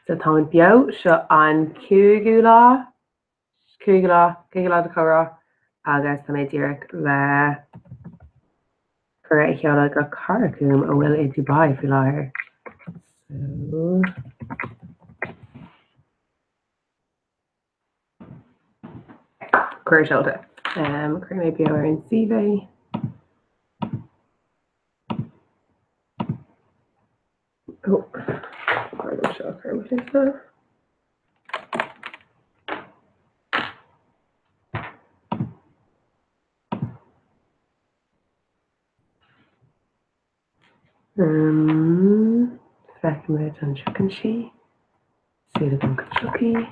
So táimid beo, seo an cúigiú lá, cúigiú lá, cúigiú lá de chomhrá agus tá mé díreach le cuireadh a sheoladh go cara chugam a bhfuil i Dubai faoi láthair. So. Cuireadh seolta. Cuirfidh mé beo ar an suíomh é. Ó, cuir seo cur mo Um, feicfimid an dtiocfaidh sí. Súil agam go dtiocfaidh.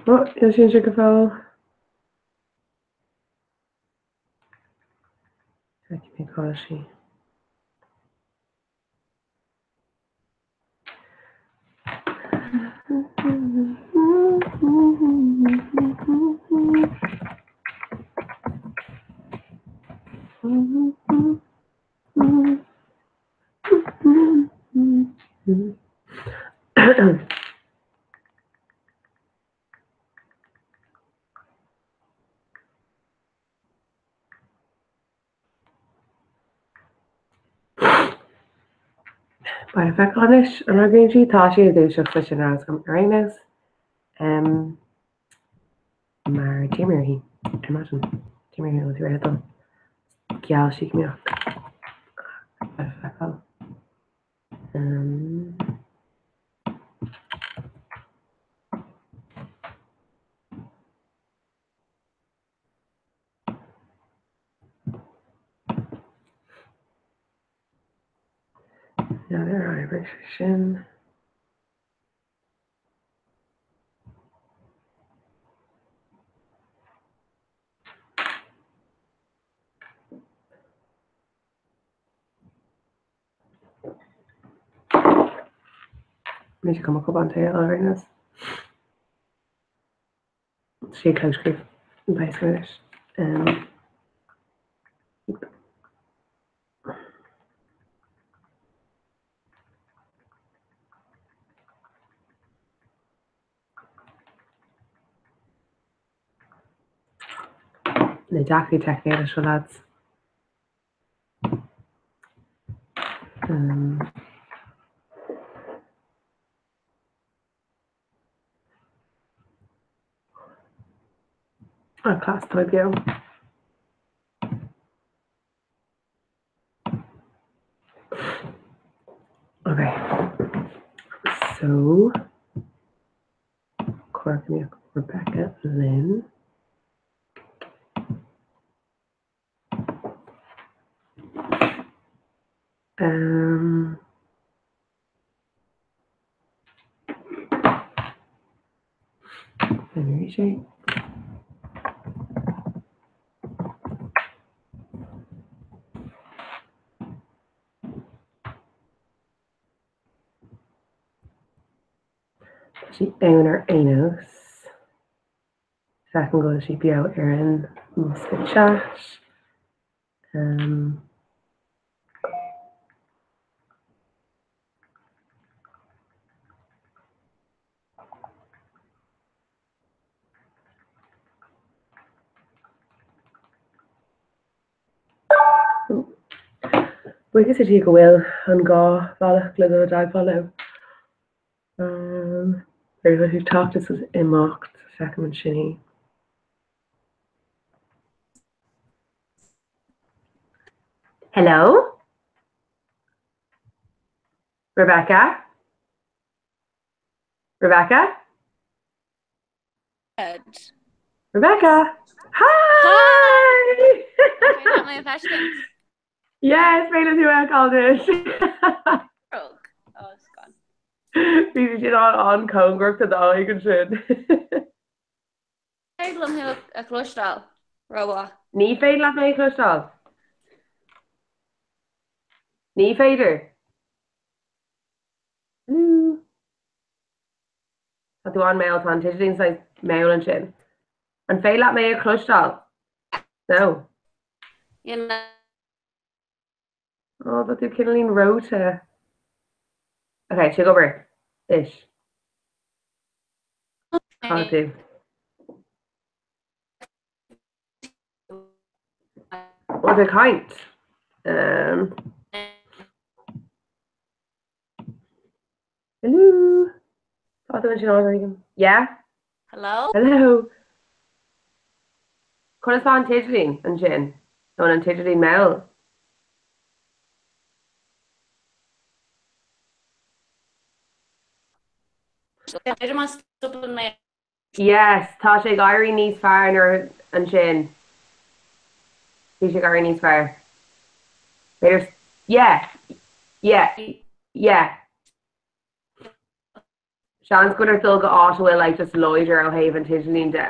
Ó, níl sí anseo go fóill. Feicfidh mé cá bhfuil sí. Beidh le feiceáil anois an fhreagraíonn sí. Tá sí ag dúiseacht leis sin ar agam ar aon nós. Mar d'iarr mé uirthi ar maidin. D'iarr mé uirthi an bhfuil sí réidh dul. Gheall sí go mbeadh. Beidh le feiceáil. N'fheadar ar oibrigh sé sin. Mise cuma cupán tae a fháil ar aon nós. Sí ag clóscríobh beidh a fhios anois. Na deacrachtaí teicniúla seo lads. Ah, class, tá mé beo. Okay. So, cuirfidh Rebecca linn. Um, Arís é. Tá sí ann ar aon nós. Feicim go bhfuil sí beo ar an mbosca chat. Um, Buíochas le Dia go bhfuil an dá bhealach le dul i dteagmháil leo. Um, ar bhfuil tú teacht is imeacht feicim ansin í. Hello? Rebecca? Rebecca? Rebecca? Hi! Hi! Yes, féidir tú a fheiceáil. Oh, it's gone. Bhí siad an-chóngarach do d'aghaidh ansin. Féidir liom thú a chloisteáil, rómhaith. Ní féidir leat mé a chloisteáil. Ní féidir. Hello. Tá tú an-mhall, tá an t-idirlíon saghas mall ansin. An féidir leat mé a chloisteáil? No. You know. Oh, tá tú cineáilín reoite. Ok, tá sé ag obair. Anois. Cá tú? Bhfuil tú ag caint? Um, Hello? Tá tú ansin áit éigin? Yeah? Hello? Hello? Conas tá an t-idirlíon ansin? Nó an t-idirlíon mall? B'fhéidir má stopann mé. Yes, tá sé ag éirí níos fearr nuair ansin. Bhí sé ag éirí níos fearr. B'fhéidir, yeah, yeah, yeah. Seans go bhfuil ort dul go áit a bhfuil like just láidir ó thaobh an t-idirlíon de.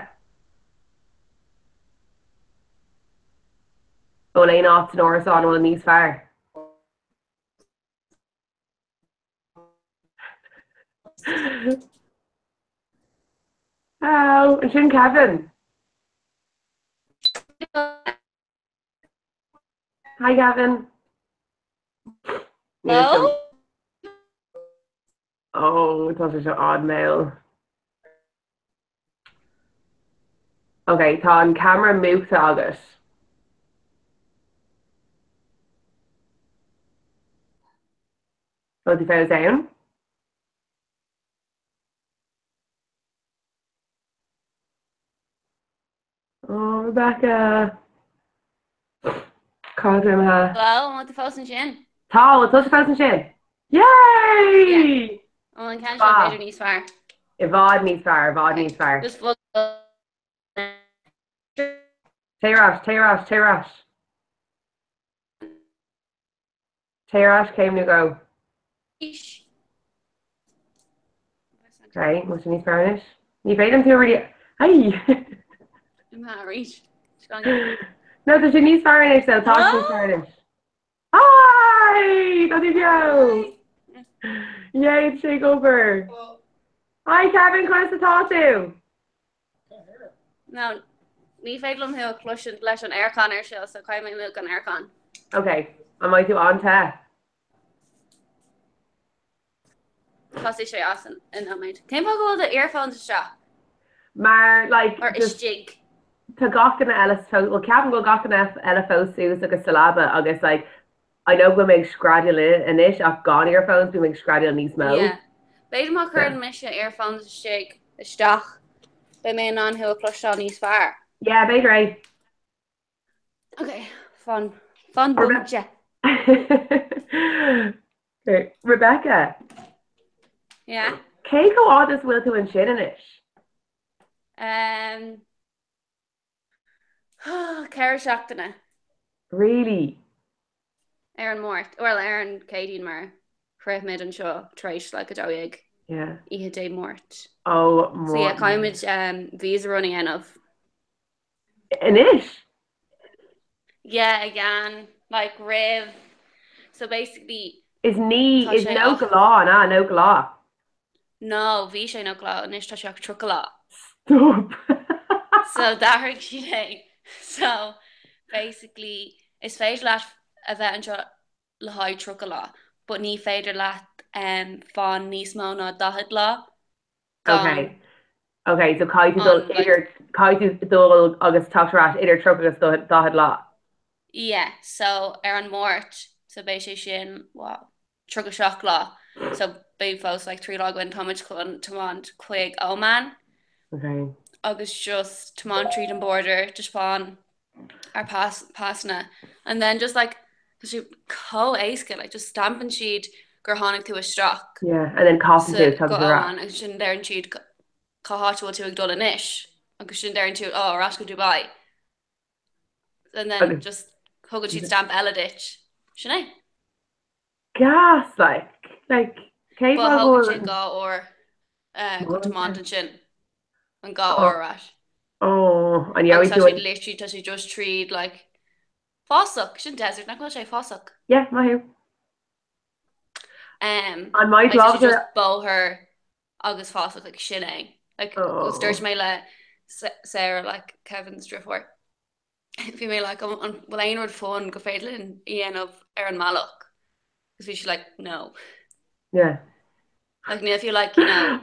An bhfuil aon áit san árasán a bhfuil níos fearr. Hello, ansin Kevin. Hi Kevin. Hello? Oh, tá sé seo an-mhall. Ok, tá an camera múchta agat. Bhfuil tú fós ann? Oh, Rebecca. Cá bhfuil tú imithe? Hello, an bhfuil tú fós ansin? Tá, bhfuil tusa fós ansin? Yay! An bhfuil an ceann seo b'fhéidir níos fearr? I bhfad níos fearr, i bhfad níos fearr. Just bhog Téigh ar ais, téigh ar ais, téigh ar ais. Téigh ar ais céim nó dhó. Ok, bhfuil sé níos fearr anois? Ní féidir liom tú a really... Ai! Arís. No, tá sé níos fearr anois though, tá sé níos fearr anois. Hi! Tá tú beo! Yay, tá sé ag obair. Hi Kevin, conas atá tú? No, ní féidir liom thú a chloisint leis an aircon ar seo, so caithfidh mé múch an aircon. Ok, an mbeidh tú an-te? Thosaigh sé as an i nóiméad. Cén fáth go bhfuil do earphones isteach? Mar, like, Or just istigh? tá gach duine eile fós, well ceapaim go bhfuil gach duine eile fós suas agus sa leaba agus like, I know go bhfuil mé ag screadaíl anois ach gan earphones bím ag screadaíl níos mó. Yeah. B'fhéidir má chuireann mise earphones istigh, isteach, beidh mé in ann thú a chloisteáil níos fearr. Yeah, b'fhéidir é. Ok, fan, fan bomaite. Rebecca. Yeah? Cé chomh fhada is a bhfuil tú ansin anois? Um, 4 seachtaine. Really? Ar an Máirt, well ar an Céadaoin mar shroich muid anseo tar éis like 12 Yeah. oíche Dé Máirt. Oh So yeah, my. caithfimid um, visa run a dhéanamh. Anois? Yeah, again, like roimh. So basically Is ní, tá is sé 90 ach lá, an ea? 90 lá. No, bhí sé 90 lá, anois tá sé ach 30 lá. Stop! So d'athraigh siad é. So basically is féidir leat a bheith anseo le haghaidh 30 lá, but ní féidir leat um, fan níos mó ná 40 lá gan Ok. Ok, so caithfidh tú dul an like idir, caithfidh tú dul agus teacht ar ais idir 30 agus 40 lá. Yeah, so ar an Máirt, so beidh sé sin, wow. 37 lá so beidh fós like 3 lá againn táimid chun tiomáint chuig Oman Okay. agus just tiomáint tríd an border taispeáin ár pas pasanna and then just like tá sé chomh éasca like just stampann siad gur tháinig tú isteach Yeah, and then casann tú sa go tagann tú ar Oman ais. agus sin deireann siad cá háit a bhfuil tú ag dul anois agus sin deireann tú oh ar ais go Dubai and then Agus just thugann siad stamp eile duit. Sin é. Gas like, like cé But fáth go thógann sé bhfuil 2 uair chun tiomáint ansin, an 2 uair ar ais. Oh, an Agus gheobhaidh tá tú sé an literally, tá sé just tríd like fásach, sin desert, nach bhfuil sé fásach? Yeah, maith thú. Um, An mbeidh like tá sé tú just ábalta bóthar agus fásach, like sin é. Like, Oh. dúirt mé le Sarah, like Kevin's deirfiúr. Bhí mé like an bhfuil aon rud fun gur féidir linn a dhéanamh ar an mbealach? Agus bhí sí like no. Yeah. Like níl fiú like you know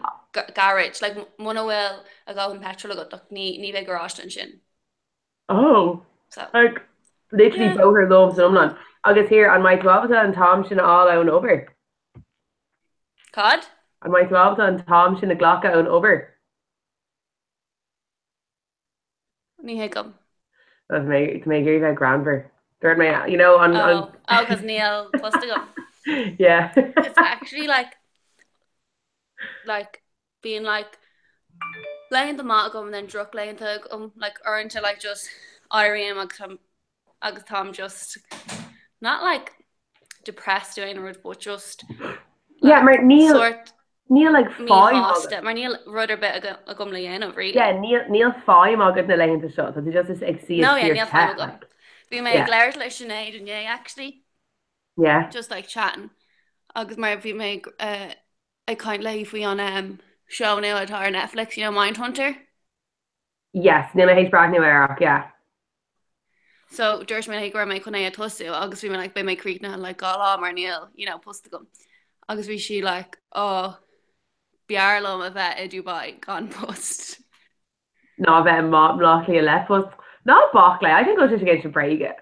garage like muna bhfuil a dhóthain petrol agat like ní ní bheidh garáiste ansin. Oh. So. Like literally Yeah. bóthar lom san iomlán. Agus here an mbeidh tú ábalta an t-am sin a fháil ón obair? Cad? An mbeidh tú ábalta an t-am sin a ghlacadh ón obair? Ní thuigim. Tá mé ag iarraidh bheith greannmhar. Dúirt mé, you know, an... Oh, oh, cos níl post agam. Yeah. It's actually like, like, bíonn like laethanta maith agam and then drochlaethanta agam, like uaireanta like just éirím agus táim agus táim just not like depressed nó aon rud but just Yeah, mar like níl sort níl like feidhm míshásta agat. mar níl rud ar bith agam le dhéanamh really. Yeah, níl níl feidhm agat na laethanta seo. Tá tú just ag suí No yeah, fíor níl te feidhm agam. like. Bhí mé ag Yeah. labhairt le Sinéad inné actually Yeah. just like chatting agus mar bhí mé ag uh, ag caint léi faoi an um, show nua atá ar Netflix, you know, Mindhunter. Yes, níl mé théis breathnú air ach yeah. So dúirt mé léi go raibh mé chun é a tosú agus bhí mé like beidh mé críochnaithe in like 2 lá mar níl, you know, post agam. Agus bhí sí like oh b'fhearr liom a bheith i Dubai gan post. Ná a bheith i mBleá Cliath le post. Ná bac léi, I think go bhfuil sé ag insint bréige.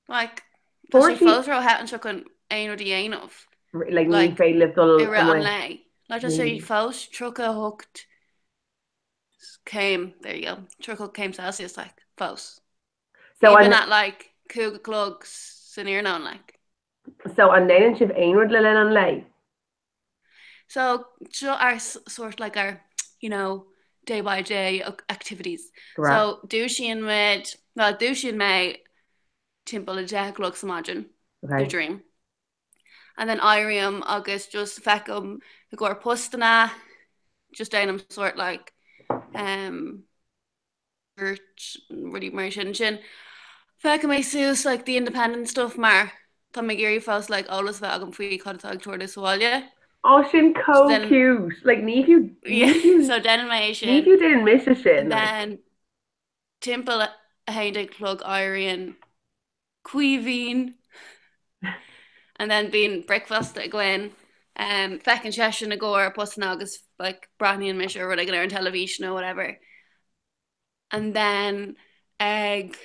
Like tá Fuair sé sí fós ró-the anseo chun aon rud a dhéanamh. like ní Like féidir libh dul i rith an amuigh. lae. Like tá sé Really. fós 38 céim, there you go, 38 céim Celsius like fós. So Even an at like 5 a chlog san iarnóin like. so an ndéanann sibh aon rud le linn an lae? So seo ár sort like our you know day by day activities. Go raibh. So dúisíonn muid, well dúisíonn mé timpeall 10 a chlog sa maidin, the Okay. dream. And then éirím agus just feicim i gcomhair postanna, just déanaim sort like um, rudaí mar sin sin. Féachann mé suas like the independent stuff mar tá mé ag iarraidh fós like eolas a bheith agam faoi cad atá ag tarlú sa bhaile. Oh sin So chomh then cute! Like ní fiú ní yeah fiú so déanann mé é ní sin fiú déanann mise and sin like. then timpeall 11 a chlog éiríonn Caoimhín and then bíonn bricfeasta againn. Um, feiceann seisean i gcomhair postanna agus like breathnaíonn mise ar rud éigin ar an teilifís nó whatever. And then ag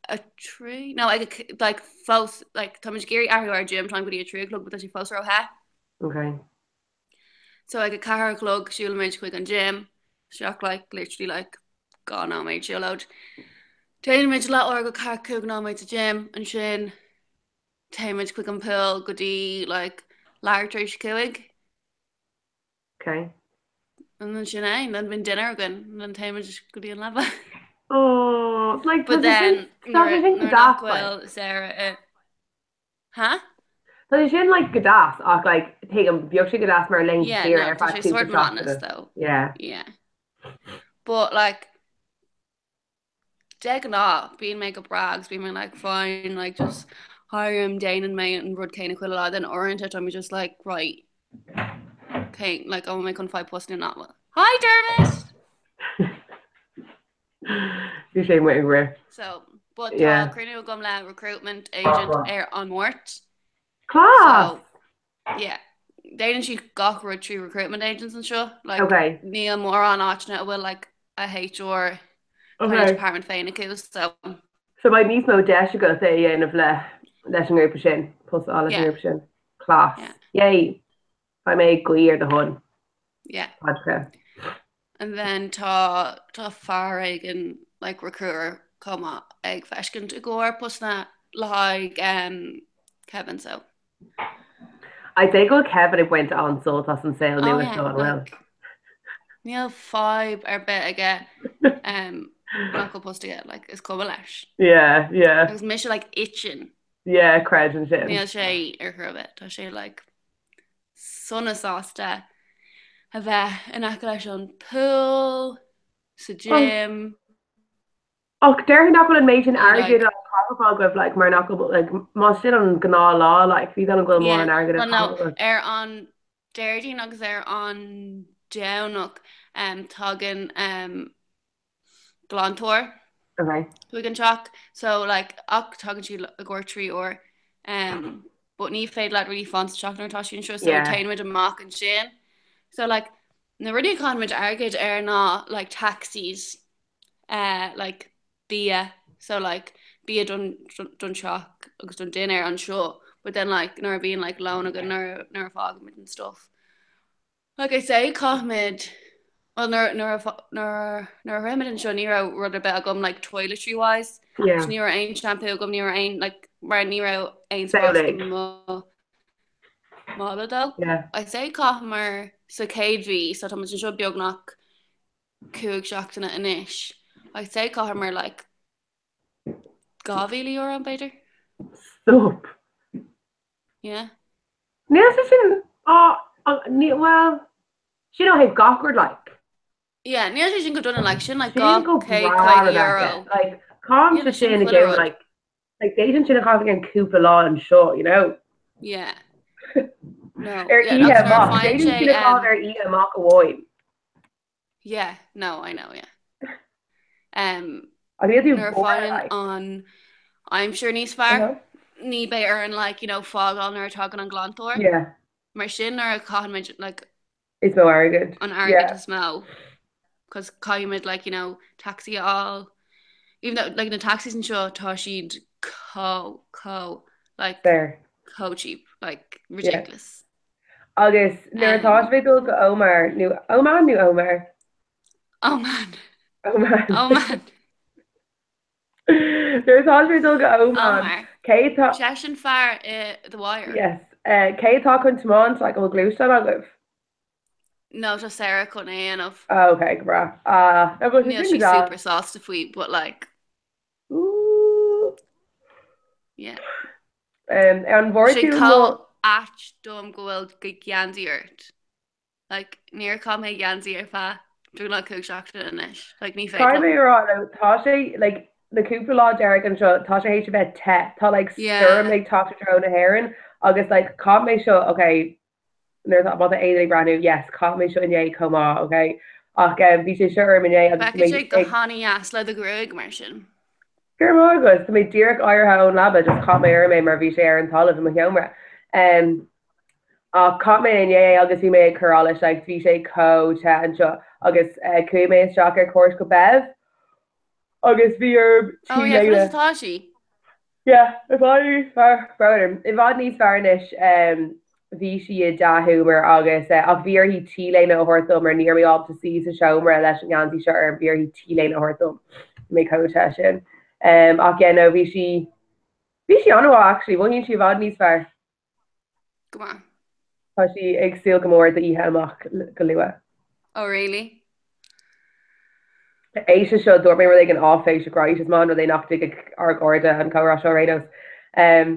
a trí no ag a like fós like táimid ag iarraidh athrú ár gym time go dtí a trí a chlog but tá sé fós ró-the. Okay. So ag a ceathair a chlog siúlaimid chuig an gym isteach like literally like 2 nóiméad siúlóid. Déanaimid leathuair go 45 nóiméad sa gym ansin téimid chuig an pool go dtí like leathuair tar éis a cúig. Okay. And then sin é, then bíonn dinner againn and then téimid go dtí an leaba. Oh, like tá But sé sin then tá sé nuair sin go nuair nach deas like. bhfuil Sarah i Huh? Tá sé sin like go deas ach like tuigim bheadh sé go deas mar laethanta Yeah, saoire no, ar tá feadh sé cúpla sort monotonous seachtaine. though. Yeah. Yeah. But like de ghnáth bíonn mé go breá agus bíonn mé like fine like just éirím déanann mé an rud céanna chuile lá then uaireanta tá mé just like right okay like an bhfuil mé chun fáil post nó nach bhfuil. Hi Dermot! Bhí sé amuigh ag rith. So but tá Yeah. cruinniú agam le recruitment agent ar an Máirt. Class! So yeah. Déanann siad gach rud trí recruitment agents anseo. Like Okay. níl mórán áiteanna a bhfuil like a HR kind of Okay. department féin acu so So beidh níos mó deis agat é a dhéanamh le leis an ngrúpa sin, post a fháil leis an yeah. ngrúpa sin. Class. Yeah. Yay! Beidh mé ag guí ar do shon. Yeah. Padraic. And then tá tá fear éigin like recruiter chomh maith ag feiscint i gcomhair postanna le haghaidh um, Kevin so. I'd say go bhfuil Kevin ag baint an-sult as an saol Oh nua yeah, seo, an bhfuil? like níl fadhb ar bith aige um, nach bhfuil post aige, like is cuma leis. Yeah, yeah. Agus mise like itching. Yeah, creidim sin. Níl sé ar chor ar bith, tá sé like sona sásta a bheith in aice leis an pool, sa gym. Ach déarfainn nach bhfuil an méid sin Or like. airgid á chaitheamh agaibh like mar nach bhfuil like más sin an gnáthlá like ní dóigh liom go bhfuil Yeah, mórán airgid á well no, chaitheamh agaibh. ar an Déardaoin agus ar an Domhnach um, tagann um, glantóir. Okay. Chuig an teach so like ach tagann sí i gcomhair 3 uair um, but ní féidir leat really fan sa teach nuair atá sí anseo so yeah. téann muid amach ansin. So like na rudaí a chaitheann muid airgead air ná like taxis uh, like bia so like bia don, don teach agus don dinnéar anseo but then like nuair a bhíonn like lón againn nuair nuair a fágann muid and stuff. Like I say, caithfimid, well nuair nuair a nuair nuair a shroich muid anseo ní raibh rud ar bith agam like toiletry wise. Yeah. So ní raibh aon shampoo agam, ní raibh aon like mar ní raibh aon spás Samhlaigh. do mo mála dó. Yeah. I say chaitheamar sa chéad mhí, so tá muid anseo beagnach 5 seachtaine anois. I say chaitheamar like €2,000 b'fhéidir. Stop. Yeah. Níl sé sin, á, ní, bhuel, sin ó thaobh gach rud, like. Yeah, níl sé sin go dona, like, sin like Sin go breá, Rebecca. Like, Yeah, caithimse sin sin chuile again, rud. like, like, d'fhéadfainn sin a chaitheamh again cúpla lá anseo, you know? Yeah. No, Ar yeah, oíche agus nuair a amach, faigheann d'fhéadfainn sé, sin a chaitheamh um, ar oíche amach amháin. Yeah, no, I know, yeah. Um, Ach níl tú nuair a bored, faigheann like. an aimsir níos fearr, Uh-huh. ní bheidh orainn like, you know, fágáil nuair a tagann an glantóir. Yeah. Mar sin nuair a chaitheann muid like, Is mó airgead. an airgead Yeah. is mó. Cos caithfimid like, you know, taxi a fháil. Even though like, na taxis anseo tá siad chomh, chomh, like, Fair. chomh cheap, like, Yeah. ridiculous. Agus nuair atá sibh ag dul go Omar, nó Oman nó Omar? Oman. Oman. Oman. Nuair atá sibh ag dul go Oman, Omar. cé tá. Seisean fear i The Wire. Yes. Cé atá chun tiomáint, like, an bhfuil gluaisteán agaibh? No, tá Sarah chun é a dhéanamh. Oh, okay, go breá. Ah, no, go Níl sí super sásta faoi, but like. Ooh. Yeah. Um, ar an bhfuair Sé tú chomh mo. ait dom go bhfuil geansaí ort. Like, níor chaith mé geansaí ar feadh beagnach 5 seachtaine anois. Like, ní féidir Caithfidh liom. mé a rá, no, tá sé, like, na cúpla lá deiridh anseo, tá sé théis a bheith te. Tá, like, stoirm Yeah. ag teacht i dtreo na hÉireann agus, like, chaith mé seo, okay, nuair atá, má tá aon duine ag breathnú, yes, chaith mé seo inné chomh maith, okay? Ach um, bhí sé seo orm inné agus Feicfidh mé sé go ag han-dheas le do ghruaig mar sin. Go raibh maith agat. Tá mé díreach éirithe ón leaba, just chaith mé orm é mar bhí sé ar an talamh i mo sheomra. Um, ach chaith mé inné é agus bhí mé ag cur allais, like, bhí sé chomh te anseo agus uh, chuaigh mé isteach ar cuairt go Bev agus bhí orm Oh yeah, t-léine. conas atá sí? Yeah, i bhfad níos fearr, brón orm. I bhfad níos fearr anois. Bhí sí i dea-ghiúmar agus ach bhí uirthi t-léine a thabhairt dom mar ní raibh mé ábalta suí sa seomra leis an ngeansaí seo orm, bhí uirthi t-léine a thabhairt dom. Bhí mé chomh te sin. Ach yeah, no, bhí sí, bhí sí an-mhaith actually, mothaíonn sí i bhfad níos fearr. Go maith. Tá sí ag súil go mór d'oíche amach go luath. Oh really? Éist leis seo, dúirt mé rud éigin áiféiseach, right, is maith an rud é nach dtuigfidh ár gcairde an comhrá seo ar aon nós. Um,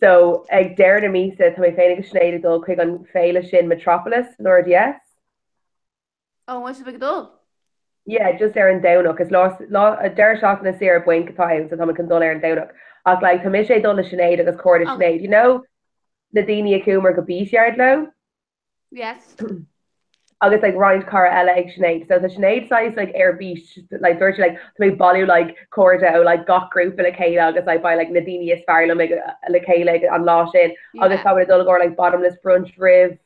so, ag deireadh na míosa, tá mé féin agus Sinéad ag dul chuig an féile sin Metropolis in RDS. Oh, an bhfuil sibh ag dul? Yeah, just ar an Domhnach. Is lá, lá, deireadh seachtaine saor bainc atá ann, so tá mé chun dul ar an Domhnach. Ach like, tá mise ag dul le Sinéad agus cairde Oh. Sinéad. You know, na daoine a chuamar go Beat Yard leo? Yes. Agus like roinnt cara eile ag Sinéad. So tá Sinéad saghas like ar bís, like dúirt sí like tá mé ag bailiú like cairde ó like gach grúpa le chéile agus like beidh like na daoine is fearr liom ag le chéile ag an lá sin. Agus Yeah. tá mé ag dul i gcomhair like bottomless brunch roimh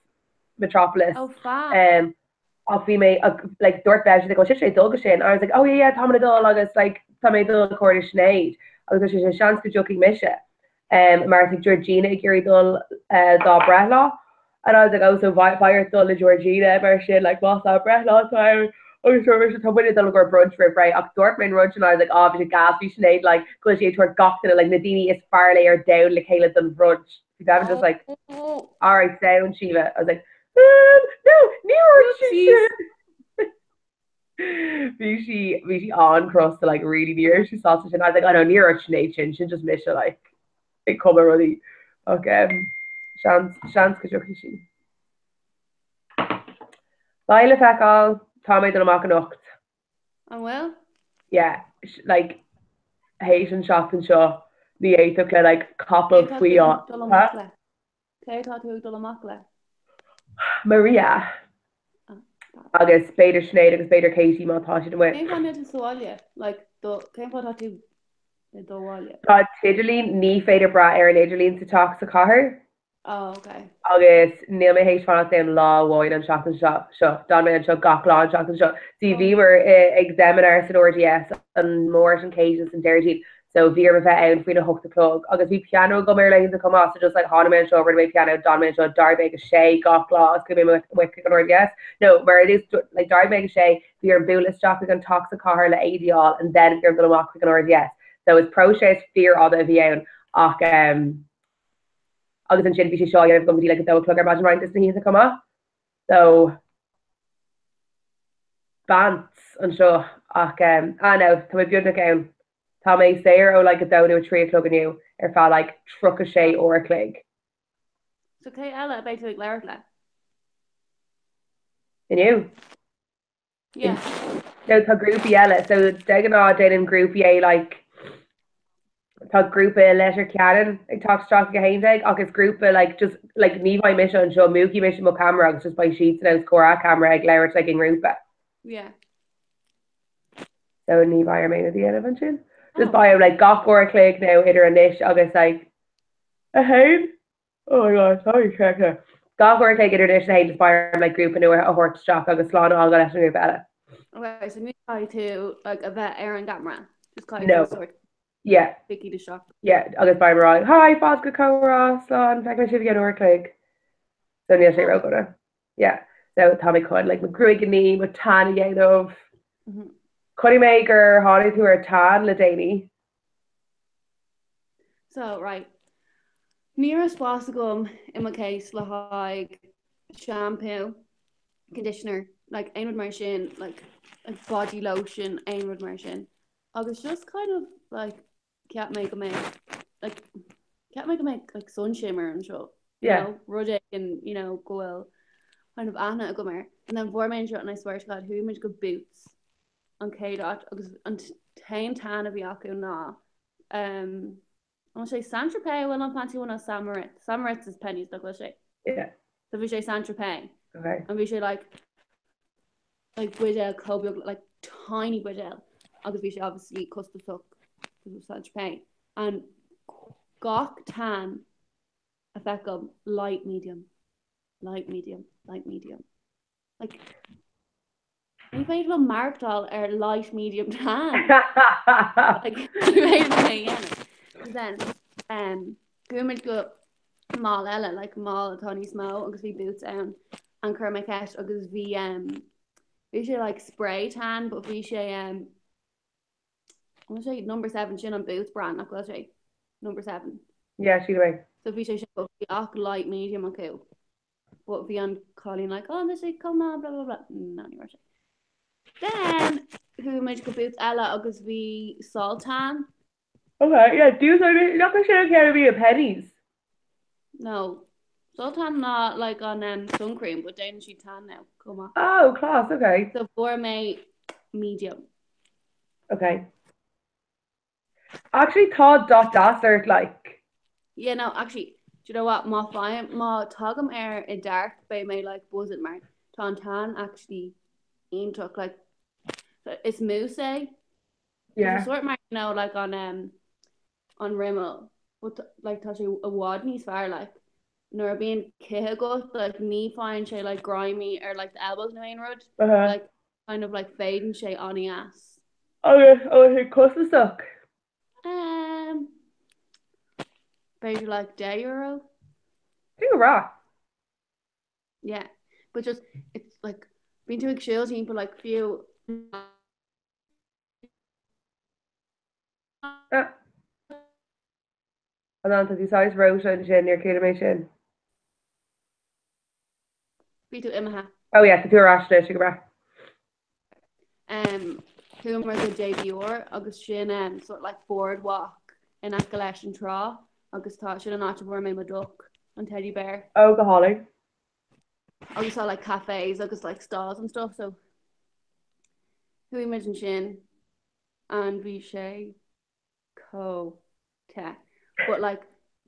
Metropolis. Oh fab. Um, ach bhí mé like dúirt Bev she's like, oh sibhse ag dul go sin and I was like oh yeah yeah táimid ag dul agus like tá mé ag dul le cairde Sinéad agus dúirt sí seans go dtiocfaidh mise um, mar tá Georgina ag iarraidh dul uh, dá breithlá and I was like oh so beidh ort dul le Georgina mar sin like más dá breithlá atá ann agus dúirt mise tá muid ag dul i gcomhair brunch roimh ré ach dúirt mé an rud sin I was like ah bhí sé gas bhí Sinéad like go bhfuil sí ag tabhairt gach duine like na daoine is fearr léi ar domhan le chéile don bhrunch Bhí Bevan just like, Oh. alright, sound Síomha. I was like, um, no, ní dúirt sí Oopsies. sin. Bhí sí, bhí sí an-chrosta, like, really ní raibh sí sásta sin. I was like, oh no, níor dhúirt Sinéad sin, sin just mise, like, ag cumadh rudaí. Ach, um, seans, seans go dtiocfaidh sí. Beidh le feiceáil, tá mé ag dul amach anocht. An bhfuil? Yeah, like, théis an seachtain seo, ní fhéadfadh le like capall Cé tá faoi tú ag dul amach Huh? le? Cé tá tú ag dul amach le? Maria Ah, agus b'fhéidir Sinéad agus b'fhéidir Katie má tá siad amuigh. Cén fáth níl tú sa bhaile? Like. do cén fáth tá tú i do bhaile? Tá t-idirlíon, ní féidir brath ar an idirlíon sa teach sa chathair. Oh, okay. Agus níl mé théis fanacht aon lá amháin an seachtain seo seo. D'fhan mé anseo gach lá an seachtain seo. See oh. bhíomar ag seimineár san RDS an Máirt an Chéadaoin is an Déardaoin. So bhí orm a bheith ann faoina hocht a chlog agus bhí pianó agam ar laethanta chomh maith so just like tháinig mé anseo rinne mé pianó d'fhan mé anseo d'éirigh mé ag a sé gach lá agus chuaigh mé amuigh chuig an RDS. No mar it is like d'éirigh mé ag a sé bhí orm bualadh isteach chuig an teach sa chathair le éadaí a fháil and then bhí orm dul amach chuig an RDS. So is próiseas fíorfhada a bhí ann ach um, agus ansin bhí sé seo á dhéanamh agam go dtí like 2 a chlog ar maidin roinnt de na hoícheanta chomh maith. So bants anseo ach um, ah no, tá mé beagnach ann. Tá mé saor ó like 2 nó 3 a chlog inniu ar feadh like 36 uair a chloig. So cé eile a beidh tú ag labhairt le? Inniu? Yeah. No tá grúpaí eile so de ghnáth déanann grúpaí é like tá grúpa i Leitir Ceanainn ag teacht isteach ag 11 ach is grúpa like just like ní bheidh mise anseo múchfaidh mise mo camera agus just beidh siadsan os comhair a camera ag labhairt like i ngrúpa. Yeah. So ní bheidh orm aon rud a dhéanamh ansin. Just beidh orm like gach uair a chloig nó idir anois agus like 1. Oh my god, sorry, Rebecca. Gach uair a chloig idir anois is 1 just beidh orm like grúpa nua a thabhairt isteach agus slán a fhágáil leis an ngrúpa eile. Okay, so ní caithfidh tú like a bheith ar an gcamera. Just caithfidh No. tú sort Yeah, picí isteach. yeah, agus beidh mé ag rá, Hi, fáilte go comhrá, slán, feicfidh mé sibh i gceann uair a chloig. So níl sé ródhona. Yeah. So tá mé chun like mo ghruaig a ní, mo tan a dhéanamh. Mhm. Chonaic mé gur tháinig tú ar tan le déanaí. So, right. Ní raibh spás agam i mo case le haghaidh shampoo, conditioner, like aon rud mar sin, like, like body lotion, aon rud mar sin. Agus just kind of like cheap mé go mbeadh like cheap mé go mbeadh like sun shimmer anseo you Yeah. know, rud éigin you know, go bhfuil kind of aithne agam air. And then fuair mé anseo and I swear to God chuaigh muid go Boots an chéad áit agus an t-aon tan a bhí acu ná um, an bhfuil sé Saint Tropez bhfuil an fancy one ná Saint Moritz. Saint Moritz is Penneys nach bhfuil sé. Yeah. So bhí sé Saint Tropez. Okay. And bhí sé like like buidéal chomh beag like tiny buidéal agus bhí sé obviously costasach because Saint Tropez. And gach tan a feicim light medium light medium light medium. Like ní féidir liom maireachtáil ar light medium tan. Like ní féidir liom é a dhéanamh. So then um chuaigh muid go mall eile like mall atá níos mó agus bhí Boots ann and chuir mé ceist agus bhí um bhí sé like spray tan but bhí sé um an bhfuil sé number 7 sin an Boots brand nach bhfuil sé number 7. Yeah, sílim é. So bhí sé sin but bhí ach light medium acu. But bhí an cailín like oh this is chomh maith blah blah blah no ní raibh sé. Then chuaigh muid go Boots eile agus bhí Soltan Okay, yeah, do so nach sin an ceann a bhí i Penneys. No. Soltan ná like an um, sun cream, but déanann siad tan now chomh maith. Oh, class, okay. So fuair mé medium. Okay. Actually tá dath deas ort like. Yeah, no, actually, do you know what, má fhaighim, má tagaim air i dark, beidh mé like buzzing mar tá an tan actually iontach, like is mousse é. Yeah. Tá sé sort mar you know like an um, an Rimmel but like tá sé i bhfad níos fearr like nuair a bhíonn cith agat like ní faigheann sé like grimy ar like the elbows nó aon rud Uh -huh. like kind of like féadann sé an-deas. Agus an bhfuil sé costasach? Um, b'fhéidir like 10 euro. Sin go breá. Yeah, but just it's like bíonn tú ag siúl timpeall like fiú Ah. An tá tú saghas reoite ansin, níor chuala mé sin. Bhí tú imithe. Oh yeah, tá tú ar ais anois, go breá. Um, chuamar go JBR agus sin um, sort like boardwalk in aice leis an trá agus tá sin an áit a bhfuair mé mo duck, an teddy bear. Oh, go hálainn. Agus tá like cafes agus like stalls and stuff so chuaigh muid ansin and bhí sé chomh te. But like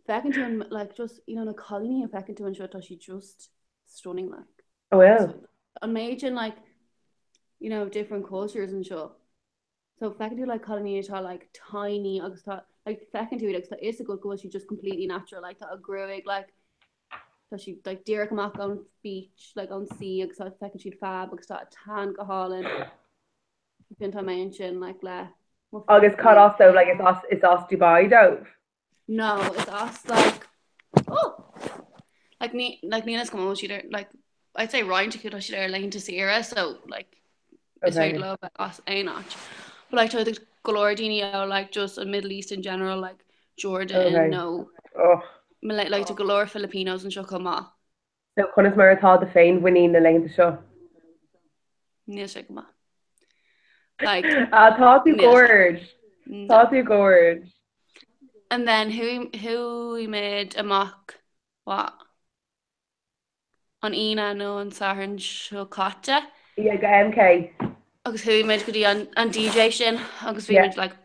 feiceann tú an like just you know na cailíní a feiceann tú anseo tá siad just stunning like. Oh well. An méid sin like you know different cultures anseo. So feiceann tú like cailíní atá like tiny agus tá like feiceann tú iad agus tá fhios agat go bhfuil siad just completely natural like tá a gruaig like tá siad like díreach amach ón beach like ón sea agus tá feiceann siad fab agus tá a tan go hálainn. Sin tá mé ansin like le mo Agus cad as dóibh like is as is as Dubai dóibh? No, is as like oh! Like ní like níl fhios agam an bhfuil siad ar like I'd say roinnt acu tá siad ar laethanta saoire so like is féidir leo bheith as aon áit. But like tá go leor daoine ó like just an Middle East in general like Jordan Okay. nó Oh. Malay like tá go leor Filipinos anseo chomh maith. So conas mar atá do féinmhuinín na laethanta seo? Níl sé go maith. Like, Ah, tá tú níl sé. gorge. No. Tá tú gorge. And then chuaigh chuaigh muid amach what? An Aoine nó an Satharn seo caite. Yeah, go MK. Agus chuaigh muid go dtí an an DJ sin agus bhí Yeah. muid like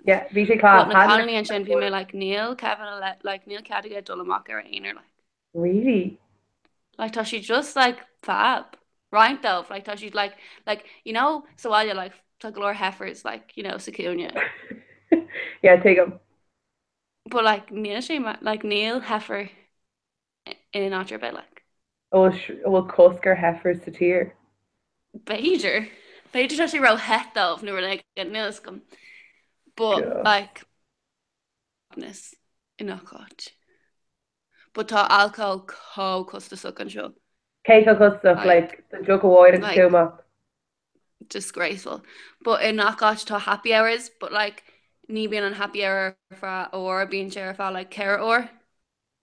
Yeah, bhí sé class. But na cailíní ansin bhí mé like níl Kevin a le like níl cead aige dul amach ar a aonar like. Really? Like tá siad just like fab. Roinnt dóibh like tá siad like like you know sa bhaile like tá go leor heifers like you know sa cúinne. Yeah, tuigim. But like níl sé like níl heifer in áit ar bith like. An bhfuil cosc ar heifers sa tír? B'fhéidir. B'fhéidir tá sé ró-the dóibh nó rud éigin, níl fhios agam. But like ness i ngach áit. But tá alcohol chomh costasach anseo. Cé chomh costasach? Like do deoch amháin agus tú amach? Disgraceful. But i ngach áit tá happy hours but like ní bíonn an happy hour ar feadh uair, bíonn sé ar feadh like 4 uair.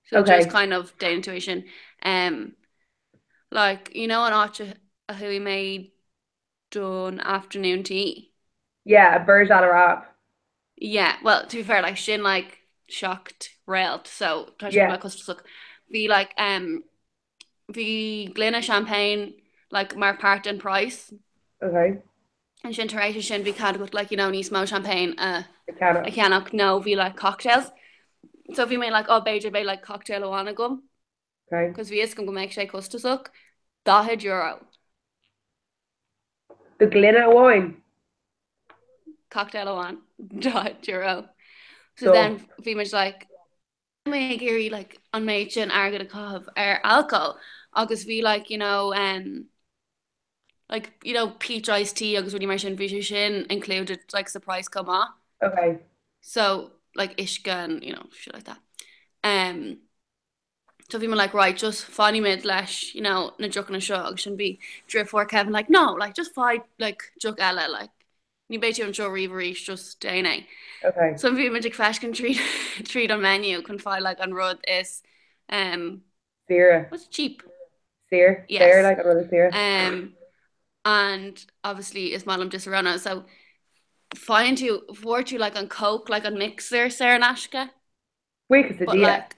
So Okay. just kind of déanann tú é sin. Um, like, you know an áit a chuaigh mé don afternoon tea? Yeah, Burj Al Arab. Yeah, well, to be fair, like sin like seacht réalt, so tá sé Yeah. like costasach. Bhí like um, bhí gloine champagne like mar part den price. Okay. Ansin tar éis sin bhí cead agat like you know níos mó champagne a A cheannach. a cheannach nó bhí like cocktails. So bhí mé like oh b'fhéidir beidh like cocktail amháin agam. Okay. Cos bhí fhios agam go mbeadh sé costasach. €40. Do ghloine amháin? Cocktail amháin. €40. So So then bhí muid like mé ag iarraidh like an méid sin airgead a chaitheamh ar alcohol agus bhí like you know um, like you know peach iced tea agus rudaí mar sin bhí sé sin included like sa price chomh maith. Okay. So like uisce and you know shit like that. Um, so bhí mé like right just fanfaimid leis you know na deochanna seo agus ansin bhí deirfiúr Kevin like no like just faigh like deoch eile like Ní bheidh tú anseo riamh arís, just déan é. Okay. So bhí muid ag feiscint tríd tríd an menu chun fáil like an rud is um, Saoire. what's cheap? Saor. Yes. Saor, like an rud is saoire. Um, and obviously is maith liom Disaronno, so faigheann tú, fuair tú like an Coke, like an mixer saor in aisce. Buíochas le But Dia. like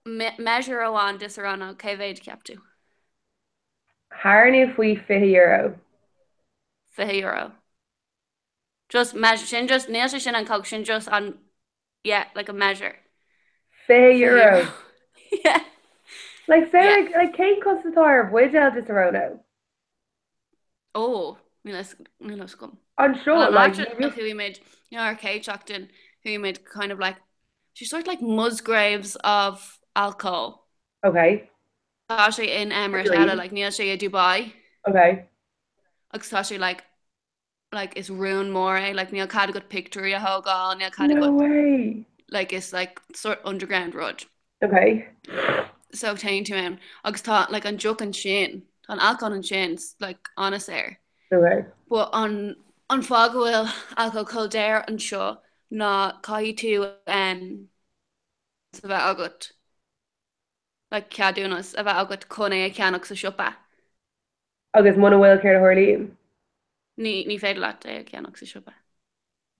me measure amháin Disaronno, cé mhéad cheap tú? Thar nó faoi €20. €20. Just measure, sin just, níl sé sin an Coke, sin just an, yeah, like a measure. €20. Yeah. Like, Yeah. Sarah, like, cén costas atá ar bhuidéal Disaronno? Ó, níl fhios, níl fhios agam. Anseo, Well, an like, áit a chuaigh muid, you know, ar chéad seachtain, chuaigh muid kind of like, she's sort of like Musgraves of alcohol. Okay. Tá sé in Emirate eile, like, níl sé i Dubai. Okay. Agus tá sé like, like is rún mór é, like níl cead agat pictiúirí a thógáil, níl cead No agat, way. like is like sort underground rud. Okay. So téann tú ann agus tá like an deoch ansin, tá an alcohol ansin like an-saor. Okay. But an an fáth go bhfuil alcohol chomh daor anseo ná caithfidh tú um, a bheith agat, like ceadúnas a bheith agat chun é a cheannach sa siopa. Agus muna bhfuil, céard a tharlaíonn? Ní, ní féidir leat é a cheannach sa siopa.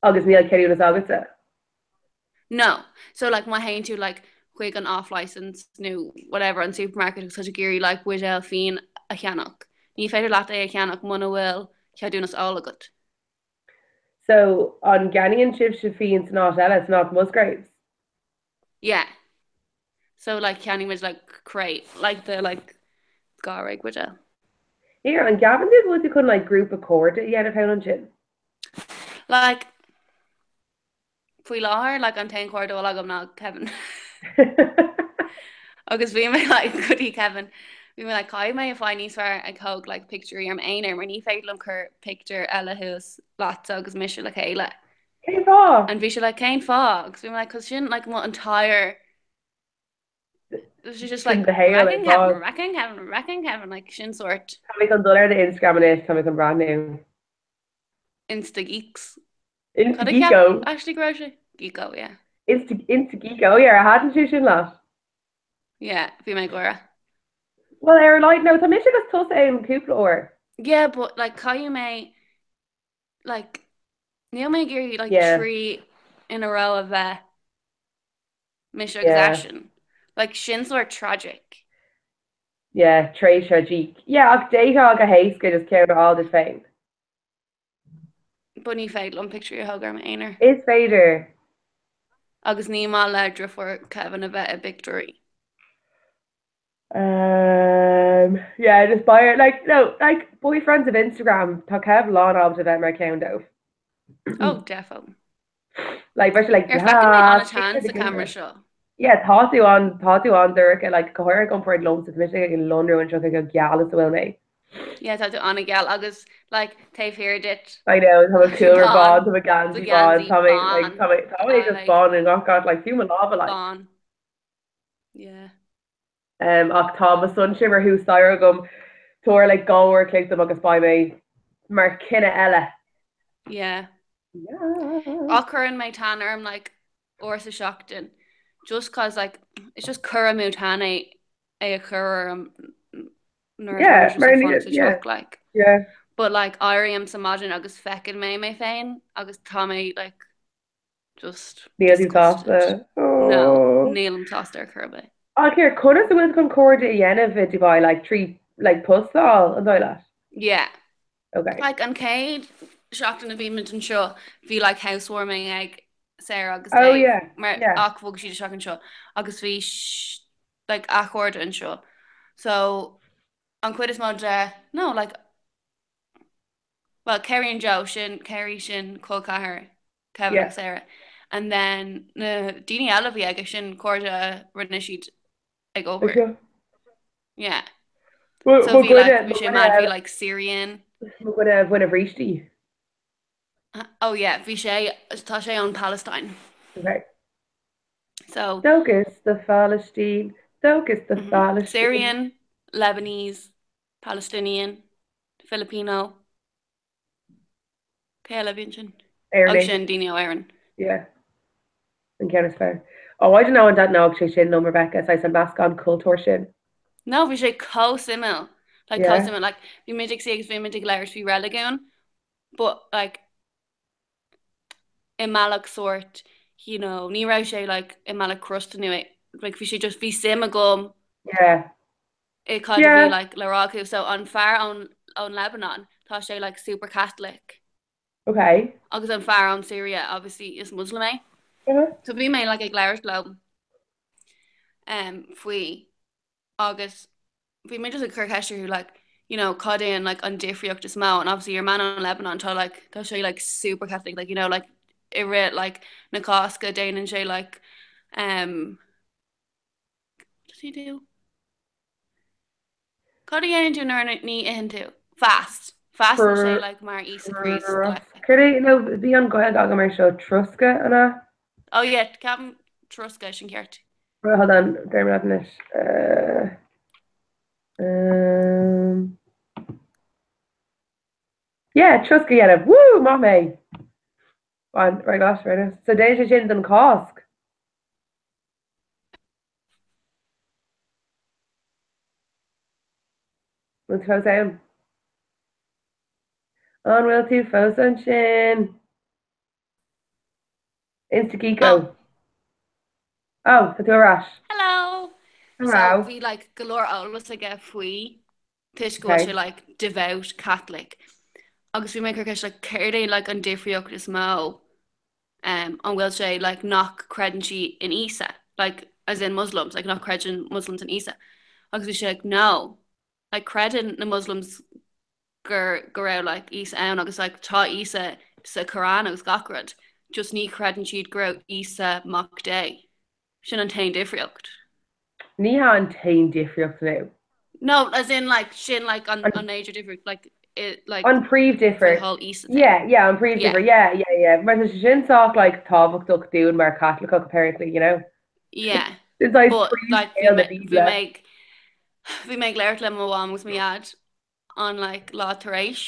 Agus níl ceadúnas agatsa? No. So like má théann tú like chuig an off licence nó whatever an supermarket agus tá tú ag iarraidh like buidéal fíon a cheannach, ní féidir leat é a cheannach muna bhfuil ceadúnas óil agat. So an gceannaíonn sibhse fíon san áit eile, san áit Musgraves? Yeah. So like cheannaigh muid like crate like the like 12 buidéal. Here, an gceapann tú go bhfuil tú chun like grúpa cairde a dhéanamh thall ansin? Like, faoi láthair, like, an t-aon chairde a bhfuil agam ná Kevin. Agus bhí mé like, go dtí Kevin, bhí mé like, caithfidh mé fáil níos fearr ag tóg like, pictiúirí ar m'aonar mar ní féidir liom cur pictiúr eile thuas leatsa agus mise le chéile. Cén fáth? And bhí sé like, cén fáth? Agus bhí mé like, cos sin like, mo entire She's just like wrecking Kevin, wrecking Kevin, wrecking Kevin, like sin sort. Tá mé chun dul ar do Instagram anois, tá mé chun breathnú. Insta Geeks. Insta Geeko. Actually go raibh sé? Geeko, yeah. Insta Insta Geeko, yeah, ar thaitin sé sin leat? Yeah, bhí mé ag gáire. Well, ar a laghad, no, tá mise agus tusa ann cúpla uair. Yeah, but like caithfidh mé like níl mé ag iarraidh like Yeah. 3 in a row a bheith mise agus Yeah. eisean. Like sin sort tragic. Yeah, très tragique. Yeah, ach d'fhéadfá go héasca just ceann a fháil duit féin. But ní féidir liom pictiúirí a thógáil ar m'aonar. Is féidir. Agus ní maith le deirfiúr Kevin a bheith i bpictiúirí. Um, yeah, just buy it. Like, no, like, boyfriends of Instagram, tá Kev lán ábalta bheith mar ceann dóibh. Oh, defo. Like, bheadh sé like, Ar feiceann mé yeah, an-tan sa camera seo. Yeah, tá tú an, tá tú an-dorcha, like, go háirithe i gcomparáid liomsa, tá mise ag lonrú anseo cé chomh geal is a bhfuil mé. Yeah, tá tú an-gheal agus, like, taobh thiar duit. I know, tá mo chúlra Bán. bán, tá mo Do geansaí bán, gheansaí tá mé, like, bán. tá mé, tá mé Tá, just like, bán i ngach áit, like, fiú mo lámha, like. bán. Yeah. Um, ach tá mo sun shimmer thuas staighre agam, tabhair like 2 uair a chloig dom agus beidh mé mar chine eile. Yeah. Yeah. Ach cuireann mé tan orm like uair sa seachtain just cause like it's just cur amú tan é é a chur orm nuair atá Yeah, mise mar ag fanacht sa yeah. teach like. Yeah. But like éirím sa maidin agus feiceann mé mé féin agus tá mé like Just Níl tú disgusted. sásta. No, Oh. nílim sásta ar chor ar bith. Ach here, conas a bhfuil tú chun cairde a dhéanamh i Dubai, like trí like post a fháil, an dóigh leat? Yeah. Okay. Like an chéad seachtain a bhí muid anseo, bhí like housewarming ag Sarah agus Oh Dave yeah, mar yeah. ach bhog siad isteach anseo agus bhí like a chairde anseo. So an chuid is mó de, no, like well Kerry and Joe sin Kerry sin col ceathar Kevin Yeah. agus Sarah and then na daoine eile a bhí aige sin cairde a rinne siad ag obair. Okay. Yeah. Mo So mo bhí like dhuine bhí mo sé dhuine mad bhí like Syrian. mo dhuine a bhain a bhrístí. Oh yeah bhí sé tá sé ón Palestine. Okay. So Dóchas do Phalaistín, dóchas do Phalaistín. Syrian, Lebanese, Palestinian, Filipino. Cé eile a bhí ansin? Agus Éireannaigh. sin daoine ó Éirinn. Yeah. An ceann is fearr. Oh, I don't know an dtaitneodh sé sin liom, Rebecca, saghas an meascán cultúr sin. No, bhí sé chomh suimiúil. Like chomh Yeah. suimiúil. Like bhí muid ag suí agus bhí muid ag labhairt faoi reiligiún, but like i mbealach sórt, you know, ní raibh sé like i mbealach crosta nó like bhí sé just bhí suim agam Yeah. i cad a bhí Yeah. like le rá acu. So an fear ón ón Lebanon, tá sé like super Catholic. Okay. Agus an fear ón Syria, obviously is Muslim é. Uh-huh. So bhí mé like ag labhairt leo um, faoi agus bhí mé just ag cur ceist orthu like, you know, cad é an like an difríocht is mó and obviously your man ón Lebanon tá like tá sé like super Catholic like you know like i rith like na Cásca déanann sé like um, What does he do? Cad a dhéanann tú nuair ní itheann tú? Fast. Fastann sé like mar Íosa Críost like. Céard é, nó bhí an Ghaeilge agam ar seo, troscadh, an ea? Oh yeah, ceapaim troscadh, sin ceart. Hold on, déarfaidh mé leat anois. Uh, um, yeah, troscadh a dhéanamh. Woo! Maith mé! Right, right, right. So déanann sé sin don Cháisc. Bhfuil tú fós ann? An bhfuil tú fós ansin? Instageeko. Oh. Oh, tá tú ar ais. Hello! So Hello. bhí like go leor eolas aige faoi toisc go bhfuil Okay. sé like devout Catholic. Agus bhí mé ag cur ceist like céard é like an difríocht is mó um, an bhfuil sé like nach creideann sí in Íosa, like as in Muslims, like nach creideann Muslims in Íosa. Agus bhí sé like no, like creideann na Muslims gur go raibh like Íosa ann agus like tá Íosa sa Quran agus gach rud, just ní chreideann siad go raibh Íosa mac Dé. Sin an t-aon difríocht. Ní hea an t-aon difríocht nó. No, as in like sin like an an major difríocht like it like An príomhdhifear. the whole Íosa thing. Yeah, yeah, an príomhdhifear. Yeah, yeah, yeah. Mar tá sé sin sách like tábhachtach dúinn mar Chaitliceach apparently, you know. Yeah. It's like But like bhí príomhscéal na mé bhí Bíble. mé ag bhí mé ag labhairt le mo mham agus mo dhaid an like lá tar éis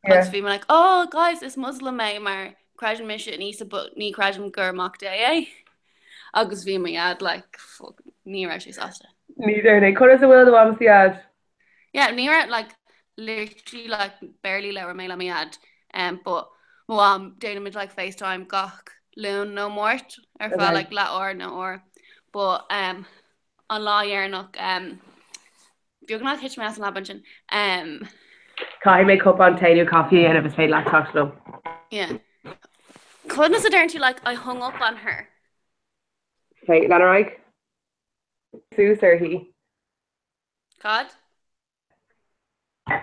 agus bhí mé like oh guys is Muslim mé mar creideann mise in Íosa but ní chreidim gur mac Dé é agus bhí mo dhaid like fuck ní raibh sé sásta. Ní déarfainn é. Conas a bhfuil do mham is do dhaid? Yeah ní raibh like literally like barely labhair mé le mo dhaid um, but mo mham déanaimid like FaceTime gach Luan nó Máirt ar feadh like leath uair nó uair but um, an lá dheireanach um, Beagnach thit mé as an leaba ansin. Caithfidh mé cupán tae nó caife a dhéanamh is féidir leat teacht liom. Yeah. Conas a deireann tú like I hung up on her? Okay, lean ar aghaidh. Suas uirthi. Cad?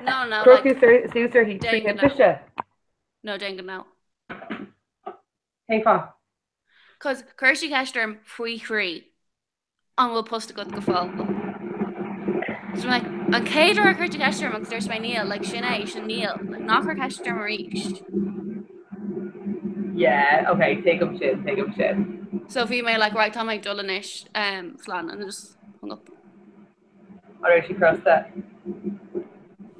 No, no, Crochadh like suas uirthi déan trí go thimpiste. No, déan go no. Cén fáth? Cos chuir sí ceist orm faoi thrí. An bhfuil post agat go fóill? So I'm like, an chéad uair a chuir tú ceist orm agus dúirt mé níl, like sin é, sin níl, like ná cuir ceist orm arís. Yeah, okay, tuigim sin, tuigim sin. So bhí mé like, right, tá mé ag dul anois, um, slán, and I just hung up. An raibh sí crosta?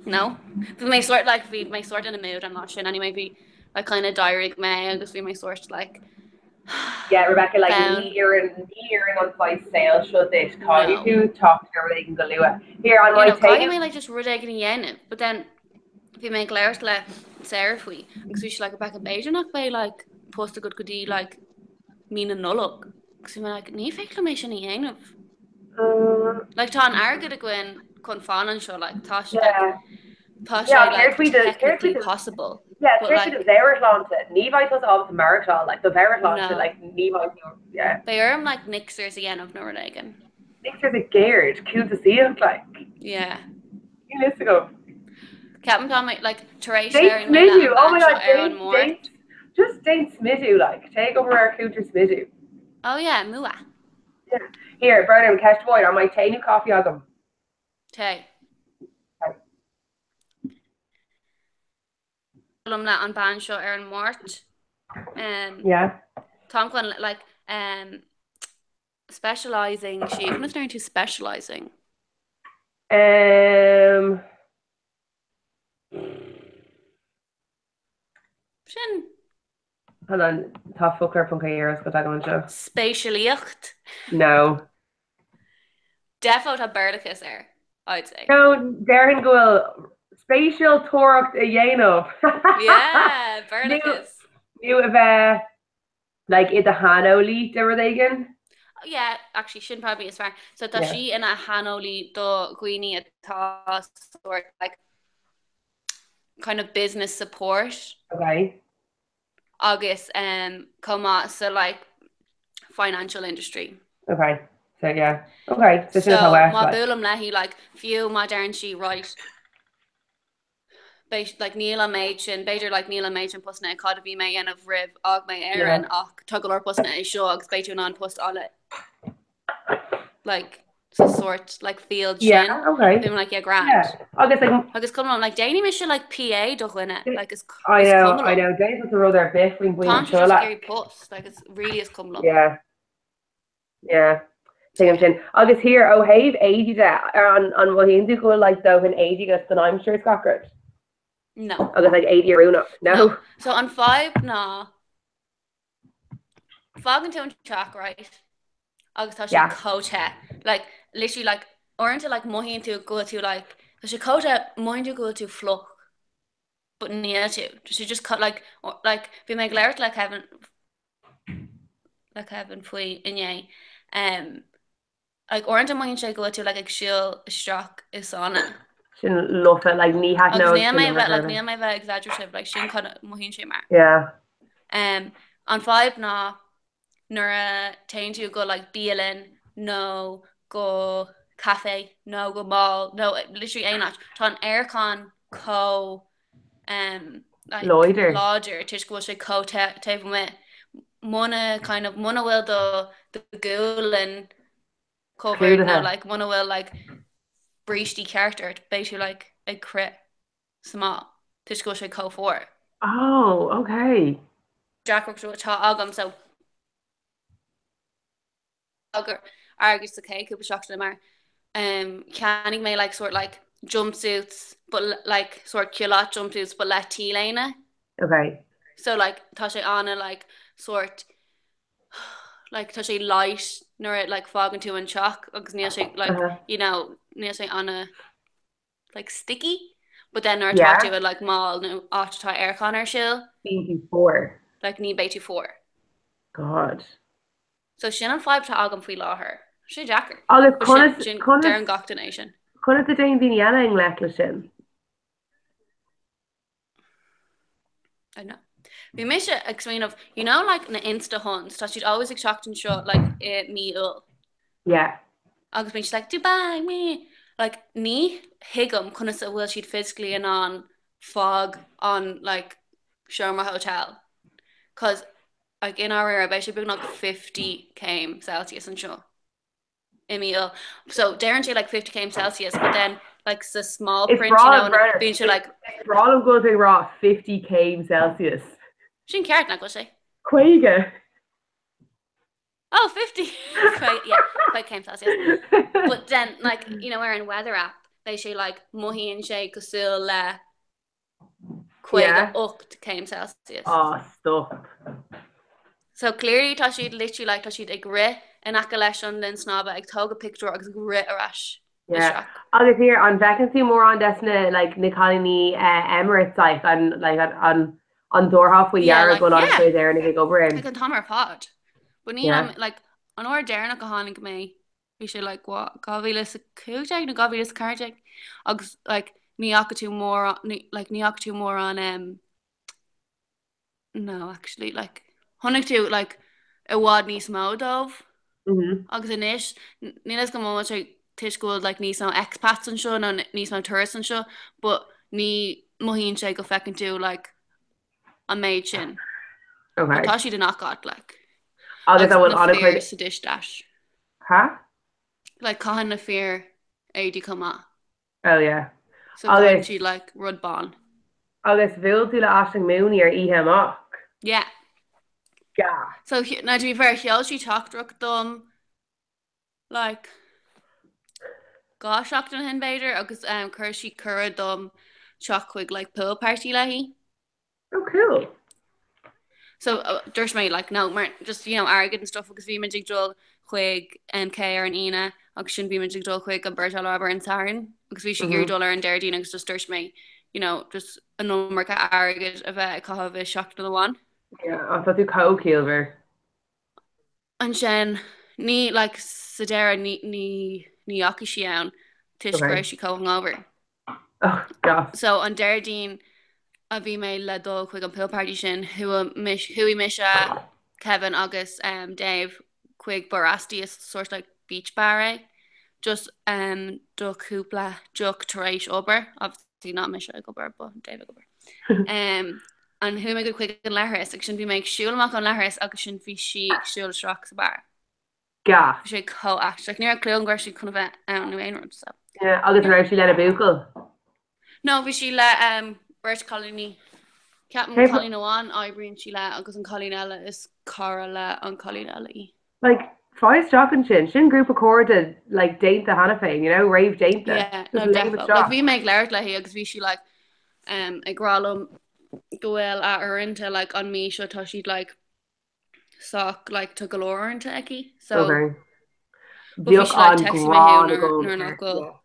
No. Bhí mé sort like, bhí mé sort in a mood an lá sin anyway, bhí like kind of d'éirigh mé agus bhí mé sort like Yeah, Rebecca, like ní oireann ní oireann an saghas saoil seo duit, caithfidh tú teacht ar rud éigin go luath. Here, an mbeidh Caithfidh mé like just rud éigin a dhéanamh, but then bhí mé ag labhairt le Sarah faoi agus bhí sí like Rebecca b'fhéidir nach mbeidh like post agat go dtí like mí na Nollag. Agus bhí mé like ní féidir liom é sin a dhéanamh. Like tá an airgead againn chun fan anseo like tá sé like tá sé like technically possible. Yeah, but like do mheabhairshláinte ní bheidh tú ábalta maireachtáil like do mheabhairshláinte like ní bheidh tú yeah. Beidh orm like mixers a dhéanamh nó rud éigin. Mixers i gceird, cuntasaíocht like. Yeah. Níl fhios agam. Ceapaim tá mé like tar éis Déan smidiú, oh my god, déan, déan, just déan smidiú like, téigh ag obair ar chuntar smidiú. Oh yeah, mua. Yeah. Here, Bernard, ceist amháin, an mbeidh tae nó caife agam? Tae. Liom le an bean seo ar an Máirt. Um, yeah. Táim chun like um, specialising sí, conas a deireann tú specialising? Um, Sin. Hold on, tá foclóir ponc ie ar oscailt agam anseo. Speisialaíocht? No. Defo tá Béarlachas air, I'd say. No, déarfainn go bhfuil speisialtóireacht a dhéanamh. Yeah, Béarlachas. Nó a bheith like i do shaineolaí de rud éigin. Yeah, actually sin probably is fearr. So tá sí ina shaineolaí do dhaoine atá sort like kind of business support. Okay. Agus um, chomh maith sa like financial industry. Okay. So yeah. Okay. So, so má buailim léi like fiú má deireann sí right Beidh, like, níl an méid sin, b'fhéidir, like, níl an méid sin postanna ag cad a bhí mé a dhéanamh roimh fhág mé Éirinn ach tá go leor postanna é seo agus beidh tú in ann post a fháil like, sa sort, like, field sin. Yeah, okay. Bhí mé like, yeah, grand. Yeah. Agus, like, Agus cuma liom, like, déanfaidh mise, like, PA do dhuine, like, is, I is know, cuma I liom. know, déanfaidh tusa rud ar bith faoin bpointe Táimse seo, just ag like. iarraidh post, like, it's really is cuma liom. Yeah. Yeah. Tuigim sin. Agus here, ó thaobh éadaí de, ar an an mothaíonn tú go bhfuil like dóthain éadaí agat don aimsir is gach rud? No. Agus like éadaí oiriúnach? No? No. So an fadhb ná fágann tú an teach, right? Agus tá sé Yeah. chomh te. Like literally like uaireanta like mothaíonn tú go bhfuil tú like tá sé chomh te mothaíonn tú go bhfuil tú fliuch. But níl tú. Tá sé just like like bhí mé ag labhairt le Kevin le Kevin faoi inné. Um, like uaireanta mothaíonn sé go bhfuil tú like ag siúl isteach i sauna. Sin lofa, like ní Agus thaitneodh níl sin mé liom bheith ar like chor ar níl mé bheith exaggerative, like sin cad a mothaíonn sé mar. Yeah. Um, an fadhb ná nuair a téann tú go like bialann nó go caife nó go mall nó literally aon áit, tá an aircon chomh um, like Láidir. láidir toisc go bhfuil sé chomh te taobh amuigh. Muna kind of muna bhfuil do do ghualainn covered nó Clúdaithe. like muna bhfuil like brístí ceart ort beidh tú like ag crith sa mall toisc go bhfuil sé chomh fuar. Oh, okay. Deacracht atá agam so agur airgead sa chéad cúpla seachtaine mar um, cheannaigh mé like sort like jumpsuits but like sort culotte jumpsuits but le T-léine. Okay. So like tá sé ana like sort like tá sé light nuair a like fágann tú an teach agus níl sé like uh -huh. you know níl sé ana like sticky but then nuair atá tú i like mall nó áit atá aircon ar siúl. Bíonn tú fuar. Like ní beidh tú fuar. God. So sin an fadhb atá agam faoi láthair. Tá sé deacair. Agus conas sin conas deireann gach duine é sin. Conas a dtéann daoine eile i ngleic leis sin? I know. Bhí mise ag smaoineamh, you know like na Insta Huns, tá siad always ag teacht anseo like i mí Iúil. Yeah. Agus bíonn siad like Dubai, me! Like ní thuigim conas a bhfuil siad physically in ann fág an like seomra hotel. Cause like i ndáiríre beidh sé beagnach 50 céim Celsius anseo. i mí Iúil. So deireann sé like 50 céim Celsius but then like sa small Is print you breá know liom Brenner, bíonn sé like Is breá liom go bhfuil tú ag rá 50 céim Celsius. Sin ceart nach bhfuil sé? 50. Oh 50 yeah 50 céim Celsius. But then like you know ar an weather app beidh sé like mothaíonn sé cosúil le 58 céim Celsius. Ah, stop. So clearly tá siad literally like tá siad ag rith in aice leis an linn snámha ag tógáil pictiúr agus ag rith ar ais Yeah. isteach. Agus here an bhfeiceann tú mórán des na like na cailíní eh, Emirates like an like an an an dtabharfá faoi Yeah, deara like go bhfuil yeah. an-chuid Éireannaigh ag obair ann. Like an t-am ar fad. But níl Yeah. am like an uair deireanach a tháinig mé bhí sé like what 2015 nó 2014 agus like ní fhaca tú mórán ní like ní fhaca tú mórán um no actually like chonaic tú like i bhfad níos mó dóibh Mm -hmm. agus anois níl a fhios agam an bhfuil sé toisc go bhfuil like níos mó expats anseo nó níos mó tourists anseo but ní mothaíonn sé go feiceann tú like an méid sin. Okay. But tá siad i ngach áit like. Agus Agus an bhfuil na an-chuid fir sa dish dash. Ha? Like caitheann na fir éadaí chomh maith. Oh yeah. So caitheann Agus siad like rud bán. agus bhuail tú le Aisling Mooney ar oíche amach. Yeah. Gas. So now to be fair sheol sí teachtaireacht dom like 2 seachtain ó shin b'fhéidir agus um, chuir sí cuireadh dom teacht chuig like pool party léi. Oh cool. So uh, dúirt mé like no mar just you know airgead and stuff agus bhí muid ag dul chuig MK ar an Aoine agus sin bhí muid ag dul chuig an Burj Al Arab ar an Satharn agus bhí sí ag iarraidh dul ar an Déardaoin agus just dúirt mé you know just an iomarca airgead a bheith ag caitheamh i seachtain amháin. Yeah, ach tá tú chomh ciallmhar. Ansin, ní, like, sa deireadh, ní, ní, ní dheachaigh sí ann toisc go Okay. raibh sí chomh hungover. Oh, gas. So, an Déardaoin a bhí mé le dul chuig an pool party sin, chuaigh mise, chuaigh mise, Kevin agus um, Dave chuig Barasti, is sort like beach bar é, just um, do cúpla deoch tar éis obair, obviously not mise ag obair, but Dave ag obair. Um, and chuaigh mé chuig an leithreas agus sin bhí mé ag siúl amach ón leithreas agus sin bhí sí ag siúl isteach sa bar. Gas. Bhí sé chomh aisteach. Ní raibh clue agam go raibh sí chun a bheith ann nó aon rud so. Yeah, agus an raibh sí lena buachaill? No, bhí sí le um, beirt cailíní. Ceapaim Cé cailín amháin oibríonn sí le agus an cailín eile is cara le an cailín eile í. Like, faigh isteach ansin, sin grúpa cairde like déanta cheana féin, you know, réamhdhéanta. Yeah, no, Just léim defo. Like, isteach. bhí mé ag labhairt léi agus bhí sí like, um, ag rá liom go bhfuil a uaireanta like, an mí seo tá siad like, sách like, tá go leor uaireanta aici. So, Okay. but bhí Bheadh sí like, an texting mé thú gráin nuair, agam nuair ar, nach bhfuil yeah.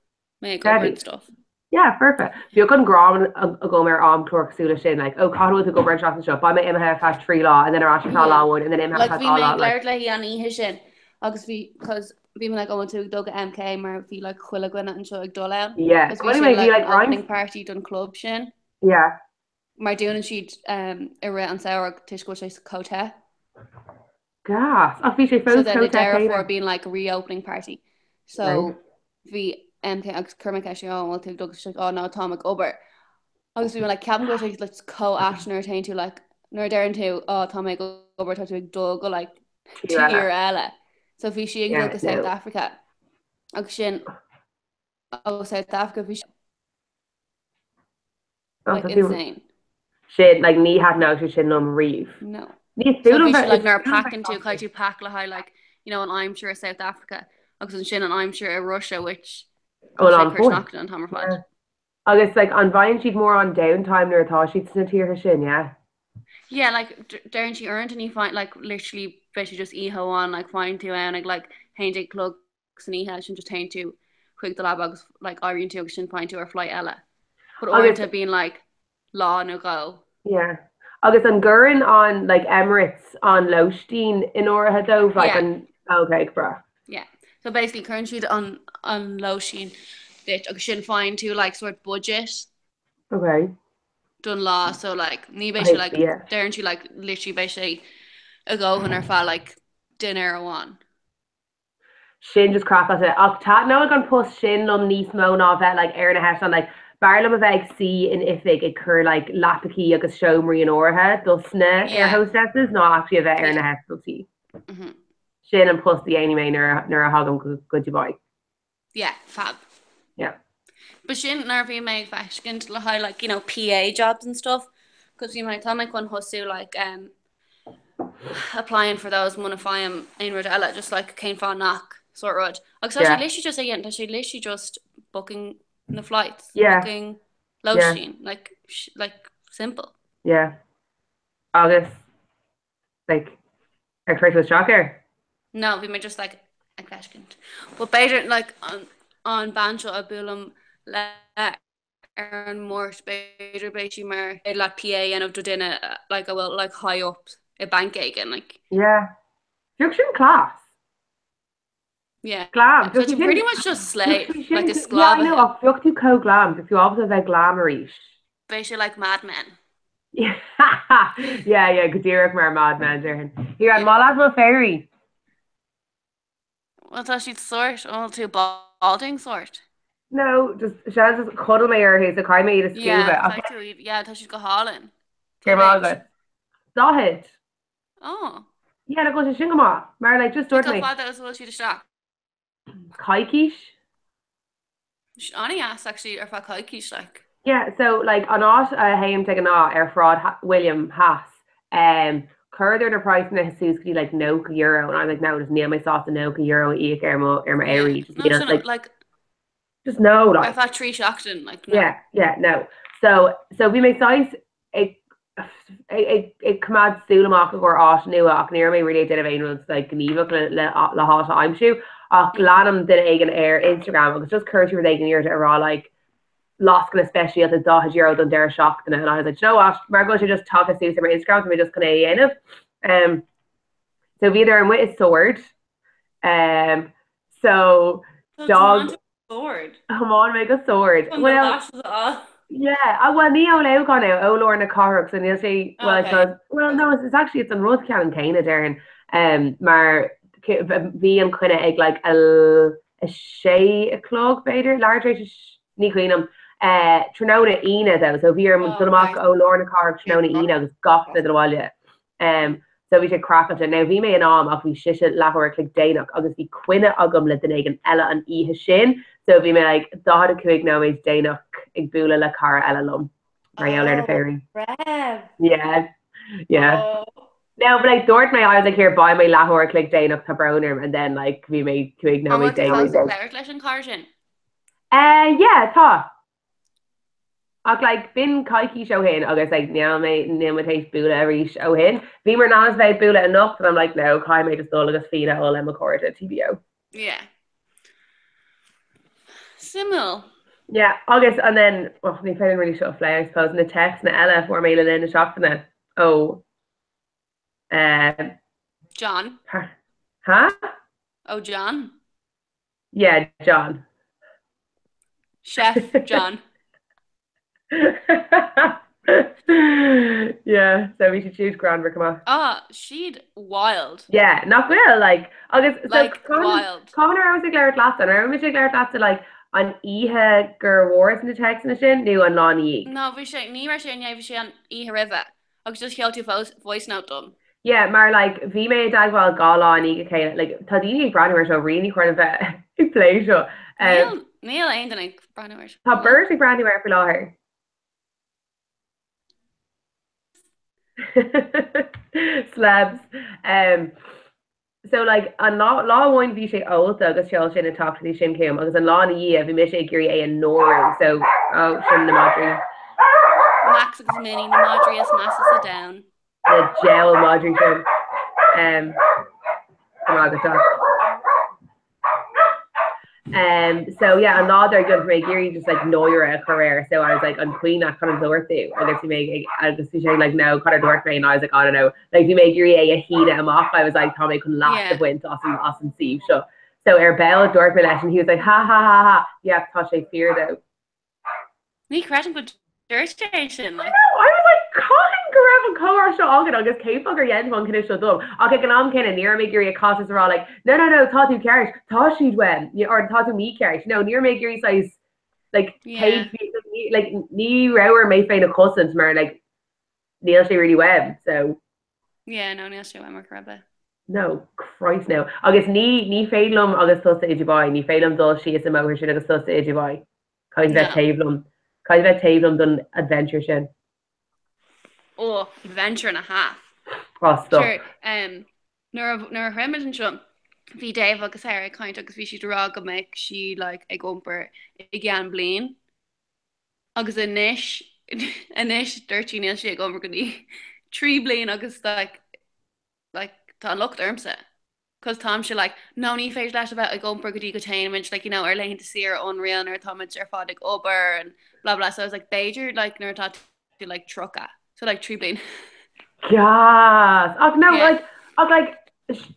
mé ag obair Deadly. and stuff. Yeah, foirfe. Bheadh an ghráin agam ar amchlár cosúil leis sin, like, oh, caithfidh tú ag obair an tseachtain seo, beidh mé imithe ar feadh 3 lá and then ar ais ar feadh lá Yeah. amháin and then imithe ar Like feadh bhí 2 mé lá, ag like. labhairt léi an oíche sin agus bhí cause bhí mé like, oh, an tú ag dul go MK mar bhí like chuile dhuine anseo ag dul ann. Yeah. Cause bhí Well, sé anyway, bhí like like an opening roinnt, party don club sin. yeah. Mar dúnann siad um, i rith an samhradh toisc go bhfuil sé chomh te. Gas. Ach bhí sé So fós then i chomh te Deireadh céanna. Fómhair bíonn like reopening party. So Right. bhí MK agus chuir mé ceist oh, an bhfuil tú ag dul agus she's like, oh no, táim ag obair. Agus bhí mé like ceapaim go bhfuil sé like chomh ait nuair a théann tú like nuair a deireann tú oh tá mé ag obair tá tú ag dul go like tír eile. So bhí sí ag dul go South Africa agus sin ó South Africa bhí sí like insane. Sin like ní thaitneodh sé sin liom riamh. No. Ní So bhí sí like nuair a packann tú caithfidh tú pack le haghaidh like you know an aimsir i South Africa agus ansin an aimsir i Russia which tá sé cur sneachta an t-am ar fad. Agus like an bhfaigheann siad mórán downtime nuair atá siad sna tíortha sin, yeah? Yeah, like deireann sí uaireanta ní faigheann like literally beidh sé just oíche amháin like faigheann tú ann ag like 11 a chlog san oíche ansin just téann tú chuig do leaba agus like éiríonn tú agus sin faigheann tú ar flight eile. But uaireanta bíonn like lá nó dhó. Yeah. Agus an gcuireann an like Emirates an lóistín in áirithe dóibh like Yeah. an okay, breá. Yeah. So basically cuireann siad an an lóistín duit agus sin faigheann tú like sort budget Okay. don lá so like ní beidh sé like Yeah. deireann sí like literally beidh sé a dhóthain ar feadh like dinnéar amháin. Sin just craiceáilte. Ach taitneoidh an post sin liom níos mó ná bheith like ar na heitleáin. Like b'fhearr liom a bheith ag suí in oifig ag cur like leapachaí agus seomraí in áirithe dos na air Yeah. hostesses ná actually a bheith ar Yeah. na heitiltí. Mhm. Sin an post a dhéanfaidh mé nuair nuair a thagaim go go Dubai. Yeah, fab. Yeah. But sin nuair a bhí mé ag feiscint le haghaidh like, you know, PA jobs and stuff, cos bhí mé tá mé chun thosú like um, applying for those muna bhfaighim aon rud eile, just like cén fáth nach sort rud. Agus tá sé Yeah. literally just again, tá sé literally just booking na flights, Yeah. booking Yeah. lóistín, like sh like simple. Yeah. Agus like ar chuir tú isteach air? No, bhí mé just like ag feiscint. But b'fhéidir like an an bean seo a buailim le ar an Máirt b'fhéidir beidh sí mar féidir leat PA a dhéanamh do duine like a bhfuil like high up i banc éigin like. Yeah. Bheadh sin class. Yeah. Glam. Tá tú pretty much just slave, like a Yeah, I sclábhaithe. know, ach bheadh tú chomh glam, bheadh tú ábalta a bheith glam arís. Beidh sé like Mad Men. Yeah, yeah, go díreach mar Mad Men, déarfainn. Here, an maith leat mo phéirí? Well, tá siad sort, an bhfuil tú balding sort? No, just seans just chodail mé orthu so caithfidh mé iad a Yeah, scuabadh. Ach caithfidh tú iad, yeah, tá siad go hálainn. Go Cé raibh maith mhéid? agat. 40. Oh. Yeah, nach bhfuil sé sin go maith. Mar like just Cé dúirt chomh mé fada is a bhfuil siad isteach? coicís? An-dheas actually ar feadh coicís like. Yeah, so like an áit a théim de ghnáth ar Shráid William Theas, um, chuireadar na praghsanna suas go dtí like €90 and I was like no, just níl mé sásta €90 a íoc ar mo ar mo Yeah. éirí. Just No, níl sin like like just no ar like feadh 3 seachtain like no. Yeah, yeah, no. So so bhí mé saghas ag ag ag coimeád súil amach i gcomhair áit nua ach ní raibh mé really ag déanamh aon rud like gníomhach le le le háit a aimsiú ach leanaim duine éigin ar Instagram agus just chuir sí rud éigin in airde a rá like lascaine speisialta €40 don deireadh seachtaine and I was like, "Do you know what? Mar go bhfuil sé just tagtha suas ar mo Instagram tá mé just chun é a dhéanamh. Um, so bhíodar amuigh i Sord. Um, so dog Sord. Thiomáin mé go Sord. Chun do lashes a fháil. Yeah, ah well ní ó Leamhcán é, ó lár na cathrach so níl sé, well I Okay. suppose, well no it's actually it's an rud ceannann céanna déarfainn um, mar bhí an coinne ag like a, a sé a chlog b'fhéidir, leathuair tar éis ní cuimhin liom, eh, tráthnóna Aoine though so bhí orm Oh, dul amach okay. ó lár na cathrach tráthnóna Aoine agus gach duine dul abhaile. Um, so bhí sé craiceáilte. Now bhí mé in am ach bhí sise leathuair a chloig déanach agus bhí coinne agam le duine éigin eile an oíche sin so bhí mé like 45 nóiméad déanach ag bualadh le cara eile liom mar gheall ar na Oh, féirí. raibh. Yeah. Yeah. Oh. No, but like dúirt mé I was like here beidh mé leathuair a chloig déanach tá brón orm and then like bhí mé 5 An nóiméad bhfuil tú déanach. fós ag labhairt leis an chara sin? Uh, yeah, tá. Ach like b'in coicís ó shin agus like níl mé níl mé tar éis bualadh arís ó shin. Bhíomar in ainm is bheith ag bualadh anocht and I'm like no caithfidh mé just dul agus fíon a ól le mo chairde TBO. Yeah. Suimiúil. Yeah agus and then oh ní féidir really seo a phlé I suppose na téacsanna eile a fuair mé le linn na seachtaine ó eh John. Ha? Ó John. Yeah, John. Chef John. Yeah, so bhí siad siúd greannmhar go maith. Ah, siad wild. Yeah, nach bhfuil, like, agus so Like, cá wild. cá raibh ag labhairt leatsa, an raibh mise ag labhairt leatsa, like, an oíche gur bhfuaireas na téacsanna sin nó an lá ina dhiaidh? No, bhí sé, ní raibh sé inné, bhí sé an oíche roimhe agus just sheol tú voice note dom. Yeah, mar like bhí mé i dteagmháil 2 lá i ndiaidh a chéile, like tá daoine ag breathnú ar seo, really ní chóir dom bheith ag plé seo. Níl, níl aon duine ag breathnú air seo. Tá beirt ag breathnú air faoi láthair. Celebs. Um, so like an lá lá amháin bhí sé ólta agus sheol sé na téacsanna sin chugam agus an lá ina dhiaidh bhí mise ag iarraidh é a náiriú so oh sin na madraí. Max agus Minnie na madraí is measa sa domhan. Na diabhal madraí sin. Um, go maith agat Josh. Um, so yeah, an lá dár gcionn bhí mé ag iarraidh just like náire a chur air, so I was like an cuimhin leat cad a dúirt tú agus bhí mé ag agus bhí sé like no cad a dúirt mé and I was like I don't know like bhí mé ag iarraidh é a shíneadh amach I was like tá mé chun leas a Yeah. bhaint as an as an suíomh seo. So ar ball dúirt mé leis and he was like ha ha ha ha yeah tá sé fíor though. Ní chreidim go dúirt sé sin, like. I know, I was like, cathain go raibh an comhrá seo againn agus cén fáth gur dhein tú an cinneadh seo dom? Ach ag an am céanna, ní raibh mé ag iarraidh a casadh is a rá like, no, no, no, tá tú ceart, tá siad uaim, or tá tú mícheart. No, ní raibh mé ag iarraidh saghas, like, Yeah. cé, like, ní raibh orm mé féin a chosaint mar, like, níl sé really uaim, so. Yeah, no, níl sé uaim ar chor ar bith. No, Christ no. Agus ní, ní féidir liom agus tusa i Dubai, ní féidir liom dul síos an mbóthar sin agus tusa i Dubai. Caithfidh tú bheith No. taobh liom. Caithfidh tú bheith taobh liom don adventure sin. Oh, adventure and a half. Oh, stop. Sure, um, nuair a, nuair a shroich muid anseo, bhí Dave agus Sarah ag caint agus bhí siad ag rá go mbeadh sí like, ag iompar i gceann bliain. Agus anois, anois dúirt sí níl sí ag iompar go dtí 3 bliain agus like, like tá an locht ormsa. Cos táimse like, no ní féidir leat a bheith ag iompar go dtí go dtéann muid like, you know, ar laethanta saoire unreal nuair atá muid ar fad ag obair and blah blah. So I was like, b'fhéidir like nuair atá tú like 30. So like 3 bliain. Gas! Ach no, Yeah. like, ach like,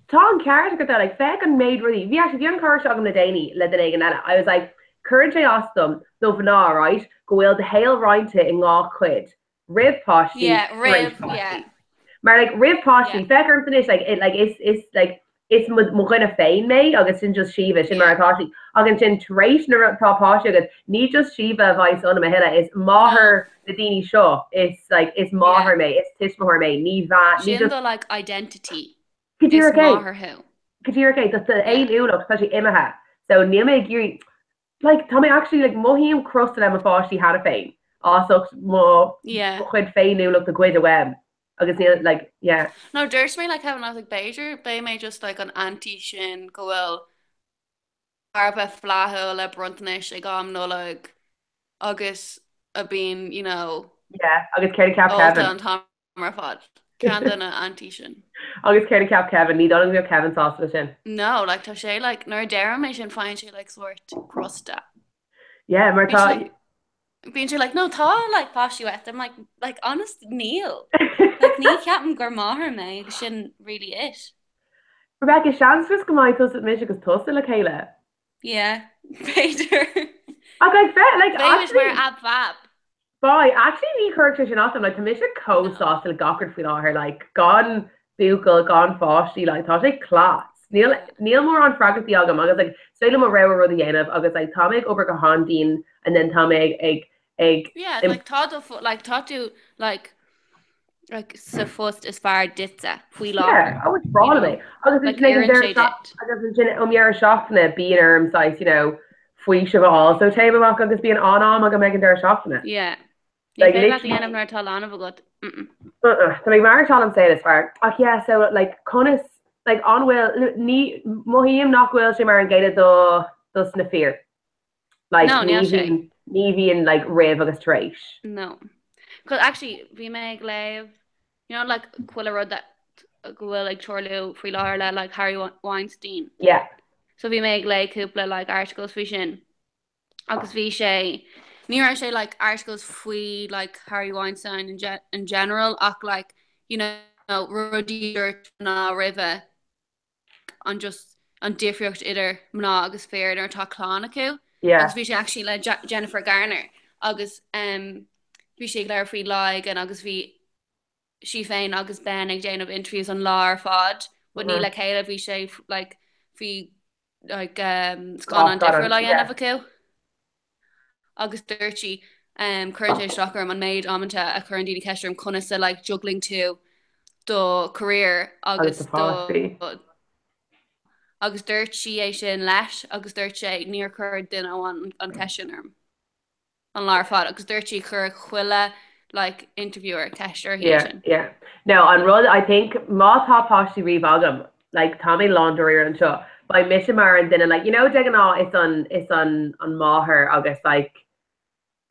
tá an ceart agat though, like, féach an méid rudaí. Bhí actually, bhí an comhrá seo agam le déanaí le duine éigin eile. I was like, cuireann sé as dom, do mhná, right, go bhfuil do shaol roinnte i ndhá chuid, roimh páistí, Yeah, tar éis roimh, páistí. yeah. Mar like, roimh páistí, Yeah. féach ormsa anois, like, it, like, is, is, like, is mo dhuine féin mé agus sin just Síomha, sin mar atá sí. Ach ansin tar éis nuair atá páiste agat, ní just Síomha a bheas ionam a thuilleadh, is máthair na daoine seo, is like is máthair mé, is tuismitheoir mé, ní bhean, ní Sin just do like identity, Go is díreach é. máthair thú. Go díreach é, do fhéiniúlacht, tá sé imithe. So níl mé ag iarraidh, like tá mé actually like mothaím crosta le mo pháistí cheana féin as ucht mo Yeah. chuid féiniúlacht a ghoid uaim agus níl like yeah. No, dúirt mé le Kevin, I was like b'fhéidir beidh mé just like an auntie sin go bhfuil thar a bheith flaithiúil le bronntanais ag am Nollag agus a bíonn you know Yeah, agus céard a cheap ólta Kevin? an t-am ar fad. Ceann de na aunties sin. Agus céard a cheap Kevin? Ní dóigh liom go mbeadh Kevin sásta leis sin. No, like tá sé like nuair a deirim é sin faigheann sé like sórt crosta. Yeah, mar Bíonn sé tá like bíonn sé like no tá like páistí uait. I'm like like honest níl. Like ní cheapaim gur máthair mé agus sin really it. Rebecca, seans just go mbeidh tusa mise agus tusa le chéile. Yeah, b'fhéidir. Ach like bheith like Bheidh muid mar actually ab fab. Bye, actually ní chuirfeadh sé sin as dom, like tá mise chomh No. sásta le gach rud faoi láthair, like gan buachaill, gan pháistí, like tá sé class. Níl Yeah. níl mórán freagrachtaí agam agus like is féidir liom mo rogha rud a dhéanamh agus like tá mé ag obair go han-dian and then tá mé ag ag ag Yeah, like tá do like tá tú like like sa phost is fearr duitse faoi Yeah, láthair, oh is breá you liom know? é. Agus Like ansin ag an oireann deireadh sé seach- duit. agus ansin um dheireadh seachtaine bíonn orm saghas, you know, faoiseamh a fháil so téim amach agus bíonn an-am agam ag an deireadh seachtaine. Yeah. Ní Like féidir leat a literally dhéanamh nuair atá leanbh agat. Mm-mm. Uh-uh. Tá mé ag maireachtáil an saol is fearr. Ach yeah, so like conas like an bhfuil ní mothaím nach bhfuil sé mar an gcéanna do dos na fir. Like No, ní níl sé. bhíonn ní bhíonn like roimh agus tar éis. No. Cos actually bhí mé ag léamh you know like chuile rud that go bhfuil ag tarlú faoi láthair le like Harvey Weinstein. Yeah. So bhí mé ag léamh cúpla like articles faoi sin agus bhí sé ní raibh sé like articles faoi like Harvey Weinstein in, ge in general ach like you know rudaí a dúirt mná roimhe an just an difríocht idir mná agus fir nuair atá clann acu. Yeah. Agus bhí sé actually le Jennifer Garner agus um, bhí sé ag labhairt faoi lá éigin agus bhí sí féin agus Ben ag déanamh interviews an lá ar fad, but ní Mhm. le chéile bhí sé like bhí like um, scannán Scannán, difriúil á yeah. dhéanamh acu. Agus dúirt sí, cuireann sé isteach orm an méid amanta a chuireann daoine ceist orm conas a like juggling tú do career agus do agus dúirt sí é sin leis agus dúirt sé níor chuir duine amháin an cheist sin orm. an lá ar fad agus dúirt sí chuir chuile like interviewer ceist uirthi Yeah, ansin. yeah. No, an rud I think má tá páistí riamh agam, like tá mé lán dáiríre anseo, beidh mise mar an duine like you know de ghnáth is an is an an máthair agus like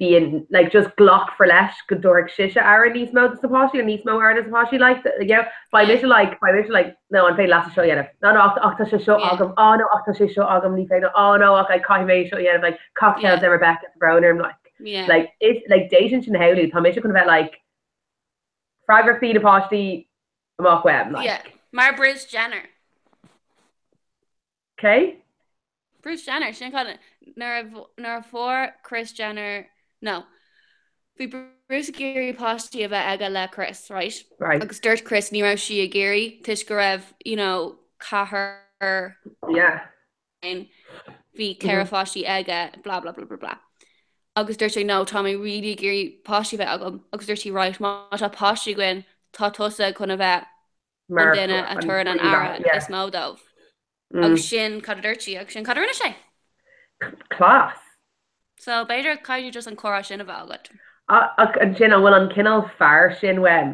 bíonn like just glacfar leis go dtabharfaidh sise aire níos mó dos na páistí nó níos mó aire dos na páistí like you know beidh mise like beidh mise like no an féidir leatsa seo a dhéanamh no no ach ach tá sé seo Yeah. agam oh no ach tá sé seo agam ní féidir oh no ach like caithfidh mé seo a dhéanamh like cocktails Yeah. le Rebecca tá brón orm like Yeah. like is like d'fhéadfainn sin a shamhlú tá mise chun a bheith like freagrachtaí na páistí amach uaim like Yeah. Mar Bruce Jenner. Okay? Bruce Jenner, sin cad nuair a nuair a fuair Kris Jenner no bhí Bruce ag iarraidh páistí a bheith aige le Kris, right? Right. Agus dúirt Kris ní raibh sí ag iarraidh toisc go raibh you know ceathrar Yeah. ann, bhí 4 pháistí aige blah blah blah blah blah. Agus dúirt sé no tá mé really ag iarraidh páistí a bheith agam agus dúirt sí right má tá páistí againn tá tusa chun a bheith an duine a tugann an aire is mó dóibh. Agus sin cad a dúirt sí agus sin cad a rinne sé. Class. So b'fhéidir caithfidh tú just an comhrá sin a bheith agat. Ach ansin an bhfuil an cineál fear sin uaim?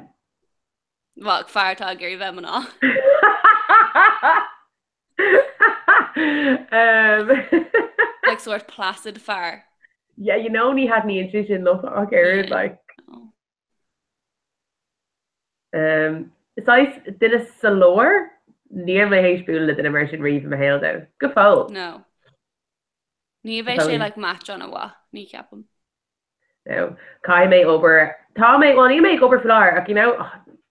Bhuel, fear atá ag iarraidh bheith mná. Like sort placid fear. Yeah, you know ní thaitníonn sé sin liom ach oiread like. Um, saghas duine sa lár? Níl mé théis bualadh le duine mar sin riamh i mo shaol though. Go fóill. No. Ní bheidh sé like match an-mhaith, ní cheapaim. No. Caithfidh mé obair, tá mé, well níl mé ag obair faoi láthair ach you know,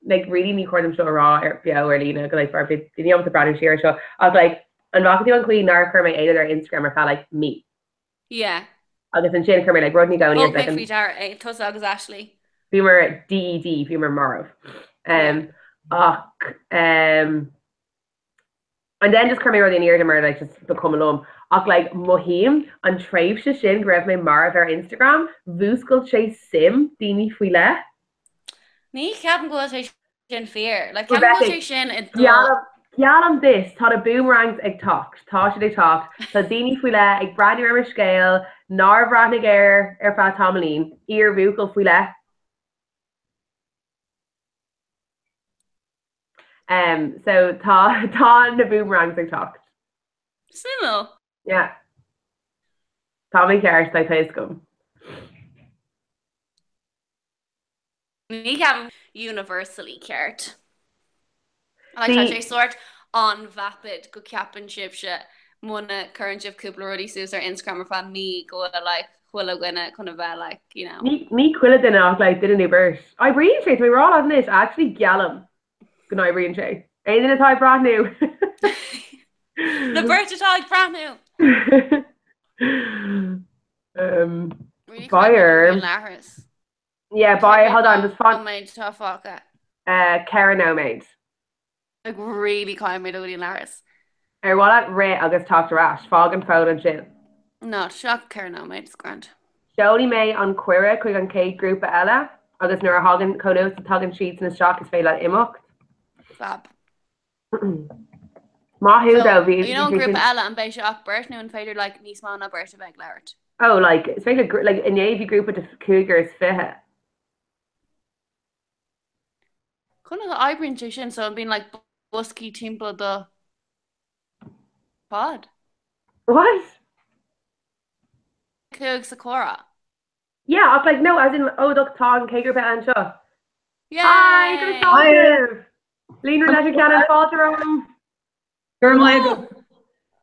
like really ní chóir dom seo a rá ar beo ar líne go like mar bhí daoine ábalta breathnú siar ar seo ach like an bhfaca tú an chaoi nár chuir mé aon rud ar Instagram ar feadh like mí? Yeah. Agus ansin chuir mé like rud ní go Thug mé faoi deara é, tusa agus Ashley. Bhíomar DED, bhíomar marbh. Um, ach um, and then just chuir mé rudaí in airde mar like just ba chuma liom. Ach like mothaím an tréimhse sin go raibh mé marbh ar Instagram, mhúscail sé suim daoine faoi leith. Ní cheapaim go bhfuil sé sin fíor. Like, ceapaim go bhfuil sé sin i do. Geallaim duit, tá na boomerangs ag teacht. Tá siad ag teacht. Tá daoine faoi leith ag breathnú ar mo scéal nár bhreathnaigh air ar feadh tamaillín. Iar-bhuachaill faoi leith. Um, so tá tá na boomerangs ag teacht. Suimiúil. Yeah. Tá mé ceart, tá a fhios agam. Ní cheapaim universally ceart. Like tá sé sórt an-vapid go ceapann sibhse muna cuireann sibh cúpla rudaí suas ar Instagram ar feadh mí go bhfuil like chuile dhuine chun a bheith like you know. Ní chuile duine ach like duine nó beirt. Oibríonn sé, tá mé ag rá leat anois, actually geallaim go n-oibríonn sé. Aon duine atá ag breathnú. Na beirt atá ag breathnú! Um, Really Fire. an leithreas. Yeah, bye, hold on, just fan. Nóiméad atá fágtha. Uh, 4 nóiméad. Like really caithfidh mé dul go dtí an leithreas. Ar mhaith leat rith agus teacht ar ais, fág an fón ansin. No, tá sé ach 4 nóiméad, it's grand. Seolfaidh mé an cuireadh chuig an chéad ghrúpa eile agus nuair a thagann, chomh luath is a tagann siadsan isteach is féidir leat imeacht. Fab. Maith thú though, bhí You know an grúpa eile an beidh sé ach beirt nó an féidir like níos mó ná beirt a bheith ag labhairt? Oh like is féidir like inné bhí grúpa de 25. Conas a oibríonn sé sin so an bíonn like boscaí timpeall do pod? What? Cúig sa chomhrá. Yeah ach like no as in oh look tá an chéad ghrúpa eile anseo. Yay! Hi, conas tá sibh? Líonra Leitir Ceanainn fáilte romhaibh. Go raibh maith agat.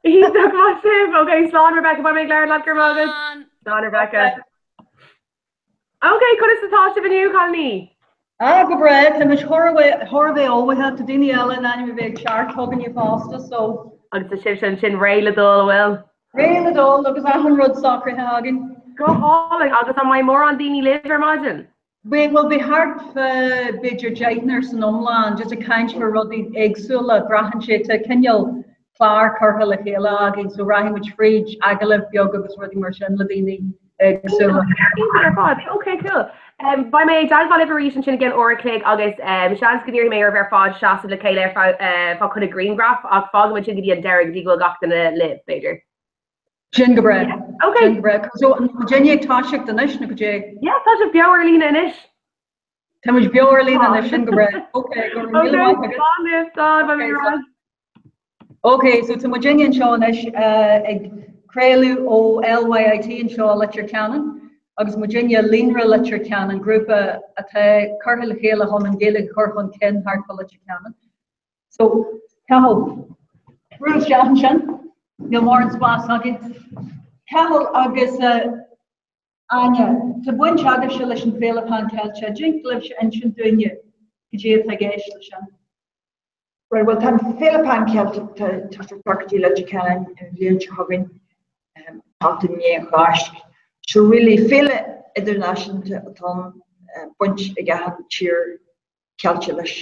Iontach maith sibh. Ok, slán Rebecca, beidh mé ag labhairt leat, go raibh maith agat. Slán. Slán Rebecca. Ok, conas atá sibh inniu, cailíní? Ah, go breá, tá muid chóir a bheith chóir a bheith ullmhaithe, tá daoine eile in ainm a bheith ag teacht chugainne fosta, so. Agus tá sibhse ansin réidh le dul, an bhfuil? Réidh le dul agus achan rud socraithe againn. Go hálainn, agus an mbeidh mórán daoine libh ar maidin? Beidh, bhuel beidh thart fá b'fhéidir deichniúr san iomlán, just ag caint fá rudaí éagsúla, braitheann sé, tá cineál clár curtha le chéile againn so rachaidh muid fríd agallamh beag agus rudaí mar sin le daoine. éagsúla. Iontach ar fad. Ok, cool. Beidh mé i dteagmháil libh arís ansin i gceann uair a chloig agus seans go n-iarrfaidh mé oraibh ar fad seasamh le chéile ar feadh fá choinne grianghraf ach fágfaimid sin go dtí an deireadh go dtí go bhfuil gach duine libh, b'fhéidir. Sin go breá. Ok. Sin go breá. So, an bhfuil muidinne ag toiseacht anois nó goidé? Yeah, tá sibh beo ar líne anois. Tá muid beo ar líne anois, sin go breá. Ok, go raibh míle maith agat. Slán libh, slán, beidh mé ar ais. Ok, so tá muidinne anseo anois ag craoladh ó LYIT anseo i Leitir Ceanainn agus muidinne Líonra Leitir Ceanainn, grúpa atá curtha le chéile chun an Ghaeilge a chur chun cinn thart fá Leitir Ceanainn. So, Cathal, brú isteach ansin, níl mórán spás againn. Cathal agus Áine, tá baint agaibhse leis an Féile Pan Ceilteach, an dtig libhse insint dúinne cad é atá i gceist leis sin? Right, bhuel tá an Féile Pan Ceilteach, tá sé ag teacht go dtí Leitir Ceanainn an bhliain seo chugainn, teacht i ndiaidh an Cháisc. So really féile idirnáisiúnta atá ann, baint ag achan tír Ceilteach leis.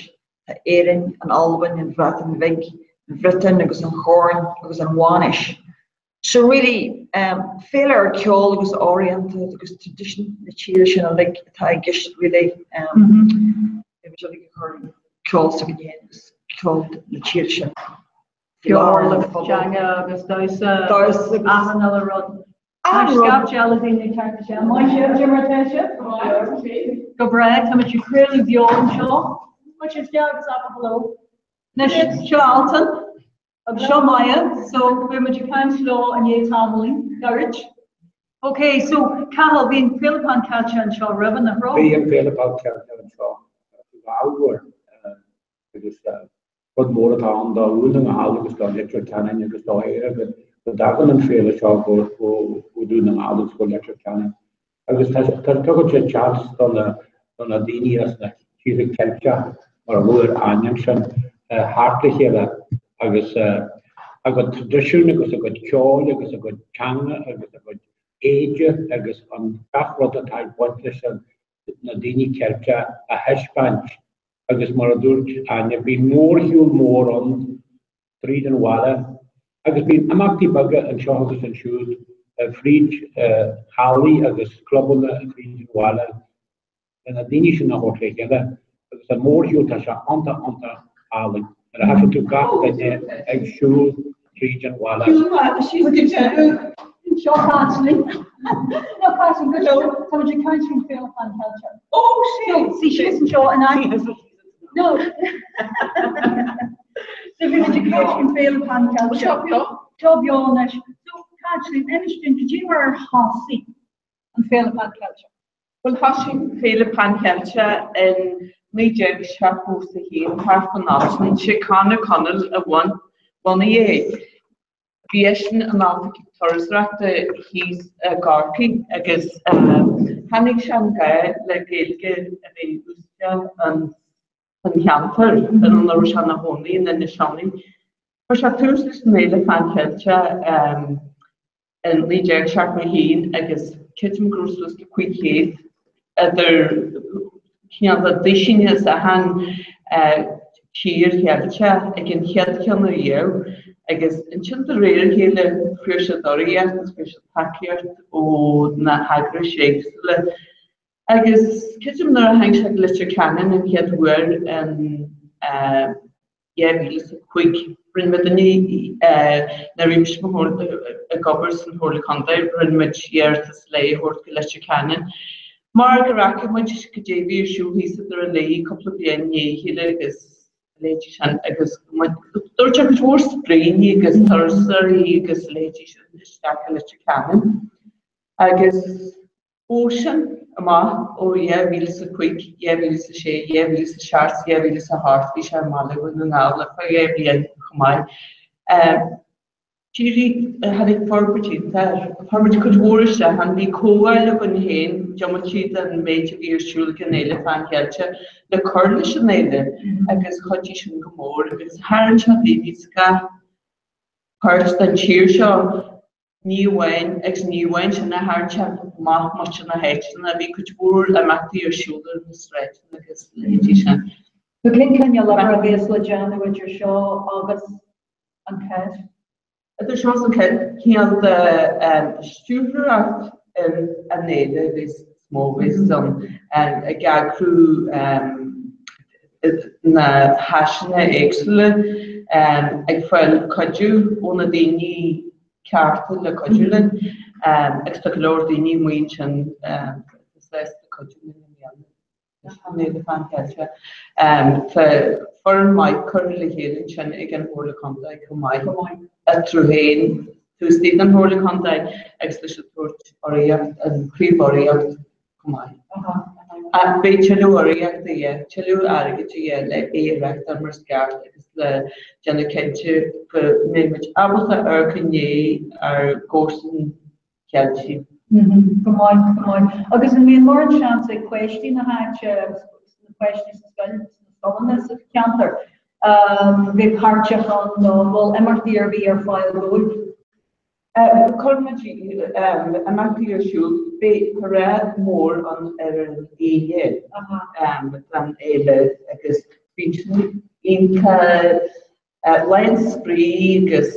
Tá Éirinn, an Albain, an Bhreatain Bhig, an Bhriotáin agus an Chorn agus an Mhánais. So really, féile ar ceol agus amhránaíocht agus traidisiún na tíre sin uilig atá i gceist really. Beidh muid uilig ag cur ceol s'againn féin agus ceol na tíre sin. Ceol agus teanga agus damhsa agus achan uile rud. Tá scaifte eile daoine ag teacht isteach. Maith sibh, cad é mar atá sibh? Go breá, tá muid ag craoladh beo anseo. Maith sibh, agus hello. Anois, seo Altan. Agus seo Maya, so beidh muid ag caint leo i ndiaidh tamaillín gairid. Ok, so Cathal, bhí an Féile Pan Ceilteach anseo roimhe, nach raibh? Bhí an Féile Pan Ceilteach anseo dhá uair agus rud mór atá ann do Dhún na nGall agus do Leitir Ceanainn agus do Éire go dtagann an féile seo go Dún na nGall agus go Leitir Ceanainn. Agus tugann sé chance do na daoine as na tíortha Ceilteacha, mar a luaigh Áine ansin, theacht le chéile agus a gcuid traidisiún agus a gcuid ceoil agus a gcuid teanga agus a gcuid éide agus an gach rud atá ag baint leis na daoine Ceilteacha a thaispeáint. Agus mar a dúirt Áine, bíonn mórshiúl mór ann tríd an bhaile agus bíonn imeachtaí beaga anseo agus ansiúd fríd hallaí agus clubanna fríd an bhaile le na daoine sin a thabhairt le chéile agus an mórshiúl tá sé iontach iontach álainn nuair a fheiceann tú gach duine ag siúl tríd an bhaile. Seo Caitlín. No Caitlín, go Tá muid ag caint faoin Féile Pan Ceilteach. Ó sin! Suigh síos anseo in aice. No. So bhí muid ag caint faoin Féile Pan Ceilteach. Seo beo. Seo beo anois. So Caitlín, inis dúinn cad é mar ar thosaigh an Féile Pan Ceilteach? Bhuel thosaigh Féile Pan Cheilteach in 1971 thart fán am sin. Sé Con Ó Conaill a bhunaigh é. Bhí eisean ina oifigeach turasóireachta thíos i gCorcaigh agus chonaic sé an gá le Gaeilge a bheith úsáideach an cheantar ina raibh sé ina chónaí in Inis Sionnach. Chuir sé tús leis an Fhéile Phan Cheilteach in 1971 agus creidim go raibh suas le 500 idir cineál de duisín as achan tír Cheilteach ag an chéad cheann ariamh agus ansin de réir a chéile fuair siad urraíocht agus fuair siad tacaíocht ó na heagrais éagsúla. Agus creidim nuair a tháinig sé go Leitir Ceanainn an chéad uair in 2005, rinne muid nuair a bhí mise ag obair san Chomhairle Contae, rinne muid iarratas le é a thabhairt go Leitir Ceanainn mar go bhfaca muid cad é a bhí ar siúl thíos i dTrá Lí cúpla bliain i ndiaidh a chéile agus a leithéidí sin agus dúirt sé cuid mhór spraoi agus turasóirí agus a leithéidí sin isteach i Leitir Ceanainn agus Ó sin amach, ó 2005, 2006, 2007, 2008, bhí sé i mbaile Dhún na nGall ar feadh 2 bhliain chomh maith. D'éirigh, tháinig forbairt iontach air. Chuir muid cuid mhór isteach ann. Bhí comhdháil againn féin, diomaite den méid a bhí ar siúl ag an Fhéile Phan Cheilteach, le cur leis an fhéile agus chuidigh sin go mór agus tharraing sé daoine as gach páirt den tír seo. Ní amháin, agus ní amháin sin, a tharraing sé amach muintir na háiteanna, bhí cuid mhór imeachtaí ar siúl ar na sráideanna agus a leithéidí sin. So cén cineál oibre a bhéas le déanamh idir seo agus an Cháisc? Idir seo agus an Cháisc, cineál de stiúrthóireacht. An fhéile a bheas is mó a bheas ann, ag eagrú na háiseanna éagsúla, ag fáil cuidiú ó na daoine cearta le cuidiú linn agus tá go leor daoine amuigh ansin atá sásta cuidiú linn i mbliana leis an Fhéile Phan Cheilteach. Tá foireann maith curtha le chéile ansin ag an Chomhairle Contae chomh maith, eatarthu féin, taobh istigh den Chomhairle Contae agus tá siad ag tabhairt urraíocht, an phríomh-urraíocht chomh maith. Ach beidh tuilleadh urraíochta de dhíth, tuilleadh airgid de dhíth le é a reáchtáil mar is ceart agus le déanamh cinnte go mbeidh muid ábalta amharc i ndiaidh ár gcomharsan Cheiltigh. Go maith, go maith. Agus an mbíonn mórán seans ag páistí na háite agus na páistí sa scoil, sna scoileanna sa cheantar, bheith páirteach ann nó an bhfuil imeachtaí ar bith ar fáil dóibh? Cuireann muid imeachtaí ar siúl. Beidh paráid mór ann ar an Aoine don fhéile agus bíonn sin iontach lán spraoi agus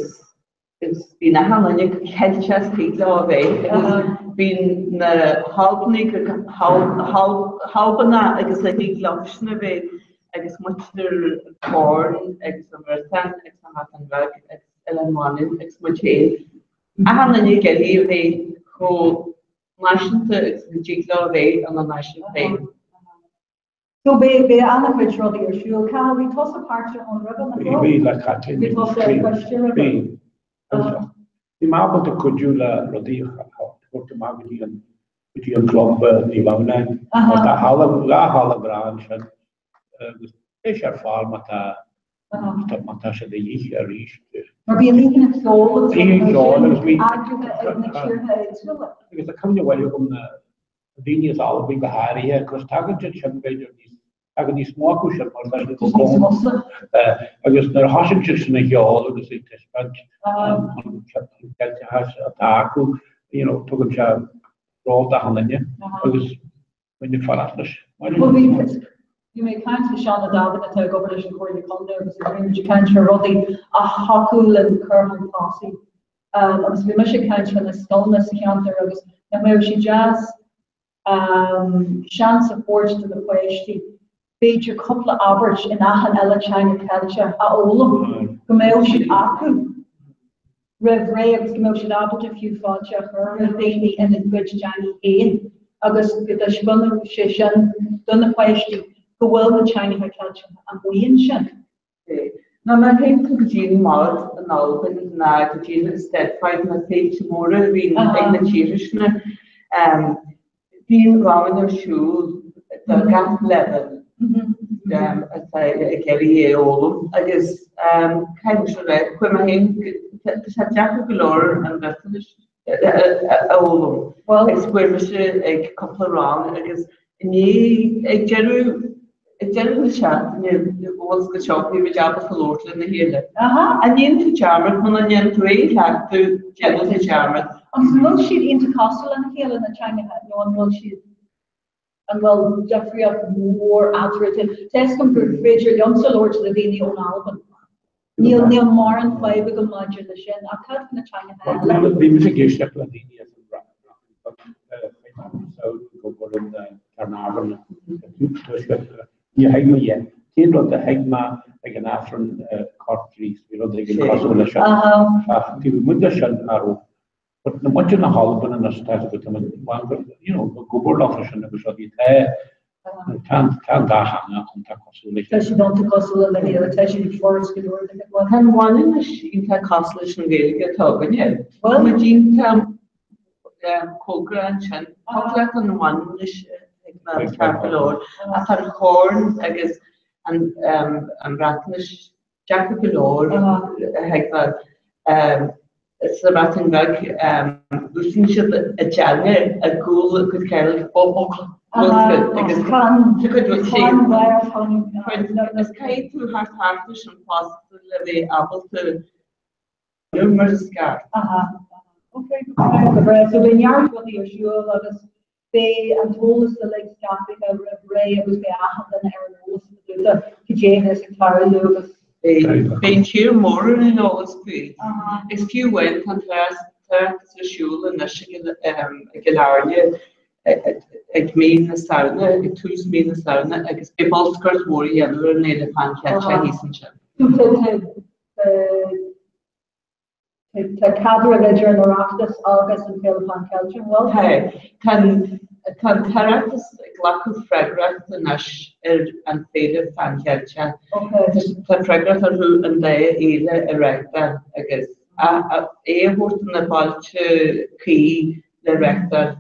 bíonn achan duine chomh Ceilteach is thig leo a bheith agus bíonn na hAlbanaigh chomh hAlbanach agus a thig leosan a bheith agus muintir an Chorn agus an Bhreatain agus an Bhreatain Bheag agus Oileán Mhanann agus muid féin. Achan duine ag iarraidh a bheith chomh náisiúnta agus a dtig leo a bheith ina náisiún féin. So beidh beidh an-chuid rudaí ar siúl. Cathal, bhí tusa páirteach ann roimhe, nach raibh? Bhí, le Caitlín. Bhí tusa ar choiste roimhe. Bhí. Bhí mé ábalta cuidiú le rudaí a thabhairt amach go dtí an go dtí an club Naomh Adhamhnáin. Tá halla, dhá halla breá ansin agus beidh sé ar fáil má tá má tá sé de dhíth arís. Mar bíonn oícheanta ceoil agus Oíche cheoil agus bhí eagraithe ag na tíortha éagsúla. Agus tá cuimhne mhaith agam na daoine as Albain go háirithe, agus tagann siad sin b'fhéidir níos tagann níos mó acu sin mar tá siad go cóngarach. Agus nuair a thosaigh siad sin ag ceol agus ag taispeáint an Ceilteachas atá acu, you know, tugann sé ról d'achan duine agus Rinne fanacht leis. Bhuel, bhí, bhí mé ag caint le Seán Ó Dáimhin atá ag obair leis an Chomhairle Contae agus bhí muid ag caint ar rudaí a thiocfadh linn cur chun tosaigh. Agus bhí mise ag caint faoi na scoileanna sa cheantar agus nach mbeadh sé deas seans a thabhairt do na páistí b'fhéidir cúpla abairt in achan uile teanga Ceilteach a fhoghlaim, go mbeadh siad acu roimh ré agus go mbeadh siad ábalta fiú fáilte a chur roimh daoine ina gcuid teangaí féin agus go dtaispeánfadh sé sin do na páistí go bhfuil na teangacha Ceilteacha amuigh ansin. Ná nuair a théann tú go dtí an Mòd in Albain ná go dtí an Eisteddfod, na féilte móra a bhíonn ag na tíortha sin, Bíonn ranganna ar siúl do gach leibhéal atá ag iarraidh é a fhoghlaim agus caithfidh mise a rá, chuaigh mé féin, tá sé deacair go leor an Bhreatnais a fhoghlaim agus chuaigh mise ag cúpla rang agus i ndiaidh, ag deireadh Ag deireadh na seachtaine, bhfuil go seo, bhí muid ábalta labhairt lena chéile. An ndéanann tú dearmad, muna ndéanann tú é a chleachtadh, déanann tú dearmad. Agus an bhfuil siad iontach cosúil lena chéile, na teangacha, nó an bhfuil siad, an bhfuil difríocht mhór eatarthu? Tá a fhios agam gur féidir liomsa labhairt le daoine ón Albain. Níl, níl mórán fadhb agam maidir le sin, ach cad faoi na teangacha eile? Bhí mise ag éisteacht le daoine as an Bhreatain go bhfuil Caernarfon Níor thuig mé é. Cén rud a thuig mé ag an Aifreann Corp Chríost, bhí rud éigin cosúil leis sin. Ach taobh amuigh de sin, cha raibh. But na muintir na hAlban anois tá go you know ag obair leofa sin agus rudaí tá tá tá an dá theanga iontach cosúil le Tá siad iontach cosúil le chéile, tá siad ag foras go leor de Tá an Mhanainnis iontach cosúil leis an Ghaeilge atá againne. Tá muid iontach cóngarach ansin. Thig leat an Mhanainnis a thuigbheáil ceart go leor ach tá an Chorn agus an an Bhreatnais deacair go leor a thuigbheáil. Sa Bhreatain Bheag, úsáideann siad a dteanga i gcúl a gcuid cainte agus agus caithfidh tú theacht thart leis an fosta le bheith ábalta mar is ceart. Ok, go breá. So beidh neart rudaí ar siúl agus Beidh an t-eolas uilig scaipthe roimh ré agus beidh achan duine ar an eolas fá dtaobh de cad é a bheas ag tarlú agus. Beidh an tír mór ar an eolas faoi. Is fiú amháin tá an tOireachtas ar siúl anois ag an Leabharlann ag mí na Samhna, ag tús mí na Samhna agus beidh bolscaireacht mhór á dhéanamh ar an Fhéile Phan Cheilteach thíos ansin. Tá caidreamh idir an Oireachtas agus an Féile Pan Cheilteach, an bhfuil? Tá. Tá an tOireachtas ag glacadh freagracht anois ar an Féile Phan Cheilteach. Tá freagracht orthu an dá fhéile a reáchtáil agus é a thabhairt do na bailte cuí le reáchtáil.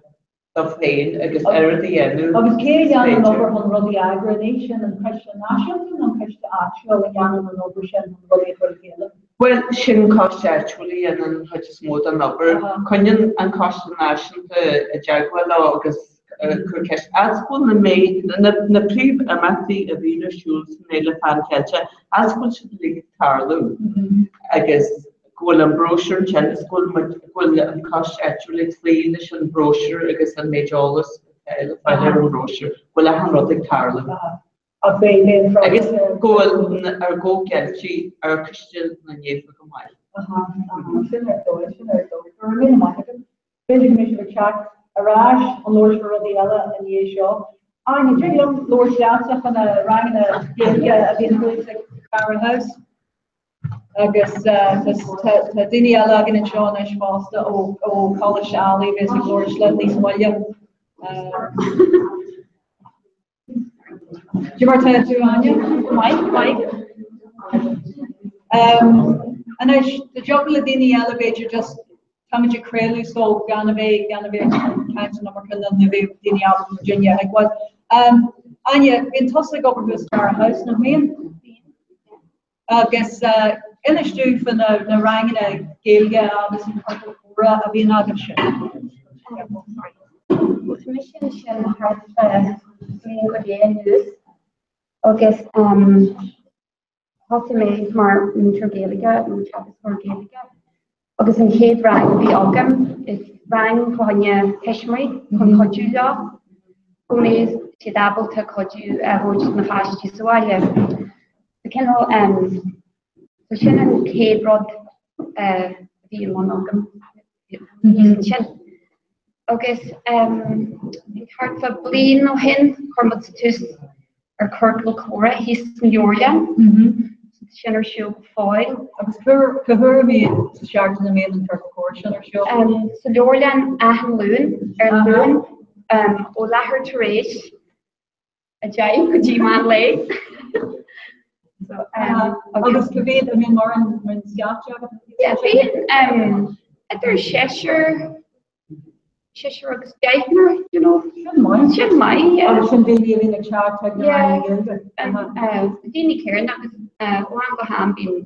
dóibh féin agus oiread a dhéanamh Agus cé a dhéanann an obair chun rudaí a eagrú? An é sin an coiste náisiúnta nó an coiste áitiúil a dhéanann an obair sin chun rudaí a chur le chéile? Bhuel, sin coiste áitiúil a dhéanann an chuid is mó den obair. Coinníonn an coiste náisiúnta i dteagmháil leo agus cur ceist. Fhad is go bhfuil na na príomh-imeachtaí a bhíonn ar siúl san Fhéile Phan Cheilteach, fhad is go bhfuil siad uilig ag tarlú agus go bhfuil an bróisiúr ansin is go bhfuil muid, go bhfuil an coiste áitiúil ag cloí leis an bhróisiúr agus an méid eolas atá le fáil ar an bhróisiúr, go bhfuil achan rud ag tarlú. Agus go bhfuil ár gcomhgheilltí ar Coiste na Naofa go maith. Sin ar dóigh, sin ar dóigh. Go raibh míle maith agat. B'fhéidir go mbeidh sibh ag teacht ar ais chun labhairt faoi rudaí eile i ndiaidh seo. Áine, dtig liom labhairt leatsa faoi na ranganna Gaeilge a bhíonn thuas ag Cara House. Agus tá daoine eile againn anseo anois fosta ó Choláiste Ailigh a bheas ag labhairt libh níos moille. Cad é mar tá tú, Áine? Go maith, go maith. Anois, dá dtiocfadh le daoine eile b'fhéidir just táimid ag craoladh so gan a bheith gan a bheith ag caint an iomarca nó na bheith daoine ábalta muidinne a thuigbheáil. Áine, bíonn tusa ag obair thuas Cara House, nach mbíonn? Agus inis dúinn faoi na ranganna Gaeilge agus an ciorcal comhrá a bhíonn agaibhse. Tá mise ansin thart fá bhliain go leith anuas agus thosaigh mé mar múinteoir Gaeilge nó teagascóir Gaeilge agus an chéad rang a bhí agam is rang fá choinne tuismitheoirí chun cuidiú leo go mbeidh siad ábalta cuidiú a thabhairt do na páistí sa bhaile. So cineál so sin an chéad rud a bhí i mbun agam ansin. Agus thart fá bliain ó shin chuir muid tús ar ciorcal comhrá thíos san leabharlann. Tá sin ar siúl go fóill. Agus cá huair a mbíonn sa seachtain a mbíonn an ciorcal comhrá sin ar siúl? Sa leabharlann achan Luan, ar an Luan ó leathuair tar éis 10 go dtí meán lae. Agus cá mhéad a mbíonn mórán mbíonn scaifte agat? Yeah, bíonn idir seisear seisear agus deichniúr, you know. Sin maith. Sin maith, yeah. Agus sin daoine a bhíonn ag teacht chuig na ranganna Gaeilge. Yeah, daoine céanna agus ó am go ham bíonn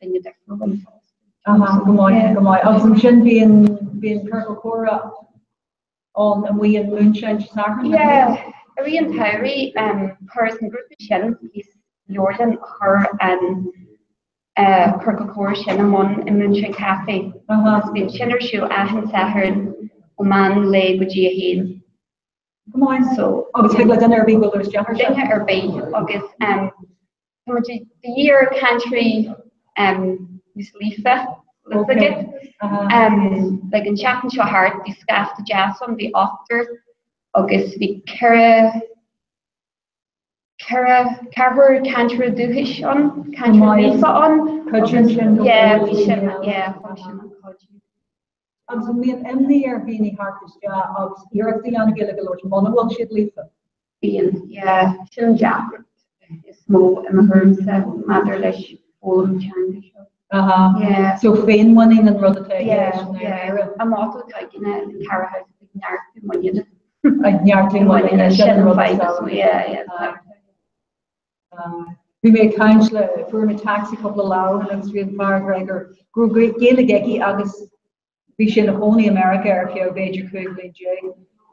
duine difriúil ann fosta. Aha, go maith, go maith. Agus ansin bíonn, bíonn ciorcal comhrá ann amuigh in Moonshine Satharn. Yeah, i rith an tsamhraidh chuir an grúpa sin thíos sa leabharlann a chuir an ciorcal comhrá sin i mbun i Moonshine Café agus bíonn sin ar siúl achan Satharn ó meán lae go dtí a haon. Go maith. So, agus thig le duine ar bith bualadh isteach air sin? Duine ar bith agus tá muid de dhíth ar cainteoirí níos líofa agat. Like an tseachtain seo thart bhí scaifte deas ann, bhí ochtar agus bhí ceithre ceithre, ceathrar cainteoir dúchais ann, cainteoir líofa ann. Cuidíonn sin go Yeah, bhí sin, yeah, thug sin an cuidiú. Agus an mbíonn imní ar dhaoine theacht isteach agus iarracht a dhéanamh Gaeilge a labhairt muna bhfuil siad líofa? Bíonn, yeah. Sin an deacracht is mó i mo thuairimse maidir leis foghlaim teanga seo. Aha. Yeah. So féinmhuinín an rud atá i gceist Yeah, yeah. An motto atá againne in Cara House ag neartú muiníne. Ag neartú muiníne, sin an rud is tábhachtaí. Bhí mé ag caint le, fuair mé taxi cúpla lá ó shin agus bhí an fear ag rá gur go raibh Gaeilge aici agus bhí sé ina chónaí i Meiriceá ar feadh b'fhéidir 15 bliain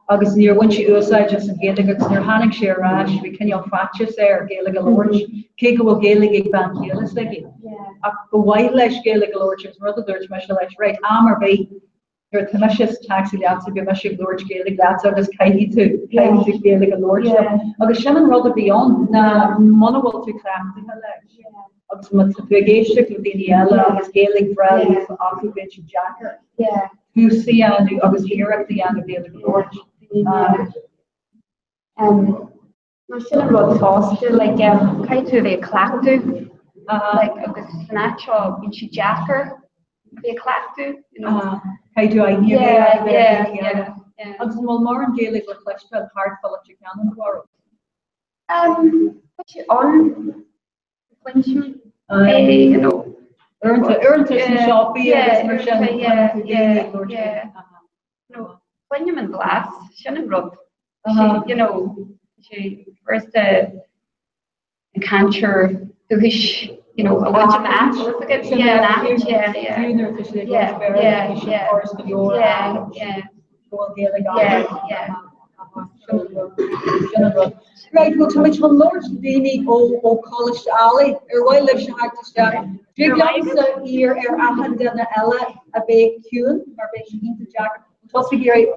agus níor bhain sé úsáid as an Ghaeilge agus nuair a tháinig sé ar ais bhí cineál faitíos air Gaeilge a labhairt cé go bhfuil Gaeilge ag bean chéile s'aige ach ba mhaith leis Gaeilge a labhairt agus an rud a dúirt mise leis, right, am ar bith Nuair atá mise sa taxi leatsa, beidh mise ag labhairt Gaeilge leatsa agus caithfidh tú, caithfidh tú Gaeilge a labhairt liom. Agus sin an rud a bhí ann, ná muna bhfuil tú cleachtaithe leis. Agus má tá tú ag éisteacht le daoine eile agus Gaeilge bhreá líofa acu, bíonn sé deacair tús a dhéanamh agus iarracht a dhéanamh Gaeilge a labhairt. Mar sin an rud fosta, like, caithfidh tú a bheith ag cleachtadh, like, agus san áit seo bíonn sé deacair a bheith ag cleachtadh, you know. Caithfidh tú aithne a bheith agat ar dhaoine eile. Agus an bhfuil mórán Gaeilge le cloisteáil thart fá Leitir Ceanainn, do bharúil? Tá sé ann, cluinsim é, you know. Uaireanta, uaireanta sna siopaí agus mar sin, cluineann tú daoine ag labhairt Gaeilge. know, cluinim an blas, sin an rud. You know, sé furasta an cainteoir dúchais, you know, a bhaint amach. Yeah, yeah, yeah. Yeah, yeah, yeah. Yeah, yeah. Yeah, yeah. Right, well, tá muid chun labhairt le daoine ó ó Choláiste Ailigh ar mhaith libhse theacht isteach. Dtig liomsa iarr ar achan duine eile a bheith ciúin mar beidh sé iontach deacair. Tusa ag iarraidh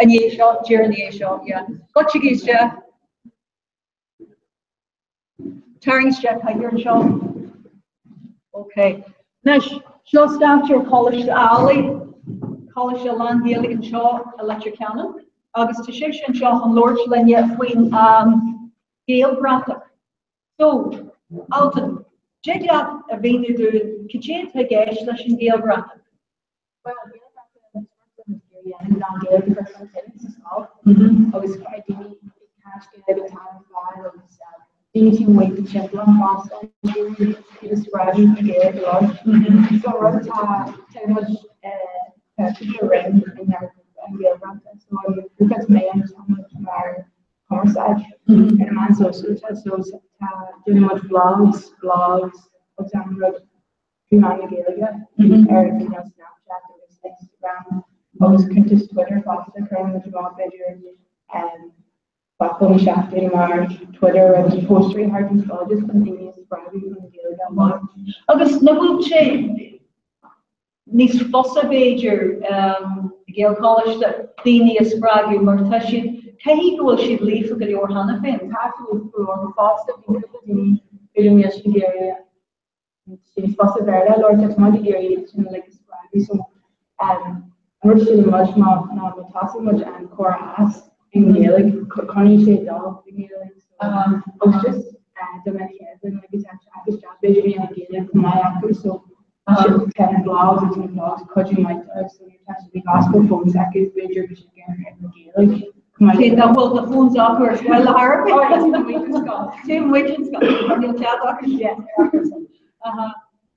i ndiaidh seo, díreach i ndiaidh seo, yeah. Goitsigí isteach. Tarraing isteach cathaoir anseo. Ok. Anois, seo stáitse Choláiste Ailigh, Coláiste lán-Ghaeilge anseo i Leitir Ceanainn, agus tá sibhse anseo chun labhairt linne faoin Ghaelbhratach. So, Altan, dtig leat a mhíniú dúinn cad é atá i gceist leis an Ghaelbhratach? Bhuel, Gaelbhratach is rud a dhéanann gan Gaeilge a chur chun cinn sa scoil agus caithfidh daoine ag caint Gaeilge an t-am ar fad agus daoine taobh amuigh den timpeallacht fosta daoine iad a spreagadh chun Gaeilge a labhairt. So an rud atá tugann muid tá cúpla roinn i ngach grúpa an Ghaelbhratach so an grúpa is mé ann tá muid mar cumarsáid ar na meáin sóisialta so tá déanann muid vlogs, blogs agus achan rud trí mheán na Gaeilge ar cineál Snapchat agus Instagram agus cuntas Twitter fosta, cuireann muid amach b'fhéidir focal na seachtaine mar Twitter agus póstaerí thart an scoil just chun daoine a spreagadh chun an Ghaeilge a labhairt. Agus nach bhfuil sé níos fusa b'fhéidir i Gaelcholáiste daoine a spreagadh mar tá siad, caithfidh go bhfuil siad líofa go leor cheana féin. Tá siad líofa go leor, but fosta bíonn cúpla daoine b'fhéidir níl siad ag iarraidh níos fusa Béarla a labhairt tá muid ag iarraidh iad sin uilig a spreagadh so an rud a síleann muid ná ná má thosaíonn muid an comhrá as i nGaeilge coinneoidh sé dul i nGaeilge so agus just do na chéad duine like atá ag teacht isteach b'fhéidir níl an Ghaeilge chomh maith acu so tá na blogs agus na vlogs cuidiú maith dóibh so nuair atá siad ag oscailt fóns acu b'fhéidir go siad ag ar na Gaeilge chomh maith Cé nach bhfuil na fóns acu ar scoil le Téann muid an scoil, níl cead acu.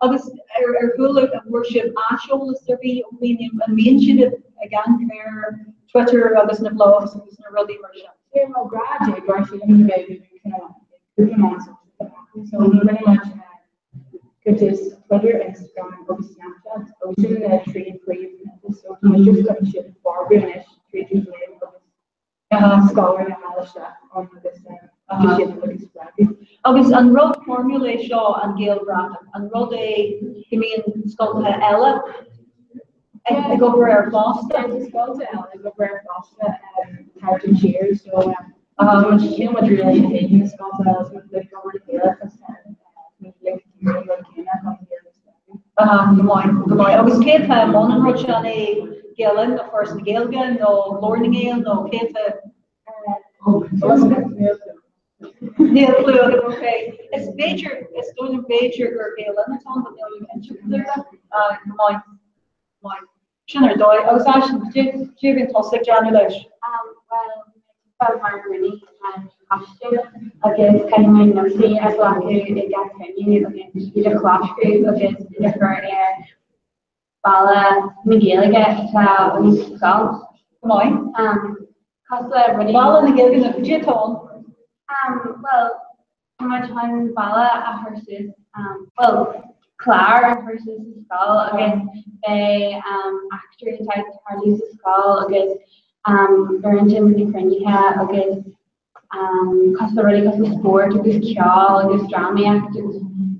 Agus ar chuala an bhfuair sibh aiseolas ar bith ó dhaoine an mbíonn siad ag amharc ar Twitter agus na vlogs agus na rudaí mar sin? Yeah, well, grad é gur sílim go mbeidh cineál cúpla meán sóisialta acu so rinne muid cuntas Twitter, Instagram agus Snapchat agus sin na trí príomh so tá muid just chun siad a forbú anois tríd an bhliain agus scoláirí a fháil isteach ann agus siad uilig a spreagadh. Agus an rud foirmiúil é seo, an Ghaelbhratach, an rud é go mbíonn scoltacha eile ag obair air fosta? Tá scoltacha eile ag obair air fosta thart an tír so níl muid really in éadan na scoltacha eile, tá muid ag obair le chéile chun muid uilig ag iarraidh an rud céanna chun an Ghaeilge a spreagadh. Go maith, go maith. Agus cé atá i mbun an rud seo, an é Gael Linn nó Foras na Gaeilge nó Glór na nGael nó cé atá? Níl clue agam, ok. Is b'fhéidir, is dóigh liom b'fhéidir gur Gael Linn atá ann, but níl mé cinnte faoi Go maith, go maith. Sin ar dóigh. Agus Aisling, cad é a bhíonn tusa ag déanamh leis? Bhuel, bheith mar rúnaí an choiste agus caithfidh mé nótaí a ghlacadh ag gach cruinniú agus iad a chlóscríobh agus iad a chur ar bhalla na Gaeilge atá againn sa scoil. Go maith. Cosúil le rudaí. Balla na Gaeilge nó cad é atá ann? Bhuel, tá muid chun balla a chur suas, bhuel, clár a chur suas sa scoil agus beidh eachtraí atá ag tarlú sa scoil agus uaireanta na cruinnithe agus cosúil le rudaí cosúil le spórt agus ceol agus drámaíocht agus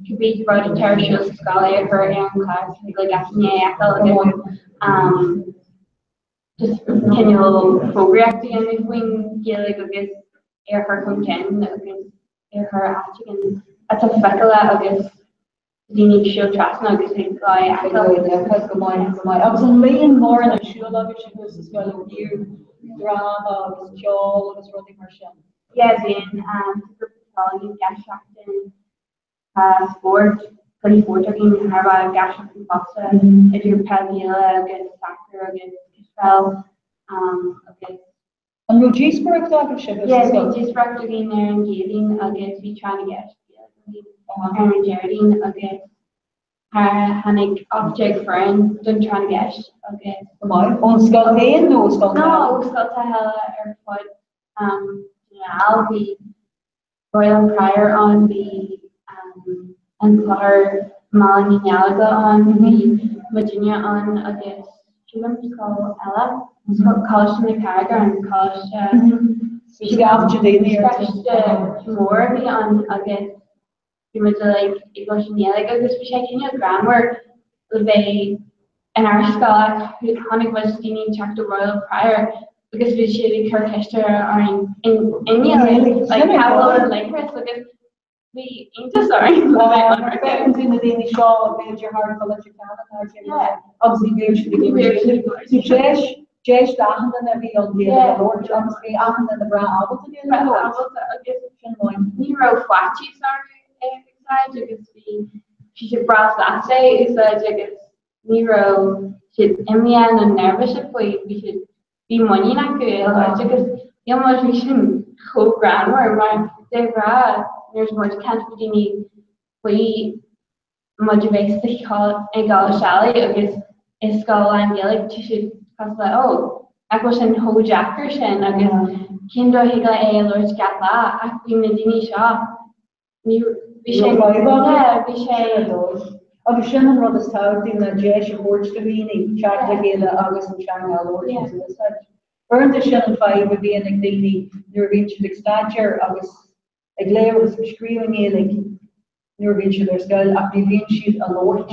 cibé rud atá ar siúl sa scoil é a chur ar an chlár so thig le gach éinne é a fheiceáil agus just cineál fógraíocht a dhéanamh faoin Ghaeilge agus é a chur chun cinn agus. Ar chor áit éigin atá feiceálach agus daoine ag siúl trasna agus ag gáire a fheiceáil. Go maith, go maith. Agus an mbíonn mórán ar siúl agaibhse thuas sa scoil ó thaobh dráma agus ceol agus rudaí mar sin? Yeah, bíonn. Tá grúpa ceoil againn gach seachtain. Tá spórt, cluichí spóirt againn thar a bheith gach seachtain fosta, idir peil Ghaelach agus sacar agus cispheil agus. An raibh díospóireacht agaibhse thuas sa scoil? Yeah, bhí díospóireacht againn ar an gCéadaoin agus bhí Tráth na gCeist Gaeilge againn ar an Déardaoin agus tháinig 18 foireann don Tráth na gCeist agus. Go maith. Ón scoil féin nó ó scoil eile? No, ó scoltacha eile ar fud na nGall. Bhí Royal Prior ann, bhí an Clochar Mala Ní Nealaga ann, bhí muidinne ann agus sílim scoil eile, Coláiste na Carraige an coláiste Coiste mór a bhí ann agus bhí muid uilig ag labhairt i nGaeilge agus bhí sé cineál greannmhar le bheith inár scoil ach chonaic muid daoine ag teacht ó Royal Prior agus bhí siad ag cur ceiste orainn i nGaeilge, like cá bhfuil an leithreas agus bhí iontas orainn le bheith ann. Feiceann tú na daoine seo b'fhéidir thart fá Leitir Ceanainn thart ar agus ní bhíonn siad ag labhairt Gaeilge. So deis deis d'achan duine a bhí ann Gaeilge a labhairt agus bhí achan duine breá ábalta Gaeilge a labhairt. Ábalta agus sin maith. Ní raibh faitíos orthu é a úsáid agus bhí siad breá sásta é a úsáid agus ní raibh siad imníoch nó neirbhíseach faoi, bhí siad, bhí muinín acu é a labhairt agus níl muid, bhí sin chomh greannmhar mar de ghnáth nuair atá muid ag caint faoi daoine faoi muid a bheith sa i gcoláiste eile agus i scoil lán-Ghaeilge tá siad cosúil le oh nach bhfuil sin chomh deacair sin agus cén dóigh a thig leat é a labhairt gach lá ach bhí na daoine seo ní bhí sé yeah bhí sé Agus sin an rud is tábhachtaí ná deis a thabhairt do dhaoine teacht le chéile agus an teanga a labhairt agus a úsáid. Uaireanta sin an fadhb a bhíonn ag daoine nuair a bhíonn siad ag staidéar agus ag léamh agus ag scríobh i nGaeilge nuair a bhíonn siad ar scoil ach ní bhíonn siad á labhairt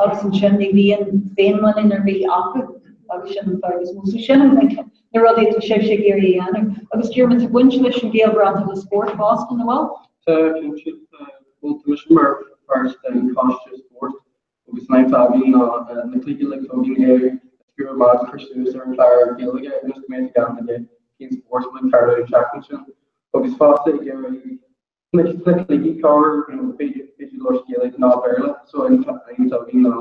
agus ansin ní bhíonn féinmhuinín ar bith acu agus sin an fadhb is mó. So sin na rudaí atá sibhse ag iarraidh a dhéanamh. Agus Diarmuid, tá baint leis an Ghaelbhratach le spórt fosta, nach bhfuil? Tá, cinnte. Bhuel, tá mise mar pháirt den choiste spóirt agus an aidhm atá againn ná na cluichí uilig atá againn é a sciúradh amach, cur suas ar an chlár Gaeilge ionas go mbeidh ag achan duine cén spórt a bhfuil ag tarlú an tseachtain sin. Agus fosta ag iarraidh sna cluichí cabhair nó b'fhéidir labhairt Gaeilge ná Béarla so an aidhm atá againn ná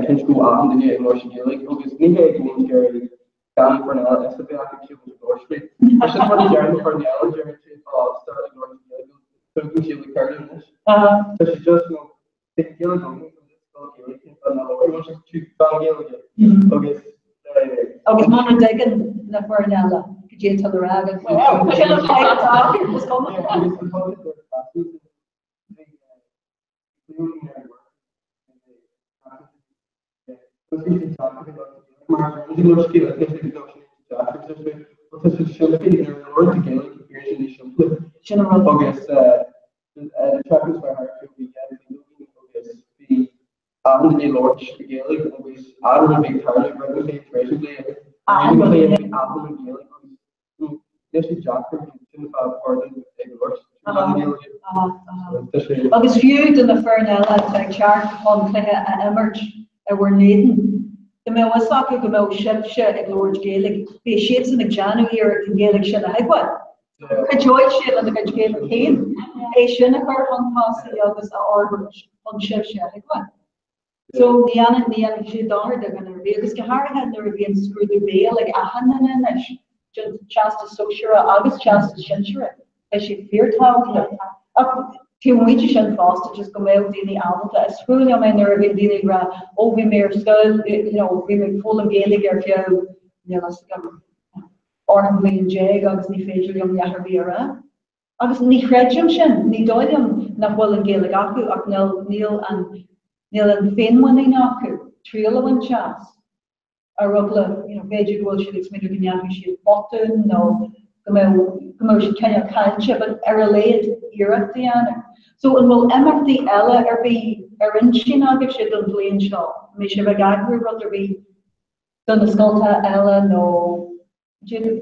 cinntiú go bhfuil achan duine ag labhairt Gaeilge agus ní hé go bhfuil muid ag iarraidh gan foireann eile fhios a bheith acu cé bhfuil ag labhairt faoi. Mar sin rud a deireann na foirne eile deireann siad ó stad ag labhairt Gaeilge tugann siad le cur anois. Tá sé just nó Gaeilge agus Agus muna dtuigeann na foirne eile cad é atá le rá agat. Sin an rud agus bhí achan duine ag labhairt i Gaeilge agus achan rud a bhí ag tarlú roimh an cluiche tar éis an chluiche achan rud a bhí achan rud i Gaeilge agus níl sé deacair sin an fáth ar ag labhairt i Gaeilge. Agus fiú do na foirne eile atá ag teacht chun cluiche a imirt i bhur n-éadan, dá mbeadh fhios acu go mbeadh sibhse ag labhairt Gaeilge, beidh siadsan ag déanamh iarracht an Ghaeilge sin a thuigbheáil. Cuideoidh sé lena gcuid Gaeilge féin é sin a chur chun tosaigh agus a fhorbairt chun sibhse a thuigbheáil. So ní dhéanann, ní dhéanfaidh sé dochar do dhuine ar bith agus go háirithe nuair a bhíonn scrúdú béil ag achan duine anois, don Teastas Sóisearach agus Teastas Sinsearach, tá sé fíorthábhachtach. Ach taobh amuigh de sin fosta, just go mbeadh daoine ábalta, is fuath liom é nuair a bhíonn daoine ag rá, ó bhí mé ar scoil, you know, bhí mé ag foghlaim Gaeilge ar feadh, níl a fhios agam, 18 mbliain agus ní féidir liom a dhath ar bith a rá. Agus ní chreidim sin, ní dóigh liom nach bhfuil an Ghaeilge acu ach níl, níl an, níl an féinmhuinín acu triail a bhaint as. Ar eagla, you know, b'fhéidir go bhfuil siad ag smaoineamh go ndéanfaidh siad botún nó go mbeadh, go mbeadh siad cineál caillte, but ar a laghad iarracht a dhéanamh. So an bhfuil imeachtaí eile ar bith ar intinn agaibhse don bhliain seo? An mbeidh sibh ag eagrú rud ar bith do na scoltacha eile nó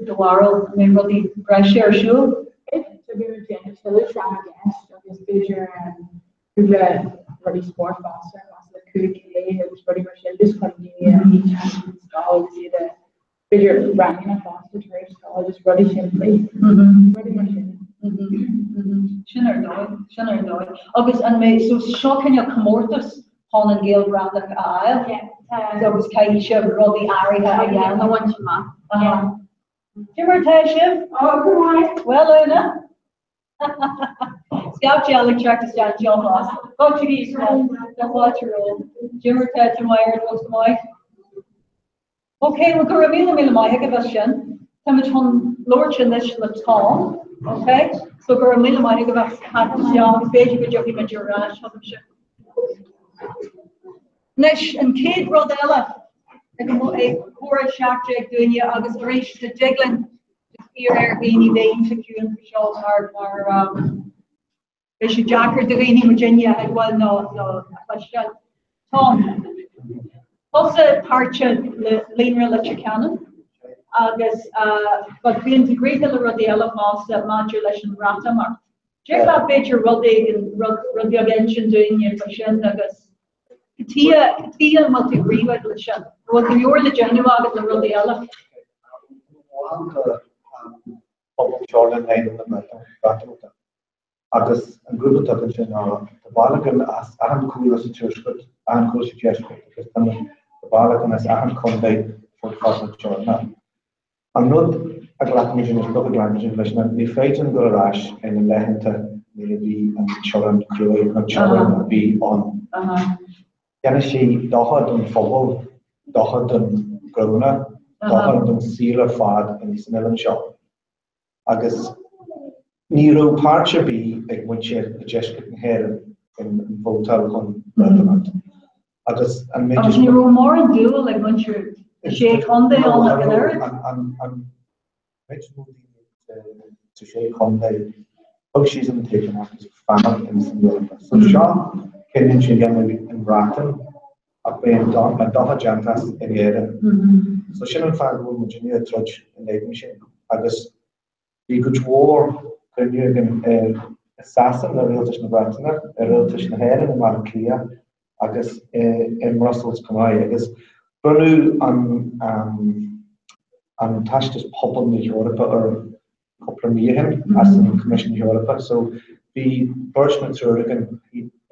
do bharúil an mbeidh rudaí breise ar siúl? Tá bhí muid déanamh tuilleadh tráth na gceist agus b'fhéidir cúpla rudaí spóirt fosta, cosúil le 5K agus rudaí mar sin, just chun daoine a bhí teann den scoil agus iad a b'fhéidir ranganna fosta tar éis scoile, just rudaí simplí, rudaí mar sin. Sin ar dóigh, sin ar dóigh. Agus an mbeidh, so seo cineál comórtas chun an Gaelbhratach a fháil? Yeah, tá. Agus caithfidh sibh rudaí áirithe a dhéanamh. A bhaint amach. Yeah. Cé mar atá sibh? Oh, go maith. Bhuel, Úna. Scaifte eile ag teacht isteach anseo fosta. Fáilte isteach. Tá fáilte romhaibh. Cé mar atá tú Máire, go maith? Ok, well go raibh míle míle maith agaibh as sin. Táimid chun labhairt anois le Tom. Ok? So go raibh míle maith agaibh as teacht isteach agus b'fhéidir go dtiocfaidh muid ar ais chugaibhse. Anois, an chéad rud eile ag comhrá 17 dúinne agus arís dá dtig linn iarraidh ar dhaoine bheith iontach ciúin faoi seo mar mar beidh sé deacair do dhaoine muidinne a thuigbheáil nó nó a chloisteáil. Tom, tusa páirteach le Líonra Leitir Ceanainn agus but bíonn tú gnoitheach le rudaí eile fosta maidir leis an Bhreatimeacht. Dtig leat b'fhéidir rud éigin, rud rud beag a insint dúinne faoi sin agus cad chuige cad chuige an bhfuil tú gnoitheach leis sin? An bhfuil go leor le déanamh agat le rudaí eile? Pobal teorann in éadan na Breatimeachta agus an grúpa atá againn sin ná tá baill againn as achan chúlra sa tuaisceart, achan chúlra sa deisceart agus tá baill againn as achan chontae fud fad na teorann. An rud a ghlacaimid anois, rud a ghlacaimid leis ná ní féidir linn dul ar ais ar na laethanta nuair a bhí an teorainn cruaidh, nó teorainn a bhí ann. Dhéanadh sí dochar don phobal, dochar don ghnónna, dochar don saol ar fad ins an oileán seo. Agus ní raibh páirt ar bith ag muintir deisceart na hÉireann in an vótáil chun Breatimeacht. Agus an méid Agus ní raibh mórán dúil ag muintir na Sé Chontae ann ach an oiread. An méid is mó daoine sa Sé Chontae, thug siad an taobh agus fanacht ins an Eoraip. So seo cinneadh a dhéanamh i mBreatain ach beidh an dochar déanta as in Éirinn. So sin an fáth go bhfuil muid inniu ag troid in éadan sin. Agus Bhí cuid mhór cruinniú againn i Sasana le Rialtas na Breataine, i Rialtas na hÉireann i mBaile Átha Cliath agus i mBrussels chomh maith agus bronnadh an Teastas Pobal na hEorpa orainn cúpla mí ó shin as an Coimisiún Eorpach. So bhí beirt nó triúr againn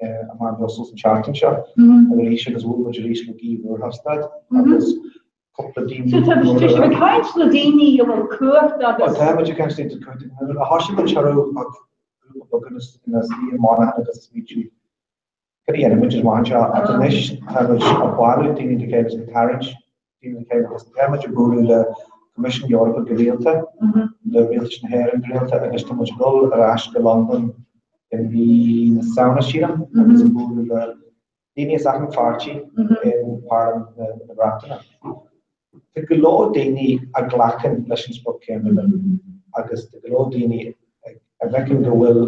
amach in Brussels an tseachtain seo arís agus bhuail muid arís le Guy Verhofstadt agus cúpla daoine So tá sibh ag caint le daoine a bhfuil cumhacht agus. Tá muid ag caint le daoine a thosaigh muid cha raibh ach grúpa beag ina suí i Monaghan agus is muid cad a dhéanfaidh muid amach anseo ach anois tá muid ag bailiú daoine le chéile agus ag tarraingt daoine le chéile agus tá muid ag bualadh le Coimisiún Eorpach go rialta, le Rialtas na hÉireann go rialta agus tá muid ag dul ar ais go Londain i mí na Samhna sílim agus ag bualadh le daoine as achan pháirtí i bParlaimint na Breataine. Tá go leor daoine a ghlacann leis an sprioc céanna linn agus tá go leor daoine a bhfeiceann go bhfuil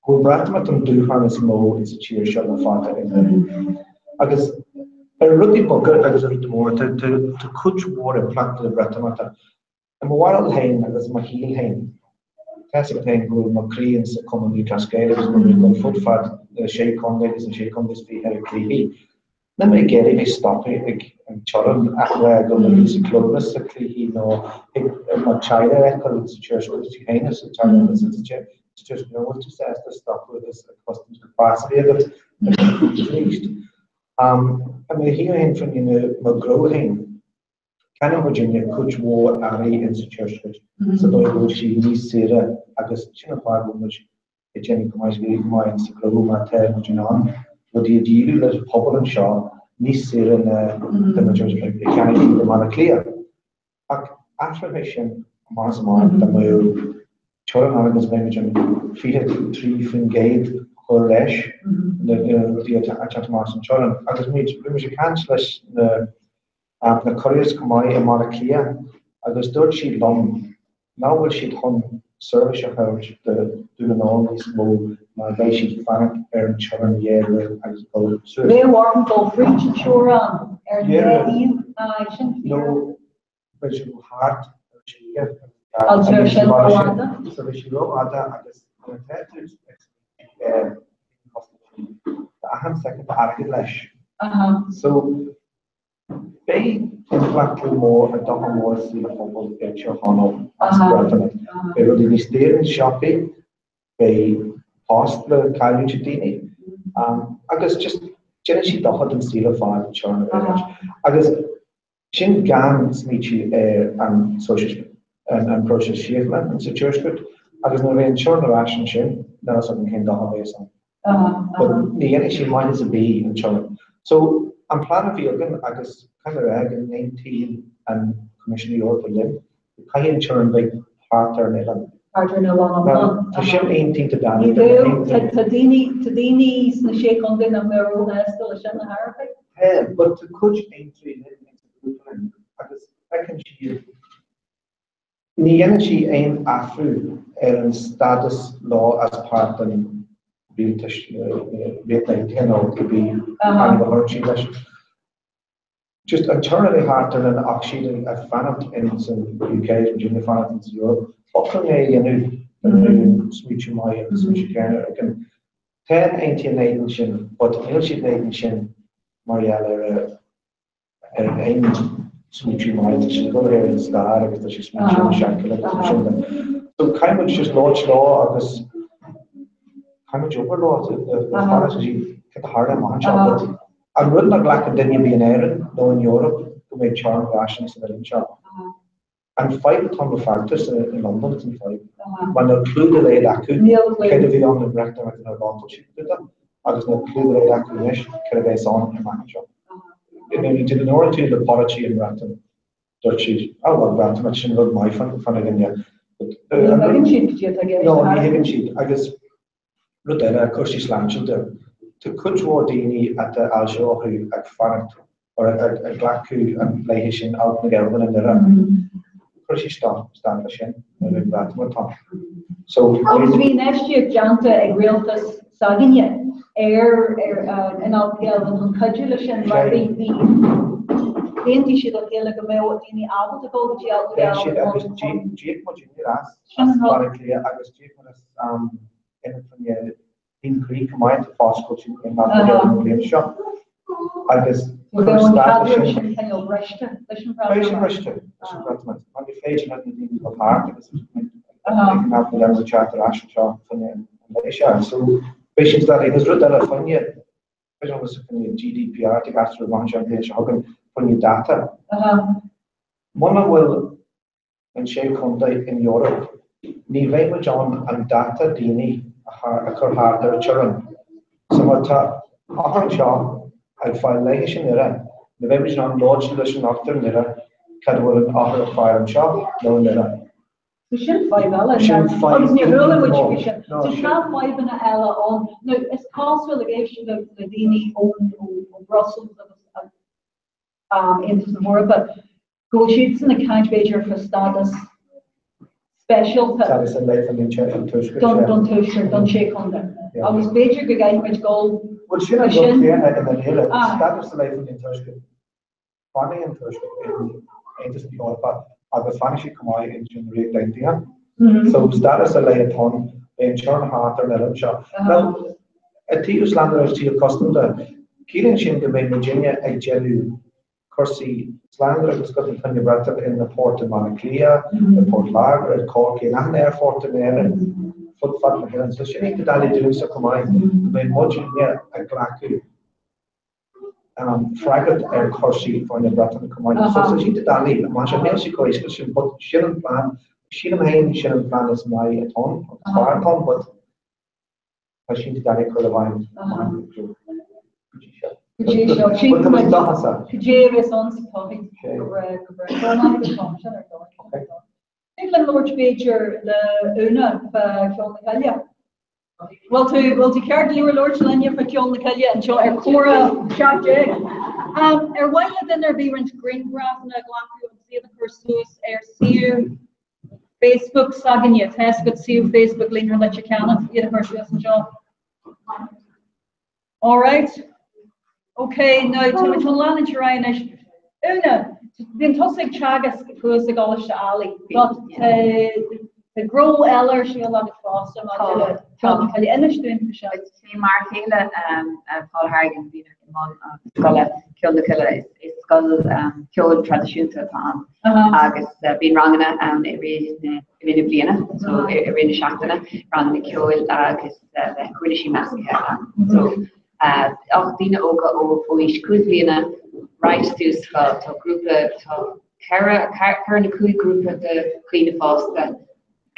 go bhfuil Breatimeacht an dúshlán is mó insa tír seo le fada in Éirinn. Agus ar rudaí beaga agus ar rudaí móra, tá cuid mhór impleachtaí le Breatimeacht. I mo bharúil féin agus i mo shaol féin, tá fhios agat féin go bhfuil mo chroí insa Chumann Lúthchleas Gael agus go bhfuil mé ag dul fud fad na Sé Chontae agus na Sé Chontae is 20 ag cluichí. Níl mé ag iarraidh bheith stoptha ag an teorainn ach rá go bhfuil mé sa clubanna sa cluichí nó ag mo teaghlach a fheiceáil sa tuaisceart agus tú féin sa teaghlach sa tuaisceart an bhfuil tú sásta stopadh agus customs pass a bheith agat arís. I mo shaol féin faoin mo ghnó féin, Ceannaíonn muidinne cuid mhór earraí insa tuaisceart sa dóigh go bhfuil sí níos saoire agus sin an fáth go bhfuil muid ag déanamh go maith go maith insa ghnó mar tá muid in ann rudaí a dhíol leis an pobal anseo níos saoire ná tá muid ag ceannach i mBaile Átha Cliath. Ach athróidh sé sin amach is amach dá mbeadh teorainn ann agus bheadh muid an 23% a chur leis na rudaí atá ag teacht amach as an teorainn agus muid bhí muid ag caint leis na na couriers chomh maith i mBaile Átha Cliath agus dúirt siad liom nach bhfuil siad chun seirbhís a thabhairt do Dhún na nGall níos mó má bheidh siad fanacht ar an teorainn dhá uair agus dul suas. Bheadh orthu dul fríd an teorainn ar an dá thaobh, aye, sin fíor. Nó beidh siad thart ar an slí agus sin rófhada. So beidh sé rófhada agus. Nuair atá tú ag smaointiú ar costaisí, tá achan soicind airgead leis. So, beidh impleacht mór ar dochar mór i saol an phobail i dTír Chonaill as Breatimeacht. Beidh rudaí níos daoire sna siopaí, beidh post le cailliúint ag daoine, agus just déanann sé dochar don saol ar fad an teorainn a bheith leis. Agus Sin gan smaoitiú ar an an próiseas síochána sa Tuaisceart agus nuair a bheidh an teorainn ar ais ansin, níl fhios agam cén dochar a bheas ann. But ní dhéanfaidh sé maitheas ar bith an teorainn. So, an plean a bhí againn agus caithfidh mé a rá go n-aontaíonn an Coimisiún Eorpach linn, go caithfidh an teorainn bheith thart ar an oileán. Thart ar an oileán iomlán. Tá sin aontaithe Ní bheadh, tá daoine, tá daoine sna Sé Chontae nach mbeadh róshásta leis sin, a Shearcaigh. Tá, but tá cuid aontaithe linn ag sa ghrúpa linn agus feiceann siad, ní dhéanann sí aon athrú ar an stádas leo as páirt den rialtas, Ríocht Aontaithe nó cibé ainm a chuireann siad leis. Just an teorainn a bheith thart ar an ach siad ag fanacht in san UK, muidinne ag fanacht in san Europe, b'fhoclóir é a dhéanamh don smaoitiú maith agus smaoitiú céanna againn. Tá an aontaíonn in éadan sin, but níl siad in éadan sin mar gheall ar ar aon smaoitiú maith, tá siad ag dul ar an stair agus tá siad smaoitiú ar na seanchille agus mar sin de. So caithfidh muid just labhairt leo agus caithfidh muid obair leo le fanacht go dtí cad a tharla amach anseo, but An rud nach nglacann duine ar bith in Éirinn nó in Eoraip go mbeidh teorainn ar ais ins an oileán seo. An fadhb atá ann le feachtas i Londain is an fadhb. Mar níl clue dá laghad acu céard a bhí ann i mBreatimeacht nuair a vótáil siad dó agus níl clue dá laghad acu anois céard a bheas ann amach anseo. Nuair a labhair tú le polaiteoirí i mBreatain dúirt siad, oh well Breatimeacht sin rud maith fá choinne. Ní thuigeann siad cad é atá i gceist. No, ní thuigeann siad agus Rud eile, cúrsaí sláinte de. Tá cuid mhór daoine atá ailse orthu ag fanacht or ag glacadh an leighis sin Allt na Gealbhan i nDoire. Cuirfidh sí stop leis sin nuair a bheidh Breatimeacht ann. So. Agus bhí infheistíocht déanta ag rialtas s'againne ar in Allt na Gealbhan chun cuidiú leis sin mar bhí bhí d'aontaigh siad le chéile go mbeadh daoine ábalta dul go dtí Allt na Deir siad agus d'íoc muid as as Baile Átha Cliath agus d'íoc muid as ionad fá choinne taom croí chomh maith atá foscailte in Allt na Gealbhan an bhliain seo agus cuir stad leis sin. cineál briste leis an Beidh sé briste leis an Bhreatimeacht mar ní féidir le na daoine dul thart agus ag an Allt na Gealbhan teacht ar ais anseo fá choinne an leighis seo. So beidh sin stad agus rud eile fá choinne b'fhéidir fá choinne GDPR ag aistriú amach anseo an bhliain seo chugainn fá choinne data. Muna bhfuil an Sé Chontae in Eoraip, ní bheidh muid ann an data daoine a chur thart ar an teorainn. So má tá othar anseo ag fáil leighis i nDoire, ní bheidh muid in ann labhairt leis an dochtúir i nDoire cad a bhfuil an othar ag fáil anseo nó i nDoire. So sin fadhb eile. Sin fadhb Agus níor chuala muid faoi sin. So tá fadhbanna eile ann. Now is cosúil ag éisteacht le daoine ó Brussels agus Aontas na hEorpa go bhfuil siadsan ag caint b'fhéidir fá stádas speisialta Stádas ar leith don Tuaisceart, don Tuaisceart, don Sé Chontae. Agus b'fhéidir go gcaithfidh muid dul Bhuel sin an rud céanna i ndáiríre, stádas ar leith don Tuaisceart. Fanfaidh an Tuaisceart in Aontas na hEorpa agus fanfaidh siad chomh maith in an Ríocht Aontaithe. So stádas ar leith atá ann, beidh an teorainn thart ar an oileán seo. Now, i dtaobh slándála agus taobh custam de, ciallaíonn sin go mbeidh muidinne ag déanamh cúrsaí slándála agus custam fá choinne Breatimeacht in na port i mBaile Átha Cliath, i Port Láirge, i Corcaigh, in achan aerfort in Éirinn, fud fad na hÉireann. So sin iontach doiligh dúinse chomh maith, go mbeidh muidinne ag glacadh freagairt ar chúrsaí fá choinne Breatimeacht chomh maith. So tá sé iontach doiligh, amach anseo, níl sé chomh éasca sin, but sin an plean, sílim féin sin an plean is maith atá ann, agus is fearr atá ann, but Tá sé iontach doiligh cur i bhfeidhm go dtí seo. Go dtí seo. Cad é a bheas ann sa todhchaí? Go breá, go breá. Go raibh maith agat, Tom. Sin ar dóigh. Tig linn labhairt b'fhéidir le Úna fá Cheol na Coille. Bhfuil tú, bhfuil tú ceart go leor labhairt linne fá Cheol na Coille anseo ar Comhrá 17? Ar mhaith le duine ar bith roinnt grianghrafanna a ghlacadh agus iad a chur suas ar suíomh Facebook s'againne, tá fhios agat suíomh Facebook Líonra Leitir Ceanainn, iad a chur suas anseo. All right. Ok, now tá muid chun leanúint ar aghaidh anois. Úna, bíonn tusa ag teagasc thuas i gColáiste Ailigh, but tá. Tá gnó eile ar siúl agat fosta maidir le Ceol na Coille. Inis dúinn faoi sin. Is é m'fhear céile Paul Harrigan a bhíonn i mbun an scoile Ceol na Coille. Is scoil ceoil traidisiúnta atá ann agus bíonn ranganna ann i rith na i rith na bliana, so i rith na seachtaine, ranganna ceoil agus le huirlisí measctha ann. So ach daoine óga ó aois 5 bliana right suas go tá grúpa tá 4, 4 nó 5 grúpa de dhaoine fásta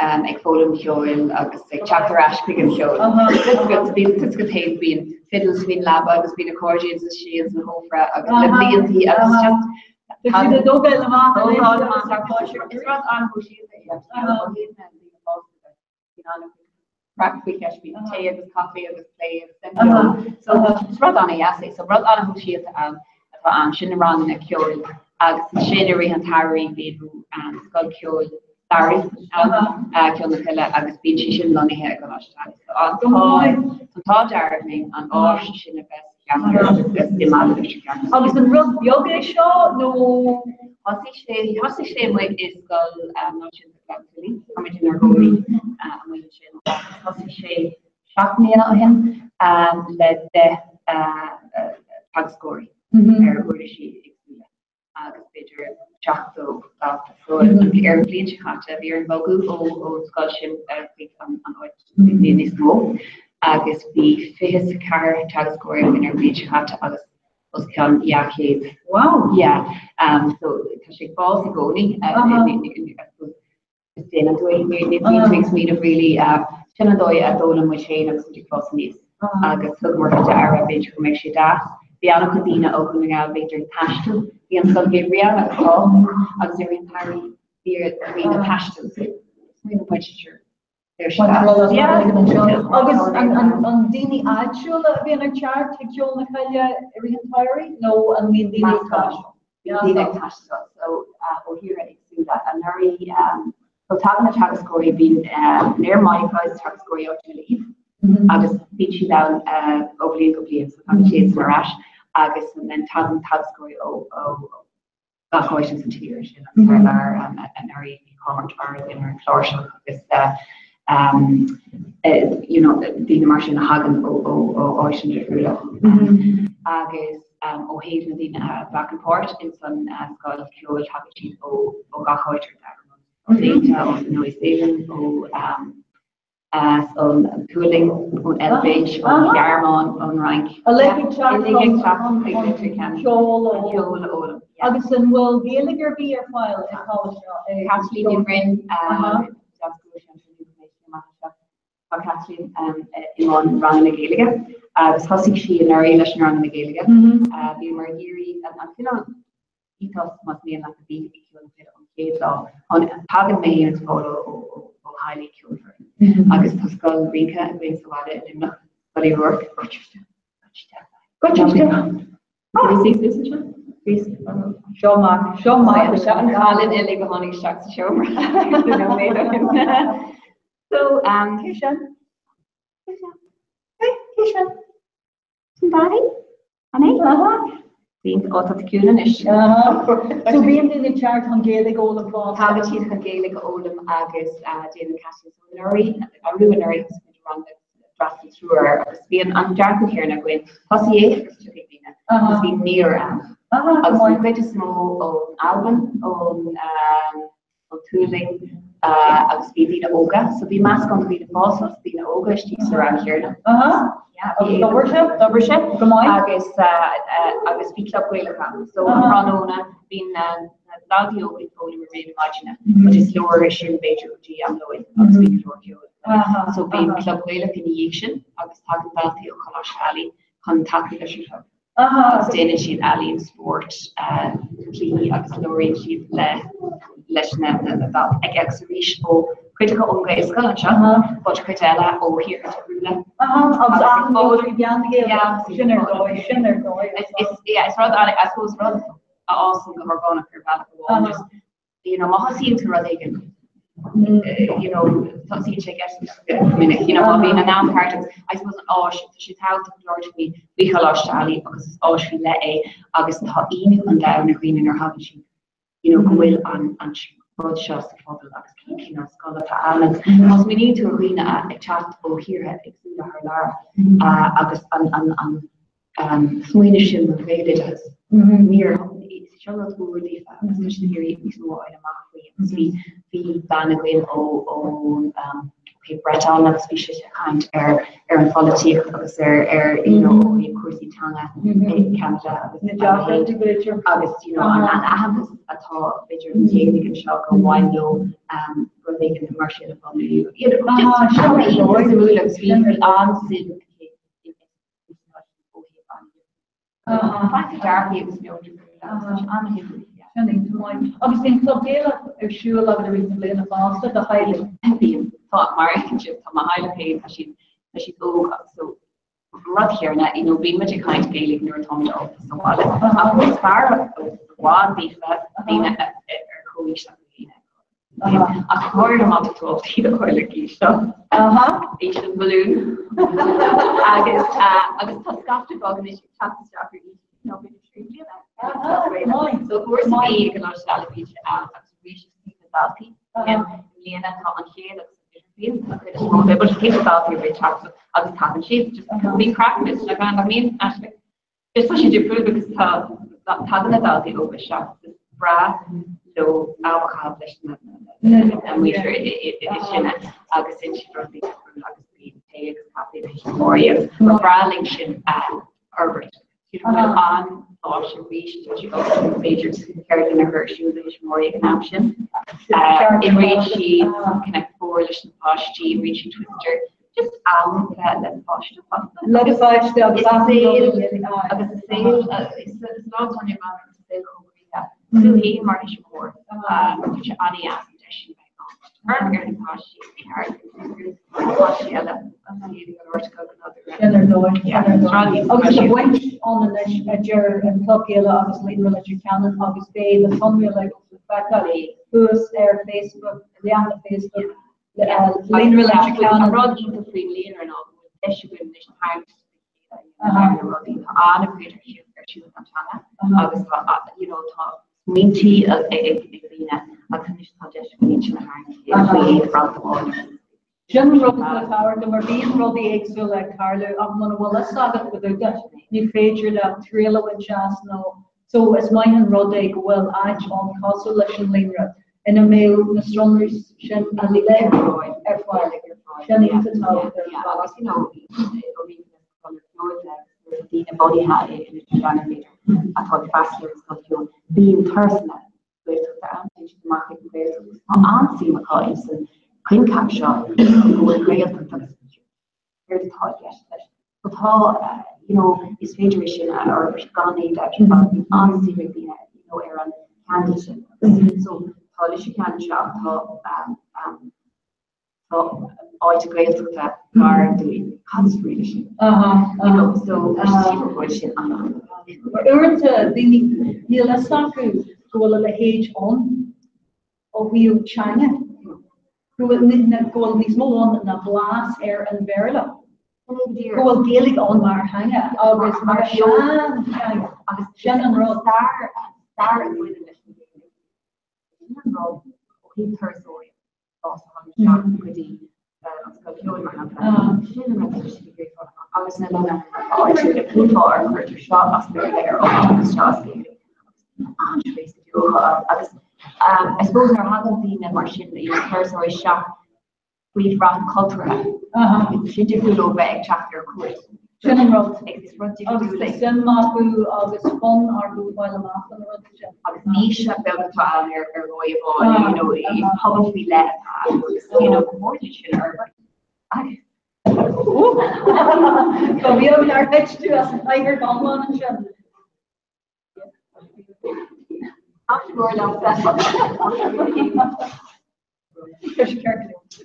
ag foghlaim ceoil agus ag teacht ar ais chuig an cheol. Bíonn taobh, bíonn fiddles faoin leaba agus bíonn accordions istigh ins an chófra agus le bliantaí agus just Tá siad ag tógáil amach anois. Is rud an-shóisialta é ó thaobh na ndaoine fásta de. Craic faoi cheist, bíonn tae agus caife agus plé agus den So is rud an-dheas é, so rud an-shóisialta ann atá ann, sin na ranganna ceoil agus ansin i rith an tsamhraidh bíonn scoil ceoil samhraidh ann, Ceol na Coille agus bíonn sé sin lonnaithe i gColáiste Ailigh. So an t-ádh dearg linn an áis sin a bheith sa cheantar agus i mBaile Leitir Ceanainn. Agus an rud beag é seo nó? Thosaigh sé, thosaigh sé amuigh i Scoil Náisiúnta Ghleann tSúilí, táimid inár gcónaí amuigh ansin agus thosaigh sé 7 mbliana ó shin le 10 teagascóirí ar uirlisí éagsúla agus b'fhéidir 70 dalta. So ar an bhliain seo caite bhí orainn bogadh ón scoil sin chuig an áit níos mó agus bhí 24 teagascóir againn ar an bhliain seo caite agus os cionn 200. Wow! Yeah. So tá sé ag fás i gcónaí. Is déan an dóigh, ní bhíonn tú ag smaoineamh really, sin an dóigh a d'fhoghlaim muid féin agus muid ag fás aníos. Agus thugamar faoi deara b'fhéidir go mbeadh sé deas. Bhí an-chuid daoine ó Dhún na nGall b'fhéidir ag taisteal, bhí an scoil gheimhridh ann agus tá, agus i rith an tsamhraidh bhí ar dhaoine taisteal. So smaoinigh muid sure. Agus an daoine áitiúla a bhíonn ag teacht chuig Ceol na Coille i rith an tsamhraidh nó an mbíonn daoine ag taisteal? Bíonn daoine ag taisteal so ó thíortha éagsúla. Anuraidh so tagann na teagascóirí, bíonn léir maith acu is teagascóirí áitiúla iad agus bíonn siad ann ó bhliain go bliain so tagann siad ar ais agus then tagann teagascóirí ó gach áit ins an tír sin agus thar lear anuraidh bhí Cormac Twaryk ar an chláirseach agus you know daoine mar sin a thagann ó áiteanna difriúla agus ó thaobh na daoine a ghlacann páirt ins an scoil ceoil tagann siad ó gach áit ar domhan, ó Sasana, ó Nua-Shéalainn, ó as an tSualainn, ón Eilvéis, ón Ghearmáin, ón Fhrainc. Uilig ag teacht chun ceol a fhoghlaim. Agus an bhfuil Gaeilge ar bith ar fáil i gColáiste? Caitlín Ní Bhroin, Tá Caitlín i mbun ranganna Gaeilge agus thosaigh sí anuraidh leis na ranganna Gaeilge. Bhíomar ag iarraidh an cineál ethos más mian leat a bhí ag Ceol na Coille ón chéad lá. Tagann mé féin agus Paul ó theaghlaigh ceolmhara agus tá scoil rince againn sa bhaile i Luimneach, Scoil Uí Ruairc. Seo mac, seo mac. Seo an cailín uilig a tháinig isteach sa seomra. So, cé sin? Cé sin? Cé sin? Sin Daidí? An é? Bíonn, ó tá tú ciúin anois. So bíonn daoine ag teacht chun Gaeilge a fhoghlaim fosta? Tagann siad chun Gaeilge a fhoghlaim agus déanann Caitlín so anuraidh, arú anuraidh thosaigh muid rang agus d'fhreastail triúr air agus bhí an dearcadh céanna againn, tosaigh é agus tiocfaidh daoine agus bhí naonúr ann. Agus an chuid is mó ón Albain, ón ón tSualainn agus bhí daoine óga, so bhí meascán de dhaoine fásta agus daoine óga istigh sa rang chéanna. Agus d'obair sé? D'obair sé. Go maith. Agus agus bhí club Gaelach ann. So an tráthnóna bhí na daltaí óga ag foghlaim i rith na maidine, but is leor é sin b'fhéidir go dtí am lóin agus bhí go leor ceoil. So bíonn club Gaelach ina dhiaidh sin agus tagann daltaí ó Choláiste Ailigh chun tacú leis an chlub. Agus déanann siad ealaín, spórt, cluichí agus labhraíonn siad le leis na daltaí agus arís ó cuid acu ón Ghaelscoil anseo, but cuid eile ó thíortha difriúla. Agus achan rud bean na Gaeilge, sin ar dóigh, sin ar dóigh. Is yeah, is rud I suppose rud a fhásann go horgánach ar bhealach amháin, just you know, má thosaíonn tú rud éigin, you know, tosaíonn sé go minic, you know, má bhíonn an am ceart agus I suppose an áis, tá sé tábhachtach labhairt faoi faoi Choláiste Ailigh agus is áis faoi leith é agus tá ionadh an domhain ar dhaoine nuair a thagann siad, you know, go bhfuil an an. rud seo sa phobal agus cén cineál scoil atá ann agus má smaoiníonn tú ar dhaoine ag teacht ó thíortha éagsúla thar lear agus an smaoineamh sin don Ghaeloideachas, níor, seo rud úr daofa agus tá siad ag iarraidh níos mó a fháil amach faoi agus bhí bhí bean againn ó ó Cape Breton agus bhí sí ag caint ar ar an pholaitíocht agus ar ar you know ó thaobh cúrsaí teanga i Canada agus Na deacrachtaí b'fhéidir. agus you know an an aitheantas atá b'fhéidir an Ghaeilge anseo gur mhaith leo um, rud éigin mar sin a bhunú. You know, Ah, just sin ar dóigh. suimiúil agus bhí bhí an-suim aici in ó thaobh an Faighte dearcthaí agus meon difriúil agus tá sé an-shuimiúil. Sin iontach maith. Agus bíonn Club Gaelach ar siúl agat i rith na bliana fosta do theaghlaigh. Bíonn. Tá, mar a fheiceann sibh, tá mo theaghlach féin, tá siad, tá siad óg agus so rud chéanna, you know, bíonn muid ag caint Gaeilge nuair atá muid ábalta sa bhaile. Ach is fearr i bhfad daofa daoine ar comhaois acu féin. Ach go háirithe má tá tú ábalta iad a chur ag aois seo. Aois an bhalúin. Agus agus tá scaifte beag anois ag teacht isteach ar aois nó b'fhéidir 3 bliana. So uair sa mhí ag an Áit Eile agus arís is cúpla daltaí. I mbliana tá an chéad agus an idirbhliain an chuid is mó de, but cúpla daltaí ag teacht agus tagann siad just bíonn craic anois like an mbíonn Aisling? Just tá sé difriúil because tá tagann na daltaí óga isteach agus is breá leo am a chaitheamh leis na muintir is sine agus insint rudaí difriúil agus bíonn tae agus caife ag thuismitheoirí agus ba bhreá linn sin a fhorbairt. Sílim go bhfuil an-áis arís tá sé ábalta b'fhéidir ceardlann a chur ar siúl do thuismitheoirí ag an am sin. Imríonn siad Connect 4 leis na páistí, imríonn siad Twister. Just am bheith le páiste fosta. Le do pháiste agus Is saol agus is saol is lá atá inniu ann agus saol chomh croíle. Tú féin mar thuismitheoir tá sé an-deas an deis sin bheith ann. Ar ar na páistí bhí thart na páistí eile agus iad ag labhairt go nádúrtha. Sin ar dóigh, sin ar dóigh. Agus tá baint ann anois idir an Club Gaelach agus Líonra Leitir Ceanainn agus beidh na sonraí uilig le feiceáil thuas ar Facebook, leathanach Facebook Líonra Leitir Ceanainn. An rud iontach faoin líonra ná go bhfuil deis againn anois tarraingt le chéile ar na rudaí. Tá an-chuid ar siúl ar siúl don teanga agus tá you know tá smaointí ag daoine agus anois tá deis againn iad sin a tharraingt faoi bhrat amháin. Sin rud atá tábhachtach mar bíonn rudaí éagsúla ag tarlú ach muna bhfuil fhios agat go dtugtar ní féidir leat triail a bhaint as nó So is maith an rud é go bhfuil áit ann cosúil leis an Líonra ina mbeadh na sonraí sin uilig ar fáil. Sin iontach tábhachtach ar fad. Agus you know daoine bunaithe i Leitir Ceanainn b'fhéidir atá ag freastal ar an scoil cheoil, bíonn turasanna Gaeltachta ann, téann siad amach chuig an Ghaeltacht agus tá an-suim acu ins an coincheap seo go bhfuil Gaeltacht agus céard atá i gceist leis. So tá, you know, is féidir é sin a fhorbairt gan aon dabht ar fad. Bíonn an-suim ag daoine, you know, ar an cheangal sin. So tá Leitir Ceanainn anseo ach tá, um, tá áit Gaeltachta gar dúinn. Cad is brí leis sin? You know, so tá sé sílim go bhfuil sin an-. Uaireanta daoine níl fhios acu go bhfuil a leithéid ann. ó thaobh teanga, go bhfuil níos mó ann ná blas ar an Bhéarla, go bhfuil Gaeilge ann mar theanga agus mar sheanteanga agus sin an rud. Stair stair a bhaineann leis an Ghaeilge. Sin an rud ó thaobh turasóirí fás a thagann isteach go dtí an scoil cheoil mar shampla. Sin an rud atá siad ag iarraidh fáil amach agus na logainmneacha áitiúla cén fáth ar cuirtear seo as Béarla ar áit agus seo as Gaeilge. An-spéis agus I suppose nuair a thagann daoine mar sin you know turasóirí isteach faoi bhrat cultúrtha sin difriúil ó bheith ag teacht ar cuairt. Sin an rud. Agus is rud difriúil é. Agus suim acu agus fonn orthu fáil amach faoi na rudaí sin. Agus niche beag atá ann ar ar dhóigh amháin you know is pobal faoi leith atá ann agus you know go mór sin a fhorbairt. Agus Ba bheag nár thit tú as an chathaoir go hiomlán ansin.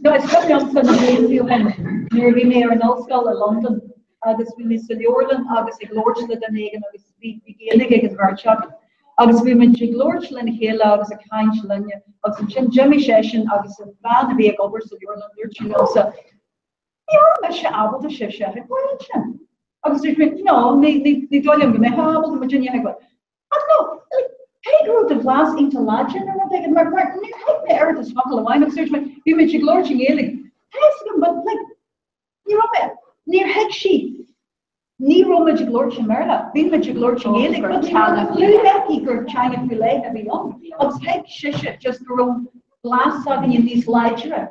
No, is cuimhin liomsa na blianta ó shin nuair a bhí mé ar an ollscoil i Londain agus bhí mé sa leabharlann agus ag labhairt le duine éigin agus bhí Gaeilge ag an bheirt acu. Agus bhí muid ag labhairt lena chéile agus ag caint linne agus ansin d'imigh seisean agus an bhean a bhí ag obair sa leabharlann dúirt sí liomsa, Ní raibh mise ábalta sise a thuigbheáil ansin. Agus dúirt mé, no, ní dóigh liom go mbeifeá ábalta muidinne a thuigbheáil. Ach no, like, pé mé go raibh do bhlas iontach láidir nó rud éigin mar mar níor thuig mé oiread is focal amháin agus dúirt mé bhí muid ag labhairt i nGaeilge. Tá fhios agam but like ní raibh mé níor thuig sí ní raibh muid ag labhairt i mBéarla, bhí muid ag labhairt i nGaeilge but ní raibh clue aici gur teanga faoi leith a bhí ann agus thuig sise just go raibh blas againne níos láidre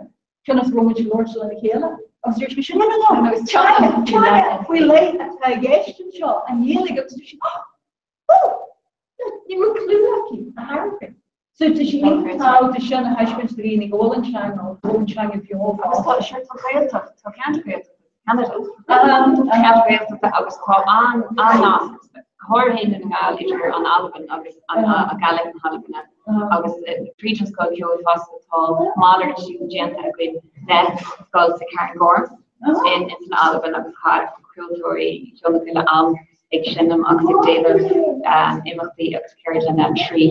cionn is go raibh muid ag labhairt lena chéile. Agus dúirt mise, no, no, no, agus teanga, teanga faoi leith atá i gceist anseo, an Ghaeilge, agus dúirt sí, oh, oh, ní raibh clue aici ar chor ar bith. So tá sé iontach tábhachtach sin a thaispeáint do dhaoine go bhfuil an teanga, go bhfuil an teanga bheo Agus tá, sure, tá Gaeltacht, tá ceantar Gaeltachta Ceanada. Ceantar Gaeltachta agus tá an-nasc, go háirithe i nDún na nGall idir an Albain agus an Gàidhlig na hAlban agus tríd an scoil ceoil fosta tá malartú déanta againn le scoil sa Cairngorms in san Albain agus tá ceoltóirí Cheol na Coille ann ag seinm agus ag déanamh imeachtaí agus ceardlanna trí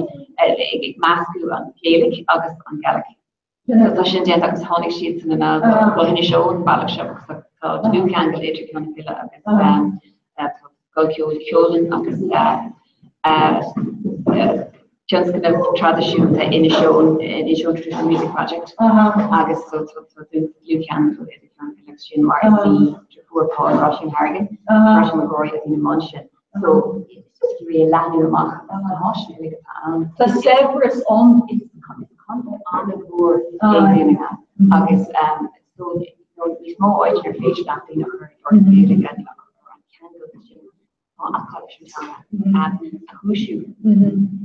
ag meascadh an Ghaeilge agus an Gàidhlig. Tá sin déanta agus tháinig siad san anall go hInis Eoghain an bealach seo agus tá dlúthcheangal idir Ceol na Coille agus Scoil Ceoil Cheolann agus tionscnamh traidisiúnta Inis Eoghain, Inis Eoghain Traditional Music Project agus so tá dlúthcheangal idir Ceol na Coille agus sin mar is í deirfiúr Paul Róisín Harrigan, Róisín McGrory a bhíonn i mbun sin. So it's just really leathnú amach as na háiseanna uilig atá ann. Tá saibhreas ann. Is contae an-mhór é Dún na nGall agus so níos mó áit ar féidir leat daoine a chur ag labhairt Gaeilge an ceangal sin atá acu leis an teanga a dhúisiú.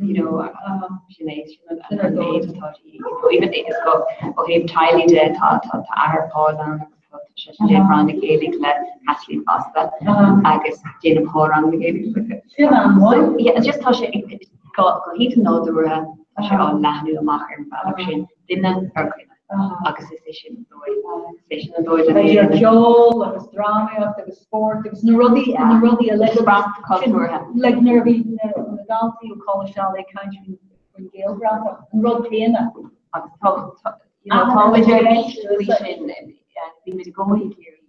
You know, sin é sin an méid atá even is go ó thaobh teaghlaigh de tá tá athair Paul ann agus Tá sé ag déanamh rang na Gaeilge le Caitlín fosta agus déanann Paul rang na Gaeilge. Sin an-mhaith. Yeah, just tá sé go hiontach nádúrtha, tá sé á leathnú amach ar an bhealach sin, duine ar dhuine agus is é sin an dóigh, is é sin an dóigh lena Idir ceol agus drámaíocht agus spórt agus na rudaí, na rudaí uilig. Brat cultúrtha. Like nuair a bhí na daltaí ó Choláiste Ailigh ag caint faoin Ghaelbhratach, an rud céanna. Agus tá, Tá muid ar bís faoi sin, bhí muid i gcónaí ag iarraidh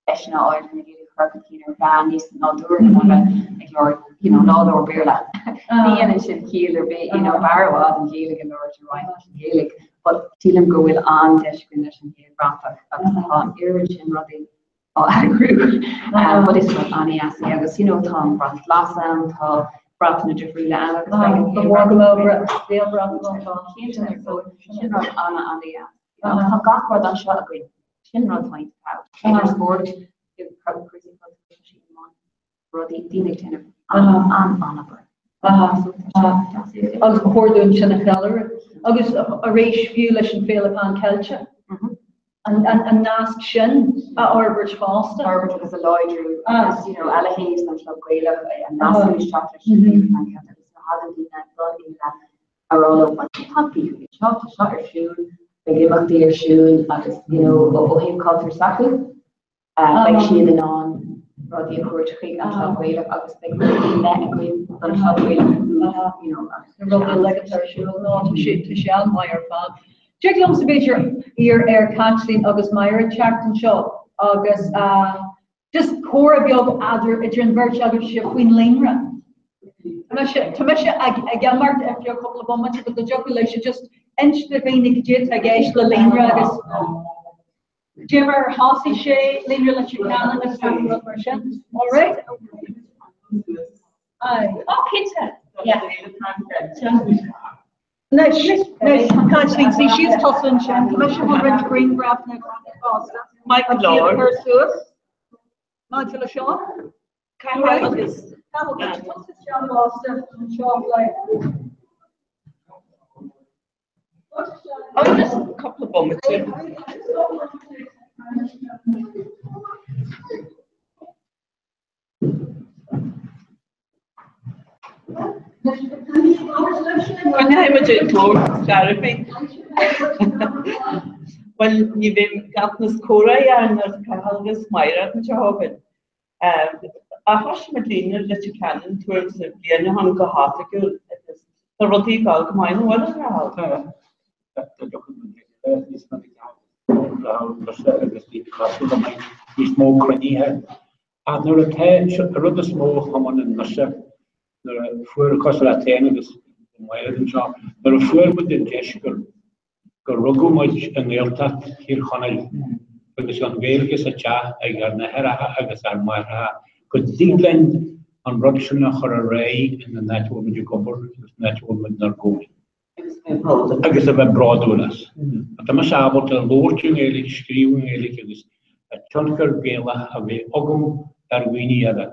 deiseanna a fháil chun an Ghaeilge a chur chun cinn ar mheán níos nádúrtha ná bheith ag labhairt, you know, ná labhair Béarla. Ní dhéanann sin ciall ar bith, you know, b'fhearr i bhfad an Ghaeilge a labhairt i roinnt leis an Ghaeilge. But sílim go bhfuil an-deis againn leis an Ghaelbhratach agus tá an oiread sin rudaí á eagrú. But is rud an-deas é agus you know tá an brat glas ann, tá bratanna difriúla ann agus beidh an Ghaelbhrat ann. Cinnte, so sin rud an-an-deas. Tá gach rud anseo againn, sin rud atá iontach. Idir spórt, cúrsaí cultúrtha, rudaí, daoine ag déanamh an-an-obair. Agus ba chóir dúinn sin a cheiliúradh. Agus arís, fiú leis an Féile Pan Ceilteach, an nasc sin a fhorbairt fosta. Forbairt agus a láidriú agus you know a leithéid den Chlub Gaelach a nascadh isteach leis an Féile Pan Ceilteach agus nuair a thagann daoine don fhéile a rá leo bhuel tagaigí chuig anseo, tá seo ar siúl, beidh imeachtaí ar siúl agus you know ó thaobh cultúr s'acu. Beidh siad in ann rudaí a thabhairt chuig an Chlub Gaelach agus beidh rudaí faoi leith againn don Chlub Gaelach you know agus na rudaí uilig atá ar siúl. No, tá sé, tá sé an-mhaith ar fad. Tig liomsa b'fhéidir iarraidh ar Caitlín agus Máire teacht anseo agus just comhrá beag eadar, idir an bheirt agaibhse faoin líonra. Tá mise, tá mise ag, ag imeacht ar feadh cúpla bomaite but dá dtiocfadh libhse just inse do dhaoine cad é atá i gceist le líonra agus Cad é mar ar thosaigh sé, Líonra Leitir Ceanainn agus gach rud mar sin. All right? Aye. Oh, cinnte. Yeah. Anois, anois, Caitlín, suigh síos tusa ansin. Tá mise chun roinnt grianghrafanna a ghlacadh fosta. Maith go leor. Cuir suas. Maidir le seo. Caithfidh agus. Caithfidh tusa isteach fosta anseo le. Oh, just cúpla bomaite. Coinneoidh muid an glór ar bith. Bhuel, ní bheidh ganntanas comhrá againn ar Cathal agus Máire anseo againn. Ach thosaigh muid Líonra Leitir Ceanainn tuairim is bliain ó shin go hoifigiúil agus tá rudaí ag dul go maith an bhfuil, a Chathail? Tá. Tá níos mó agus daoine cosúil liom níos mó cruinnithe. Ach nuair atá, an rud is mó a thiomáineann mise, nuair a fuair cosúil leat féin agus Mairéad anseo, nuair a fuair muid an deis gur gur rugadh muid i nGaeltacht Thír Chonaill agus an Ghaeilge sa teach ag ár n-aithreacha agus ár máithreacha, go dtig linn an rud sin a chur ar aghaidh in an áit a bhfuil muid ag obair agus an áit a bhfuil muid inár gcónaí. Agus a bheith bródúil as. Tá mise ábalta labhairt i nGaeilge, scríobh i nGaeilge agus tionchar Gaelach a bheith agam ar dhaoine eile.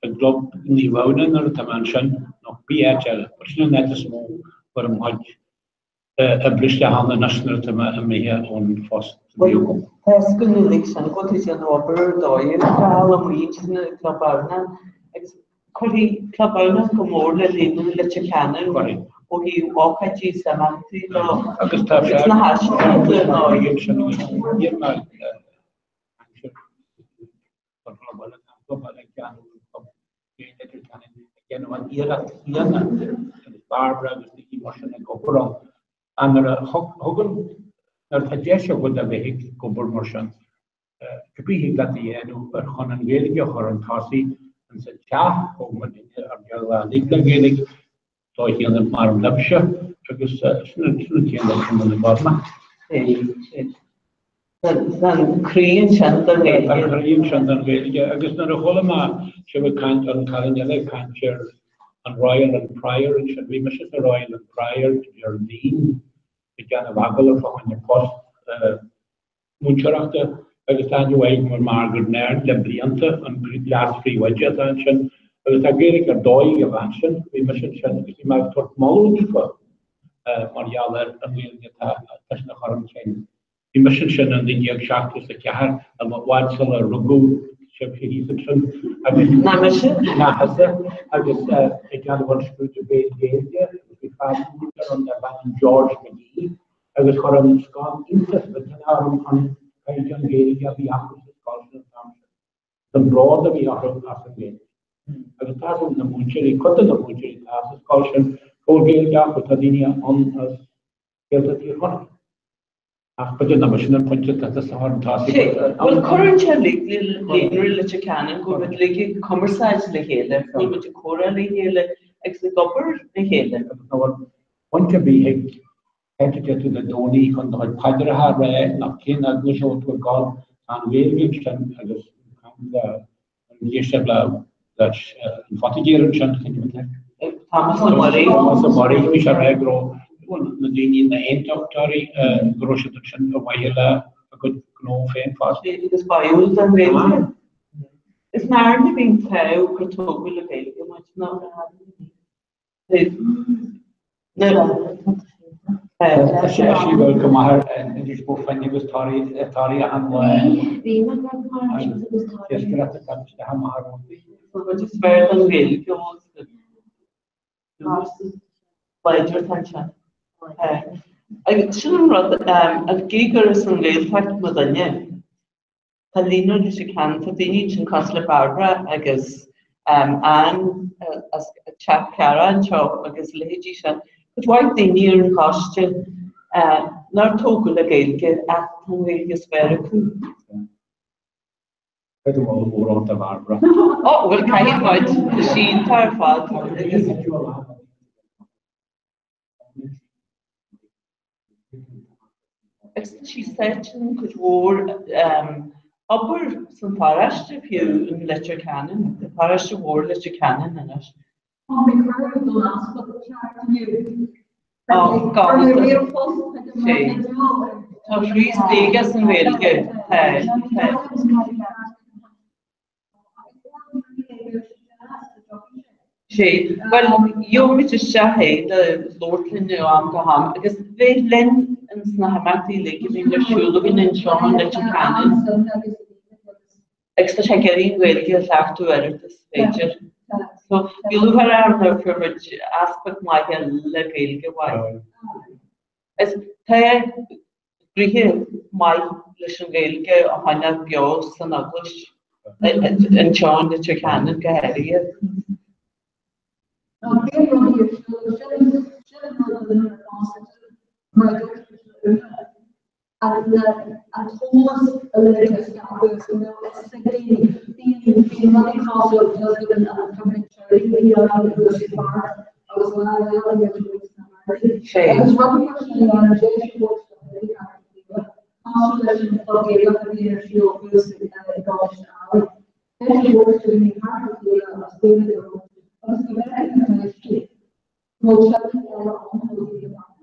I gClub Naomh Adhamhnáin nuair atá mé ansin, nó pé áit eile, but sin an áit is mó a chuirim mo chuid oibre isteach ann anois nuair atá mé imithe ón phost a bhí agam. Tá a fhios againn uilig sin go bhfuil tú ag déanamh obair ar dóigh le fáil amuigh ansin i gClub Adhamhnáin agus cuirfidh Club Adhamhnáin go mór le Líonra Leitir Ceanainn ó thaobh ócáidí is imeachtaí dó Agus tá agus na háiseanna ar ndóigh. Níl mé aimsir an chlub eile, tá an club eile ag déanamh an club Leitir Ceanainn ag déanamh an iarracht chéanna agus Barbara agus daoine mar sin ag obair ann. Ach nuair a thugann, nuair atá deis agat a bheith ag obair mar sin, cibé thig leat a dhéanamh ar chun an Ghaeilge a chur chun tosaigh insa teach, thóg muidinne ár dteaghlach uilig le Gaeilge, dóigh chéanna mar libhse agus sin an t-aon rud sin ina bhforma. Tá an croí ansin don Ghaeilge. Tá an croí ansin don Ghaeilge agus nuair a chuala mé sibh ag caint, an cailín eile ag caint ar an Royal and Prior ansin, bhí mise sa Royal and Prior Déardaoin ag déanamh agallamh fá choinne post múinteoireachta agus tá aithne mhaith agam ar Margaret Nairn le blianta, an leas-phríomhoide atá ansin, agus tá Gaeilge ar dóigh ag an bhean sin. Bhí mise ansin agus bhí mé ag tabhairt moladh daofa mar gheall ar an Ghaeilge atá seisean a chur chun cinn. Bhí mise ansin i 1974, i bhfad sular rugadh sibhse thíos ansin agus Ná mise? Ná thusa agus ag déanamh an scrúdú Gaeilge agus bhí fear múinteoir ann darb ainm George McGee agus chuir an scoil iontas millteanach orm an caighdeán Gaeilge a bhí acu sa scoil sin an t-am sin, an bród a bhí orthu as an nGaeilge. Agus tá na múinteoirí, cuid de na múinteoirí atá sa scoil sin, go bhfuil Gaeilge acu, tá daoine ann as Gaeltacht Thír Chonaill. Ach b'fhéidir nach sin an pointe atá tusa a chur chun tosaigh. Bhuel, cuireann sé Líonra Leitir Ceanainn go bhfuil muid uilig ag cumarsáid le chéile, go bhfuil muid ag comhrá le chéile agus ag obair le chéile. Agus nach bhfuil baint ar bith ag Áit a dtéann tú Dé Domhnaigh chun do chuid paidreacha a rá nó cén eaglais a bhfuil tú ag dul, tá an Ghaeilge ansin agus an éisteacht le leis an phoitigéir ansin, Thomas Ó Muirí. Thomas Ó Muirí, bhí sé ag rá go raibh na daoine, na haontachtóirí, go raibh siad ansin ar mhaithe le a gcuid gnó féin fosta. Agus báúil don Ghaeilge. Is in Árainn a bhí an t-ádh gur tógadh le Gaeilge muid, nó Tá sé ag dul go maith ar Inis Bó Finne agus Toraí achan lá. Bhí mé go maith agus Toraí. Iascaireacht atá isteach amach ar iontaoibh. Tá is fearr don Ghaeilge láidir atá ansin. Agus sin an rud, gí gur as an nGaeltacht mo dhuine. Tá Líonra Leitir Ceanainn, tá daoine ansin cosúil le Barbara agus Ann as Teach Ceara anseo agus a leithéidí sin. Cuid mhaith daoine ar an choiste nár tógadh le Gaeilge ach tá an Ghaeilge is fearr acu. Cuid mhaith mór ort a Bharbara. Ó, bhuel caithfidh muid, tá sí iontach ar fad agus. Agus tá sí sáite in cuid mhór obair san pharóiste fiú in Leitir Ceanainn, paróiste mhór Leitir Ceanainn anois. Tá mé cuireadh don easpag ceart inniu. Ó, Tá croí istigh as an Ghaeilge. Tá, tá. Sé, bhuel, gheobhaimid isteach é le labhairt linn ó am go ham agus bheith linn ins na himeachtaí uilig a bhíonn ar siúl againn anseo in Leitir Ceanainn. Agus tá sé ag iarraidh an Ghaeilge a chleachtadh oiread is féidir. So, bhí lúcháir orm nuair a fuair muid easpag maith le Gaeilge mhaith. Is tá gnoithe maith leis an Ghaeilge a choinneáil beo san Eaglais, anseo in Leitir Ceanainn go háirithe. Tá bíonn rudaí ar siúl, sin sin an rud a bhíonn ar fás mar a dúirt Úna, an an t-eolas uilig a scaipeadh is go mbeadh fhios ag daoine. Bíonn bíonn rudaí cosúil le an Picnic Séardaoin a bhí ann agus Páirc agus lá eile ar Agus rudaí mar sin a dhéanamh, deis a thabhairt do dhaoine thar a chéile, cosúil leis an Chlub Gaelach a bhíonn ar siúl thuas i gColáiste Ailigh. Deis a thabhairt do dhaoine thar a chéile as Gaeilge a labhairt agus go bhfeicfidh na páistí go bhfuil teaghlaigh eile ann a bhfuil Gaeilge acu.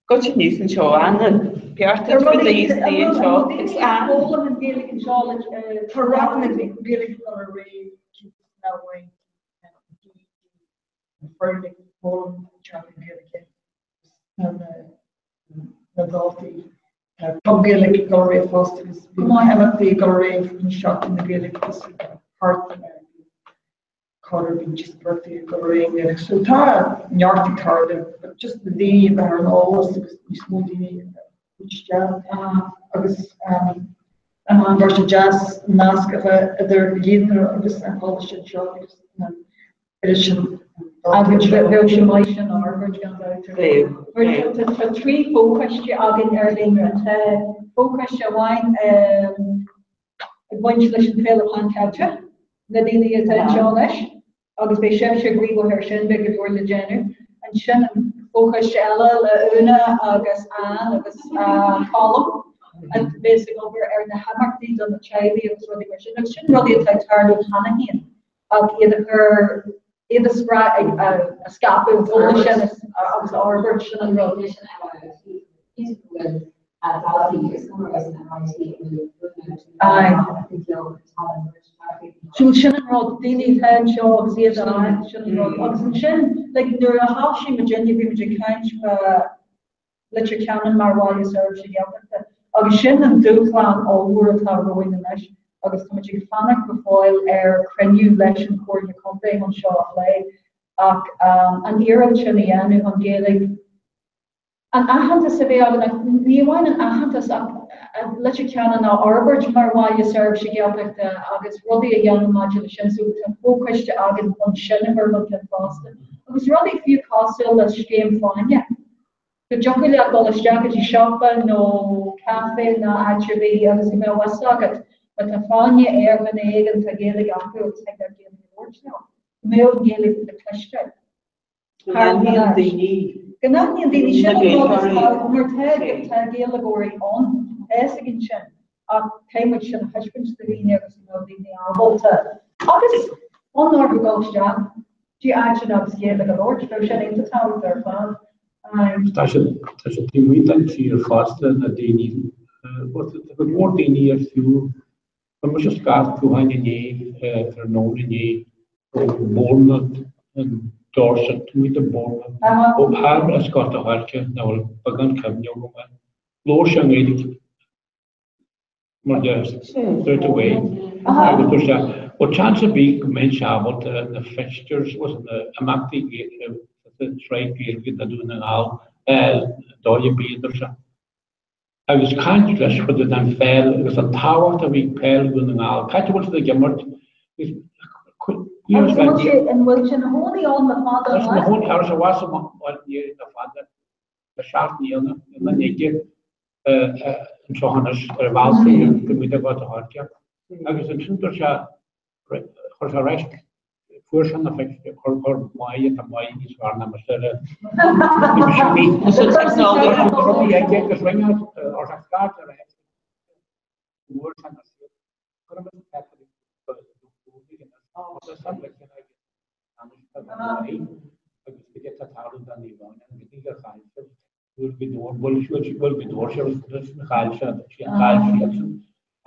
Goitse níos anseo, Anna. Beartaigh go dtí anseo. Tá rogha na Gaeilge ar a réidh an foireann ag foghlaim teanga Gaeilge na daltaí. Tá Club Gaeilge ag dul ar aghaidh fosta agus bíonn imeachtaí ag dul ar aghaidh faoin Seachtain na Gaeilge agus thart ar Conradh bíonn díospóireachtaí ag dul ar aghaidh i nGaeilge. So tá neart ag tarlú but just na daoine a bheith ar an eolas agus níos mó daoine a thabhairt isteach agus bheadh sé deas nasc a bheith idir Líonra agus an Choláiste anseo agus an oiread sin Agus bheadh sé maith sin a fhorbairt gan dabht. Bheadh. Tá 3 fho-choiste againn ar Líonra. Tá fo-choiste amháin ag baint leis an Féile Pan Ceilteach, na daoine atá anseo anois, agus beidh sibhse gníomhach air sin, beidh go leor le déanamh. Ansin an fo-choiste eile le Úna agus Anne agus Colm a bheas ag obair ar na himeachtaí do na teaghlaigh agus rudaí mar sin, agus sin rudaí atá ag tarlú cheana féin. ach iad a chur, iad a spreagadh, a scaipeadh, an t-eolas sin agus a fhorbairt, sin an rud. Leis an LYIT, cinnte go bhfuil daltaí is cuma raibh san LYIT a bhfuil So sin an rud, daoine atá anseo agus iad a aithint, sin an rud. Agus ansin, like, nuair a thosaigh muidinne, bhí muid ag caint fá Leitir Ceanainn mar bhaile seirbhíse Gaeltachta agus sin an dúshlán ollmhór atá romhainn anois agus tá muid ag fanacht go fóill ar chruinniú leis an Chomhairle Contae chun seo a phlé ach an iarracht sin a dhéanamh chun Gaeilge an aitheantas a bheith againn ach ní amháin an aitheantas ach Leitir Ceanainn a fhorbairt mar bhaile seirbhíse Gaeltachta agus rudaí a dhéanamh maidir leis sin so tá fo-choiste againn chun sin a chur chun cinn fosta agus rudaí fiú cosúil le scéim fáinne. go dtiocfadh leat dul isteach go dtí siopa nó caife nó áit ar bith agus go mbeadh a fhios agat má tá fáinne ar dhuine éigin tá Gaeilge acu agus thig leat Gaeilge a labhairt leo. Go mbeadh an Ghaeilge le cloisteáil. Go n-aithníonn daoine. Go n-aithníonn daoine sin an rud is tábhachtaí mar tá tá Gaeilgeoirí ann, tá fhios againn sin ach caithfidh muid sin a thaispeáint do dhaoine agus go mbeadh daoine ábalta agus fonn orthu dul isteach dtí áiteanna agus Gaeilge a labhairt, bheadh sin iontach tábhachtach ar fad. Tá sé tá sé taobh amuigh den tír fosta na daoine bhuel tá go leor daoine ar fiú Fuair mise scairt gutháin inné tráthnóna inné ó Bournemouth in Dorset, taobh amuigh de Bournemouth, ó fhear as Gort a' Choirce nach bhfuil beagán cuimhne agam air. Labhair sé i nGaeilge. Mar deir straight away agus dúirt sé bhuel seans ar bith go mbeinnse ábalta na fixtures was na imeachtaí sa tsraith Gaeilge do Dún na nGall a fháil dóigh ar bith a dúirt sé. Agus caint leis fá dtaobh den pheil agus an tábhacht a bhí ag peil Dhún na nGall, cá háit a bhfuil siad ag imirt agus Agus an bhfuil sé an bhfuil sé ina chónaí ann le fada an lá? Tá sé ina chónaí ar sé bhás le fada le 7 mbliana ina n-aige anseo anois ar an Bhealtaine go mbíonn ag Gort a' Choirce. Agus ansin dúirt sé, chuir sé reisc, fuair sé na fixtures, chuir chuir Máire, tá Máire níos fearr ná mise ar rudaí aige agus rinne ar sé scairt ar ais fuair sé na chuir mé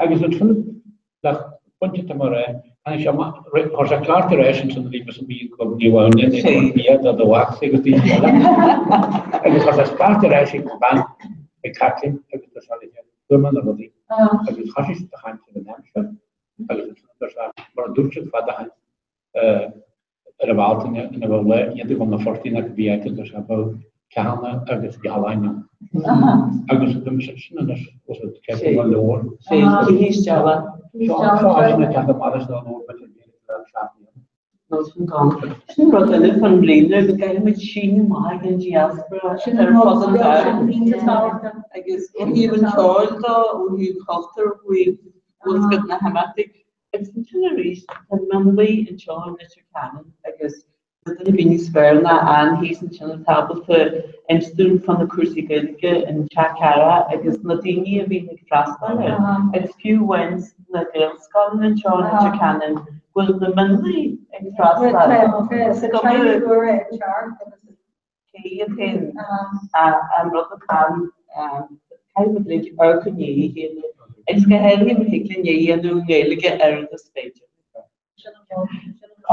Agus ansin le pointe tá mar é, tháinig sé amach, chuir sé cairt ar ais ansin a bhí mise bhí go ní bhain é bia do do mhac agus daoine eile. Agus chuir sé scairt ar ais ag an bhean ag Caitlín agus dúirt sé léi, fuair mé na rudaí agus thosaigh siad a chaint ar an aimsir agus ansin dúirt sé, mar a dúirt siad fad a chaint ar an Bhealtaine ina bhfuil lá iad ag dul na fortaí nach bhí acu do sé bheadh ceathanna agus gealáin ann. Agus do mise sin anois os a ceist go leor. Sé thíos deala. Seo seo na ceatha mar is ná leor bit ar bith le seacht mbliana. Nó sin gan. Sin rud eile fan líonra go gcaithfimid síneadh amach ag an diaspora ar fud an domhain. Agus ó thaobh an cheoil dó, ó thaobh chultúir, ó thaobh bhfuil na himeachtaí. Agus ansin arís, tá mionlaigh anseo i Leitir Ceanainn agus Níl duine ar bith níos fearr ná Ann thíos ansin atá ábalta inse dúinn fá na cúrsaí Gaeilge in Teach Carra agus na daoine a bhíonn ag freastal air agus fiú amháin sna Gaelscoileanna anseo in Leitir Ceanainn go bhfuil na mionlaigh ag freastal. Is cuma cé iad féin an rud atá ann caithfidh muid amharc i ndiaidh a chéile agus go háirithe má thig linn é a dhéanamh i nGaeilge oiread is féidir.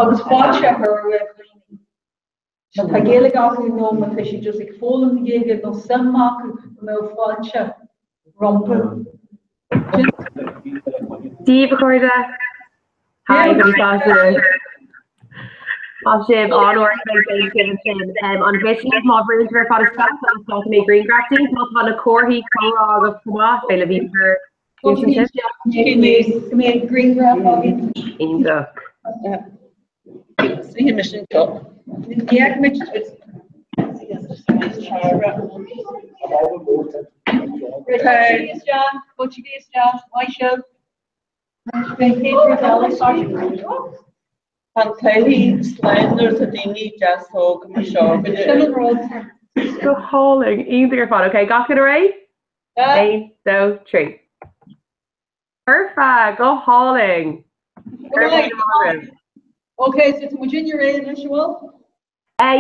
Agus fáilte a chur roimh dhaoine. Má tá Gaeilge acu nó má tá siad just ag foghlaim na Gaeilge nó suim acu go mbeadh fáilte rompu. Dia daoibh a chairde. Hi, go sásta. Tá sibh an-uair ansin. An mhiste libh má bhrúnn sibh ar fad isteach agus glacfaidh mé grianghraf daoibh má tá na comharthaí comhrá agaibh chomh maith, fé le bhí Go mbeidh grianghraf againn. Iontach. Suífidh mise anseo. Tá an todhchaí slán nuair atá daoine deas óg mar seo againne. Go hálainn. Iontach ar fad. Ok, gach duine réidh? 1, 2, 3. Foirfe! Go hálainn! Ok, so tá muidinne réidh anois, an bhfuil?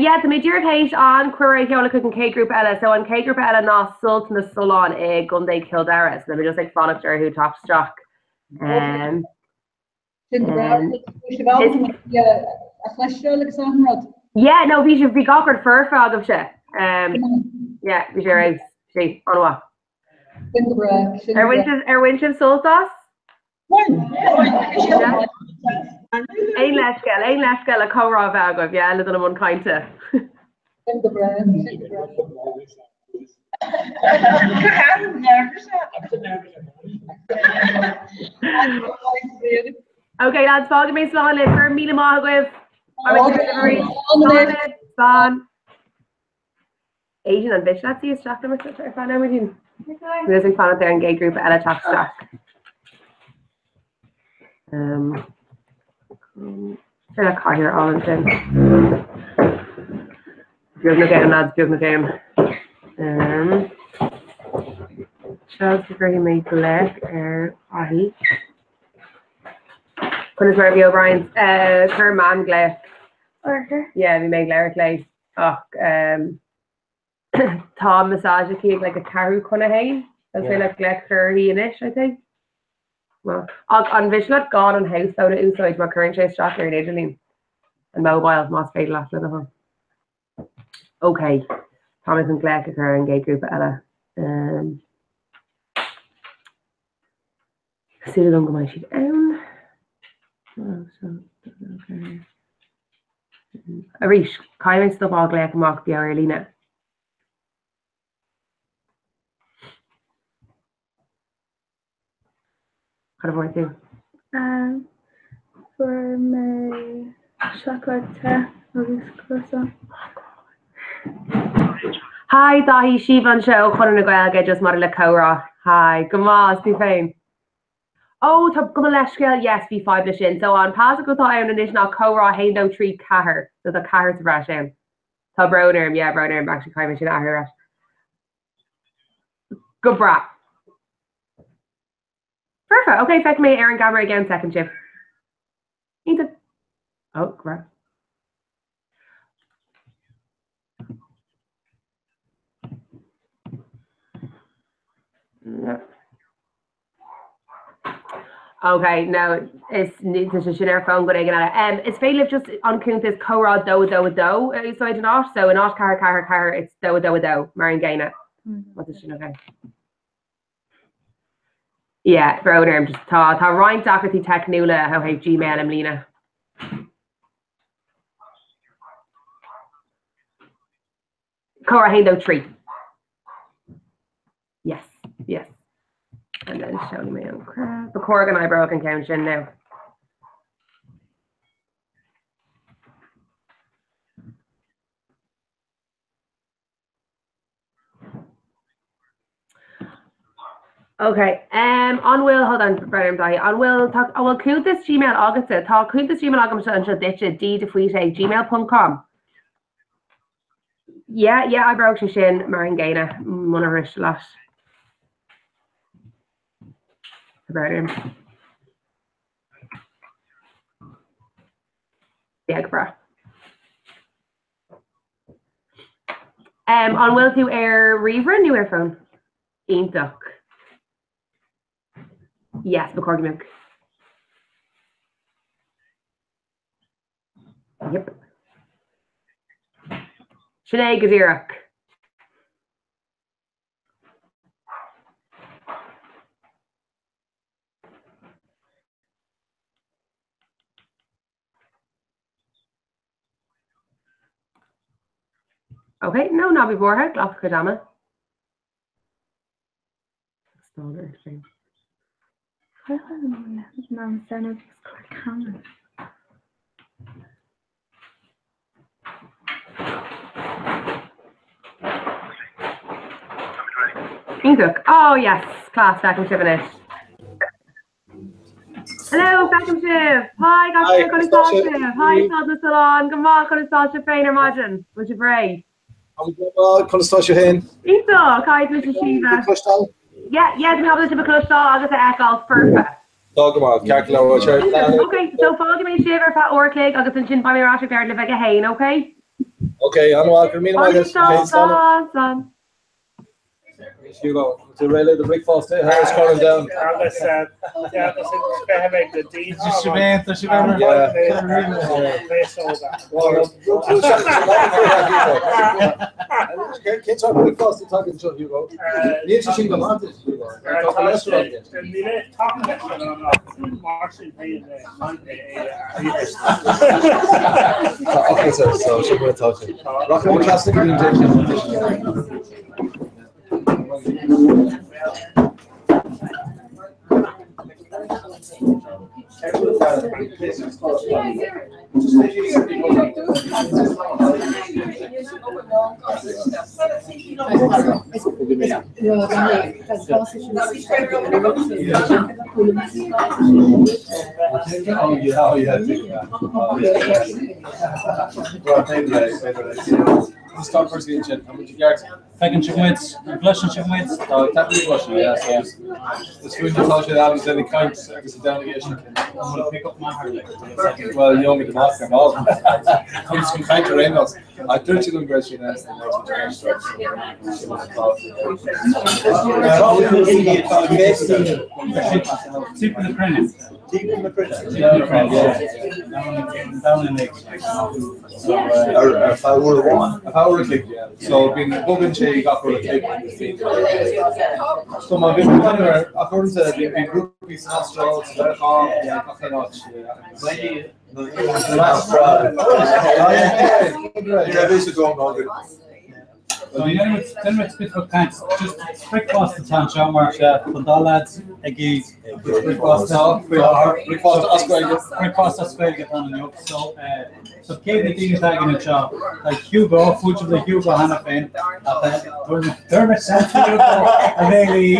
Yeah, tá mé díreach théis an cuireadh a sheoladh chuig an chéad grúpa eile. So an chéad grúpa eile ná Sult na Sollán i gContae Chill Dara. So tá mé just ag fanacht orthu teacht isteach. Um, Sin go breá. Bhí sibh ábalta muid a chloisteáil agus achan rud? Yeah, no, bhí sibh, bhí gach rud foirfe agaibhse. Um, yeah, bhí sé ar fheabhas. Sé, an-mhaith. Sin go breá. Sin go Ar bhain breá. sibh, ar bhain sibh sult as? Bhain. Aon leithscéal, aon leithscéal le comhrá a bheith agaibh, yeah, le dul i mbun cainte. Sin go breá. Sin go breá. Ok, lads, fágfaidh mé slán libh. Go raibh míle maith agaibh. Slán. Aiden, an mhiste leat suí isteach liom ar feadh nóiméidín? Níl ag fanacht ar an gcéad grúpa eile teacht isteach. Seo le cathaoir álainn sin. Beagnach ann, lads, beagnach ann. Seo go gcuirfidh mé glaoch ar Dhaithí. Conas mar a bhí O'Brien's? Chuir Mam glaoch. Orthu? Yeah, bhí mé ag labhairt léi ach Tá massage aici ag like a ceathrú chun a haon. Is féidir leat glaoch a chur uirthi anois, I think. Well, ach an mhiste leat gan an house phone a úsáid mar cuireann sé isteach ar an idirlíon? An mobile, más féidir leat le do thoil. Ok, tá mé chun glaoch a chur ar an gcéad grúpa eile. Um, Súil agam go mbeidh siad ann. Arís, caithfidh mé stopáil glaoch amach beo ar líne. Cad a fuair tú? Fuair mé seacláid te agus croissant. Hi Daithí, Síomha anseo ó Chonradh na Gaeilge just maidir le comhrá. Hi, go maith, is tú féin? Ó, tá, gabh mo leithscéal, yes, bhí fadhb leis sin. So an passcode atá ann anois ná comhrá 1, 2, 3, 4. So tá 4 sa bhreis ann. Tá brón orm, yeah, brón orm, actually caithfidh mé sin a athrú ar ais. Go breá. Foirfe, ok, feicfidh mé ar an gceamara i gceann soicind sibh. Iontach. Ó, go breá. Ok, now is tá sé sin ar fón dhuine éigin eile. Um, is féidir libh just an cuntas comhrá 2 2 2 a úsáid in áit, so in áit 4 4 4 it's 2 2 2 mar an gcéanna. Má tá sin ok. Yeah, brón orm, just tá tá roinnt deacrachtaí teicniúla ó thaobh Gmail i mbliana. Comhrá 1, 2, 3. Yes, yes. And then seolfaidh mé an cuireadh. Ba chóir go n-oibreodh an ceann sin now. Ok, um, an bhfuil, hold on, Brendan Daithí, an bhfuil, tá, an bhfuil cuntas Gmail agatsa? Tá cuntas Gmail agamsa anseo duitse, d de faoite ag gmail ponc com. Yeah, yeah, oibreoidh sé sin mar an gcéanna, munar mhiste leat. Brendan. Yeah, go breá. Um, an bhfuil tú ar ríomhaire nó ar fón? Iontach. Yes, ba chóir go mbeadh. Yep. Sin é go díreach. Ok, no, ná bí buartha, glac do chuid ama. Iontach. Oh yes, class, feicim sibh anois. Hello, feicim sibh! Hi, gach duine, conas tá sibh? Hi, Sod na Sollán, go maith, conas tá sibh féin ar maidin? Bhfuil sibh réidh? Conas tá sibh féin? Iontach! Hi, tá mise Síomha. Cloisteáil? Yeah, yeah, tá mé ábalta sibh a chloisteáil agus a fheiceáil foirfe. Tá go maith, ceart go leor. Iontach! Ok, so fágfaidh mé sibh ar feadh uair a chloig agus ansin beidh mé ar ais ag labhairt libh ag a haon, ok? Ok, an-mhaith, go raibh míle maith agat. Slán, slán. Hugo, to relay the breakfast eh? How is Corin down? Agus Cén sórt bricfeasta atá agat anseo, Hugo? Níl sé sin go maith duit, Hugo. Tá cholesterol agat. Tá ocras air, so sin mar atá sé. Rachaidh mé trasna go dtí an deiseal. Feiceann sibh muid, an gcloiseann sibh muid? Tá taifead cloiseann, yeah, so is fúinn atá sé agus ag caint agus ag déanamh éisteacht. An bhfuil pick up maith ar like? Well, gheobhaimid amach ar ball. Conas chun caint ar aon nós. Ach dúirt siad liom go raibh sé in ann Timpeall na cruinne. Timpeall na cruinne. Timpeall na cruinne, yeah. Domhan uilig. Ar feadh uair amháin. Ar feadh uair a chloig, yeah. So bíonn bogann sé gach uair a chloig agus bíonn So má bhíonn muid ar ach uaireanta bíonn grúpaí san Astráil, sa Mheiriceá, gach aon áit. San Astráil. Ní raibh fhios agam ná go. So déanfaidh muid píosa caint, just bricfeasta atá anseo mar tá an dá leads ag ithe bricfeasta faoi láthair. Bricfeasta as Gaeilge. Bricfeasta as Gaeilge atá ann inniu. So so cé na daoine atá againn anseo? Tá Hugo, fúite le Hugo cheana féin, ach tabhair mé seans do Hugo a bhéilí.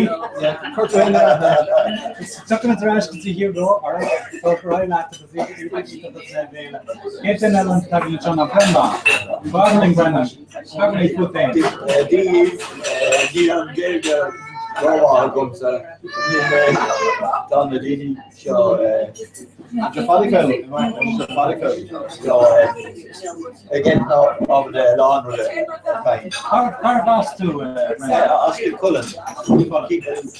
Tiocfaimid ar ais go dtí Hugo, alright? So go raibh leat agus bhéile. Cén duine eile atá againn anseo ná Brendan. Brendan linn Brendan. Dia daoibh, níl an Ghaeilge rómhaith agamsa, níl mé tá na daoine seo ag ábalta a lán rud a chaint. Cárb as tú? As Cill Chulainn,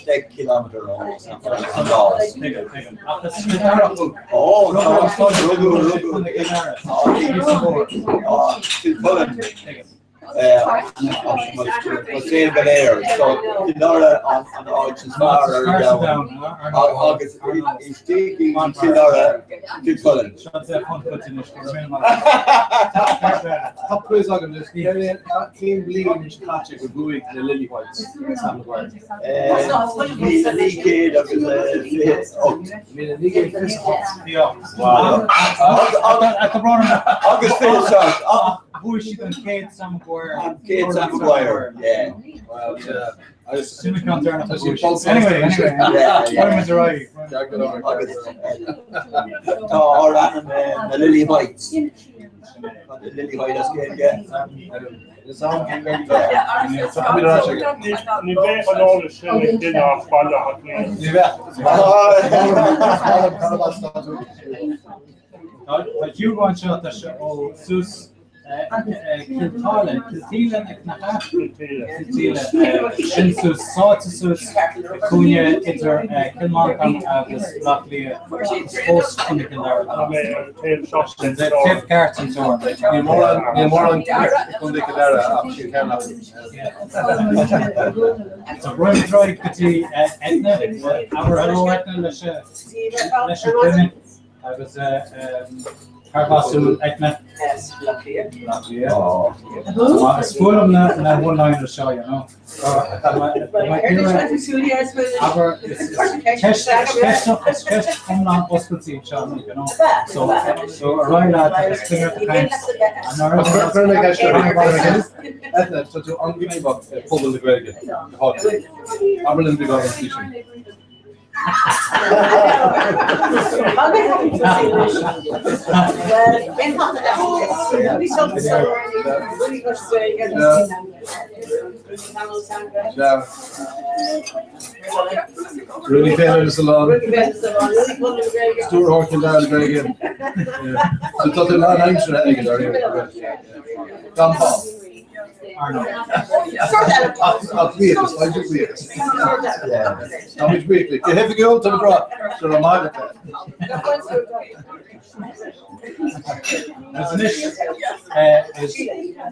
10 kilometre ó an Nás. Ach is Cill Dara thú. Ó, tá, rugadh, rugadh, tá, Cill Chulainn, mo saol go léir, so Cill Dara an áit is fearr ar an domhan, agus istigh i Cill Dara, Cill Chulainn. Seo deich bpunt duit anois, go raibh míle maith agat. Tá quiz agam anois. Cén bhliain seo caite gur bhuaigh na Lilywhites Sam Maguire? 1928. 1928. Agus 27. Bhuaigh siad an chéad Sam Maguire. An chéad Sam Maguire, yeah. Well, yeah. Sin an ceann deireanach a bhuaigh siad. Anyway, anyway. Cuirfimid ar aghaidh. Agus tá ár ainm na Lilywhites. Lily White as Gaeilge. Ní bheadh an eolas sin ag duine as Baile Átha Cliath. Ní bheadh. Tá Hugo anseo, tá sé ó suas Cill Táile, Cill Tíle nach ea? Cill Tíle. Sin suas, sáite suas i gcúinne idir Cill Mhantáin agus Baile Átha Cliath agus fós Contae Chill Dara. Tá mé ar an taobh seo den Taobh ceart den teorainn. Níl mórán níl mórán cnoic i gContae Chill Dara ach sin ceann acu. So roimh troid go dtí Edna, abair hello Edna leis leis an duine. Agus cárb as thú Edna? As Baile Átha Cliath. Baile Átha Cliath. Is fuath liom na one-liners seo, you know. Abair, is ceist is ceist iomlán oscailte iad seo, you know. So, so ar aghaidh leat agus coinnigh ort ag caint. Cuir mé ceist ort. Edna, tá tú an-ghníomhach i bpobal na Gaeilge, go háirithe. Abair linn beagán faoi sin. Rúnaí Féile na Sollán. Stiúrthóir Chill Dara le Gaeilge. So tá tú lánaimseartha ag an Gan phá. Ach buíochas, tá muid buíochas. Tá muid buíoch. Go hoifigiúil, tá muid rá, go raibh maith agat. Agus anois,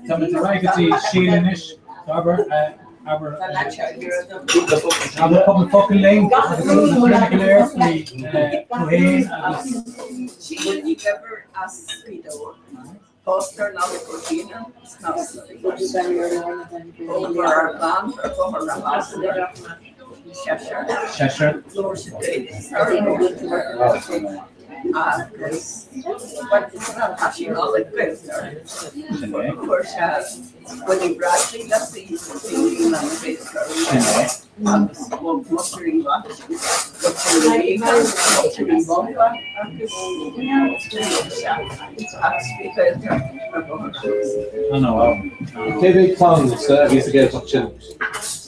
tá muid ar aghaidh go dtí Síle anois. Abair, abair, abair cúpla focal linn agus na daoine go léir faoi tú féin agus. Síle Ní Dhuibhir as Gaoth Dobhair. Pósta ar Nollaig Ó Cianáin sna Ómar ar bhean ar bhóthar na hAsla seisear. Seisear. Labhair siad Gaeilge agus tá sí Nollaig Gaeilge. Chuir sé Willie Bradley le saoi na Gaeilge. Agus muintir Uí Mhaitiú, muintir Uí Riada, muintir Uí Mhonga agus agus bhí Gaeltacht ar bhóthar na Cé mhéad clann a bhí sa Ghaeltacht sin?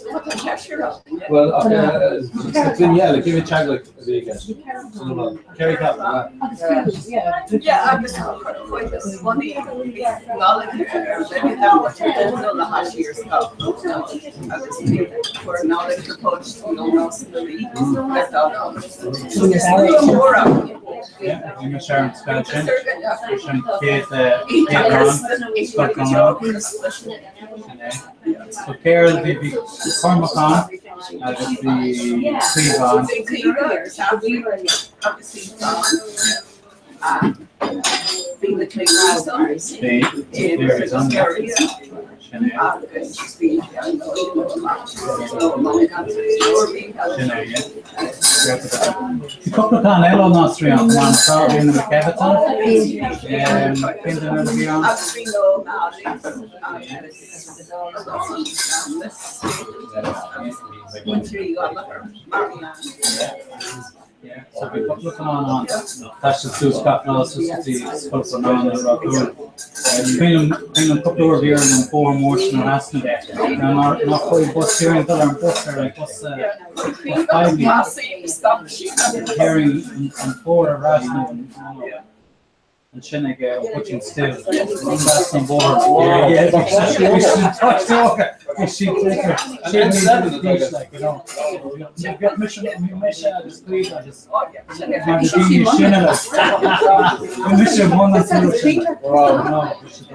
Tá seisear againne. Bhuel, ach sna clainne eile, cé mhéad teaghlach a bhí i gceist? San iomlán. Ceithre ceathrú, yeah. Yeah, agus chuid is bhunaigh Nollaig ar dhuine de mhuintir Dónall a thaisí ar scoil agus fuair Nollaig na poist nó nós na rí le dul Is nua mór ann. Yeah, bhí mise ar an scoil sin. Sin chéad chéad rang, scoil Chonradh. Sin é. So céard bhí bhí Cormac ann agus bhí Caoimhe ann. Bhí Caoimhe agus Aifric agus bhí Don. Bhí na Clearys ann. Bhí Clearys ann, yeah. Sin é. Agus bhí Sin é, yeah. Bhí cúpla clann eile ó Nás Ríogh ann, an tráth bhí na McKevitt ann. Cén duine eile a bhí ann? Agus bhí Noel Malleys So bhí cúpla clann ann, thaistil suas gach lá suas go dtí Scoil Bhraonáin i Ráth Cúil. Cuimhin liom cúpla uair bhí orainn an bóthar mór sin a thrasnú. Nár chuaigh bus, bhí orainn dul ar an bus ar like bus bus poiblí. Bhí orainn an bóthar a thrasnú. Ansin ag an Poitín Stil, trasna an bhóthair. Bhí siad 6 mhí d'aois, like, you know. Bheadh mise, bhí mise agus Caoimhe agus mar na daoine is sine, like. Bhí mise i mbun an tslua sin, like. No, bhí siad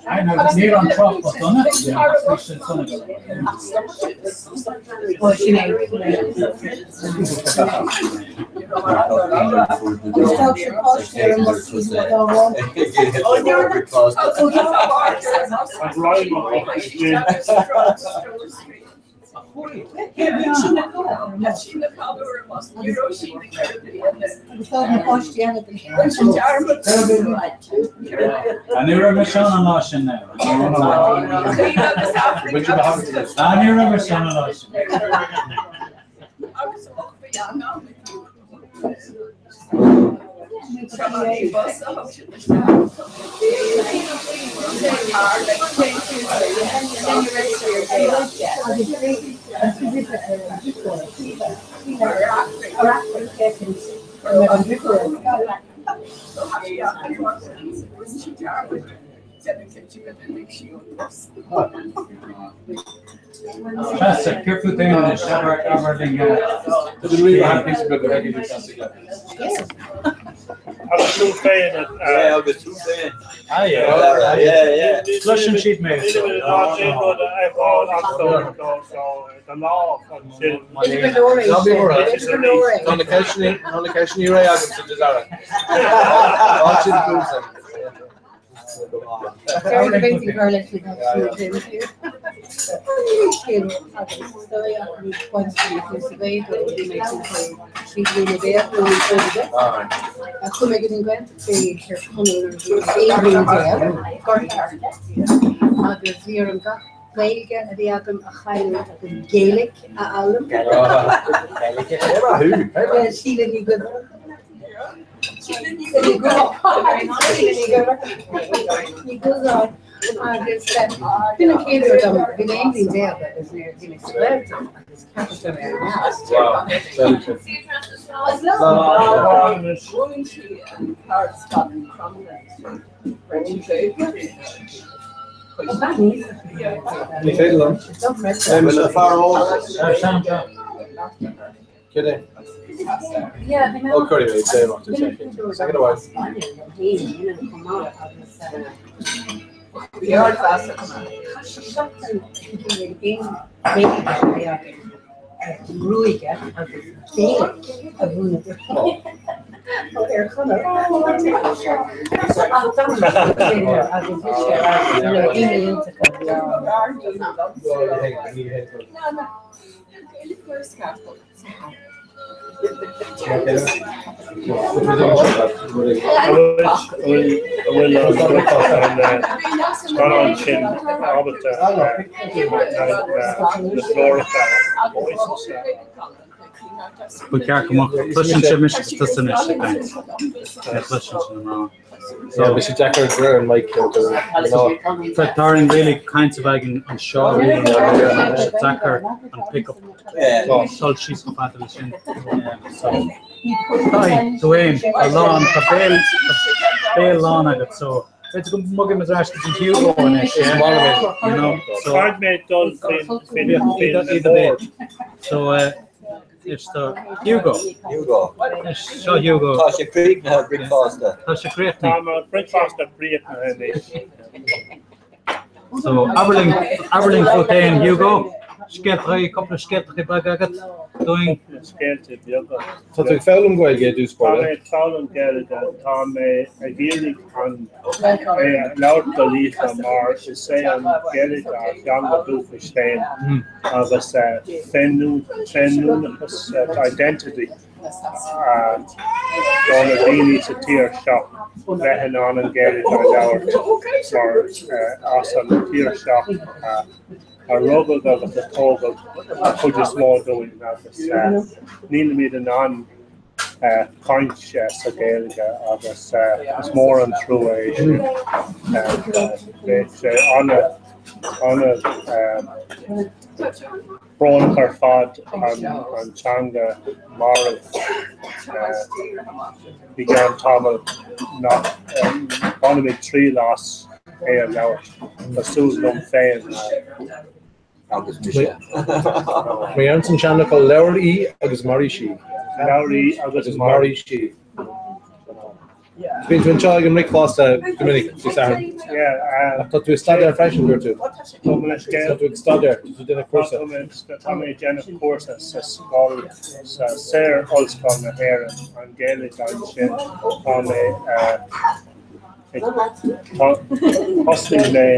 I know, níl an trácht ba dona, ach bhí siad sona go leor. Ní raibh mise ann an lá sin now. Ní raibh mise ann an lá sin. Treasa, céard fút féin anois? Abair, abair linn. Agus tú féin. Yeah, agus tú féin. Ah, yeah. Yeah, yeah. Cloiseann siad mé. Tá na ceisteanna tá na ceisteanna réidh agamsa a Dhara. Áit sin Agus bhí orm gach Gaeilge a bhí agam a chailliúint agus Gaelic a fhoghlaim. Síle Ní Dhuibhir. Ní Dhuibhir. Agus b'in an chéad uair dom, bhí mé 11 bliain agus nuair a bhí mé sa Ghaeltacht agus ceapadh go raibh Ní féidir liom. Cad é? Ó cuirfidh mé é amach Second away. Gruaige agus Gaelic a mhúineadh ar Chonor agus bhí sé daoine iontacha. Bhfuil an scannán sin ábalta na glóracha a Ba cheart go mbeadh cloiseann sibh mise agus tusa anois ag caint. Ní chloiseann sibh na mná. So bhí sé deacair gur an mic Tá tá orainn really caint a bheith againn anseo really tá sé deacair an pick-up dul síos chomh fada leis sin. So Dwayne, tá lán, tá béal béal lán agat so b'fhéidir go mbogfaidh muid ar ais go dtí Hugo anois, yeah? You know, so Caithfidh mé dul faoin faoin either way. So uh, Anois tá Hugo. Hugo. Anois seo Hugo. Tá sé críochnaithe bricfeasta. Tá sé críochnaithe. Tá mo bricfeasta críochnaithe anois. So abair linn, abair linn fút féin Hugo. Scéalta, cúpla scéaltacha beaga agat dúinn. Cúpla scéalta beaga. Tá tú ag foghlaim Gaeilge i dtús Tá báire. mé ag foghlaim Gaeilge, tá mé ag iarraidh an é a labhairt go líofa mar is é an Ghaeilge ár theanga dúchais féin. agus féiniúlachas, identity, do na daoine sa tír seo bheith in ann an Ghaeilge a labhairt mar as an tír seo a rugadh agus a tógadh an chuid is mó dúinn agus nílimid in ann caint sa Ghaeilge agus is mór an trua é sin. Bheadh sé an-bhrónach ar fad an teanga marbh i gceann tamaill nach mbainfimid triail as é a labhairt, cosúil liom féin. Agus mise. Mar a deireann an seanfhocal, labhair í agus mairfidh sí. Labhair í agus mairfidh sí. Bíonn tú anseo ag an mbricfeasta go minic, Dé Sathairn. Yeah. Ach tá tú ag staidéar freisin, dúirt tú. Tá mé leis Tá tú ag staidéar, tá tú ag déanamh cúrsa. Tá mé ag déanamh cúrsa sa scoil, sa Saor-Ollscoil na hÉireann, an Ghaeilge ansin. Tá mé ag, thosaigh mé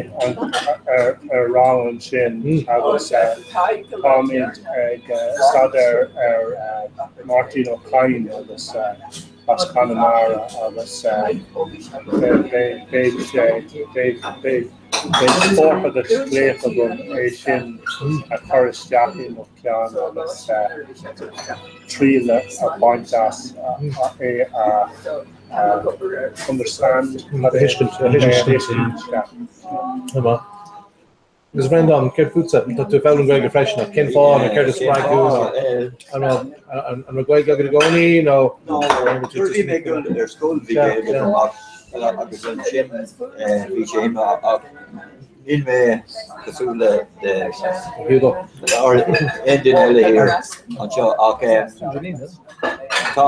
ar rang ansin agus táimid ag staidéar ar Máirtín Ó Cadhain agus as Conamara agus beidh sé, beidh, beidh spórt agus glaoch agam é sin a chur isteach i mo cheann agus triail a bhaint as é a understand, A thuiscint, a thuiscint, yeah. Agus Bhreandán, céard fútsa? Tá tú ag foghlaim Gaeilge freisin, ach cén fáth nó céard a spreag thú nó an raibh an raibh Gaeilge agat i gcónaí nó No, nuair a bhí mé ag dul ar scoil bhí Gaeilge agam ach agus ansin bhí sé imithe ach níl mé cosúil le Hugo. aon duine eile thiar anseo ach tá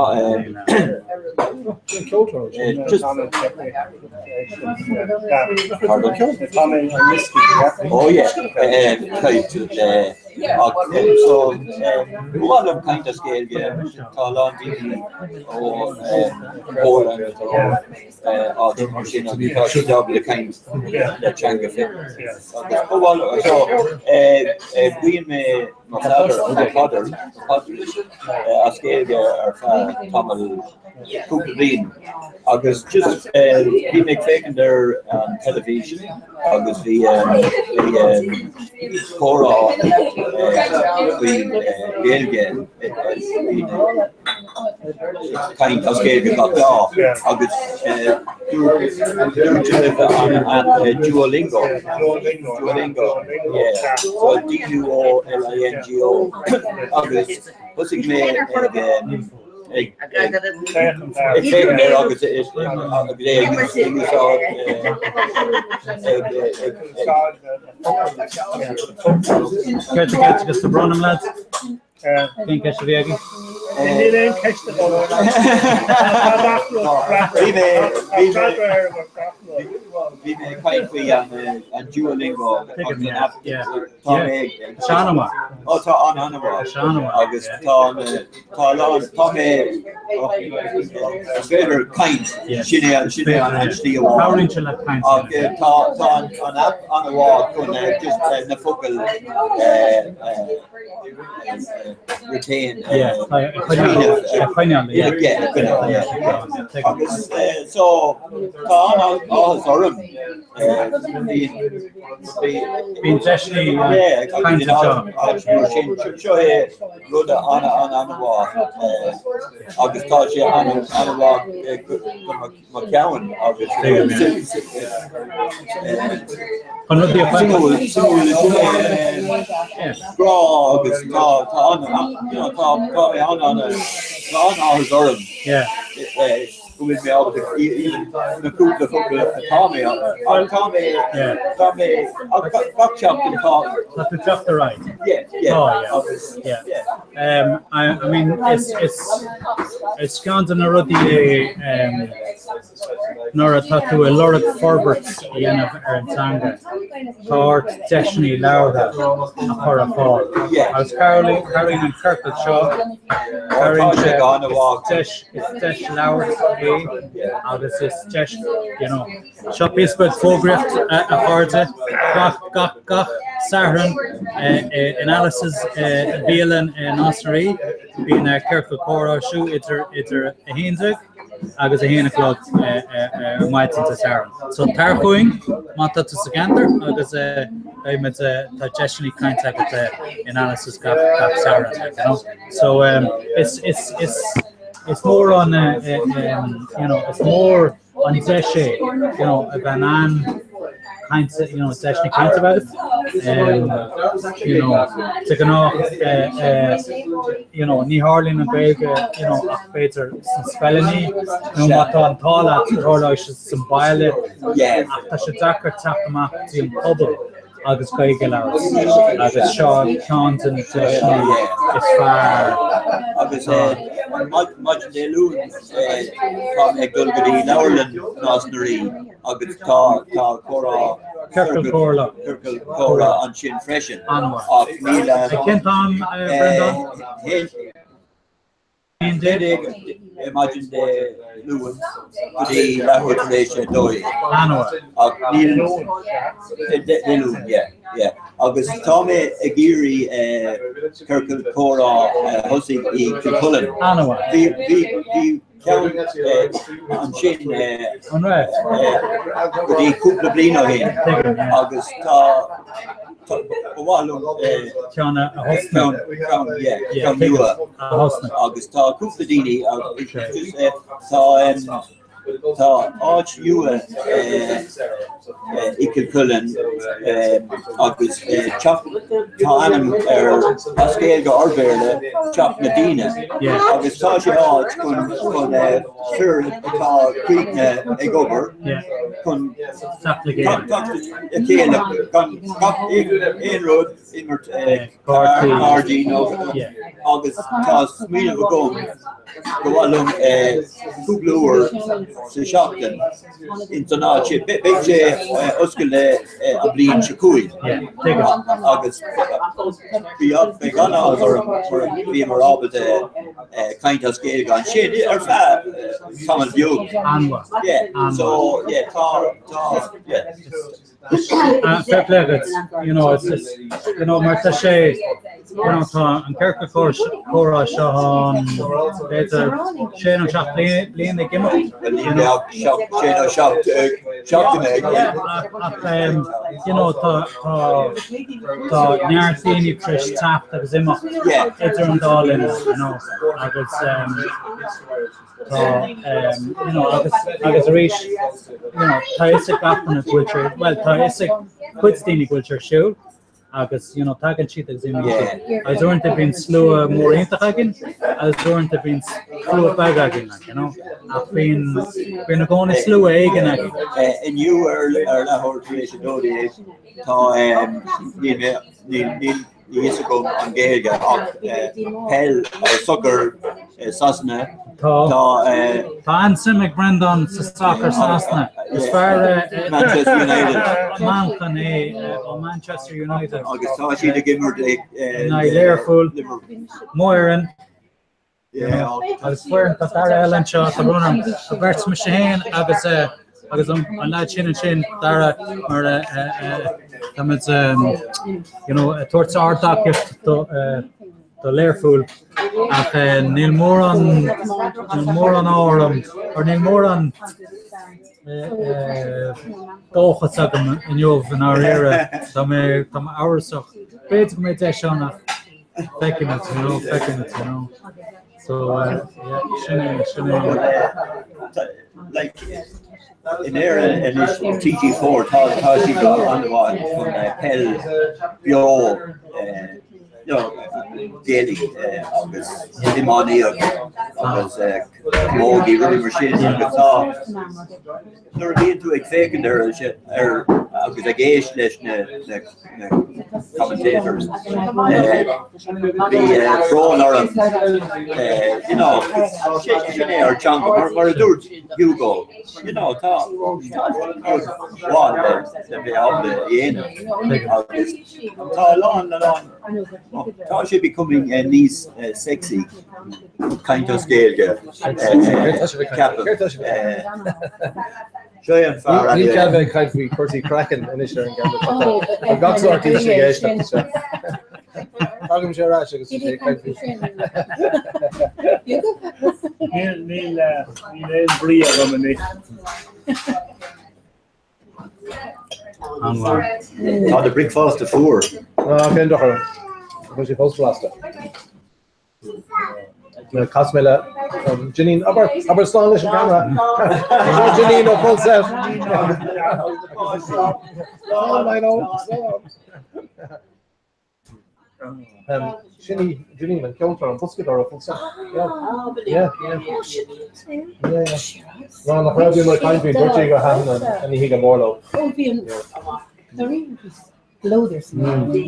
just Pardon? Oh yeah, ach so ba mhaith liom caint as Gaeilge, tá a lán daoine ó Poland ó áit mar sin agus tá siad ábalta caint le teanga féin. Agus ba mhaith liom, so guíonn mé mo Pheadar, Peadar, as Gaeilge ar feadh tamall cúpla bliain agus just bhí mé ag féachaint ar an teilifís agus bhí bhí comhrá faoi Ghaeilge caint as Gaeilge gach lá agus dúirt an Duolingo Duolingo yeah so D-U-O-L-I-N-G-O agus thosaigh mé ag ag féachaint air agus é ag úsáid Céard tá ceist agus bronnam lads? Cén ceist a bhí agaibh? Níl aon ceist agam. Bhí mé bhí mé ag caint faoi an Duolingo agus an app tá mé Tá an-mhaith. Ó tá an-an-mhaith agus tá tá a lán tá mé is féidir caint sin é sin é an slí amháin. Cabhraíonn sé le caint. Ach tá tá an app an-mhaith chun just na focail retain coinneáil agus so tá an-áthas orm Bíonn deiseanna cainte anseo. Seo é rud an-an-an-mhaith agus tá sé an-an-mhaith do mo cheann agus Chun rudaí a suimiúil suimiúil sin é grá agus tá tá an tá tá mé an-an tá an-áthas orm. go bhfuil mé ábalta na cúpla focal atá mé ach tá mé tá mé gach seachtain tá Tá tú teacht ar aghaidh. Yeah, yeah. Oh, yeah. Agus Yeah. Um, I, I mean, is, is, is ceann de na rudaí é um, nuair atá tú ag lorg forbairt a dhéanamh ar an teanga, tá ort deiseanna labhartha a chur ar fáil. Agus cabhraíonn an ciorcal seo, cabhraíonn sé deis Is deis labhairt é agus is deis, you know, seo píosa beag fógraíocht a chairde, gach, gach, gach Satharn in Alice's bialann i Nás na Rí, bíonn ciorcal comhrá ar siúl idir, idir 11 agus 1 a chlog ar maidin Dé Sathairn. So tar chugainn má tá tú sa gceantar agus beidh muid, tá deiseanna cainte agat in Alice's gach, gach Satharn, you know. So is, is, is, is mór an, you know, is mór an deis é, you know, a bheith in ann caint, you know, deiseanna cainte a bheith agat. You know, de ghnáth, you know, ní tharlaíonn an Ghaeilge, you know, ach b'fhéidir sna scoileanna, nó má tá an t-ádh leat, tarlóidh sé sa mbaile, ach tá sé deacair teacht amach dtí an pobal. agus Gaeilge a labhairt agus seo ceann de na deiseanna is fearr. Agus maidin Dé Luain tá mé ag dul go dtí Leabharlann Nás na Rí agus tá comhrá Ciorcal Comhrá Ciorcal Comhrá ansin freisin. Ach níl Ag cén t-am, Breandán? 11 ar maidin Dé Luain go dtí leathuair tar éis 12. Ach níl Dé Luain, yeah, yeah. Agus tá mé ag iarraidh ciorcal comhrá a thosaigh i Cill Chulainn. Bhí, bhí, bhí ceann ansin go dtí cúpla bliain ó shin agus tá, Ba mhaith liom ceann a thosnú. Ceann nua agus tá cúpla daoine tá tá áit nua i Cill Chulainn agus teach tá ainm air as Gaeilge or Béarla Teach na Daoine agus tá sé áit chun chun fir atá críochnaithe ag obair chun a chéile gan gach aon rud imirt cártaí nó agus tá smaoineamh agam go mhaith liom cúpla uair sa seachtain ins an áit sin. Beidh sé oscailte an bhliain seo chugainn agus beidh an-áthas orm mura bhíomar ábalta caint as Gaeilge ansin ar feadh tamall beag. Yeah, so yeah, tá tá yeah. Fair play duit, you know, it's just, you know, mar tá sé, you know, tá an ciorcal comhrá seo ann, b'fhéidir sé nó seacht bliain ag imeacht. You know. Sé nó seacht seachtaine ag Ach, you know, tá, tá, tá neart daoine tar éis teacht agus imeacht idir an dá linn, you know, agus, Tá, you know, agus, agus arís, you know, tá fhios ag gach duine go bhfuil sé, bhuel, tá fhios ag cuid daoine go bhfuil sé ar siúl agus, you know, tagann siad agus imíonn siad. Agus uaireanta bíonn slua mór iontach againn agus uaireanta bíonn slua beag againn, like, you know, ach bíonn, bíonn i gcónaí slua éigin againn. Inniu ar ar leathuair tar éis 12 tá níl mé níl níl Níl fhios agam an Gaeilge ach peil sacar Sasana. Tá. Tá an-suim ag Breandán sa sacar Sasana. Is fear Manchester United. Manchain é ó Manchester United. Agus tá siad ag imirt ag in aghaidh Learpholl, mo fhoireann. Agus foireann tá Dara eile anseo, tá brón orm, tá beirt mise féin agus agus an leaid sin ansin, Dara, mar táimid you know ag tabhairt ár dtacaíocht do do Learpholl ach níl mórán níl mórán orm or níl mórán dóchas agam inniu i ndáiríre tá mé tá mé amhrasach. B'fhéidir go mbeidh deis ann ach Feicfimid, you know, feicfimid, you know. So, uh, yeah, sin é, sin é. Like, in Éirinn anois TG4 tá tá siad an-mhaith chun peil beo you know, Gaeilge agus iománaíocht agus camógaí rudaí mar sin agus tá Nuair a bhíonn tú ag féachaint ar ar agus ag éist leis na commentators, bhí brón orm, you know, sin é ár dteanga, mar a dúirt Hugo, you know, tá tá rud mhaith le bheith ábalta a dhéanamh agus tá a lán, a lán, tá sé becoming níos sexy. Caint as Gaeilge. Ceapaim. Seo é an fear. Níl cead bheith ag caint faoi chúrsaí craicinn anois ar an gceantar. Tá gach sórt aois ag éisteacht anseo. Tagaim sé ar ais agus sé ag caint faoi. Níl níl aon brí agam anois. Tá do bricfeasta fuar. Ná cén dochar. Tá sé fós blasta. Cas mé le Janine, abair abair slán leis an gceamara. Seo Janine ó Full Set. Slán, I know, slán. Sin í Janine an ceoltóir an boscadóir ó Full Set. Yeah. Yeah, yeah. Yeah, yeah. Ná nach raibh bhí mar caint faoin dúirt sé gur thaitin an oíche go mór leo. Ó bhí an Spleodar san áireamh. Bhí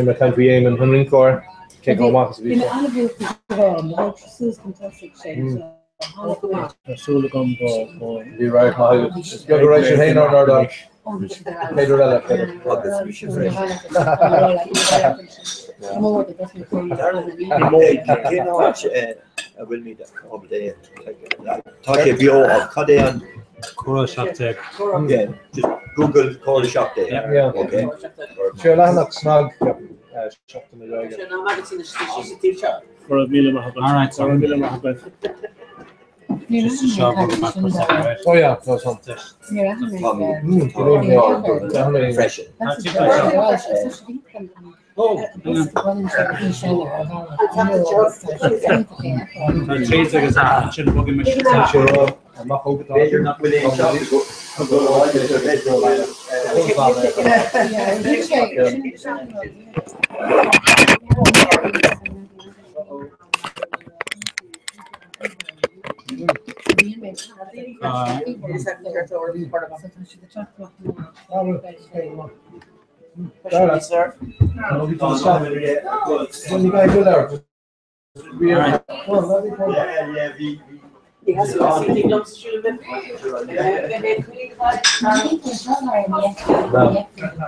mé ag caint faoi Éamonn an rinceoir, cé chomh maith is a bhí Bhí mé sé. an-bhuíoch de bharr mo thóg sé suas chun tosaigh sé so tháinig amach. Tá súil agam go. Bhí radharc maith agat. Is beag a raibh siad féin ar an ardán. Céad uair eile, b'fhéidir. Agus bhí sé freisin. Cén áit a bhfuilimid ábalta é? Tá sé beo ach cad é an... Comhrá 17. Yeah, just Google Comhrá 17. Yeah. Okay. Sé ar leathanach SnaG, ceapaim, Seachtain na Gaeilge. Go raibh míle maith agat. All right, Go raibh míle maith agat. Just a short one back for a second, right? Oh yeah, no, it's on. Freisin. Tá tríd agus sin bogfaidh mise. B'fhéidir nach bhfuil aon seans go go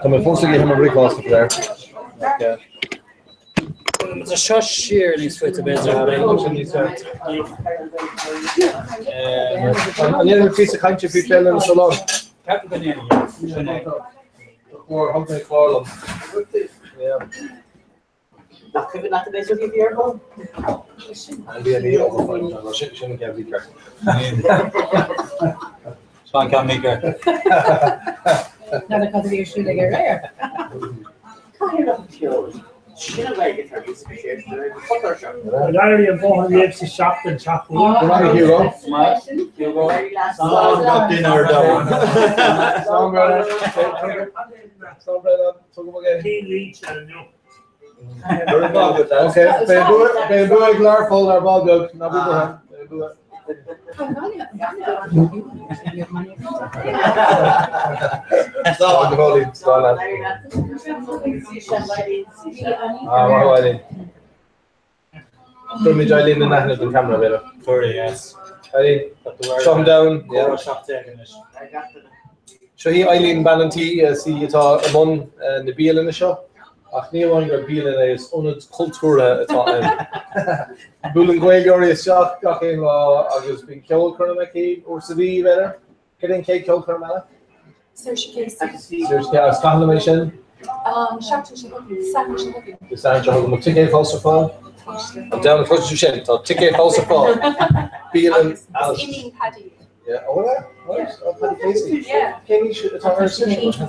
Tá mé fós ag ithe mo bhricfeasta faoi láthair. Tá seo siar níos faide b'fhéidir. An ndéanfaidh píosa cainte faoi Féile na Sollán? Ceapaim go ndéanfaidh, sin é. Thug mé clár liom. Nach cuimhin leat an méid a bhí ar bun? An bhí an sin sin an ceann mícheart. Sin an ceann mícheart. Nada cad a bhí ar siúl ag ar air. Cathaoirleach an tSeoil. Sin an Ghaeilge atá níos speisialta ar an photar seo. An éirí an bóthar libh sa seachtain teach úr? Go raibh Hugo. Hugo. Slán gach duine ar domhan. Slán Brennan. Slán Brennan. Tugaim again. Cén línte inniu? Okay, beidh an bua ag Learpholl ar ball beag, ná bí buartha. Beidh an bua. Slán go fóillín, slán leat. Ah, maith thú Eileen. Cuirfimid Eileen in aithne don camera, b'fhéidir. Cuirfidh, yes. Eileen, seo down. Comhrá 17 anois. Seo í Eileen bean an tí, is í atá i mbun na bialainne seo, ach ní amháin gur bialann é, is ionad cultúrtha atá ann. Buaileann Gaeilgeoirí isteach gach aon lá agus bíonn ceolchoirm aici uair sa mhí, b'fhéidir. Cad é an chéad cheolchoirm eile? Saoirse Casey. Saoirse Casey, agus cathain a mbeidh sin? An seachtain seo chugainn, Satharn seo chugainn. Dé Sathairn seo chugainn, bhfuil ticéid fós ar fáil? Tá. An deimhin, cloiseann tú sin, tá ticéid fós ar fáil. Bialann Agus Alice. is iníon Paddy. Yeah, oh yeah, right, oh Paddy Casey. Yeah. Cén aois atá ar Saoirse?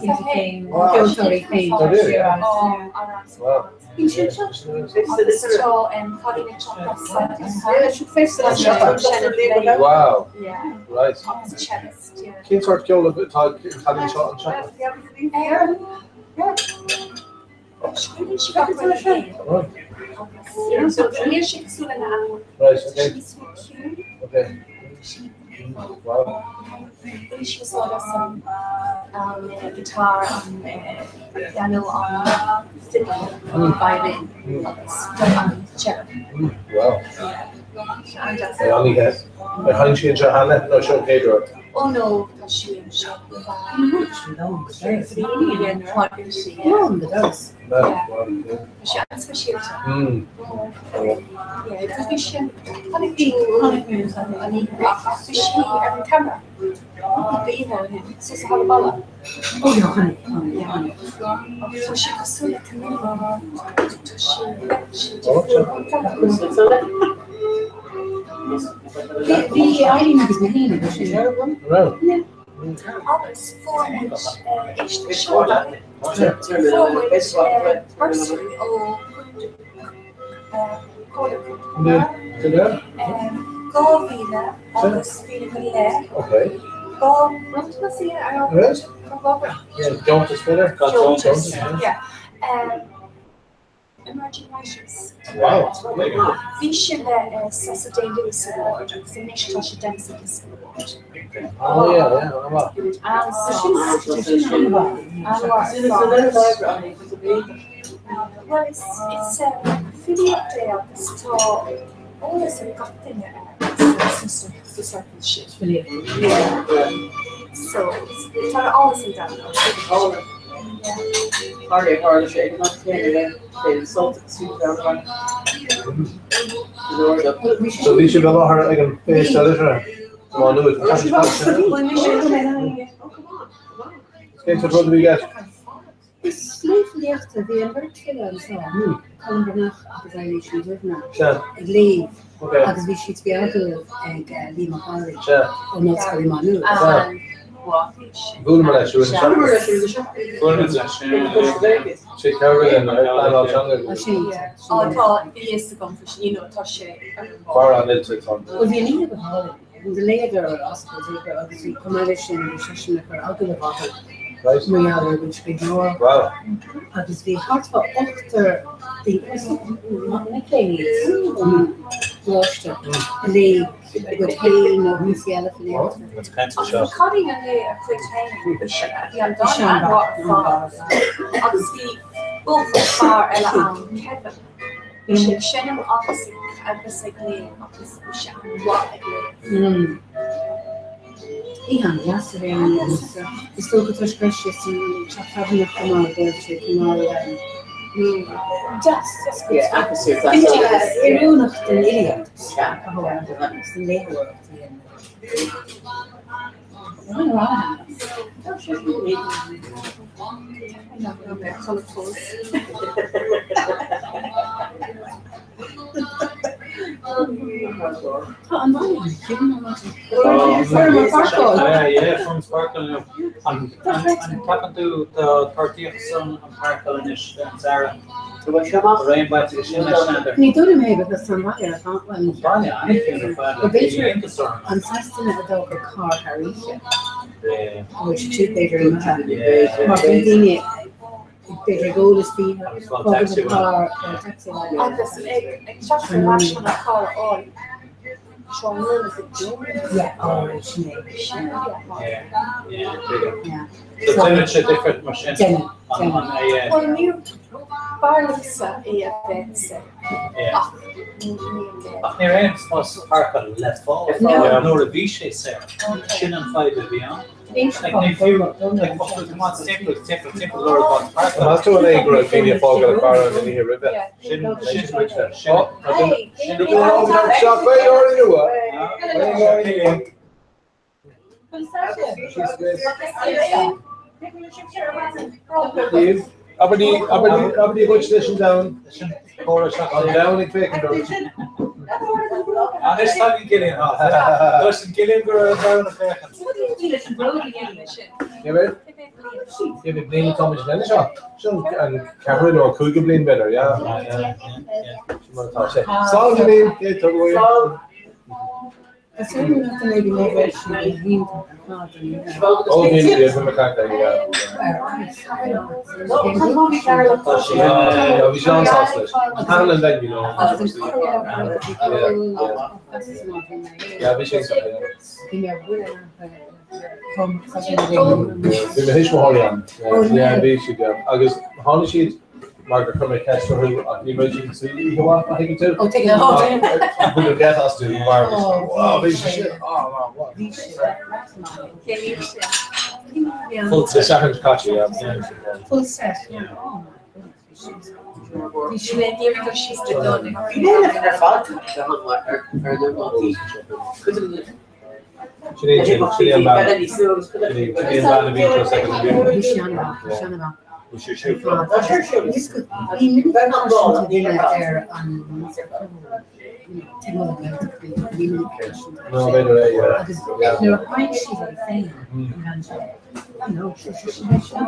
Wow. Ceoltóirí féin. Tá really? Wow. Agus tá Paddy na teach Wow. Yeah. Right. Agus cellist, yeah. Cén sórt ceoil atá ag Paddy seo anseo? Scríobhann sí gach rud féin. Right. Agus níl sí cosúil lena athair. Right, okay. She's so cute. Okay. Wow. Bhain sí úsáid as an guitar, an piano, an fiddle, an violin agus an cello. Wow. An-deas. Ar sheinn sí anseo cheana nó seo an chéad uair? Oh no, tá sí anseo le bheith sí. Tá sí an-speisialta. Yeah, bhí sin tháinig sí ach bhí sí ar an camera. Suas sa halla balla. Tá sí cosúil le chameleon. Tá sí sí difriúil. Bhí Eileen agus mé féin ag sin. Raibh. Agus fuair muid éist seo fuair muid bursary ó Comhairle 2000 agus mhíle go leith. Okay. Dhá bronntanas í ar Right. Yeah, deontas b'fhéidir? Deontas, yeah. Emerging Writers. Wow. Bhí sé le Cecil Day Lewis Award agus anois tá sé Denis O'Driscoll Award. Oh yeah, yeah, an-mhaith. Well, is filíocht é agus tá eolas ag gach duine air sa ciorcal sin. So, tá áthas an domhain orm. Tharla sé ag an am céanna le Féile Sult agus Fiú Bhealtaine. So bhí sibh i láthair ag an Féile Liteartha i Má Nuad. Cén sórt rud a bhí i gceist? Is léamh filíochta a bhí an bheirt file anseo, Colm Breathnach agus Eilís Ní Dhuibhne, ag léamh agus bhí siad faoi agallamh ag Liam Mac Amhlaigh ón Ollscoil i Má Nuad. Bhuaileamar leis uair na seachtaine. Bhuaileamar leis. Sé cabhrú linn ar phleanáil teanga. Á tá fhios agam faoi sin, you know, tá sé ar an bhfad. Fear an-oilte atá ann. Bhuel bhí an oíche go hálainn. Léadar ar oscailt agus bhí chomh maith leis sin bhí seisean ag cur agallamh orthu mar gheall ar a gcuid scríbhneoireachta. Agus bhí thart fá ochtar daoine, mic léinn iad ón gcoláiste, a léigh a gcuid féin nó píosaí eile filíochta. Ach bhí Colleen ag léamh a cuid féin, bhí an dán an-mhaith ar fad agus bhí buachaill fear eile ann, Kevin. Bhí sé ag seinm agus agus ag léamh agus bhí sé an-mhaith ag léamh. Oíche an-deas a bhí ann agus is dócha toisc go raibh sé san teach tábhairne chomh maith go raibh sé cineál deas, deas go oiriúnach don fhilíocht go háirithe agus don léitheoireacht a dhéanamh. Tá an baile an-chiúin ar maidin. Ceapann tú tá torthaíocht san an páirceáil anois an Zara? Raon bainte sin leis n'fheadar. Ní dóigh liom é because tá an baile ar fad, bhuel ní Baile an-chiúin ar fad, Bhuel b'fhéidir iontas orm. an saghas duine a d'fhág a carr thar oíche. Go bhfuil siad siúd b'fhéidir imithe. Mar bhí daoine b'fhéidir ag ól istoíche, fágann an carr ar taxi abhaile. Agus ag teacht ar ais chun an carr a fháil, tráthnóna go deo. Yeah, ó sin é, sin é. Yeah, yeah. So déanann sé difear mar sin. Déanann, déanann. Bhuel níor b'fhearr liomsa é a bheith saor ach níl mé. Ach ní raibh aon spás páirceála le fáil nuair a bhí sé saor. Sin an fadhb a bhí ann. Like ní fiú like bheadh tú tiomáint timpeall timpeall timpeall lorg áit páirceála. Meas tú an é go raibh daoine ag fágáil a gcarr an oíche roimhe? Sin sin sin sin sin Abair Dia dhuit leis an domhan. An domhan ag féachaint ort. Anois tagann Gillian. Dúirt an Gillian go raibh an domhan ag féachaint. Cé mhéad bliain atá muid lena seo? Sin an ceathrú nó an cúigiú bliain b'fhéidir, yeah. Sin mar atá sé. Slán Janine! Slán! Tá súil agam nach mbeidh an obair sin iontach ar fad don oíche. Ó bhí bhí bhí mé caint aige yeah. Tá sí yeah bhí sé an-sásta leis. Thaitin an venue leo. Yeah bhí sé iontach yeah. Bhí mo thuismitheoirí ann. Yeah bhí siad yeah. Agus tháinig siad mar gur chuir mé ceist orthu ach ní raibh siad ag súil oíche mhaith, má thuigeann tú. Ó, tuigim. Bhain an geit astu mar wow, bhí sé sin, oh, wow, wow. Bhí sé Full set. Seachtain caite, yeah. Full set, yeah. Oh my goodness, bhí sé. Bhí sé Bhí mé ar fad ar na nótaí. Cuid de na Sin é sin, sin é an bean. Sin é an bean a bhí anseo second of Bhí sé an-mhaith, bhí sé an-mhaith. Bhí sé siúd. Bhí minic cloistear duine ar an timpeall na Gaeltachta, bhí minic cloistear No, b'fhéidir é, yeah. Agus nuair a tháinig siad í féin, an bhean seo, you know, sé sé sé sé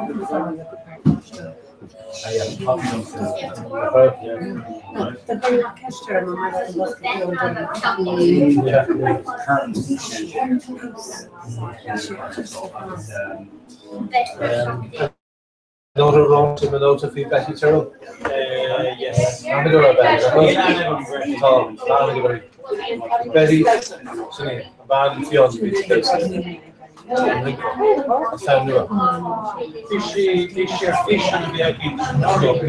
Nóta romhat i mo nóta faoi Betty Tyrrell. Yes. Aithne go raibh Betty. Tá, aithne go raibh Betty, sin í, an bhean fionn a bhí sa damhsa. An fear nua. Bhí sí, bhí sí ar físeán a bhí againn anuraidh.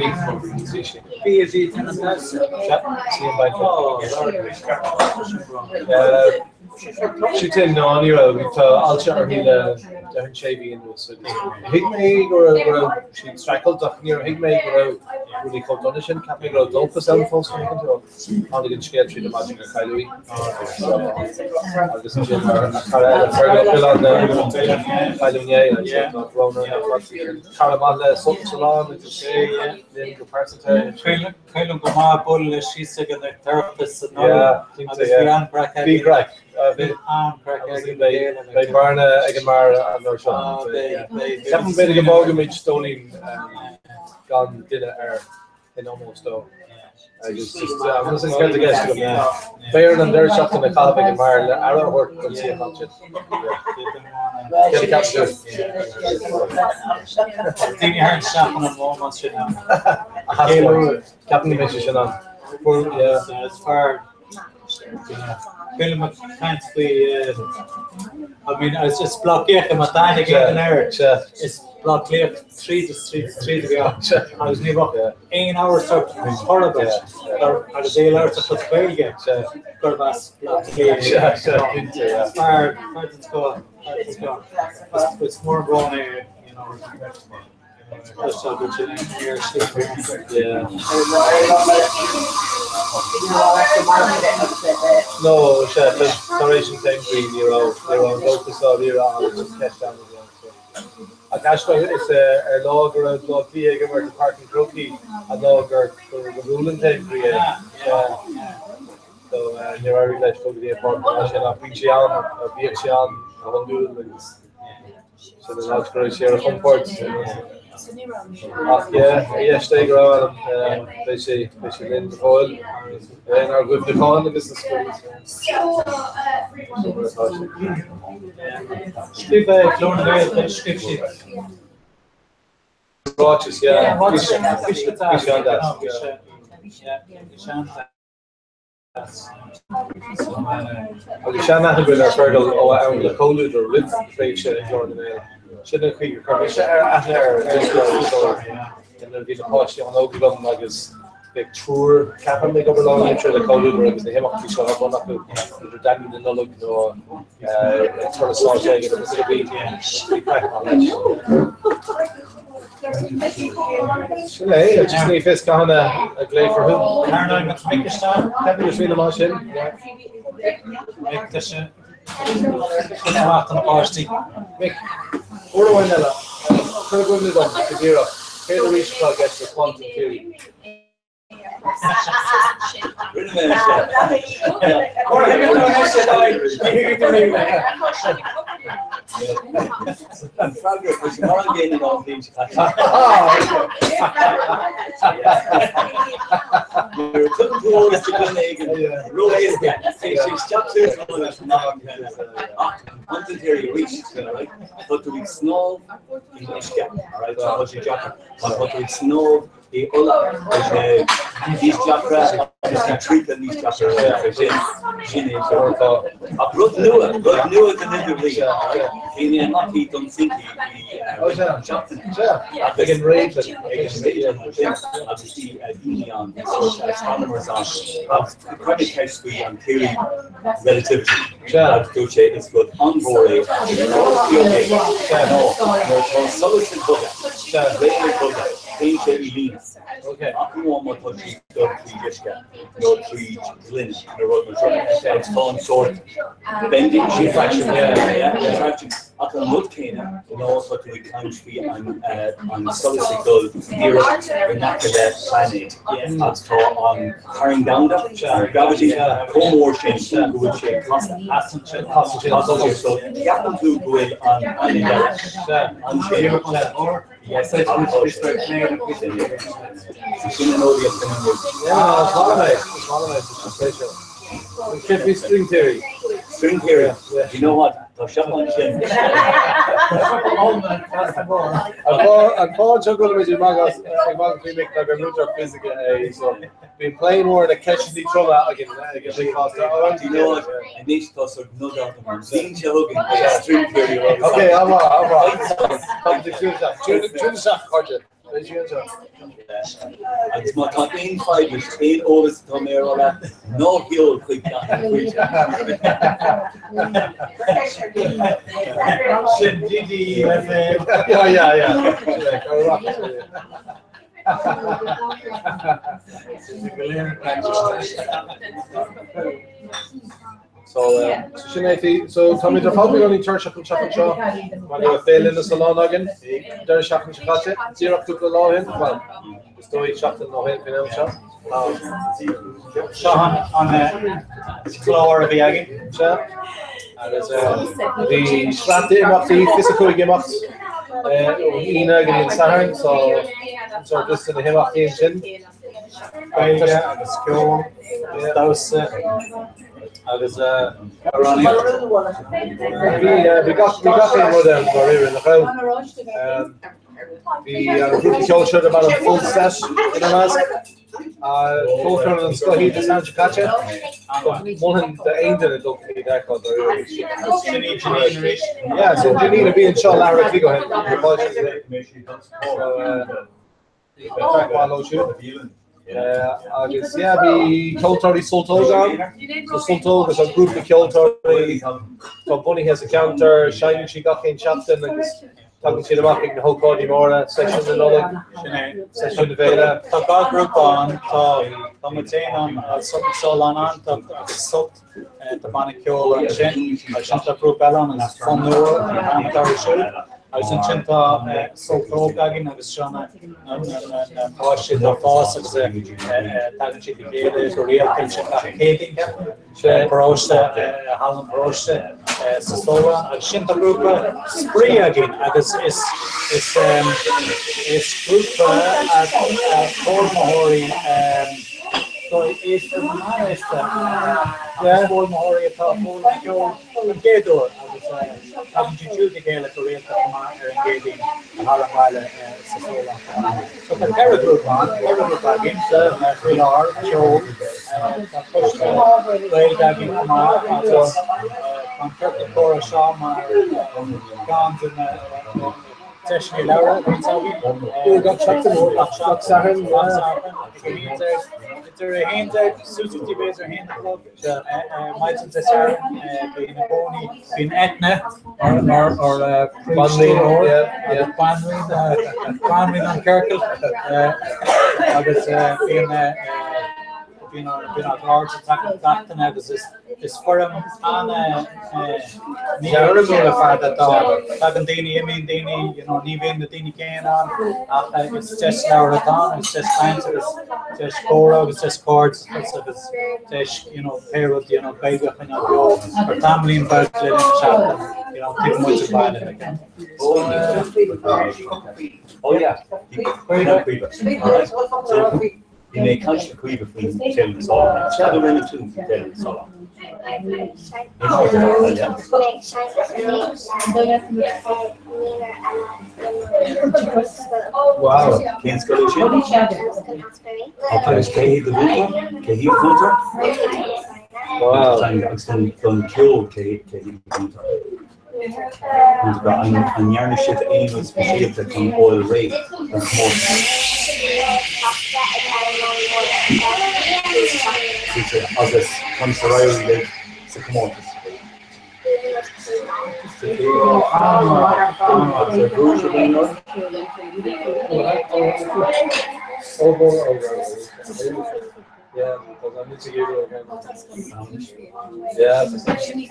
Bhí sí. Bhí a bhí ag an damhsa. Sea, sí an bhean Oh, Sí tinn ná ní raibh, bhí tá ailse uirthi le déarfainn sé mhí anuas agus thuig mé go raibh go raibh sí ag streachailt ach níor thuig mé go raibh rudaí chomh dona sin, cheap mé go raibh dóchas ann fós mar thuigeann tú ach tháinig an scéal tríd an maidin gur cailleadh í agus ansin a cara eile Fergal Ó Coileáin cailleadh inné agus tá brón orainn ar fad. Cara maith le Sultan agus é linn go pearsanta. Cuimhin liom go maith bualadh leis síos ag an Oireachtas anuraidh agus bhí an-chraic againn. Bhí craic. Bhí an-chraic againn. Beidh bearna ag an mbeár an uair seo. Beidh. Ceapaim b'fhéidir go bhfágfaimid stóilín gan duine air in ómós dó. Agus just agus an ceart i gceist agam. Beidh orainn an deireadh seachtaine a chaitheamh ag an mbeár le aire a thabhairt don suíochán sin. Céard a cheapann tú? Daoine thar an seachtain an móimint sin ann. Ceapaim go mbeidh sé sin ann. Fuair, yeah. Is fearr Cuimhin liom caint faoi I mean is Bleá Cliath má tá aithne ag aon duine air is Bleá Cliath tríd is tríd is tríd a bhí ann agus ní bheadh aon amhras ort chor ar bith agus é ag labhairt a chuid Gaeilge gurbh as Bleá Cliath é. Is fearr fear den scoth fear den scoth. Is mór an brón é you know No, sea, tar éis an taom brí ní raibh ní raibh an dóchas dáiríre ann agus an cheist ann a bhí ann so. Ach aisteach is ar lá go raibh Bleá Cliath ag imirt i Páirc an Chrócaigh an lá gur gur bhuail an taom groí é. So níor éirigh leis dul go dtí an pháirc an lá sin ach bíonn sé ann, bhíodh sé ann go hiondúil agus Sin an áit go raibh sé ar a chompord. Ach yeah, ar dheis Dé go raibh a anam, beidh sé, beidh sé linn go fóill inár gcuimhneacháin agus is Sin mar atá sé. Scríobh Glór na nGael, scríobh siad. Ráiteas, yeah. Bhí sé Bhí sé an-deas. Bhí sé, bhí sé an-deas. Agus sean-aithne againn ar Fergal ó a am le Comhluadar roimh thréimhse Ghlór na nGael. Sin an chaoi gur chuir mise ar aithne air ar dtús nuair a bhí na páistí an-óg agam agus bheadh triúr, ceapaim, ag obair lánaimseartha le Comhluadar agus na himeachtaí seo ar bun acu, idir Daidí na Nollag nó turas áit éigin agus bhí craic maith leis. Sin é, just ní fios cathain a ghlaofar thú. Caroline Mick isteach. Ceapaim gur smaoineamh maith sin. Mick, tá sé amach do na páistí. Mick, uair amháin eile, cuir i gcuimhne dom, go díreach, céard arís atá i gceist le quantum theory? I ola tá sé níos deacra agus bhí triail níos deacra sé sin sin é seo. Ach rud nua, rud nua den idirbhliain. Bhí mé amach i Dún Sinche i seachtain Ag an réadlann. Ag an réadlann sin agus bhí daoine ann, bhí sórt astronomers ann agus chuir mé ceist faoi an theory relativity agus dúirt sé is rud an-mhór é ach nó nuair atá solas ag bogadh, réal ag bogadh, Téann sé i líne. Ach amháin má tá sí ag dul tríd uisce nó tríd ghloine nó rud mar sin. Agus tá an sórt bending sin. Refraction, yeah. Yeah, refraction. Ach an rud céanna ná tá tú ag caint faoi an solas ag dul díreach in aice le pláinéad agus tá an tarraing domhanda, an gravity, chomh mór sin go bhfuil sé ag casadh. Casann sé. Casann sé. So ceapann tú go bhfuil an pláinéad eile ansin. Yes, I do. Sin an eolaíocht in inniu. Yeah, it's one of those. It's one of those. It's just special. It could be string theory. String theory. You know what? Tá seo ansin. An fáth seo go bhfuilimid ag magadh ag magadh faoi Mick ná gur múinteoir fisice é, so bíonn plé mór na ceisteanna troma againn ag an bhricfeasta. Do you know what? Anois tá sort nod agam an bhliain seo chugainn beidh string theory Ok, an-mhaith, an-mhaith. Táimid ag súil isteach. Tune isteach, a chairde. Beidh sí anseo. Agus má tá aon fadhb leis aon eolas atá mé a rá leat, ná sheol chuig gach pointe. Sin DDFM. Yeah, yeah, yeah. So so sin é faoi so táimid ar fad beagáinín tuirseach an tseachtain seo mar go raibh Féile na Sollán againn deireadh seachtaine seo caite, díreach cúpla lá ó shin, bhuel, is dóigh seachtain ó shin faoin am seo. Seo an clár a bhí againn. Sea. Agus bhí sraith d'imeachtaí, 25 imeacht ón Aoine go dtí an Satharn, so sort liosta na himeachtaí ansin. Gaeilge agus ceol agus damhsa agus amhránaíocht. Bhí bhí gach bhí gach aon rud ann dáiríre, nach raibh? Bhí an grúpa ceoil seo darb ainm Full Set ina measc. Ceolchoirm den scoth iad an Satharn seo caite. Mholfainn d'aon duine dul go dtí iad a fheiceáil dáiríre. Sin í Janine arís. Yeah, sin Janine a bhí anseo leathuair a chloig ó shin. So, Craic mhaith leo siúd. Agus yeah, bhí ceoltóirí Sult Óg ann. So Sult Óg is an grúpa ceoltóirí atá bunaithe sa cheantar, seinneann siad gach aon seachtain agus tagann siad amach ag na hócáidí móra, seisiún na Nollag, seisiún na bhféile. Tá dhá ghrúpa ann, tá tá muid féin ann, Solán ann, tá agus Sult, tá banna ceoil ansin, agus ansin tá grúpa eile ann, agus Fonn Nua, an t-ainm atá orthu siúd. Agus ansin tá Sult Óg againn agus seo na páistí atá ag fás agus tagann siad le chéile go rialta ansin gach Céadaoin, ceapaim, sa bparóiste, Halla an Pharóiste sa Solán. Agus sin tá grúpa spraoi againn agus is is is grúpa foghlaimeoirí aosta nó meánaosta agus foghlaimeoirí atá ag foghlaim ceoil an chéad uair agus tagann siad siúd le chéile go rialta chomh maith ar an gCéadaoin i Halla an Bhaile sa Solán chomh maith. So tá ceithre ghrúpa ann, ceithre ghrúpa againn faoi láthair, ceol, tá coiste Gaeilge againn chomh maith agus tá an ciorcal comhrá seo mar cheann de na deiseanna labhartha a bhíonns againn. Uair gach seachtain, Uair gach Satharn, gach Satharn, ag 11, idir 11 suas go dtí b'fhéidir 1 a chlog. Maidin Dé Sathairn bíonn i gcónaí bíonn Eithne mar ár príomhstiúrthóir agus banríon banríon an chiorcail agus bíonn bíonn ár bíonn ár gcairde ag teacht gach duine agus is is foirm ana ní fhoirmiúil ar fad atá tagann daoine imíonn daoine you know ní bhíonn na daoine céanna ann ach is deis labhartha atá ann is deis cainte agus deis comhrá agus deis cairdeas agus deis you know pé rud you know Gaeilge a choinneáil beo ar tamaillín beag le linn na seachtaine you know tig muid abhaile like you know. Oh yeah. Bhí mé ag caint le Caoimhe faoin Féile na Sollán. Cad a rinne tú faoi Féile na Sollán? Wow. Cén scoil é sin? Agus cé hiad do mhúinteoir? Cé hiad do mhúinteoir? Wow. Agus don ceol cé hiad do mhúinteoir? An ndearna sibh aon rud speisialta chun fháil réidh don chomórtas? Agus conas ar éirigh libh sa chomórtas? Agus ar bhuaigh sibh aon rud? Yeah, because I need to give it again. Yeah, Agus ar bhuaigh sibh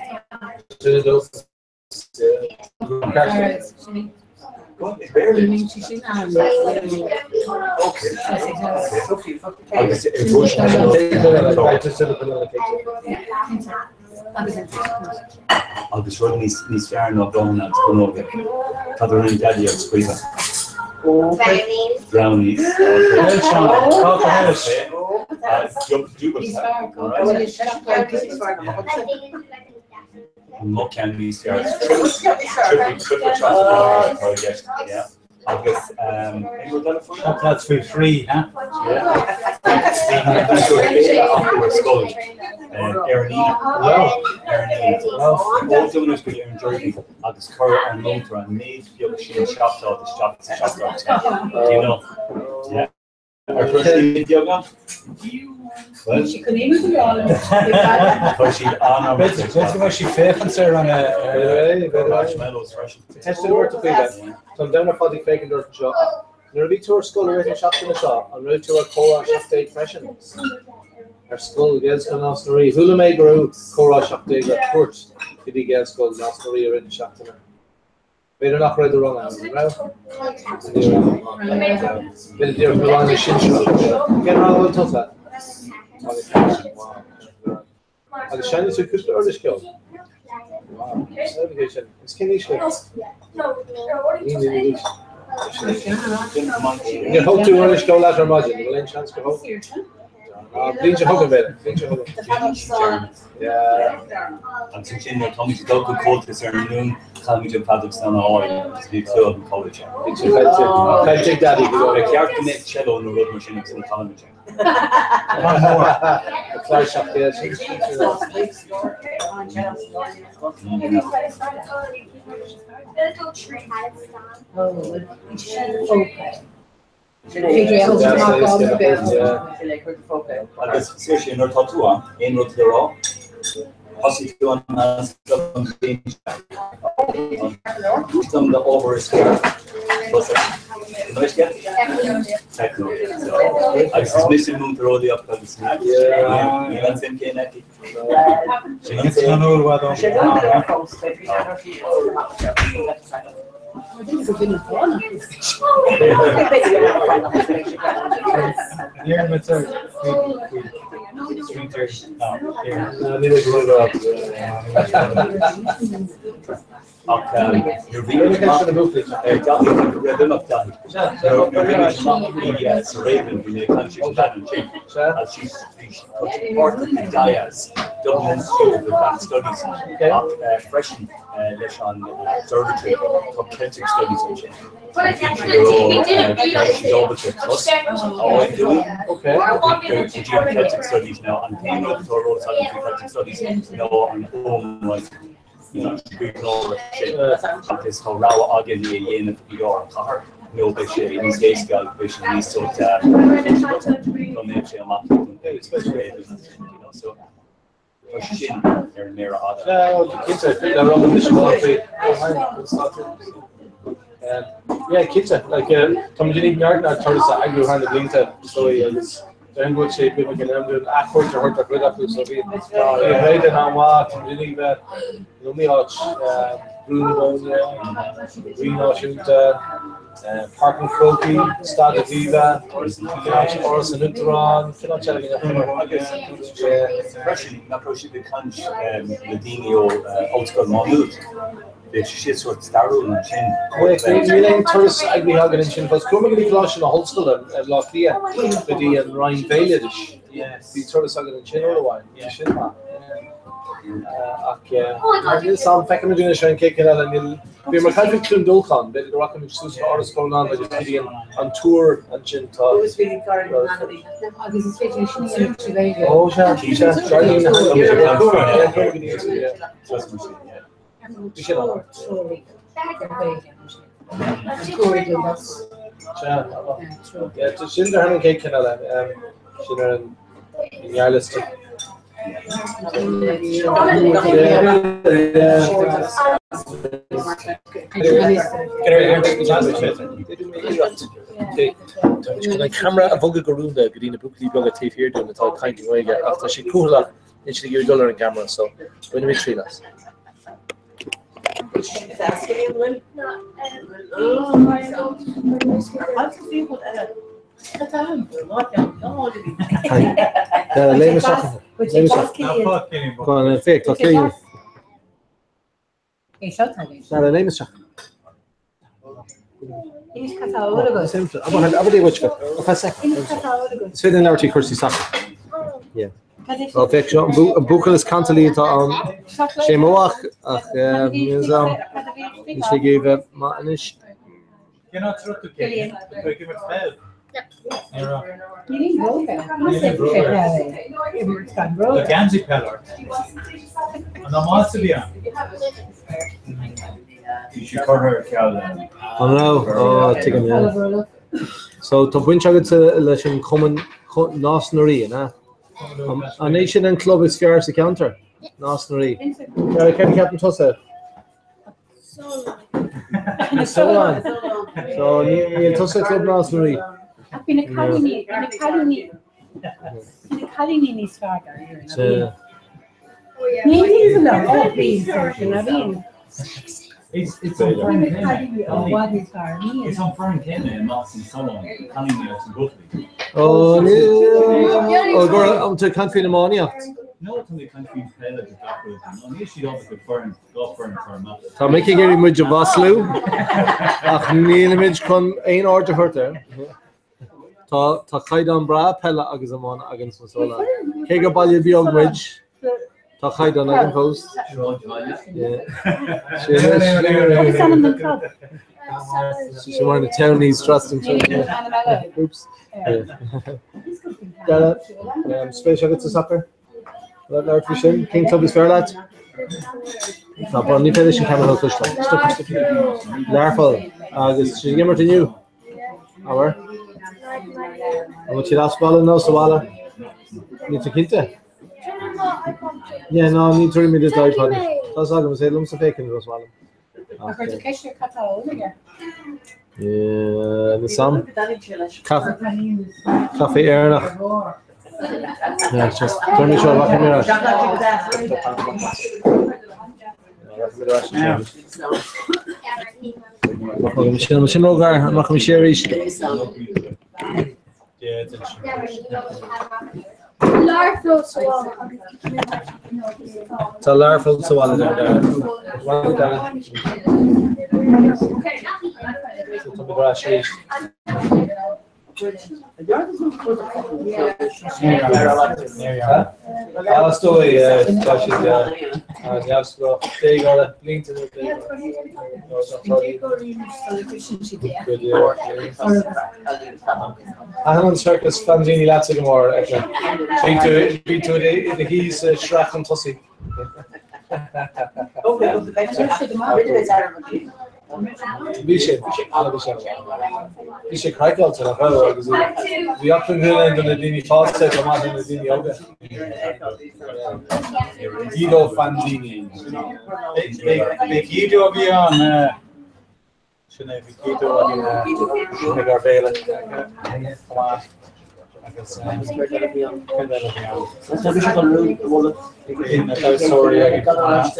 Agus rud níos fearr ná bláthanna agus bonnóga, cad a rinne Daidí agus Caoimhe? Brownies. Mo cheann níos fearr 30 atá i gceist, yeah. Agus aon rud eile faoi? That's faoi thrí, ha? Yeah. Bhí féile acu ar scoil ar an Aoine. Ar an Aoine. Ó Domhnach go dtí ar an Déardaoin agus chuir an múinteoir an méid beag sin seacláid isteach sa seacláid te. Do you know? Yeah. Ar chuir siad beag ann? Bhuel? Chuir siad an-am. B'fhéidir go mbeidh sí féachaint ar an Marshmallows freisin. Ceist ort a Chaoimhe. Tá an domhan ar fad ag féachaint ort anseo ach nuair a bhí tú ar scoil i rith na seachtaine seo, an raibh tú ar Comhrá 17 freisin? Ar scoil Ghaelscoil Nás na Rí. Chuala mé go raibh Comhrá 17 ar cuairt go dtí Gaelscoil Nás na Rí i rith na seachtaine. B'fhéidir nach raibh do rang ann, an raibh? Ní raibh. B'fhéidir díreach na ranganna sinsearacha. Cén rang a bhfuil tusa? Agus seinneann tú cúpla uirlis ceoil? Wow. Sin. Is cén aois thú? Níor thóg tú uirlis ceoil leat ar maidin, an bhfuil aon seans gur thóg? Bliain seo chugainn, b'fhéidir. Bliain seo chugainn. Agus ansin nuair atáimid ag dul go Comhaltas ar an Luan, caithfimid an feadóg stáin a fháil agus bhí clú ag an college air. Bhí sé caillte. Caillte ag Daddy go Ba cheart go mbeadh cello nó rud mar sin agus ní chaillimid é. An cláirseach, yeah, sin sin. Agus Saoirse, nuair atá tú ann, aon rud le rá? Thosaigh tú an an bhliain le ábhar is fearr. Agus is mise múinteoir eolaíochta agus níl an suim céanna aici. Sin an suim. Ach nuair bhí muid amach ar Daithí, roimh imeacht Daithí, nuair bhí muid amach i sa Raven, bhí mé ag caint leis an bhean ansin, agus sí bhí sí páirteach i DIAS, Dublin Institute of Advanced Studies, ach freisin leis an Observatory, tá Celtic Studies ansin. Bhí siad ábalta cos a fháil dúinn go dtí an Celtic Studies now. An t-aon rud atá ar eolas agam faoi Celtic Studies ná an Ogham writing, you know, scríbhneoireacht sin, agus tá rogha againn é a dhéanamh i lár an chathair nó beidh sé níos éasca agus beidh sé níos sórt go mbeadh sé amach don you know, so. Tá sin ar an méara fhada. Cinnte, le rud an Yeah, cinnte, like, tá muid ag neart neart turas a eagrú thar na blianta is dóigh agus déarfainn go bhfuil sé beagnach in am dúinn athchuairt a thabhairt ar chuid acu so bhí bhí in am mhaith, tá muid ag bheith in iomaí áit, Brú na Bóinne, Rí Náisiúnta, Páirc an Chrócaigh, Staid Aviva, Áras an Uachtaráin, cineál teilgean Agus freisin, nach raibh siad ag caint le daoine ó Ollscoil Mhá Nuad? Bheadh sé siad sórt stairiúil ansin. Níl aon turas eagraithe againn ansin fós. Chuaigh muid go dtí Coláiste na hOllscoile i Baile Átha Cliath go dtí an Roinn Bhéaloidis. Bhí turas againn ansin uair amháin. Bhí sin maith. Ach níl 's a'm, feicfimid anois ar an chéad cheann eile. Níl, bhíomar ag caint faoi Cluain Dolcáin, b'fhéidir go rachaimid suas go Áras Chrónáin agus go dtí an túr ansin. Tá. Agus is féidir sin a dhéanamh trí Ghaeilge. Ó sea, sea, Charlene Bhí sin an. Sea, sin ar an chéad cheann eile, sin ar an ngearrliosta. Chun an ceamara a bhogadh go rúnda go dtí na buachaillí beaga taobh thiar dúinn atá ag caint i nGaeilge ach tá siad cúthaileach, níl siad ag iarraidh dul ar an gceamara so bainfimid triail as. Á féach seo, an buachaill is cantalaí atá ann. Sé mo mhac, ach níl 'fhios a'm. Níl sé ag iarraidh bheith maith anois. An raibh? Ó, tuigim, yeah. So, tá baint agatsa leis an chumann Nás na Rí, an ea? An é sin an club is fearr sa cheantar? Nás na Rí. Céard a cheapann tusa? Solán. So, níl tusa i gclub Nás na Rí? Ach bhí na cailíní, bhí na cailíní, bhí na cailíní níos fearr dáiríre ná bhí. Ní aontaím liom, ó bhí, sin a bhíonn. Is an foireann céanna Is an foireann céanna i amach san Solán, na cailíní agus na buachaillí. Ó, ó, go raibh, an tú ag caint faoin iománaíocht? No, tá mé ag caint faoin peil agus gach rud. Níl siad ábalta foireann Tá Mick ag iarraidh muid a mhaslú ach nílimid chun aon aird a thabhairt air. Tá tá caighdeán breá peile agus iomána againn sna Solán. Cé gur baile beag muid, tá caighdeán againn fós. Sin mar na townies trasna. Oops. Spéis agat sa soccer? Labhairt faoi sin? Cén club is fearr leat? Tá bon, ní féidir sin ceann a chloisteáil. Stop, stop. Learpholl. Agus siad ag imirt inniu? Abair. An bhfuil siad as baile nó sa bhaile? Níl tú cinnte? Yeah, no, ní tabharfaidh mé duit iPod. Tá a fhios agam, is é liomsa féachaint as baile. Ar chuir tú ceist ar cad tá á ól aige? Níl a fhios a'm. Caife Éireannach. Tabhair mé seo, rachaidh mé ar ais. Sin sin róghar, rachaidh mé siar arís. Tá Learpholl sa bhaile dar. Tá mé ar ais arís. Ah, is dóigh, tá siad neamhspleách. Déagóra, blianta nó Thaitin an Circus Fanzini leatsa go mór, Eithne. Bhí tú i do shuí sa sraith chun tosaigh. Bhí sé, bhí sé. Bhí sé craiceáilte nach raibh agus bhí achan duine de na daoine fásta chomh maith le na daoine óga. Guido Fanzini. Bhí Guido a bhí ann. Sin é, bhí Guido ag ár bhféile chomh maith agus cén eile a bhí ann? Bhí na damhsóirí againn chomh maith.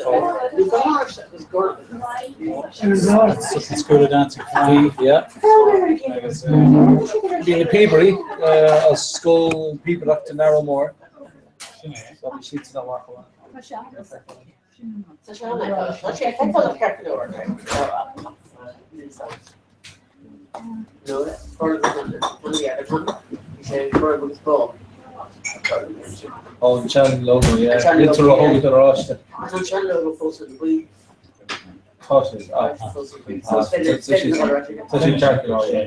Sutton School of Dancing chomh maith. Bhí, yeah. Agus Bhí na píobairí as Scoil Píobaireachta na Mór. Sin é. So bhí siadsan amach chomh maith. Ó, an sean logo, yeah. Litir a thóg an oráiste. Tá sé, ah. Tá sé ceart go leor, yeah.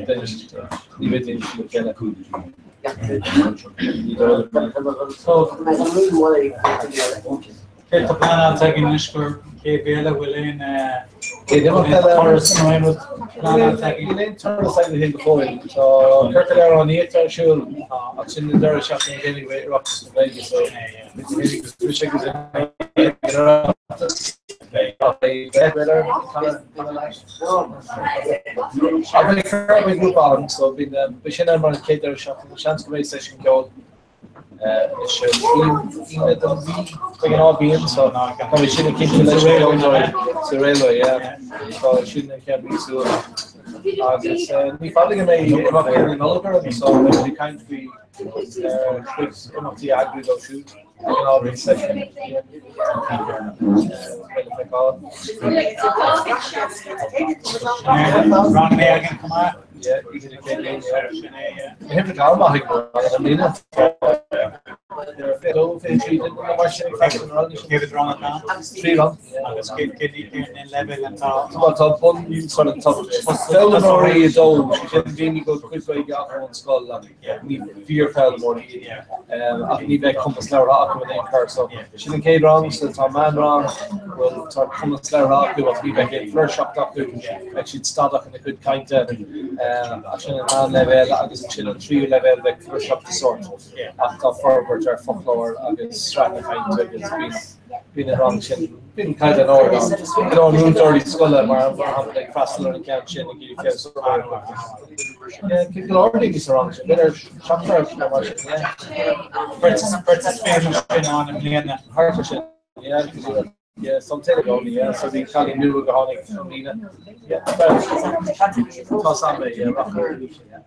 Ní bheidh aon slí eile. Ní dóigh liom. Cé tá pleanáilte againn anois gur chéad fhéile bhfuil aon Chéad imeacht eile? turas nó aon rud pleanáilte againn? Níl aon turas againn féin go fóill. Tá ciorcal amhránaíochta ar siúl ach sin an deireadh seachtaine déanach beidh Oireachtas na Gaeilge so mise agus Oireachtas Ach beidh beidh grúpa ann so bíonn sin ar mar an chéad deireadh seachtaine seans go mbeidh seisiún ceoil Is é Aoine den mhí de ghnáth bíonn so tá mé sin ag cinnte leis an gceoltóir sa Réalóid, yeah. Tá sin an chéad míosúil agus ní fada go mbeidh imeachtaí na Nollag orainn so beidh muid ag caint faoi chuid imeachtaí a eagrú dóibh siúd. De ghnáth bíonn seisiún le feiceáil. Rang againn chomh maith. Yeah, idir na chéad léinn, yeah. Na huimhreacha amach ag an líne. 22, 23 duine nó mar sin ag freastal ar an rang. Cé mhéad rang atá ann? 3 rang. Agus cé cén leibhéal atá? Bhuel tá bun sort of tá foghlaimeoirí 2, sé sin daoine go bhfuil cuid Gaeilge acu ón scoil ach ní fíorfhoghlaimeoirí iad ach ní bheidh cumas labhartha acu in aon chor. So sin an chéad rang, so tá meánrang, bhfuil tá cumas labhartha acu ach ní bheidh aon flúirseacht acu, beidh siad stadach ina gcuid cainte ach sin an meánleibhéal agus ansin an tríú leibhéal beidh flúirseacht de sórt ach tá forbairt ar foclóir agus sraith na cainte agus bíonn bíonn an rang sin bíonn caighdeán ard ann. Go leor múinteoirí scoile mar shampla ag freastal ar an gceann sin ag iarraidh feabhas a chur ar Yeah, go leor daoine sa rang sin, b'fhéidir seachtar nó mar sin, yeah. Beirt is féidir sin ann i mbliana. Thart ar sin, yeah, go dtí Yeah, so taylor gcónaí, yeah, so bhí cailín nua go tháinig i mbliana. Yeah, tá sam é, yeah, rachaidh ar an yeah.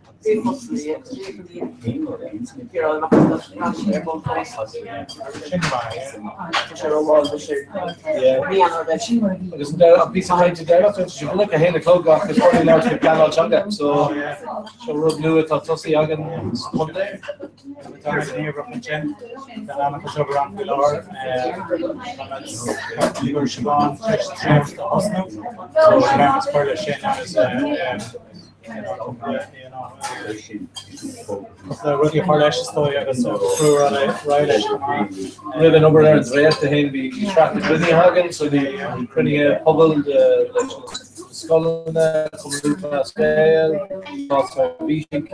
Agus an deireadh, an píosa cainte deireanach, tá sé bhfuil a haon a chlog ach is fáil labhairt faoi pleanáil teanga, so seo rud nua atá tosaithe againn sa chontae. Tá mé gníomhach ansin, tá an-chuid obair ann faoi láthair. Tá mé ag Siobhán tar éis dréacht a thosnú, so beidh cur leis sin agus you know cúpla you know cúpla rudaí a chur leis is dóigh agus brú ar aghaidh leis chomh maith. Roimh an obair ar an dréacht a haon bhí sraith de chruinnithe againn, so bhí cruinnithe pobail leis na scoileanna, Cumann Lúthchleas Gael, Státseirbhísigh,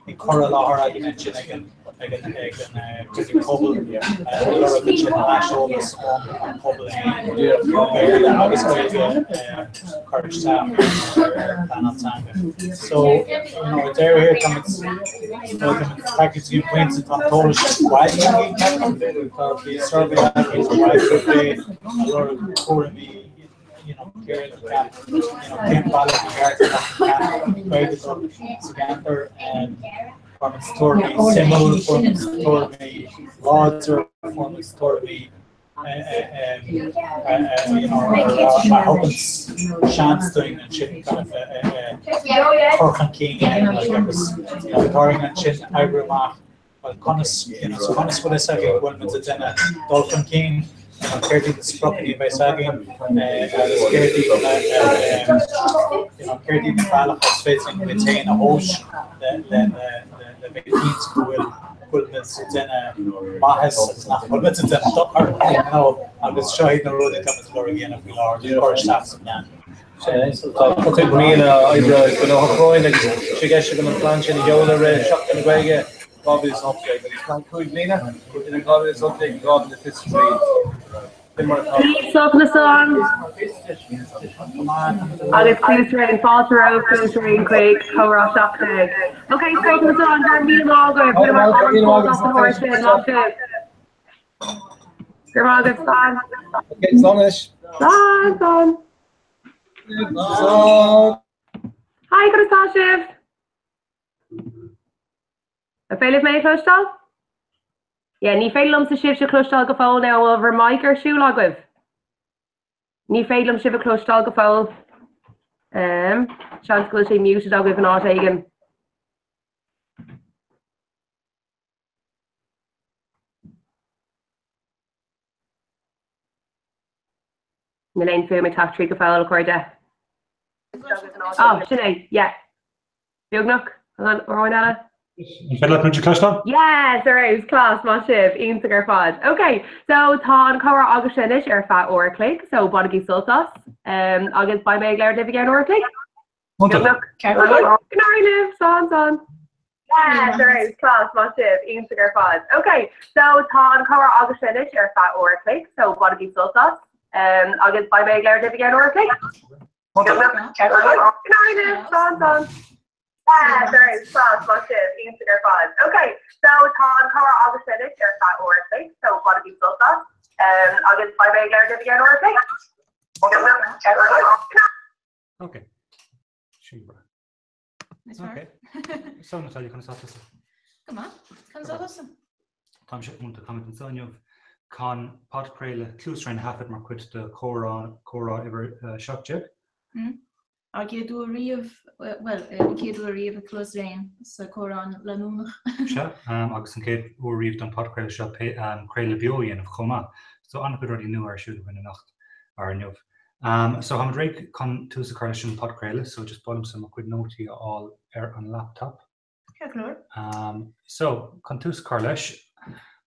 Bhí cur i láthair againn ansin ag an ag an ag an gcruinniú pobail ag lorg ansin aiseolas ón ón pobal féin, Béarla agus Gaeilge cur isteach ar ar pleanáil teanga. So, you know, ar deireadh thiar táimid táimid tagtha go dtí an pointe tá an t-eolas bailithe againn ceapaim, tá bhí suirbhé againn sa bhaile ag lorg tuairimí you know, céard a you know, cén bealach ba cheart go mbeadh Gaeilge sa gceantar fuair muid tuairimí suimiúil, fuair muid tuairimí láidir, fuair muid tuairimí you know, a thugann seans dúinn ansin kind of cur chun cinn a dhéanamh like, agus you know, tá orainn ansin oibriú amach Bhuel, conas, you know, so conas bhfuil fhios againn go bhfuil muid ag déanamh dul chun cinn, you know, céard iad na spriocanna a bheas againn, agus céard iad na, you know, céard iad na bealacha is féidir linn muid féin a thomhas le, le, le, le, le bheith cinnte go bhfuil, go bhfuil muid ag déanamh maitheas agus nach bhfuil muid ag déanamh dochar, you know, agus seo iad na rudaí atá muid ag lorg a dhéanamh faoi láthair, le cur isteach sa phlean. Tá cúig mbliana oibre gnóthach romhainn agus sé i gceist againn an plean sin a sheoladh roimh Seachtain na Gaeilge 2018 agus plean 5 bliana idir 2018 2023. Sin mar atá. Slán agus Cluas Raon, fáilte romhaibh Cluas Raon chuig Comhrá 17. Ok, slán, go raibh míle maith agaibh, go raibh maith agaibh as an uair sin, maith sibh. Go raibh maith agat, slán. Ok, slán anois. Slán, slán. Slán. Hi, conas tá sibh? An féidir libh mé a chloisteáil? Yeah, ní féidir liomsa sibhse a chloisteáil go fóill now, an bhfuil bhur mic ar siúl agaibh? Ní féidir liom sibh a chloisteáil go fóill. Um, seans go bhfuil sé muted agaibh in áit éigin. Níl aon fuaim ag teacht tríd go fóill, a chairde. Oh, sin é, yeah. Beagnach, an amháin eile. An féidir leat muid a chloisteáil? Yes, ar fheabhas, class, maith sibh, iontach ar fad. Ok, so tá an comhrá agaibhse anois ar feadh uair a chloig, so bainigí sult as, um, agus beidh mé ag labhairt libh i gceann uair a chloig. Beagnach. Go n-éirí libh, slán, slán. Yes, ar fheabhas, class, maith sibh, iontach ar fad. Ok, so tá an comhrá agaibhse anois ar feadh uair a chloig, so bainigí sult as, um, agus beidh mé ag labhairt libh i gceann uair a chloig. Beagnach. Go n-éirí libh, slán, slán. Yes, ar fheabhas, class, maith sibh, iontach ar fad. Ok, so tá an comhrá agaibhse anois ar feadh uair a chloig, so bainigí sult as, um, agus beidh mé ag labhairt libh i gceann uair a chloig. Beagnach. Ok. Sin breá. Níos fearr. Ok. So Natalia, conas atá tusa? Go maith. Conas atá tusa? Táimse iontach. Táimid anseo inniu chun podchraoladh Cluas Réin a thaifead mar chuid de Chomhrá Comhrá uimhir 17. An chéad uair riamh, bhuel, an chéad uair riamh ag Cluas Réin sa chomhrá leanúnach. Sea, agus an chéad uair riamh don podchraoladh seo craoladh beo a dhéanamh chomh maith. So an-chuid rudaí nua ar siúl againn anocht, or inniu. So táimid réidh chun tús a chur leis an podchraoladh, so just ba mhaith liomsa mo chuid nótaí a fháil ar an laptop. Ceart go leor. So, chun tús a chur leis,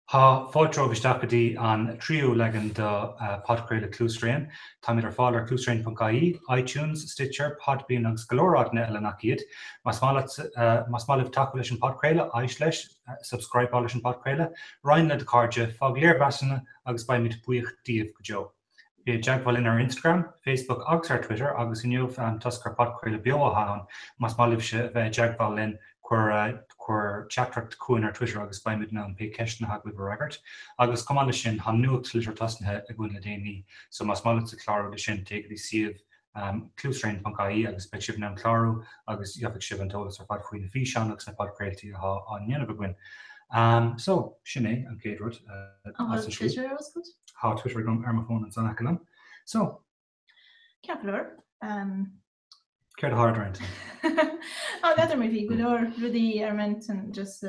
tá fáilte romhaibh isteach go dtí an tríú leagan de podchraoladh Cluas Réin. Táimid ar fáil ar cluasréin.ie, iTunes, Stitcher, Podbean agus go leor áiteanna eile nach iad. Más maith leat, más maith libh tacú leis an podchraoladh, éist leis, subscribeáil leis an podchraoladh, roinn le do chairde, fág léirmheasanna agus beimid buíoch díobh go deo. Bí i dteagmháil linn ar Instagram, Facebook agus ar Twitter agus inniu toisc gur podchraoladh beo atá ann, más maith libhse a bheith i dteagmháil linn cuir cuir teachtaireacht chugainn ar Twitter agus beimid in ann pé ceisteanna atá agaibh a fhreagairt. Agus chomh maith leis sin tá nuachtlitir tosnaithe againn le déanaí so más maith leatsa clárú le sin téigh go dtí suíomh cluasréin.ie agus beidh sibh in ann clárú agus gheobhaidh sibh an t-eolas ar fad faoi na físeáin agus na podchraoltaí atá á ndéanamh againn. So, sin é an chéad rud. An bhfuil Twitter ar oscailt? Tá Twitter agam ar mo fón ansan in aice liom. So. Ceart go leor. Céard atá ar d'intinn? Á, n'fheadar mé, bhí go leor rudaí ar m'intinn, just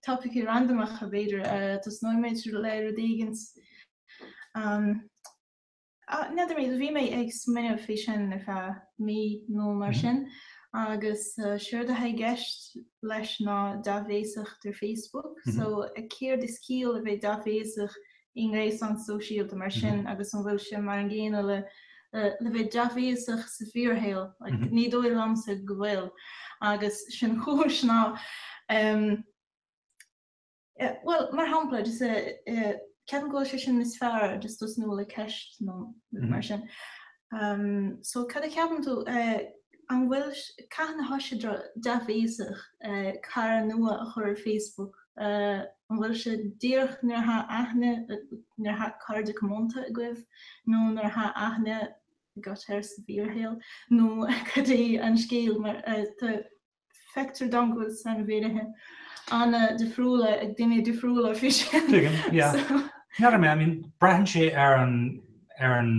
topaicí randamacha b'fhéidir. Tosnóidh muid le rud éigint. N'fheadar mé, bhí mé ag smaoineamh faoi sin ar feadh mí nó mar sin agus séard atá i gceist leis ná dea-bhéasacht ar Facebook. So céard is ciall a bheith dea-bhéasach i ngréasán sóisialta mar sin agus an bhfuil sé mar an gcéanna le le bheith dea-bhéasach sa fíorshaol? Like, ní dóigh liomsa go bhfuil. Agus sin chúis ná Bhuel, mar shampla, just ceapaim go bhfuil sé sin níos fearr just tosnú le ceist nó mar sin. So cad a cheapann tú, an bhfuil, cathain atá sé dea-bhéasach cara nua a chur ar Facebook? An bhfuil sé díreach nuair atá aithne, nuair atá cairde comónta agaibh nó nuair atá aithne agat air sa bhfíorshaol nó cad é an scéal mar tá Feictear dom go bhfuil sainmhínithe an-difriúla ag daoine difriúla faoi sin. Tuigim, yeah. N'fheadar mé, I mean, braitheann sé ar an, ar an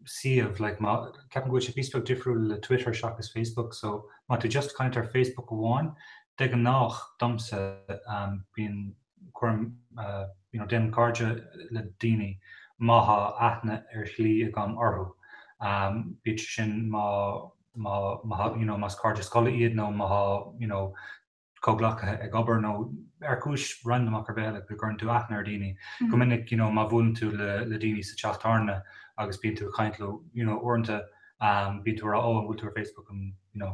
suíomh, like, má, ceapaim go bhfuil sé píosa beag difriúil le Twitter seachas Facebook, so má tá tú just ag caint ar Facebook amháin, de ghnáth, domsa, um, bíonn, cuirim, uh, you know, déanaim cairde le daoine má thá aithne ar shlí agam orthu. Um, bíodh sé sin má, má, má you know, más cairde scoile iad nó má thá, you know, comhghleacaithe ag obair nó ar chúis randamach ar bith eile go gcuireann tú aithne ar dhaoine. Go minic, you know, má bhuaileann tú le, le daoine sa teach tábhairne agus bíonn tú ag caint leo, you know, uaireanta um, bíonn tú ag rá, oh, an bhfuil tú ar Facebook an, you know,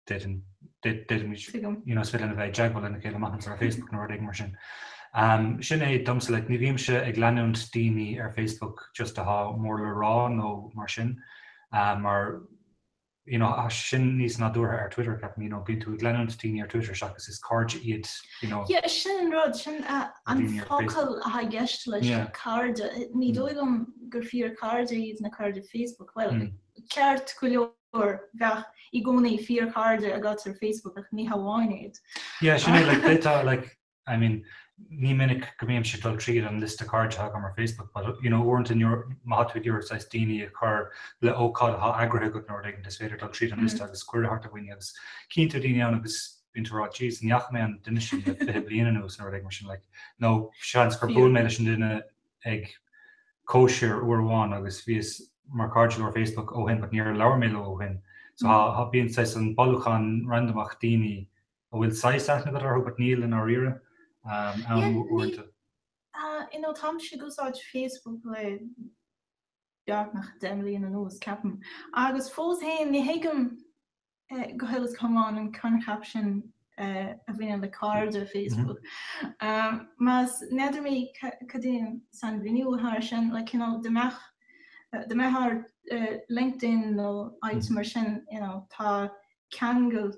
d'fhéadfainn, d'fhéadfaimis, you know, is féidir linn a bheith i dteagmháil lena chéile amach anseo ar Facebook nó rud éigin mar sin. Um, sin é domsa, like, ní bhímse ag leanúint daoine ar Facebook just atá mór le rá nó mar sin, um, mar you know, tá sin níos nádúrtha ar Twitter, ceapaim, you know, bíonn tú ag leanúint daoine ar Twitter seachas is cairde iad, you know. Yeah, sin an rud, sin uh, an focal atá i gceist leis yeah. cairde. Ní dóigh liom gur fíor cairde iad na cairde Facebook. Well, mm. ceart go leor bheadh i gcónaí fíorchairde agat ar Facebook ach ní hamháin iad. Yeah, sin é, like, d'fhéadfá, like, I mean, ní minic go mbímse ag dul tríd an liosta cairde atá agam ar Facebook, but, you know, uaireanta nuair, má tá tú ag iarraidh saghas daoine a chur le ócáid atá eagraithe agat nó rud éigin, is féidir dul tríd an liosta agus cuireadh a thabhairt do dhaoine agus cíonn tú daoine ann agus bíonn tú ag rá, jeez, ní fhaca mé an duine sin le 20 bliain anuas nó rud éigin mar sin, like, nó seans gur bhuail mé leis an duine ag cóisir uair amháin agus bhíos mar chairde leo ar Facebook ó shin but níor labhair mé leo ó shin. So tá, bíonn saghas an bailiúchán randamach daoine a bhfuil saghas aithne agat orthu but níl i ndáiríre ann uaireanta. You know, táimse ag úsáid Facebook le beagnach 10 mbliana anuas, ceapaim. Agus fós féin, ní thuigim go huile is go hiomlán an coincheap sin a bhaineann le cairde Facebook. Más n'fheadar mé cad é an sainmhíniú atá air sin, like, you know, dá mbeadh dá mbeadh ar LinkedIn nó áit mar sin, you know, tá ceangal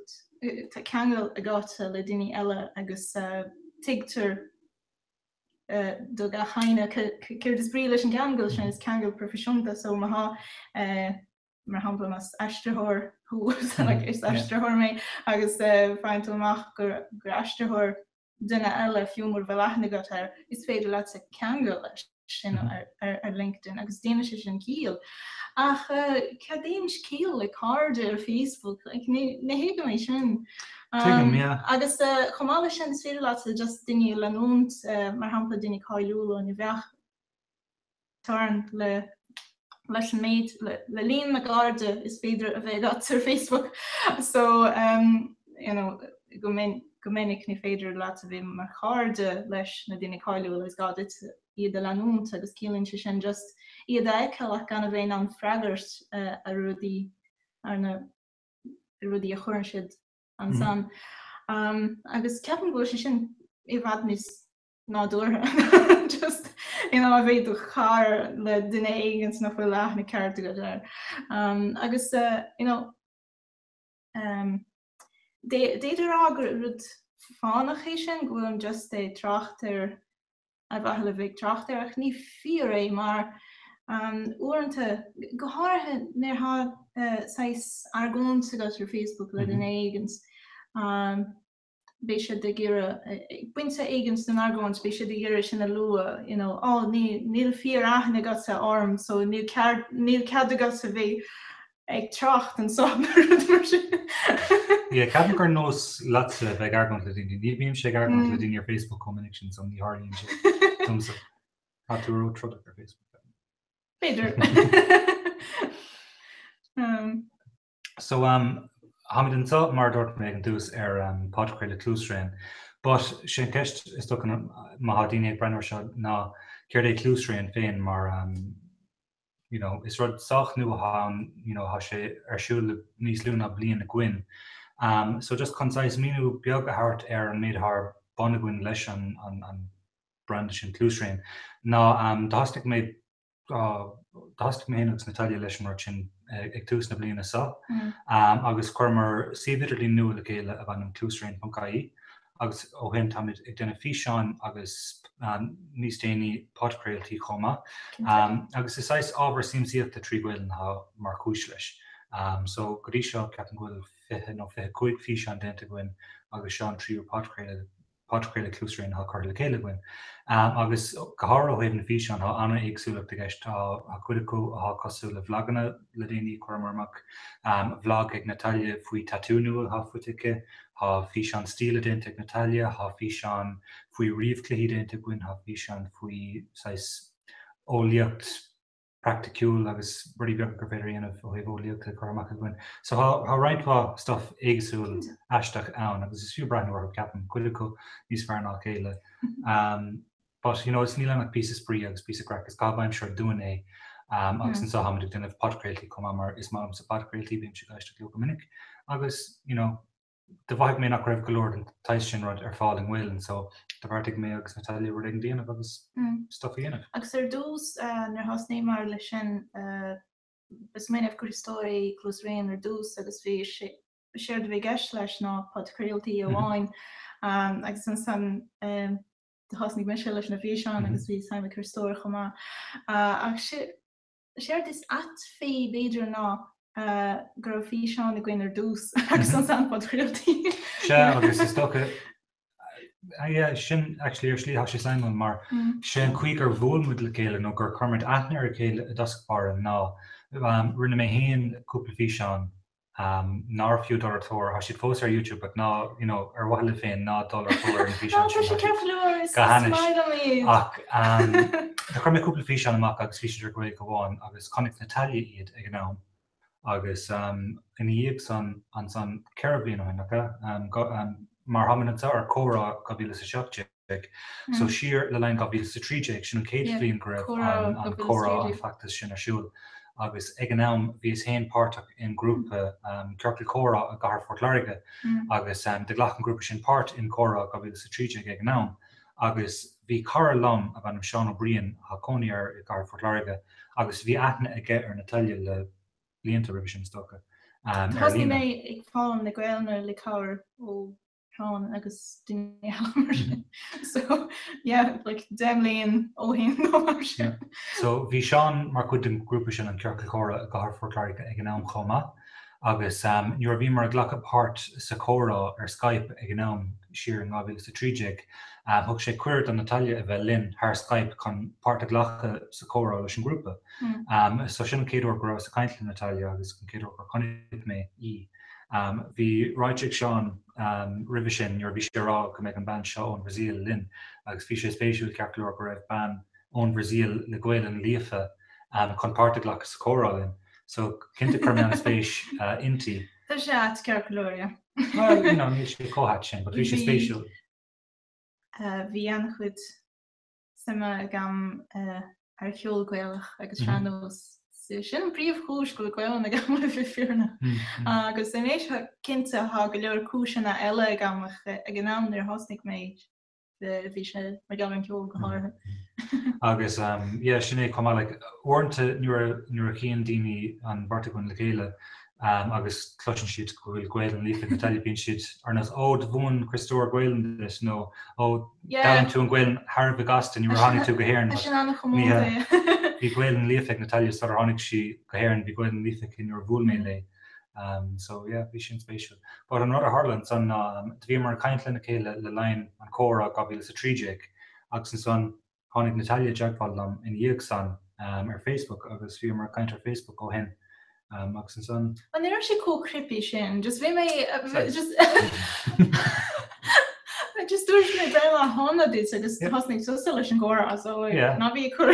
tá ceangal agat le daoine eile agus tuigtear do gach éinne céard is brí leis an gceangal sin, is ceangal proifisiúnta, so má tá. Mar shampla, más aistritheoir thú, is aistritheoir mé, agus faigheann tú amach gur aistritheoir duine eile, fiú mura bhfuil aithne agat air, is féidir leatsa ceangal leis sin ar LinkedIn agus déanann sé sin ciall. Ach ceadaíonn ciall le cairde ar Facebook, like, ní thuigim é sin. Tuigim, yeah. Agus chomh maith leis sin, is féidir leatsa just duine a leanúint, mar shampla duine cáiliúla, ní bheadh teorainn le leis an méid, le líon na gcairde is féidir a bheith agat ar Facebook. So, um, you know, go, min, go minic ní féidir leat a bheith mar chairde leis na daoine cáiliúla is gá duit iad a leanúint agus ciallaíonn sé sin just iad a fheiceáil ach gan a bheith in ann freagairt uh, ar rudaí ar na rudaí a chuireann siad ansan. Mm. Um, agus ceapaim go bhfuil sé sin i bhfad níos nádúrtha just you know a bheith i do chara le duine éigin nach bhfuil aithne ceart agat air. Um, agus uh, you know um, d'fhéadfaí a rá gur rud fánach é sin go bhfuilim just ag trácht air ar mhaithe le bheith ag trácht air ach ní fíor é mar um, uaireanta go háirithe nuair atá uh, saghas argóint agat ar Facebook le duine éigin um, beidh siad ag iarraidh, ag pointe éigin san argóint, beidh siad ag iarraidh sin a lua, you know, oh ní, níl fíor-aithne agatsa orm so níl cead, níl cead agatsa bheith ag trácht anseo nó rud mar sin. Yeah, ceapaim gur nós leatsa bheith ag argóint le daoine. Ní bhímse ag argóint le daoine ar Facebook chomh minic sin so ní tharlaíonn sé domsa. Tá tú ró-trodach ar Facebook. B'fhéidir. um. So um, táimid anseo mar a dúirt mé ag an tús ar um, podchraoladh Cluasraon. But sé an ceist is dócha má tá daoine ag breathnú air seo ná céard é Cluasraon féin mar um, you know, is rud sách nua atá ann, you know, tá sé ar siúl le níos lú ná bliain againn. Um, so just chun saghas míniú beag a thabhairt ar an méid atá ar bun againn leis an, an, an branda sin Cluasraon ná um, thosaigh mé Thosaigh mé féin agus Natalia leis an rud sin ag tús na bliana seo agus chuireamar suíomh idirlín nua le chéile ab ainm cluasraon.ie agus ó shin táimid ag déanamh físeáin agus níos déanaí podchraoltaí chomh maith agus is saghas ábhar siamsaíochta trí Ghaelainn atá mar chúis leis. So go dtí seo ceapaim go bhfuil 20 nó 25 físeán déanta againn agus seo an tríú podchraoladh podchraoladh Cluasraon atá curtha le chéile againn. Agus go háirithe ó thaobh na bhfíseán, tá an-éagsúlacht i gceist. Tá cuid acu atá cosúil le vlaganna le déanaí, chuireamar amach vlag ag Natalia faoi tatú nua atá faighte aici, tá físeán stíle déanta ag Natalia, tá físeán faoi ríomhchluichí déanta againn, tá físeán faoi saghas eolaíocht, praiticiúil agus rudaí beaga gur féidir a dhéanamh ó thaobh eolaíochta curtha amach againn. So tá tá roinnt mhaith stuff éagsúil aisteach ann agus is fiú breathnú orthu ceapaim, cuid acu níos fearr ná a chéile. Um, but you know, is níl ann ach píosa spraoi agus píosa craic, is caitheamh aimsire dúinn é. Um, agus anseo táimid ag déanamh podchraoltaí chomh maith mar is maith liomsa podchraoltaí, bímse ag éisteacht leo go minic agus you know, Do mhothaigh mé nach raibh go leor den tsaghas sin rud ar fáil i nGaelainn so do bheartaigh mé agus Natalia rud éigin a dhéanamh agus stuff a dhéanamh. Agus ar dtús nuair a thosnaíomar leis sin ba smaoineamh Criostóir é Cluasraon ar dtús agus bhí sé séard a bhí i gceist leis ná podchraoltaí amháin agus ansan do thosnaigh mise leis na físeáin agus bhí Simon Criostóir chomh maith ach Séard is ait faoi b'fhéidir ná go raibh físeán againn ar dtús agus ansan podchraoltaí. Sea, agus is dócha, yeah, sin actually ar shlí tá sé suimiúil mar sé an chaoi gur bhuail muid le chéile nó gur chuir muid aithne ar a chéile i dtosach báire ná rinne mé féin cúpla físeán nár fiú dul ar tóir, tá siad fós ar YouTube but ná, you know, ar mhaithe libh féin, ná dul ar tóir ar na físeáin sin, tá siad go hainnis. Ach do chuir mé cúpla físeán amach agus bhí siad ar Ghaeilge amháin agus chonaic Natalia iad ag an am agus ina dhiaidh san, ansan, 4 bhliain ó shin, nach ea? Mar táimid anseo ar Comhrá 2017. So siar le linn 2013, sin an chéad bhliain go raibh an comhrá, an feachtas sin ar siúl agus ag an am bhíos féin páirteach in grúpa Ciorcal Comhrá i gcathair Phort Láirge agus do ghlac an grúpa sin páirt in Comhrá 2013 ag an am agus bhí cara liom ab ainm Seán Ó Briain, tá cónaí air i gcathair Phort Láirge agus bhí aithne aige ar Natalia le blianta roimhe sin is dócha, ar Thosnaigh líne. mé ag foghlaim na Gaelainne le cabhair ó. Seán agus daoine eile mar sin. So yeah, like 10 mbliain ó shin nó mar sin. So bhí Seán mar chuid den ghrúpa sin, an Ciorcal Comhrá i gCathair Phort Láirge ag an am chomh maith agus nuair a bhíomar ag glacadh páirt sa chomhrá ar Skype ag an am, siar in 2013, thug sé cuireadh do Natalia a bheith linn thar Skype chun páirt a ghlacadh sa chomhrá leis an ngrúpa. So sin an chéad uair go rabhas ag caint le Natalia agus an chéad uair gur chonaic mé í. Bhí ráite ag Seán roimhe sin nuair a bhí sé ag rá go mbeidh an bean seo ón Bhrasaíl linn agus bhí sé spéisiúil ceart go leor go raibh bean ón Bhrasaíl le Gaelainn líofa chun páirt a ghlacadh sa chomhrá linn. So cinnte chuir mé an-spéis inti. Tá sé ait ceart go leor, yeah. Well, you know, níl sé chomh hait sin, but bhí sé spéisiúil. Bhí an-chuid suime agam ar cheol Gaelach agus sean-nós. Sin an príomhchúis go bhfuil Gaelainn agam le bheith fírinneach. Agus anois cinnte tá go leor cúiseanna eile agam ach ag an am nuair a thosnaigh mé bhí sé mar gheall ar an ceol go háirithe. Agus yeah sin é chomh maith like uaireanta nuair nuair a chíonn daoine an bheirt againn le chéile agus cloiseann siad go bhfuil Gaelainn líofa ag Natalia, bíonn siad ar nós 'Ó, do mhúin Criostóir Gaelainn duit' nó 'Ó, d'fhoghlaim tú an Ghaelainn thar a bheith gasta nuair a tháinig tú go hÉirinn'. Tá sin an-chomónta, yeah. Bhí Gaelainn líofa ag Natalia sular tháinig sí go hÉirinn, bhí Gaelainn líofa aici nuair a bhuail mé léi. So yeah, bhí sin spéisiúil. But an rud a tharla ansan ná, do bhíomar ag caint lena chéile le linn an chomhrá 2013 agus ansan, Tháinig Natalia i dteagmháil liom ina dhiaidh san ar Facebook agus bhíomar ag caint ar Facebook ó shin agus ansan. Bhuel ní raibh sé chomh creepy sin, just bhí mé just just dúirt mé breithlá shona duit agus thosnaigh tusa leis an gcomhrá so like ná bí ag cur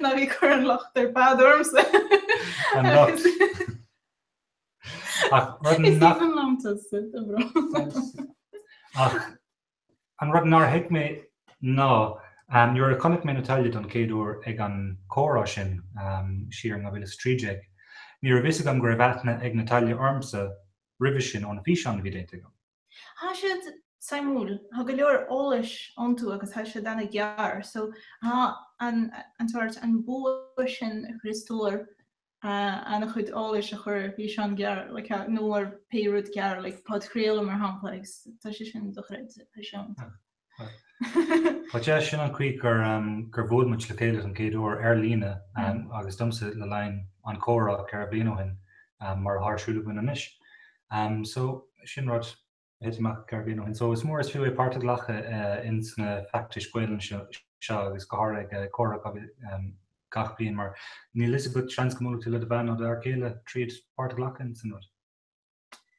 ná bí ag cur an locht ar fad ormsa. An locht. Ach rud Is aoibhinn liom tusa, tá brón. Ach An rud nár thuig mé ná, nuair a chonaic mé Natalia don chéad uair ag an chomhrá sin siar in 2013, ní raibh fhios agam go raibh aithne ag Natalia ormsa roimhe sin ó na físeáin a bhí déanta agam. Tá siad suimiúil, tá go leor eolais iontu agus tá siad ana-ghearr, so tá an an sórt an bua sin ag Criostóir ana-chuid eolais a chur ar fhíseán gearr like nó ar pé rud gearr like podchraoladh mar shampla agus tá sé sin dochreidte, tá sé iontach. But yeah, sin an chaoi gur gur bhuail muid le chéile don chéad uair ar líne agus domsa le linn an chomhrá 4 bliain ó shin mar atá ar siúl againn anois. So sin rud. a thit amach 4 bliain ó shin. So is mór is fiú é páirt a ghlacadh ins na feachtais Gaelainne seo agus go háirithe ag comhrá gach bliain mar níl fhios agat seans go mbuailfidh tú le do bhean nó do fhear céile tríd páirt a ghlacadh ins an rud.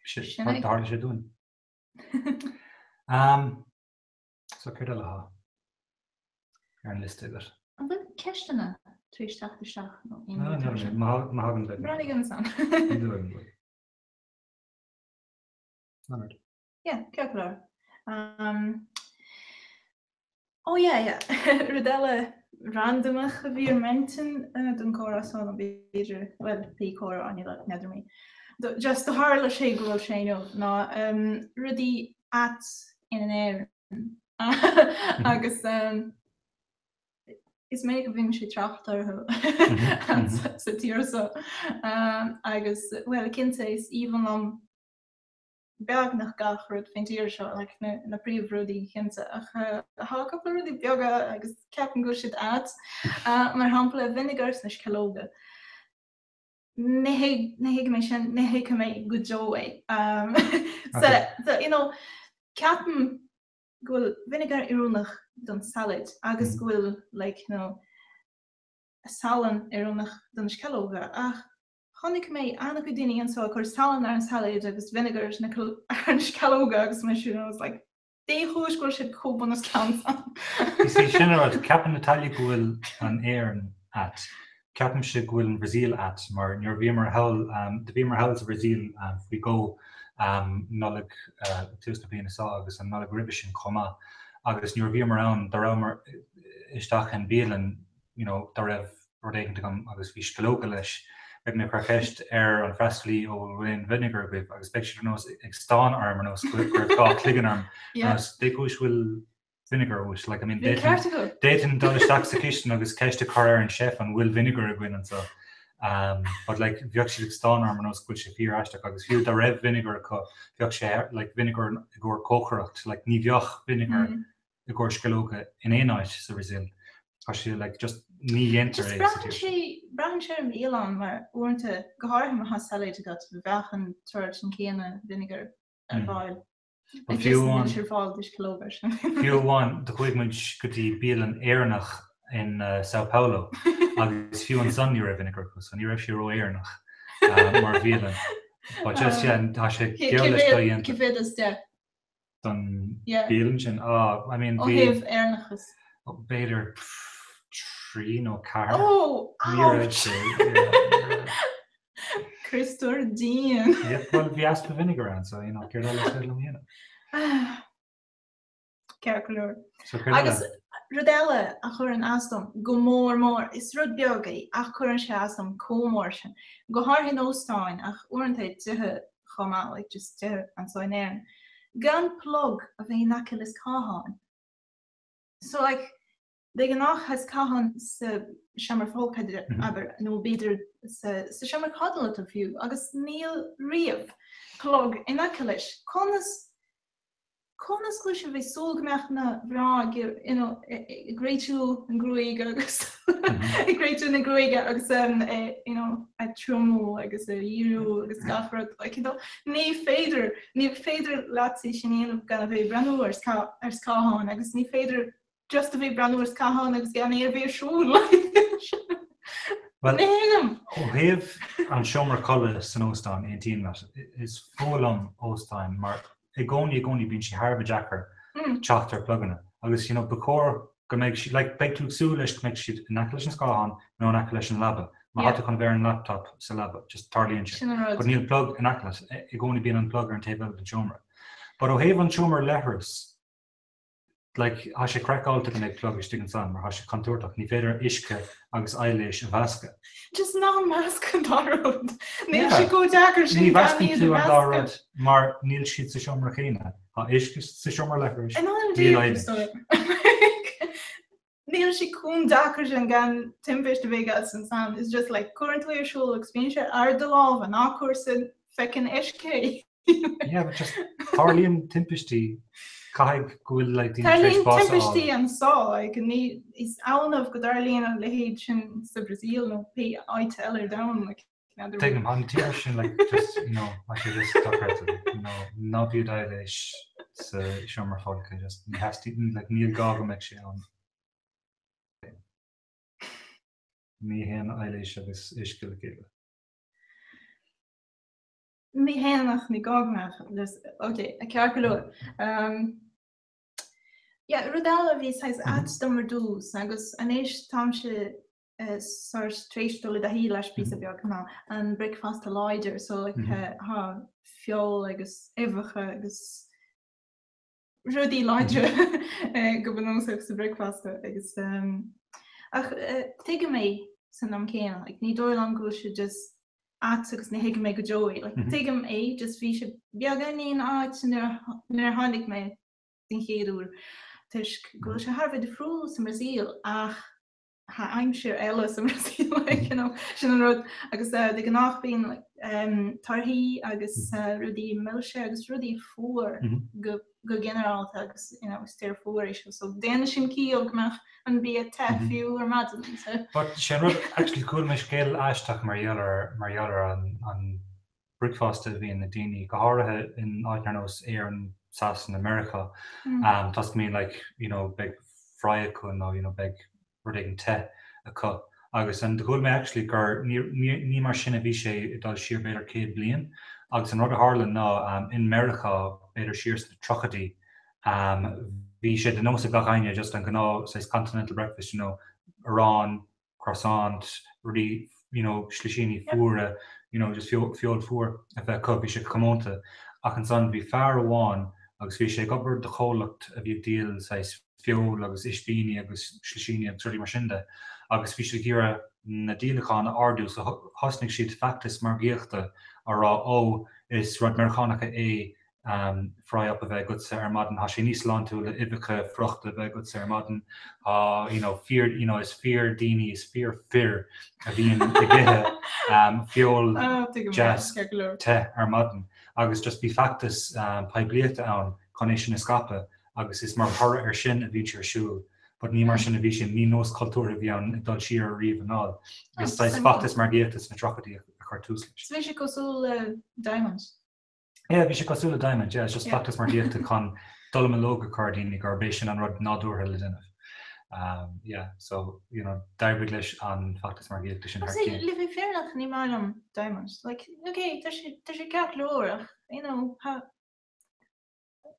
Sin é. Tharla sé dúinn. So céard eile atá ar an liosta agat? An bhfuil ceisteanna tar éis teacht isteach nó aon rud mar sin? Má thagann beidh. Breathnaigh ansan. Leonard. Yeah, ceart go leor. Um, oh yeah, yeah. Rud eile randamach a bhí ar m'intinn uh, don chomhrá seo nó b'fhéidir, well, pé comhrá n'fheadar mé. Do- Just do tharla sé go bhfuil sé inniu ná um, rudaí ait in Éirinn. Agus um, is minic a bhíonn sé trácht orthu sa tír seo. Um, agus, well, cinnte is aoibhinn liom beagnach gach rud faoin tír seo, like na, na príomhrudaí cinnte, ach tá cúpla rudaí beaga agus ceapaim go bhfuil siad ait. Mar shampla, vinegar sna sceallóga. Ní thuigfidh mé sin, ní thuigfidh mé go deo é. Um, so, so, you know, ceapaim go bhfuil vinegar oiriúnach don salad agus go bhfuil like, you know, salann oiriúnach do na sceallóga ach Chonaic mé an-chuid daoine anseo ag cur salann ar an salad agus vinegar ar na sceallóga agus mé siúd I was like dé chúis go bhfuil siad chomh bun os cionn san. You see, sin an rud, ceapann Natalia go bhfuil an Éirinn ait. Ceapaimse go bhfuil an Bhrasaíl ait mar nuair a bhíomar thall, do bhíomar thall sa Bhrasaíl faoi dhó Nollaig tús na bliana seo agus an Nollaig roimhe sin chomh maith agus nuair a bhíomar ann dá rabhamar isteach in bialann you know, dá raibh rud éigin agam agus bhí sceallóga leis, beidh mé ag cur ceist ar an freastalaí ó bhfuil aon vinegar agaibh agus beidh siad ar nós ag stánadh orm ar nós go raibh dhá chloigeann orm ar nós dé chúis bhfuil vinegar uait like I mean d'fhéadfainn dul isteach sa chistin agus ceist a chur ar an chef an bhfuil vinegar againn anseo. But like bheadh siad ag stánadh orm ar nós go bhfuil sé fíor aisteach agus fiú dá raibh vinegar acu bheadh sé like vinegar i gcomhair cócaireacht like ní bheadh vinegar i gcomhair sceallóga in aon áit sa Bhrasaíl. Tá sé like just ní dhéantar Just é sa braitheann tír sé braitheann sé ar an mbialann mar uaireanta go háirithe má tá sailéid agat bheadh an sórt sin céanna vinegar ar fáil. But fiú amháin Níl sé ar fáil do sceallóga sin. Fiú amháin do chuaigh muid go dtí bialann Éireannach in São Paulo agus fiú ansan ní raibh vinegar acu so ní raibh sé ró-Éireannach mar bhialann. But just yeah tá sé geall leis dodhéanta. Cé mhéad as 10? Don bhialann sin? Ah I mean Ó bhí thaobh Éireannachas. b'fhéidir 3 nó 4. Oh! Ní raibh sé yeah ní raibh. Criostóir dian. Yep, bhuel bhí easpa vinegar ann, so you know, céard eile is féidir liom a dhéanamh? Ceart go leor. So céard eile? Agus rud eile a chuireann as dom go mór mór, is rud beag é ach cuireann sé as dom chomh mór sin, go háirithe in óstáin ach uaireanta i dtithe chomh maith, like just tithe anseo in Éirinn, gan plug a bheith in aice le scáthán. So like, De ghnáth tá scáthán sa seomra folctha, abair, nó b'fhéidir sa seomra codlata fiú, agus níl riamh plug in aice leis. Conas, conas go bhfuil sibh ag súil go mbeadh na mná ag, you know, ag réitiú an gruaig agus ag réitiú na gruaige agus you know, ag triomú agus ag díriú agus gach rud, like, you know, ní féidir, ní féidir leat é sin a dhéanamh gan a bheith ag breathnú ar scáthán agus ní féidir Just a bheith ag breathnú ar scáthán agus gan é a bheith ar siúl. Bhuel, Ní thuigim. ó thaobh an seomra codlata san óstán, aontaím leat. Is fuath liom óstáin mar i gcónaí, i gcónaí bíonn sé thar a bheith deacair teacht ar pluganna. Agus you know, ba chóir go mbeidh siad, like, beidh tú ag súil leis go mbeidh siad in aice leis an scáthán nó in aice leis an leaba. Má tá tú chun a bheith ar an laptop sa leaba, just tarlaíonn sé. Sin an rud. But níl plug in aice leat. I gcónaí bíonn an plug ar an taobh eile den seomra. But ó thaobh an tseomra leithris, Like, tá sé craiceáilte go mbeidh plug istigh ansan mar tá sé contúirteach, ní féidir uisce agus aibhléis a mheascadh. Just ná measc an dá rud. Níl sé chomh deacair sin Ní gan mheascann iad tú a an dá mheascadh. rud mar níl siad sa seomra céanna. Tá uisce sa seomra leithris, In ainm níl Dé, aibhléis. Níl sé chomh deacair sin gan timpiste a bheith agat ansan. It's just like cuireann tú é ar siúl agus bíonn sé ar do lámha, ná cuir sa feckin uisce é. Yeah, but just tarlaíonn timpistí caithfidh go bhfuil like daoine tar éis Tarlaíonn bás a timpistí fháil. anso, like, ní, is annamh go dtarlaíonn a leithéid sin sa Bhrasaíl nó pé áit eile ar domhan, like, n'fheadar. Tuigim, an tír sin like just, you know, tá sé just dochreidte, you know, ná bíodh aibhléis sa seomra folctha, just ní theastaíonn, like, níl gá go mbeadh sé ann. Ní théann aibhléis agus uisce le chéile. Ní théann ach ní gá go mbeadh just ok ceart go leor. Um, yeah, rud eile a bhí saghas ait dom ar dtús agus anois táimse uh, sort tar éis dul i dtaithí leis píosa beag ná an bricfeasta láidir so like, mm -hmm. tá feoil agus uibheacha agus rudaí láidre go bunúsach sa bhricfeasta agus ach tuigim é san am céanna, like ní dóigh liom go bhfuil sé just ait agus ní thuigfidh mé go deo é, like tuigim é just bhí sé beagáinín ait nuair a tháinig mé den chéad uair toisc go bhfuil sé thar a bheith difriúil sa mBrasaíl ach tá aimsir eile sa mBrasaíl like you know sin an rud agus de ghnáth bíonn like um, torthaí agus uh, rudaí milse agus rudaí fuar mm -hmm. go, go ginearálta agus you know, is tír fuar é seo so déanann sin ciall go mbeadh an bia te mm -hmm. fiú ar maidin. So. But sin rud actually chuala mé scéal aisteach mar gheall ar mar gheall ar an, an bricfeasta a bhíonn ag daoine, go háirithe in áit ar nós Éirinn, Sasana, Meiriceá, toisc go mbíonn like, you know, beidh fry acu nó you know, beidh rud éigin te acu. Agus an chuala mé actually gur ní, ní, ní mar sin a bhí sé ag dul siar b'fhéidir 100 bliain agus an rud a tharla ná um, in Meiriceá b'fhéidir siar sna tríochaidí um, bhí sé de nós ag gach éinne just an gnáth saghas continental breakfast, you know, arán, croissant, rudaí, you know, slisíní fuara, you know, just feoil fuar a bheith acu, bhí sé comónta. Ach ansan bhí fear amháin agus bhí sé ag obair do chomhlacht a bhí ag díol saghas feoil agus ispíní agus slisíní agus rudaí mar sin de agus bhí siad ag iarraidh na díolacháin a ardú so thosnaigh siad feachtas margaíochta á rá ó is rud Meiriceánach é. Fry up a bheith agatsa ar maidin, tá sé níos sláintiúla uibheacha friochta a bheith agatsa ar maidin, tá you know fíor you know is fíor daoine is fíor fir a bhíonn ag ithe feoil deas te ar maidin agus just bhí feachtas poiblíochta ann chun é sin a scaipeadh agus is mar thoradh ar sin a bhíonn sé ar siúl but ní mar sin a bhí sé, ní nós cultúrtha a bhí ann ag dul siar ariamh anall. Is saghas feachtas margaíochta sna tríochaidí a chuir tús leis. So bhí sé cosúil le Diamond. Yeah, bhí sé cosúil le Diamond, yeah, it's just feachtas margaíochta chun dallamullóg a chur ar dhaoine gurb é sin an rud nádúrtha le déanamh. Um, yeah, so, you know, d'oibrigh leis an feachtas margaíochta sin thar cionn. Le bheith fírinneach ní maith liom Diamond. Like, okay, tá sé tá sé ceart go leor ach, you know, tá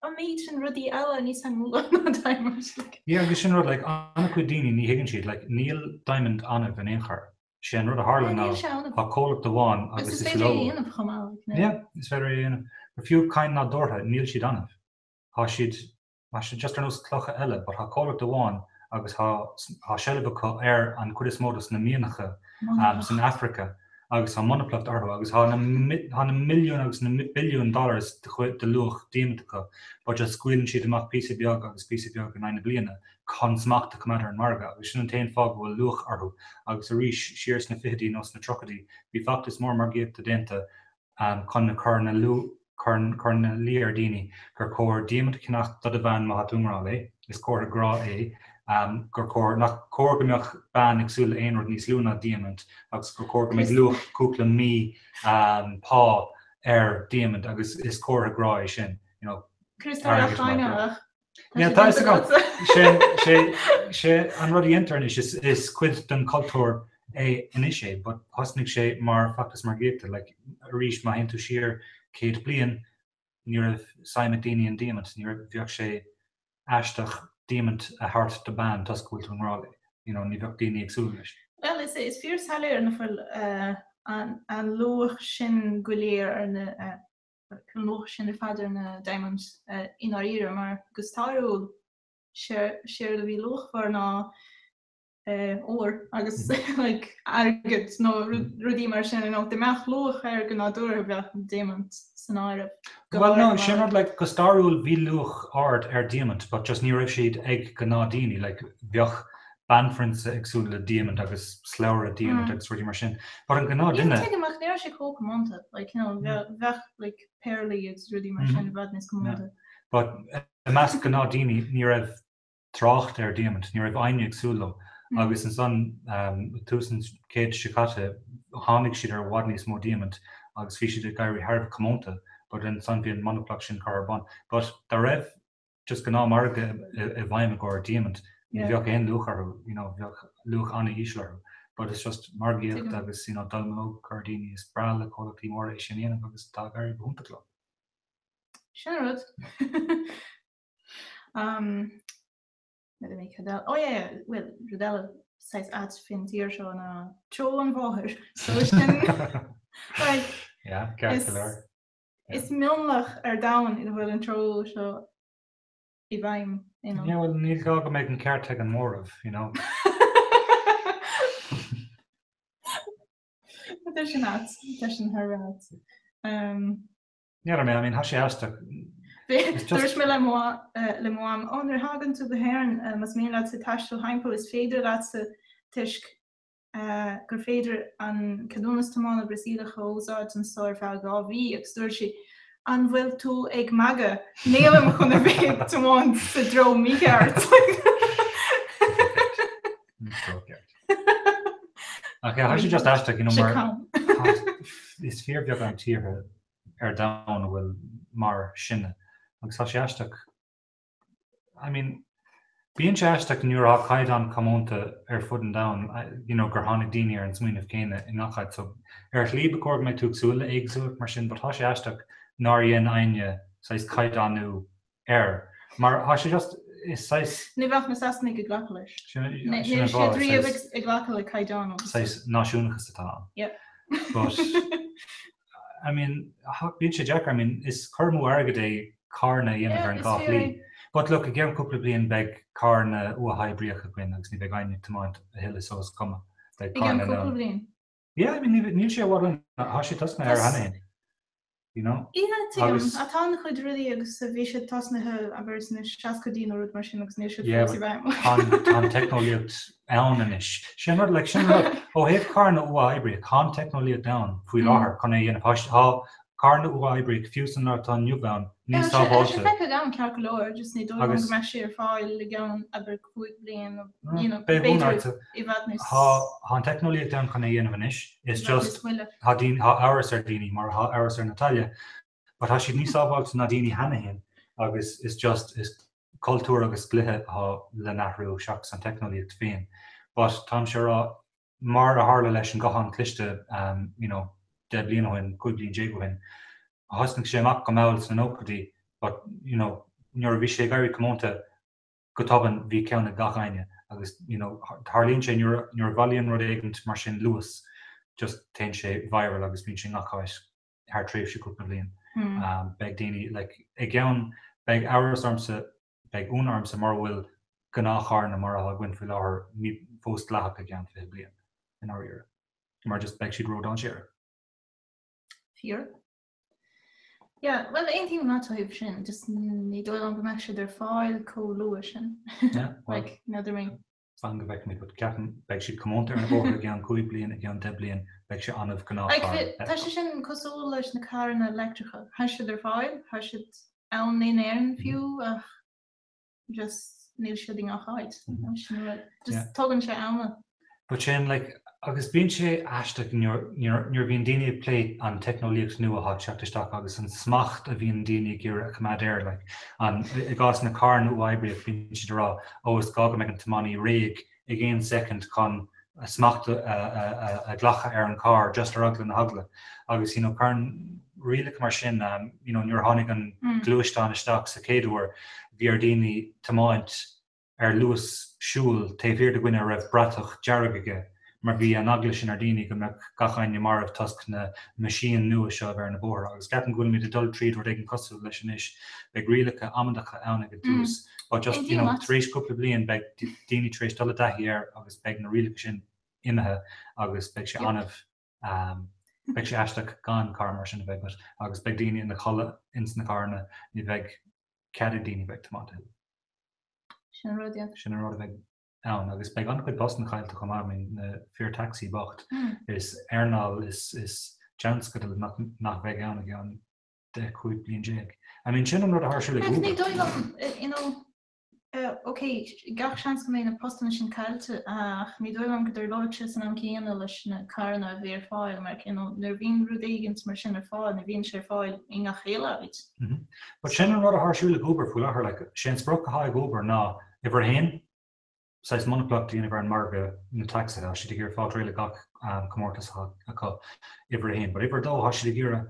an méid sin rudaí eile níos suimiúla ná Diamond. Like. Yeah, agus sin rud, like, an-chuid daoine ní thuigeann siad, like, níl Diamond annamh in aon chor. Sé an rud a tharla ná tá comhlacht amháin agus is féidir é a dhéanamh chomh maith. Yeah, is féidir é a dhéanamh. But fiú cinn nádúrtha, níl siad annamh. Tá siad, tá siad just ar nós clocha eile, but tá comhlacht amháin agus tá, tá seilbh acu ar an chuid is mó dos na mianacha san Afraice agus tá monaplacht orthu agus tá na, tá na milliúin agus na billiúin dollars de chuid, de luach diamant acu, but just scaoileann siad amach píosa beag agus píosa beag in aghaidh na bliana. chun smacht a choimeád ar an margadh agus sin an t-aon fáth go bhfuil luach orthu agus arís siar sna fichidí nó sna tríochaidí bhí feachtas mór margaíochta déanta chun a chur ina cur ina luí ar dhaoine gur chóir diamant a cheannach do do bhean má tá tú i ngrá léi, is comhartha grá é, gur chóir, nach cóir go mbeadh bean ag súil le aon rud níos lú ná diamant agus gur chóir go mbeadh luach cúpla mí pá ar diamant agus is comhartha grá é sin, you know. Chris tá ach Yeah, tá a fhios agam. Sé, sé an rud a dhéantar anois, is, is cuid den chultúr é anois é, but thosnaigh sé mar feachtas margaíochta. Like, arís, má théann tú siar 100 bliain, ní raibh suim ag daoine in diamant, ní raibh, bheadh sé aisteach diamant a thabhairt do bean toisc go bhfuil tú i ngrá léi. You know, ní bheadh daoine ag súil leis. Well, is, is fíor soiléir nach bhfuil uh, an, an luach sin go léir ar na uh, an luach sin ar fad ar na diamonds i ndáiríre mar go stairiúil séard a bhí luachmhar ná ór agus like airgead nó rudaí mar sin you know dá mbeadh luach air go nádúrtha bheadh an diamant san áireamh. Well no, sin rud like go stairiúil bhí luach ard ar diamant but just ní raibh siad ag gnáthdaoine like bheadh banphrionsa ag súil le diamant agus slabhra diamant agus rudaí mar sin. But an gnáth-duine. Yeah, tuigim ach ní raibh sé chomh comónta. Like, you know, bheadh like péarlaí agus rudaí mar sin i bhfad níos comónta. But i measc gnáth-daoine ní raibh trácht ar diamant, ní raibh éinne ag súil leo. Agus ansan tús an chéid seo caite tháinig siad ar i bhfad níos mó diamant agus bhí siad ag éirí thar a bheith comónta, but ansan bhí an monaplacht sin curtha ar bun. But dá raibh just gnáth-mhargadh i bhfeidhm i gcomhair diamant, ní bheadh aon luach orthu, you know, bheadh luach an-íseal orthu. But it's just margaíocht agus, you know, dallamullóg a chur ar daoine, is breá le comhlachtaí móra é sin a dhéanamh agus tá ag éirí go hiontach leo. Sin an rud. um, mé cad eile? Oh yeah, yeah, well, rud eile saghas ait faoin tír seo ná treo an bhóthair. So sin like, Yeah, ceart go leor. Is mionlach ar domhan ina bhfuil an treo seo i bhfeidhm, you know. Yeah, well, níl gá go mbeidh an ceart ag an móramh, you know. Tá sin ait, tá sin thar a bheith ait. Um, N'fheadar mé, I mean, tá sé aisteach. Dúirt mé le mo le mo mham, ó nuair a thagann tú go hÉirinn, más mian leatsa taisteal thimpeall, is féidir leatsa toisc gur féidir an ceadúnas tiomána Brasaíleach a úsáid anseo ar feadh 2 mhí agus dúirt sí, An bhfuil tú ag magadh? Nílim chun a bheith ag tiomáint sa dtreo mícheart. Ach yeah, tá sé just aisteach, you know, mar is fíorbheagán tíortha ar domhan a bhfuil mar sinne agus tá sé aisteach I mean, bíonn sé aisteach nuair atá caighdeán comónta ar fud an domhain, you know, gur tháinig daoine ar an smaoineamh céanna i ngach áit. So, ar shlí ba chóir go mbeadh tú ag súil le éagsúlacht mar sin, but tá sé aisteach nár dhein éinne saghas caighdeánú air. Mar tá sé just, is saghas. Ní bheadh na Sasanaigh ag glacadh leis. Sin an fáth. Níl siad riamh ag glacadh le caighdeán. Saghas náisiúnachas atá ann. Yeah. But. I mean, bíonn sé deacair, I mean, is cur amú airgid é carranna a dhéanamh ar an dá shlí. But look, i gceann cúpla bliain beidh carranna uathoibríocha againn agus ní bheidh éinne ag tiomáint a thuilleadh so is cuma. Beidh I gceann cúpla bliain? Yeah, I mean, níl sé i bhfad uainn, tá sé tosnaithe cheana féin. You know? Yeah, tuigim. Ach tá an-chuid rudaí agus bhí siad tosnaithe abair sna seascaidí nó rud mar sin agus níl siad fós i bhfeidhm. Tá an teicneolaíocht ann anois. Sin rud, like, sin rud, ó thaobh carranna uathoibríoch, tá an teicneolaíocht ann faoi láthair chun é a dhéanamh. Tá carranna uathoibríoch fiú san lá atá inniu ann níos sábháilte. Tá sé feicthe agam ceart go leor, just ní dóigh liom go mbeidh sé ar fáil i gceann abair 5 bliain nó, you know, b'fhéidir i bhfad níos. Tá an teicneolaíocht ann chun é a dhéanamh anois. It's just, tá daoine, tá amhras ar daoine, mar tá amhras ar Natalia, but tá siad níos sábháilte ná daoine cheana féin agus it's just, is cultúr agus dlíthe atá le n-athrú seachas an teicneolaíocht féin. But táimse a rá, mar a tharla leis an guthán cliste, you know, 10 bliain ó shin, 15 bliain ó shin, thosnaigh sé amach go mall sna nóchaidí, but, you know, nuair a bhí sé ag éirí comónta, go tobann bhí ceann ag gach éinne agus you know tarlaíonn sé nuair nuair a bhailíonn rud éigint mar sin luas just téann sé viral agus bíonn sé i ngach áit thar tréimhse cúpla bliain. Mm. Beidh daoine like i gceann beidh amhras ormsa beidh ionadh ormsa mura bhfuil gnáthcharranna mar atá againn faoi láthair ní fós dleathach i gceann 20 bliain i ndáiríre mar just beidh siad ródainséarach. Fíor. Yeah, well aontaím leat ó thaobh sin, just ní dóigh liom go mbeidh siad ar fáil chomh luath sin. Yeah, well, Like, n'fheadar mé. fan go bhfeicfimid, but ceapaim beidh siad comónta ar na bóithre i gceann 5 bliain, i gceann 10 bliain, beidh sé annamh Like, gnáthcharr bhí- a tá sé sin cosúil leis na carranna leictreacha. Tá siad ar fáil, tá siad ann in Éirinn fiú, ach just níl siad i ngach áit. Sin an rud. Just tógann sé ama. But sin like agus bíonn sé aisteach nuair nuair a bhíonn daoine ag plé an teicneolaíocht nua atá ag teacht isteach agus an smacht a bhíonn daoine ag iarraidh a choimeád air like an i gcás na carranna uathoibríoch bíonn siad ag rá ó is gá go mbeidh an tiománaí réidh ag aon soicind chun smacht a ghlacadh ar an charr just ar eagla na heagla agus you know cuireann rialacha mar sin you know nuair a tháinig an gluaisteán isteach sa chéad uair bhí ar daoine tiomáint ar luas siúil taobh thiar de dhuine a raibh bratach dearg aige mar bhí an eagla sin ar daoine go mbeadh gach éinne marbh toisc na meaisín nua seo a bheith ar na bóithre agus ceapaim go bhfuilimid ag dul tríd rud éigin cosúil leis anois. Beidh rialacha amaideacha ann ag an tús but just, you know, tar éis cúpla bliain beidh daoine tar éis dul i dtaithí air agus beidh na rialacha sin imithe agus beidh sé annamh, beidh sé aisteach gan carr mar sin a bheith agat agus beidh daoine ina chodladh ins na carranna, ní bheidh cead ag daoine bheith ag tiomáint a thuilleadh. Sin an rud, yeah. Sin an rud a bheidh ann agus beidh an-chuid postanna caillte chomh maith, I mean na fir taxi bocht, is earnáil, is is tionscadal nach nach bheidh ann i gceann 10, 15 bliain. I mean sin an rud atá ar siúl ag Ach ní Uber. dóigh liom, you know, ok, gach seans go mbeidh na postanna sin caillte ach ní dóigh liom go dtarlóidh sé san am céanna leis na carranna a bhí ar fáil mar you know, nuair a bhíonn rud éigint mar sin ar fáil, ní bhíonn sé ar fáil i ngach aon áit. But sin an rud atá ar siúl ag Uber faoi láthair, like, sé an sprioc atá ag Uber ná uimhir a haon, saghas monaplacht a dhéanamh ar an margadh na tacsaithe, tá siad ag iarraidh fáil réidh le gach comórtas atá acu, uimhir a haon. But uimhir a dó, tá siad ag iarraidh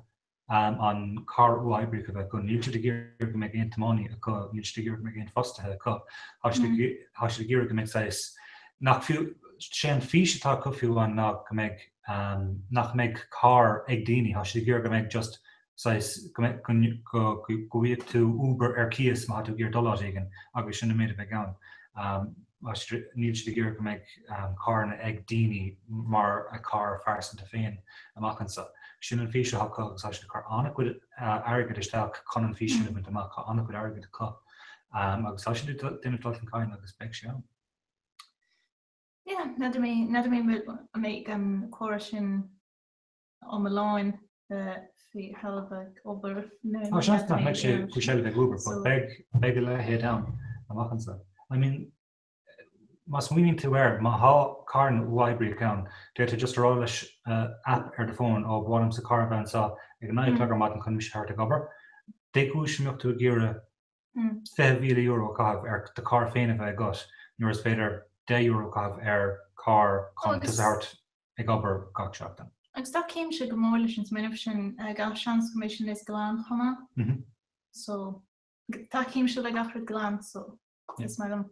an carr uathoibríoch a bheith acu, níl siad ag iarraidh go mbeidh aon tiománaí acu, níl siad ag iarraidh go mbeidh aon fostaithe acu, tá siad ag tá siad ag iarraidh go mbeidh saghas, nach fiú, sé an fís atá acu fiú amháin ná go mbeidh, nach mbeidh carr ag daoine, tá siad ag iarraidh go mbeidh just saghas, go mbeidh, go, go, go bhfaighidh tú Uber ar cíos má tá tú ag iarraidh dul áit éigin agus sin an méid a bheidh ann. Níl siad ag iarraidh go mbeidh carranna ag daoine mar a carr phearsanta féin amach anseo. Sin an fís atá acu agus tá siad ag cur an-chuid airgid isteach chun an fís sin a bhaint amach. Tá an-chuid airgid acu agus tá siad ag déanamh dul chun cinn agus beidh sé ann. Yeah, n'fheadar mé, n'fheadar mé an mbeidh an córas sin iomlán faoi sheilbh ag Uber. Tá seans nach mbeidh sé faoi sheilbh ag Uber, but beidh, beidh a leithéid ann amach anseo. I mean, má smaoiníonn tú air, má thá carr uathoibríoch ann, d'fhéadfá just a rá leis app ar do fón, ó, ba mhaith liomsa carr a bheith anseo ag a 9 a chlog ar maidin chun mise a thabhairt ag obair. Dé cúis a mbeadh tú ag iarraidh €20,000 a chaitheamh ar do charr féin a bheith agat nuair is féidir €10 a chaitheamh ar charr chun tusa a thabhairt ag obair gach seachtain. Agus tacaímse go mór leis an smaoineamh sin, gach seans go mbeidh sé níos glaine chomh maith. So, tacaímse le gach rud glan, so is maith liom,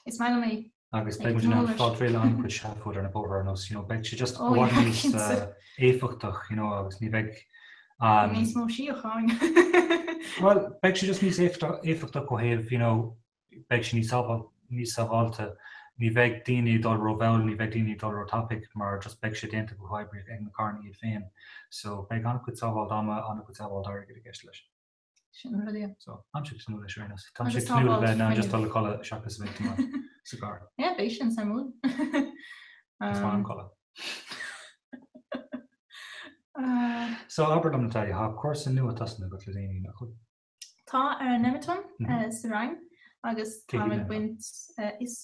is maith liom é. Agus beidh muid in ann fáil réidh le an-chuid seafóid ar na bóithre ar nós, you know, beidh sé just i bhfad níos éifeachtach, you know, agus ní bheidh an. Níos mó síocháin. Bhuel, beidh sé just níos éifeachtach ó thaobh, you know, beidh sé níos sábháilte. ní bheidh daoine ag dul ró-mhall, ní bheidh daoine ag dul ró-tapaidh mar just beidh sé déanta go huathoibríoch ag na carranna iad féin. So beidh an-chuid sábháil ama, an-chuid sábháil d'airgead i gceist leis. Sin rud é. So, táimse ag tnúth leis ar aon nós. Táimse ag tnúth le bheith in ann just dul a chodladh seachas a bheith ag tiomáint sa gcarr. Yeah, beidh sin suimiúil. Is maith liom codladh. So, abair liom Natalia, tá cúrsa nua tosaithe agat le déanaí, nach bhfuil? Tá ar Nemeton sa Rinn agus táim ag baint is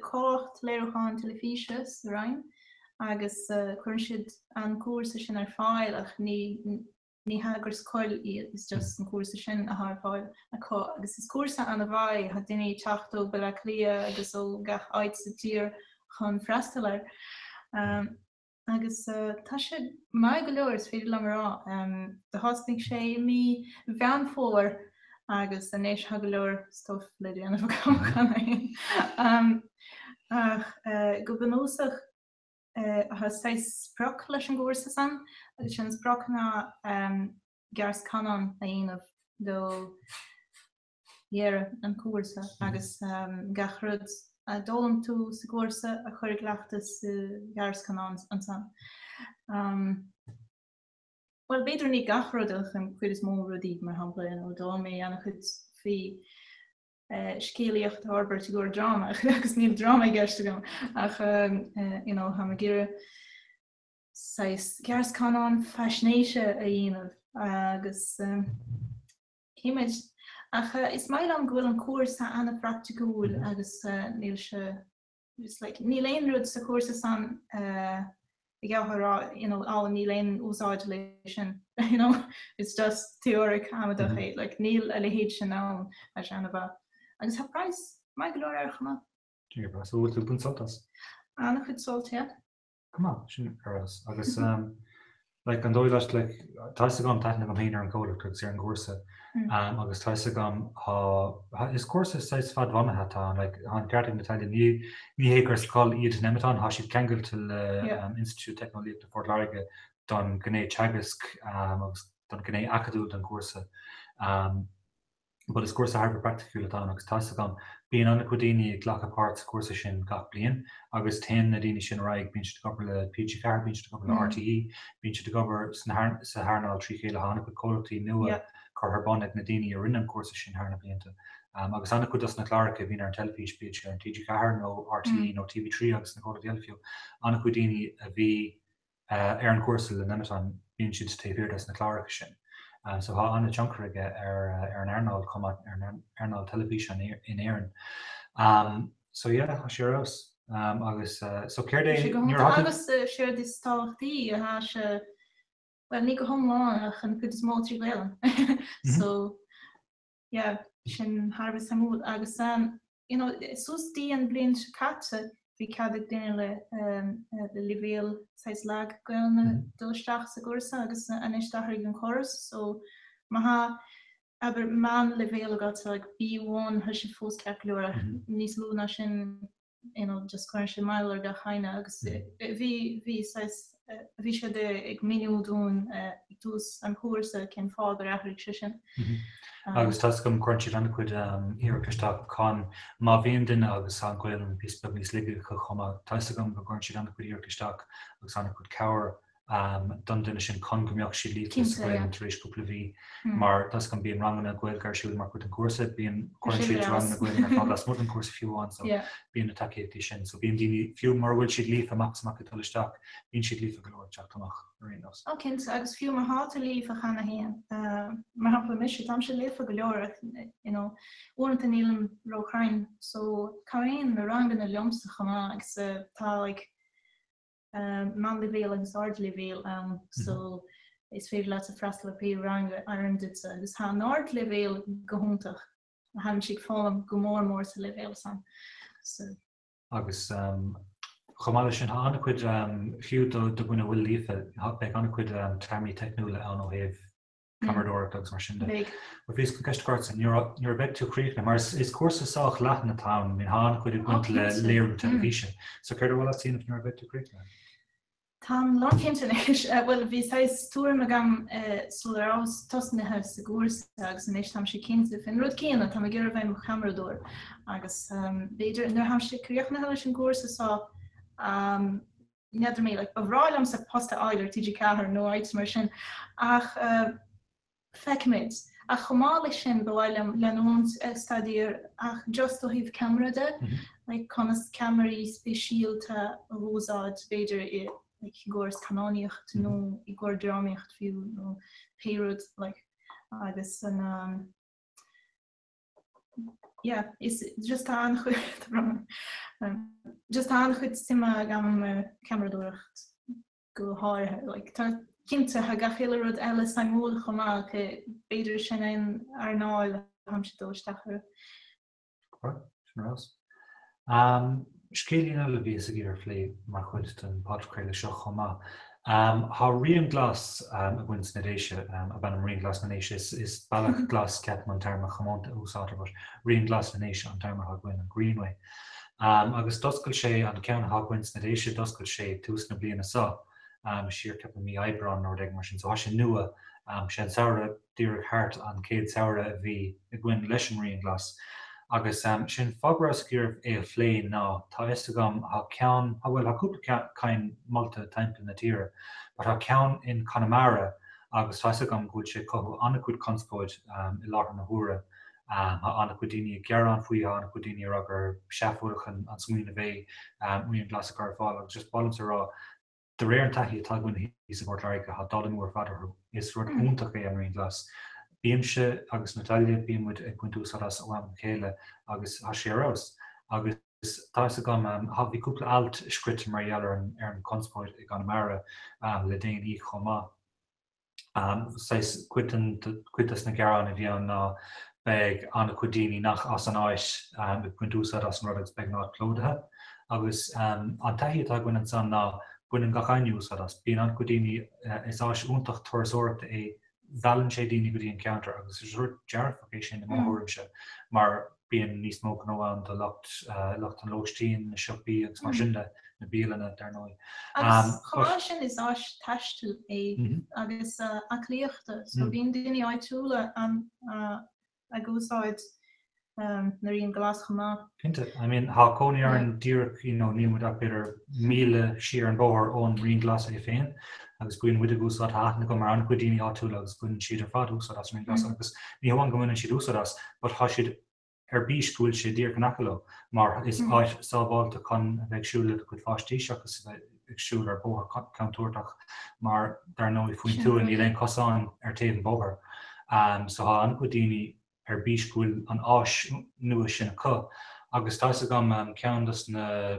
comhlacht léiriúcháin teilifíse sa Rinn agus cuireann siad an cúrsa sin ar fáil ach ní ní hea gur scoil iad, is just an cúrsa sin atá ar fáil acu agus is cúrsa an-mhaith é, tá daoine ag teacht ó Baile Átha Cliath agus ó gach áit sa tír chun freastal air. Agus tá sé maith go leor, is féidir liom a rá. Do thosnaigh sé i mí Mheán Fómhair agus anois tá go leor stuff le déanamh agam cheana féin. Ach go bunúsach, Tá saghas sprioc leis an gcúrsa san agus sin an sprioc ná gearrscannán a dhéanamh do dheireadh an chúrsa agus gach rud a d'fhoghlaim tú sa gcúrsa a chur i gcleachtas sa ghearrscannán ansan. Bhuel, b'fhéidir ní gach rud ach an chuid is mó rudaí, mar shampla, you know, d'fhoghlaim mé an-chuid faoi scéalaíocht a fhorbairt i gcomhair dráma agus níl dráma i gceist agam ach you know táim ag iarraidh saghas gearrscannán faisnéise a dhéanamh agus cífimid. Ach is maith liom go bhfuil an cúrsa an-phraiticiúil agus níl sé Just like, níl aon rud sa chúrsa san a gheofá a rá, you know, oh, níl aon úsáid le sin, you know, it's just teoiric amadach é, like, níl a leithéid sin ann, tá sé an-mhaith. Agus tá praghas maith go leor air chomh maith. Sin go breá. So bhfuil tú ag baint sult as? An-chuid sult, yeah. Go maith, sin ar fheabhas. Agus um, like, an dóigh leat, like, tá fhios agam tá aithne agam féin ar an gcomhlacht agus ar an gcúrsa um, agus tá fhios agam tá, is cúrsa saghas fadbhunaithe atá ann, like, tá an ceart ag Natalia, ní, ní hé gur scoil iad Nemeton, tá siad ceangailte le yeah. um, Institiúid Teicneolaíochta Phort Láirge don ghné teagasc um, agus don ghné acadúil den chúrsa. Um, But is cúrsa thar a bheith praiticiúil atá ann agus tá fhios agam, bíonn an-chuid daoine ag glacadh páirt sa chúrsa sin gach bliain agus téann na daoine sin ar aghaidh, bíonn siad ag obair le TG4, bíonn siad ag obair le RTÉ, bíonn siad ag obair sa hearnáil trí chéile, tá an-chuid comhlachtaí nua curtha ar bun ag na daoine a rinne an cúrsa sin thar na blianta. Agus an-chuid dos na cláracha a bhíonn ar an teilifís, bíodh sé ar an TG4 nó RTÉ nó TV3 agus na comhlachtaí eile fiú, an-chuid daoine a bhí ar an gcúrsa le Nemeton, bíonn siad taobh thiar des na cláracha sin. So tá an-tionchar aige ar ar an earnáil chomh maith, ar an earnáil teilifíse in Éirinn. So yeah, tá sé ar fheabhas. Agus so céard é, nuair atá tú. Agus séard is tábhachtaí, tá sé, bhuel ní go hiomlán ach an chuid is mó trí Ghaelainn. So yeah, sin thar a bheith suimiúil agus you know, suas dtí an bhliain seo caite bhí cead ag duine le le leibhéal saghas lag Gaelainne dul isteach sa gcúrsa agus anois d'athraigh an córas so má thá abair meánleibhéal agat like B1 tá sé fós ceart go leor ach níos lú ná sin you know, just cuireann sé moill ar gach éinne agus bhí, bhí saghas, bhí siad ag míniú dúinn ag tús an chúrsa cén fáth gur athraigh sé sin. Agus tá 'fhios agam cuireann siad an-chuid iarracht isteach chun, má bhíonn duine agus tá an Ghaelainn píosa beag níos laige acu chomh maith, tá 'fhios agam go gcuireann siad an-chuid iarracht isteach agus an-chuid cabhair don duine sin chun go mbeadh siad líofa sa Ghaelainn tar éis cúpla mhí mar tá 'fhios agam bíonn ranganna Gaeilge ar siúl mar chuid den chúrsa, bíonn, cuireann siad ranganna Gaeilge ar fáil lasmuigh den chúrsa fiú amháin so bíonn na tacaíochtaí sin. So bíonn daoine, fiú mura bhfuil siad líofa amach is amach ag dul isteach, bíonn siad líofa go leor ag teacht amach ar aon nós. Ó cinnte, agus fiú má thá tú líofa cheana féin, mar shampla mise, táimse líofa go leor ach you know uaireanta nílim róchruinn so cabhraíonn na ranganna liomsa chomh maith agus tá like meánleibhéal agus ardleibhéal ann so is féidir leat freastal ar pé rang a oireann duitse agus tá an ardleibhéal go hiontach. Táimse ag foghlaim go mór mór sa leibhéal san. So. Agus chomh maith leis sin tá an-chuid, fiú do dhuine a bhfuil líofa, beidh an-chuid téarmaí teicniúla ann ó thaobh ceamaradóireachta agus mar sin de. Beidh. But bhíos chun ceist a chur ortsa, nuair a bheidh tú críochnaithe, mar is cúrsa sách leathan atá ann, I mean, tá an-chuid ag baint le léiriú teilifíse. So céard ar mhaith leat a dhéanamh nuair a bheidh tú críochnaithe? Táim lánchinnte anois, bhuel bhí saghas tuairim agam sula rabhas tosnaithe sa gcúrsa agus anois táimse cinnte faoin rud céanna, táim ag iarraidh a bheith i mo cheamaradóir agus b'fhéidir nuair atáimse críochnaithe leis an gcúrsa seo, n'fheadar mé, like ba bhreá liomsa post a fháil ar TG4 nó áit mar sin ach Feicfimid. Ach chomh maith leis sin, ba mhaith liom leanúint ag staidéar ach just ó thaobh ceamara de, like conas ceamaraí speisialta a úsáid b'fhéidir i like i gcomhair scannánaíocht nó i gcomhair drámaíocht fiú nó pé rud like agus an um, yeah, is just tá an-chuid just tá an-chuid suime agam i ceamaradóireacht. go háirithe. Like, tá cinnte, tá gach uile rud eile suimiúil chomh maith, ach b'fhéidir sin an earnáil atáimse ag dul isteach air. Right, sin rás. Um, scéilín eile a bhíos ag iarraidh a phlé mar chuid den podchraoladh seo chomh maith. Um, tá Rian Glas um, againn sna Déise, um, ab ainm Rian Glas na nDéise, is, is bealach glas ceapaim an téarma comónta a úsáidtear, but Rian Glas na nDéise an téarma atá againn, an Greenway. Agus d'oscail sé, an ceann atá againn sna Déise, d'oscail sé tús na bliana seo, siar ceapaim mí Aibreáin nó rud éigin mar sin, so tá sé nua. Sé an samhradh díreach thart an chéad samhradh a bhí againn leis an Rian Glas. Agus sé'n fáth go rabhas ag iarraidh é a phlé ná tá fhios agam, tá ceann, tá bhuel, tá cúpla ceann molta timpeall na tíre, but tá ceann in Conamara agus tá fhios agam go bhfuil sé ag cothú an-chuid conspóid i láthair na huaire. Tá an-chuid daoine ag gearán faoi, tá an-chuid daoine ag rá gur seafóideach an smaoineamh é Rian Glas a chur ar fáil agus just ba mhaith liomsa a rá, de réir an taithí atá againn thíos i bPort Láirge, tá dul amú ar fad orthu. Is rud iontach é an Rian Glas. Bímse agus Natalia, bíonn muid ag baint úsáid as ó am go chéile agus tá sé ar fheabhas. Agus tá fhios agam, bhí cúpla alt scríte mar gheall ar an chonspóid i gConamara le déanaí chomh maith. Saghas cuid den, cuid des na gearáin a bhí ann ná beidh an-chuid daoine nach as an áit ag baint úsáid as an rud agus beidh an áit plódaithe. Agus an taithí atá againn ansan ná baineann gach éinne úsáid as. Bíonn an-chuid daoine, is áis iontach turasóireachta é, meallann sé daoine go dtí an ceantar agus is rud dearfach é sin i mo thuairimse mar bíonn níos mó gnó ann do lucht lucht an lóistín, na siopaí agus mar sin de, na bialanna, dar ndóigh. Agus chomh maith leis sin is áis taistil é agus aclaíochta, so bíonn daoine áitiúla ag úsáid na Rian Glas chomh maith. Cinnte. I mean, tá cónaí orainn díreach, you know, níl muid ach b'fhéidir míle siar an bóthar ón Rian Glas é féin agus bíonn muid ag úsáid, tá aithne agam ar an-chuid daoine áitiúla agus baineann siad ar fad úsáid as an Rian Glas agus ní hamháin go mbaineann siad úsáid as, but tá siad ar bís go bhfuil sé díreach in aice leo mar is áit sábháilte chun a bheith ag siúl le do chuid pháistí seachas a bheith ag siúl ar bóthar contúirteach mar dar ndóigh faoin tuath níl aon cosán ar taobh an bhóthair. So tá an-chuid daoine ar bís go bhfuil an áis nua sin acu agus tá fhios agam ceann dos na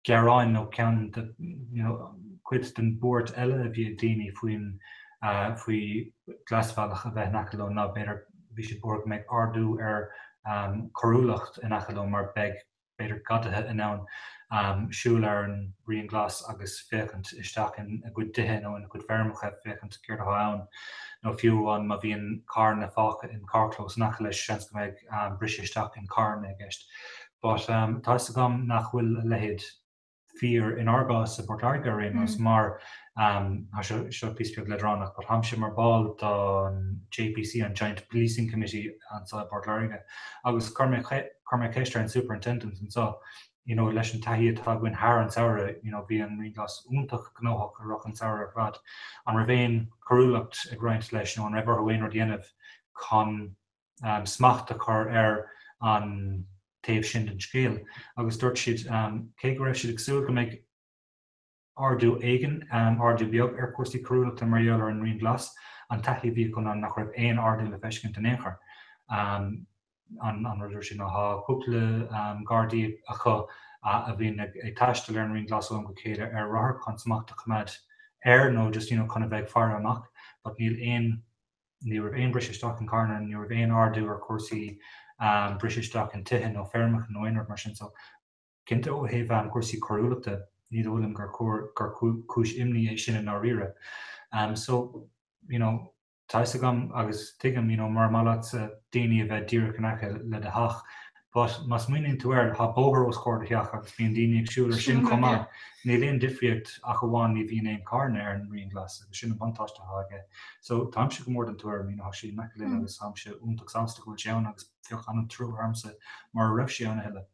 gearáin nó ceann de you know cuid den buairt eile a bhí ag daoine faoin faoi glasbhealach a bheith in aice leo ná b'fhéidir bhí siad buartha go mbeidh ardú ar choiriúlacht in aice leo mar beidh b'fhéidir gadaithe in ann siúl ar an Rian Glas agus féachaint isteach ina gcuid tithe nó ina gcuid feirmeacha féachaint céard atá ann nó fiú amháin má bhíonn carranna fágtha in carrchlós in aice leis seans go mbeidh briseadh isteach in carranna i gceist. But tá fhios agam nach bhfuil a leithéid fíor inár gcás i bPort Láirge ar aon nós mar tá seo seo píosa beag leadránach but táimse mar ball don JPC, an Joint Policing Committee anseo i bPort Láirge agus chuir mé chuir mé ceist ar an Superintendent anseo you know leis an taithí atá againn thar an samhradh you know bhí an Rian Glas iontach gnóthach i rith an samhradh ar fad an raibh aon choiriúlacht ag roinnt leis nó an raibh orthu aon rud a dhéanamh chun smacht a chur ar an taobh sin den scéal agus dúirt siad cé go raibh siad ag súil go mbeidh ardú éigin, ardú beag ar chúrsaí coiriúlachta mar gheall ar an Rian Glas, an taithí a bhí acu ná nach raibh aon ardú le feiscint in aon chor. An rud a dúirt siad ná tá cúpla Gardaí acu a bhíonn ag taisteal ar an Rian Glas ó am go chéile ar rothar chun smacht a choimeád air nó just you know chun a bheith ag faire amach but níl aon Ní raibh aon briseadh isteach in carranna, ní raibh aon ardú ar chúrsaí briseadh isteach in tithe nó feirmeacha nó aon rud mar sin. So, cinnte ó thaobh cúrsaí coiriúlachta, ní dóigh liom gur gur cúis imní é sin i ndáiríre. So, you know, tá fhios agam agus tuigim, you know, mura maith leatsa daoine a bheith díreach in aice le do theach, But má smaoiníonn tú air, tá bóthar os comhair do theach agus bíonn daoine ag siúl ar sin chomh maith. Níl aon difríocht ach amháin ní bhíonn aon carranna ar an Rian Glas agus sin an buntáiste atá aige. So táimse go mór den tuairim, you know, tá sé in aice linn agus táimse iontach sásta go bhfuil sé ann agus bheadh an-trua ormsa mura raibh sé ann a thuilleadh.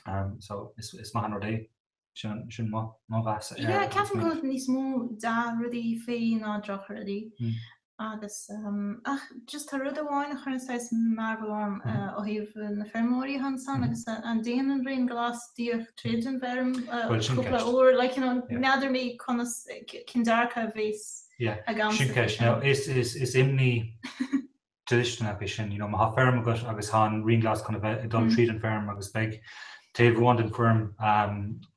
Um, so is, is maith an rud é. Sin, sin mo, mo mheas ar Yeah, an ceapaim go smaoineamh. bhfuil níos mó dea-rudaí faoi ná drochrudaí. Mm. Agus um, ach just tá rud amháin a chuireann saghas mearbhall orm uh, ó thaobh na feirmeoirí atá ansan agus uh, an dtéann an Rian Glas díreach tríd an bhfeirm uh, Bhuel, sin cúpla ceist. uair, like, you know, Yeah. n'fheadar mé conas cén dearcadh a bheas Yeah, agamsa sin faoi ceist. sin. Now, is, is, is imní dlisteanach é sin. You know, má tá feirm agat agus tá an Rian Glas chun a bheith ag dul tríd an bhfeirm agus beidh taobh amháin den feirm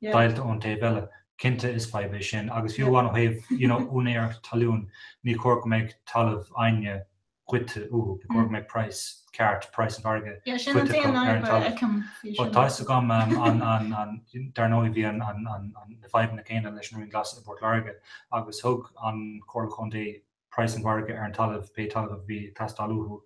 deighilte ón taobh eile, cinnte is fadhb é sin. Agus fiú amháin ó thaobh, you know, úinéireacht talún, ní chóir go mbeidh talamh éinne goidte uathu, ba chóir go mbeidh praghas ceart, praghas an mhargaidh faighte acu ar an talamh. But tá fhios agam an, an, an, dar ndóigh bhí an, an, an, na fadhbanna céanna leis an Rian Glas i bPort Láirge agus thug an Chomhairle Chontae praghas an mhargaidh ar an talamh, pé talamh a bhí ag teastáil uathu,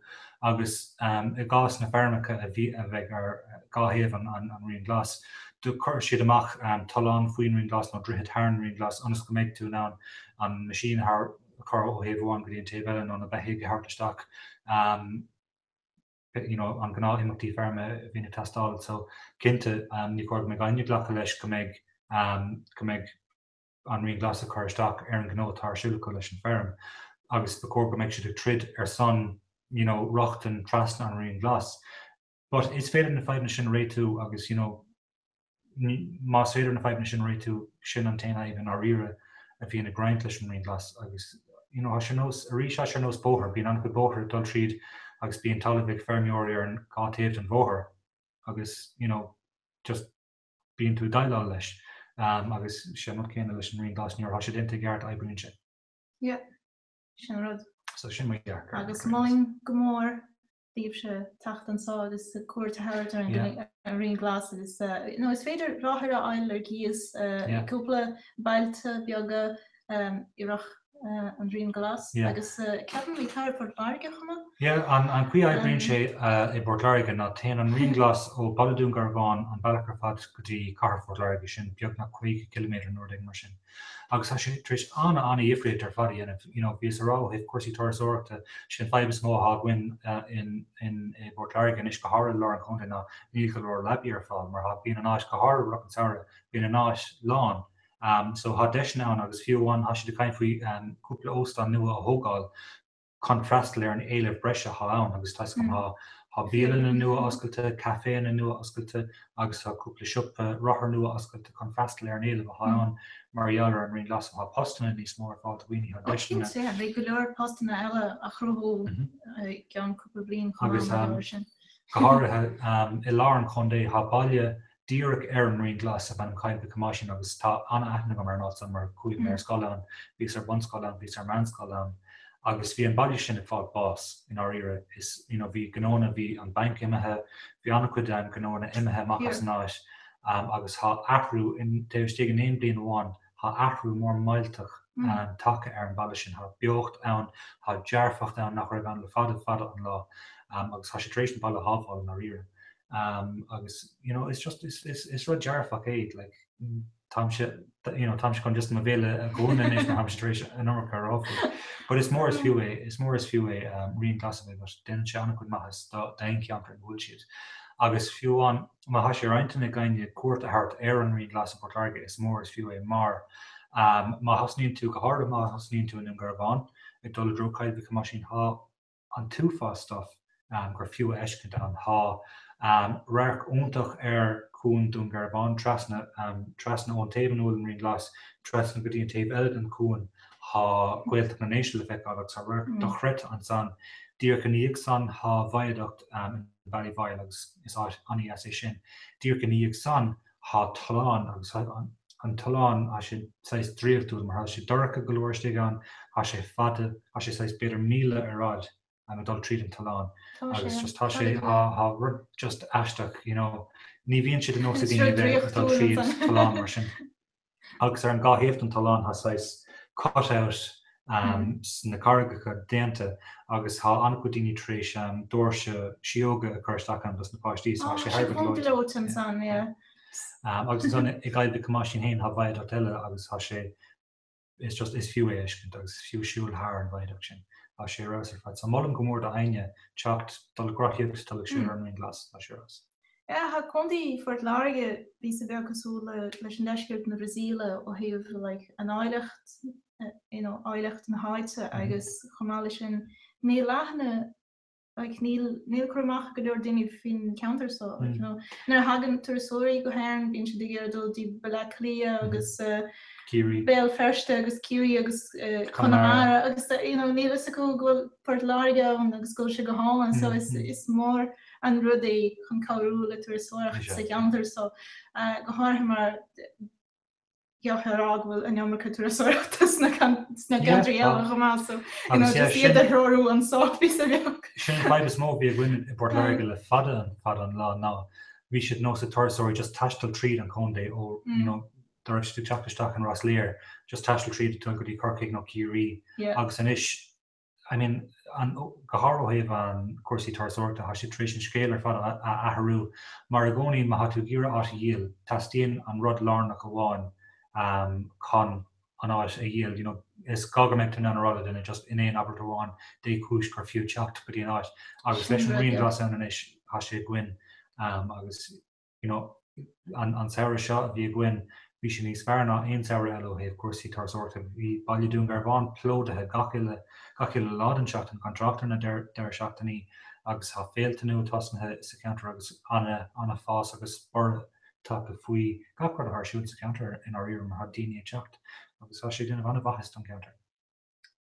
agus i gcás na feirmeacha a bhí a bheidh ar dhá thaobh an Rian Glas, do chuir siad amach tollán faoin Rian Glas nó droichead thar an Rian Glas ionas go mbeidh tú in ann an machine a chur ó thaobh amháin go dtí an taobh eile nó na beithígh a thabhairt isteach. You know, an gnáth imeachtaí feirme a bhíonn ag teastáil. So, cinnte, ní chóir go mbeidh éinne ag glacadh leis go mbeidh go mbeidh an Rian Glas ag cur isteach ar an ghnó atá ar siúl acu leis an feirm agus ba chóir go mbeadh siad ag troid ar son you know rochtain trasna an Rian Glas. But is féidir na fadhbanna sin a réitiú agus you know más féidir na fadhbanna sin a réitiú sin an t-aon fhadhb i ndáiríre a bhíonn ag roinnt leis an Rian Glas agus you know tá sé ar nós arís tá sé ar nós bóthar bíonn an-chuid bóithre ag dul tríd agus bíonn talamh ag feirmeoirí ar an dhá taobh den bhóthar agus you know just bíonn tú ag déileáil leis agus sé an rud céanna leis an Rian Glas, nuair atá sé déanta i gceart oibríonn sé. Yeah, sin an rud. So sin mo dhearcadh. Agus molaim go mór daoibhse teacht anso agus cuairt a thabhairt ar an Rian Glas agus you know is féidir rothair a fháil ar cíos i gcúpla bailte beaga i rith an Rian Glas agus ceapaim i cathair Port Láirge chomh maith. Yeah, an chaoi a oibríonn sé i bPort Láirge ná téann an Rian Glas ó Baile Dún Garbhán an bealach ar fad go dtí cathair Phort Láirge, sin beagnach 50 ciliméadar nó rud éigin mar sin. Agus tá sé tar éis an-an-dhifríocht ar fad a dhéanamh. You know, bhíos a rá ó thaobh cúrsaí turasóireachta, sin fadhb is mó atá againn in in i bPort Láirge anois go háirithe i lár an chontae ná níl go leor leabaí ar fáil mar tá bíonn an áit go háirithe i rith an tsamhraidh, bíonn an áit lán. So tá deiseanna ann agus fiú amháin tá siad ag caint faoi cúpla óstán nua a thógáil chun freastal ar an éileamh breise atá ann agus tá tá tá bialanna nua oscailte, caiféanna nua oscailte agus tá cúpla siopa rothar nua oscailte chun freastal ar an éileamh atá ann mar gheall ar an Rian Glas. Tá postanna níos mó ar fáil do dhaoine, tá deiseanna. Cinnte, beidh go leor postanna eile á chruthú i gceann cúpla bliain chomh maith mar gheall air sin. Go háirithe i lár an chontae tá baile díreach ar an Rian Glas darb ainm Coill Mhic Thomáisín agus tá an-aithne agam ar an áit san mar chuaigh mé ar scoil ann, bhíos ar bunscoil ann, bhíos ar meánscoil ann agus bhí an baile sin ag fáil bás i ndáiríre. Is you know bhí gnóanna, bhí an banc imithe, bhí an-chuid gnóanna imithe amach as an áit agus tá athrú, taobh istigh in aon bliain amháin, tá athrú mór millteach tagtha ar an bhaile sin. Tá beocht ann, tá dearfacht ann nach raibh ann le fada fada an lá agus tá sé tar éis an baile a shábháil i ndáiríre. Um, agus you know, it's just is, is, is rud dearfach é like, táimse you know, táimse chun just mo bhéal a dhúnadh anois mar táimse tar éis an iomarca a rá faoi. But is mór is fiú é, is mór is fiú é um, Rian Glas a bheith agat, déanann sé an-chuid maitheas d'aon cheantar ina bhfuil siad. Agus fiú amháin má tá sé ar intinn ag éinne cuairt a thabhairt ar an Rian Glas i bPort Láirge, is mór is fiú é mar um, má thosnaíonn tú go háirithe má thosnaíonn tú i nDún Garbhán ag dul i dtreo Cill Mhic Thomáisín, tá an t-uafás stuff gur fiú a fheiscint ann. Tá radharc iontach ar Chuan Dún Garbhán, trasna, trasna ón taobh ina bhfuil an Rian Glas, trasna go dtí an taobh eile den chuan, tá Gaeltacht na nDéise le feiceáil agus tá radharc dochreidte ansan. Díreach ina dhiaidh san tá viaduct in Ballyvoyle agus is áit an-dheas é sin. Díreach ina dhiaidh san Tá tollán agus an tollán, tá sé saghas draíochtúil mar tá sé dorcha go leor istigh ann, tá sé fada, tá sé saghas b'fhéidir míle ar fhad ag dul tríd an tollán agus just tá sé, tá rud just aisteach, you know, ní bhíonn sé de nós ag daoine a bheith ag dul tríd tollán mar sin. Agus ar an dhá thaobh den tollán tá saghas cut out. sna carraigeacha déanta agus tá an-chuid daoine tar éis doirse síóga a chur isteach ann dos na páistí so tá sé thar a bheith gleoite ansan, yeah. Agus ansan i gCoill Mhic Thomáisín féin tá viaduct eile agus tá sé is just is fiú é a fheiscint agus is fiú siúl thar an viaduct sin. Tá sé ar fheabhas ar fad. So molaim go mór do éinne teacht, dul ag rothaíocht, dul ag siúl ar an Rian Glas. Tá sé ar fheabhas. Yeah, tá Contae Phort Láirge píosa beag cosúil le leis an deisceart na Brasaíle ó thaobh like an áilleacht you know áilleacht na háite agus chomh maith leis sin níl aithne like níl níl cur amach ag go leor daoine faoin ceantar so like you know nuair a thagann turasóirí go hÉirinn bíonn siad ag iarraidh dul dtí Baile Átha Cliath agus Ciarraí. Béal Feirste agus Ciarraí agus Conamara agus you know níl fhios acu go bhfuil Port Láirge ann agus go bhfuil sé go hálainn so is is mór an rud é chun cabhrú le turasóireacht sa cheantar so go háirithe mar bheadh a rá go bhfuil an iomarca turasóireachta sna ceantraí eile chomh maith so you know just iad a threorú anso píosa beag. Sin an fadhb is mó a bhí againn i bPort Láirge le fada fada an lá ná bhí sé de nós ag turasóirí just taisteal tríd an chontae ó you know dá raibh siad ag teacht isteach in Ros Láir just taisteal tríd dul go dtí Corcaigh nó Ciarraí agus anois I mean, an, go háirithe ó thaobh an cúrsaí turasóireachta, tá siad tar éis an scéal ar fad a athrú, mar i gcónaí má tá tú ag iarraidh áit a dhíol, teastaíonn an rud lárnach amháin chun an áit a dhíol, you know, is gá go mbeidh tú in ann a rá le duine just in aon abairt amháin dé cúis gur fiú teacht go dtí an áit. Agus leis an Rian Glas ann anois, tá sé againn agus. you know, an an samhradh seo a bhí againn, bhí sé níos fearr ná aon samhradh eile ó thaobh cúrsaí turasóireachta. Bhí baile Dún Garbhán plódaithe gach uile gach uile lá den seachtain, gan trácht ar na deireadh seachtainí, agus tá féilte nua tosnaithe sa cheantar agus ana ana-fhás agus borradh tagtha faoi gach rud atá ar siúl sa cheantar i ndáiríre mar tá daoine ag teacht agus tá sé ag déanamh ana-mhaitheas don cheantar.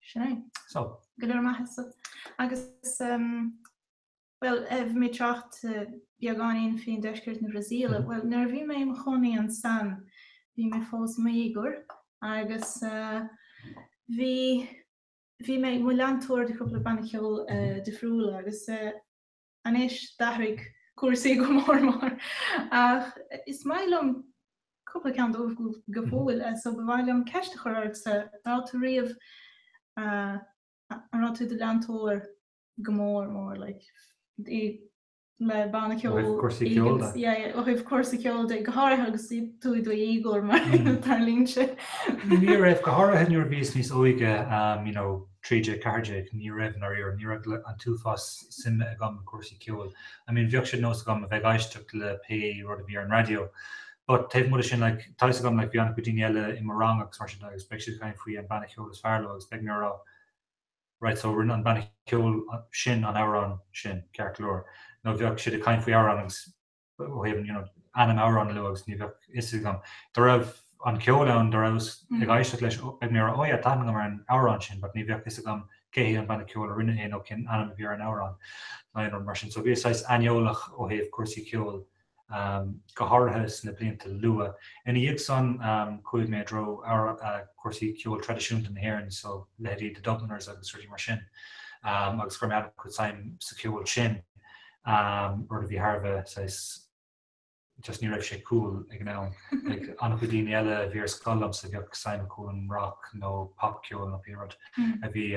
Sin é. So. Go leor maitheasa. Agus um, Bhuel, bhí mé ag trácht beagáinín faoin deisceart na Brasaíle. Bhuel, nuair a bhí mé i mo chónaí ansan, bhí mé fós i mo dhéagóir agus bhí, bhí mé i mo leantóir de chúpla banna ceoil difriúla agus anois d'athraigh cúrsaí go mór mór. Ach is maith liom cúpla ceann dóibh go fóill, so ba mhaith liom ceist a chur ortsa, an raibh tú riamh, an raibh tú i do leantóir go mór mór like le banna ceoil. Ó thaobh cúrsaí ceoil de. Yeah, yeah, ó thaobh cúrsaí ceoil de, go háirithe agus tú i do dhéagóir mar tarlaíonn sé. Ní raibh, go háirithe nuair a bhíos níos óige, um, you know, 13, 14, ní raibh i ndáiríre, ní raibh an t-uafás suime agam i gcúrsaí ceoil. I mean, bheadh sé de nós agam a bheith ag éisteacht le pé rud a bhí ar an raidió. But taobh amuigh de sin, like, tá fhios agam, like, bhí an-chuid daoine eile i mo rang agus mar sin de agus beidh siad ag caint faoi an banna ceoil is fearr leo agus beidh mé ag rá, Right, so rinne an banna ceoil sin an amhrán sin, ceart go leor. Nó bheadh siad ag caint faoi amhrán agus ó thaobh you know, ainm amhrán a lua agus ní bheadh fhios agam. Dá raibh an ceol ann, dá rabhas ag éisteacht leis, beidh mé ag rá, oh yeah, tá aithne agam ar an amhrán sin, but ní bheadh fhios agam cé hé an banna ceoil a rinne é nó cén ainm a bhí ar an amhrán nó aon rud mar sin. So bhíos saghas aineolach ó thaobh cúrsaí ceoil go háirithe sna blianta luath. Ina dhiaidh san, chuaigh mé i dtreo cúrsaí ceoil traidisiúnta na hÉireann, so leithéidí The Dubliners agus rudaí mar sin, agus chuir mé an-chuid suim sa cheol sin, rud a bhí thar a bheith saghas, just ní raibh sé cool ag an am. Like an-chuid daoine eile a bhí ar scoil liomsa, bheadh suim acu in rock nó popcheol nó pé rud a bhí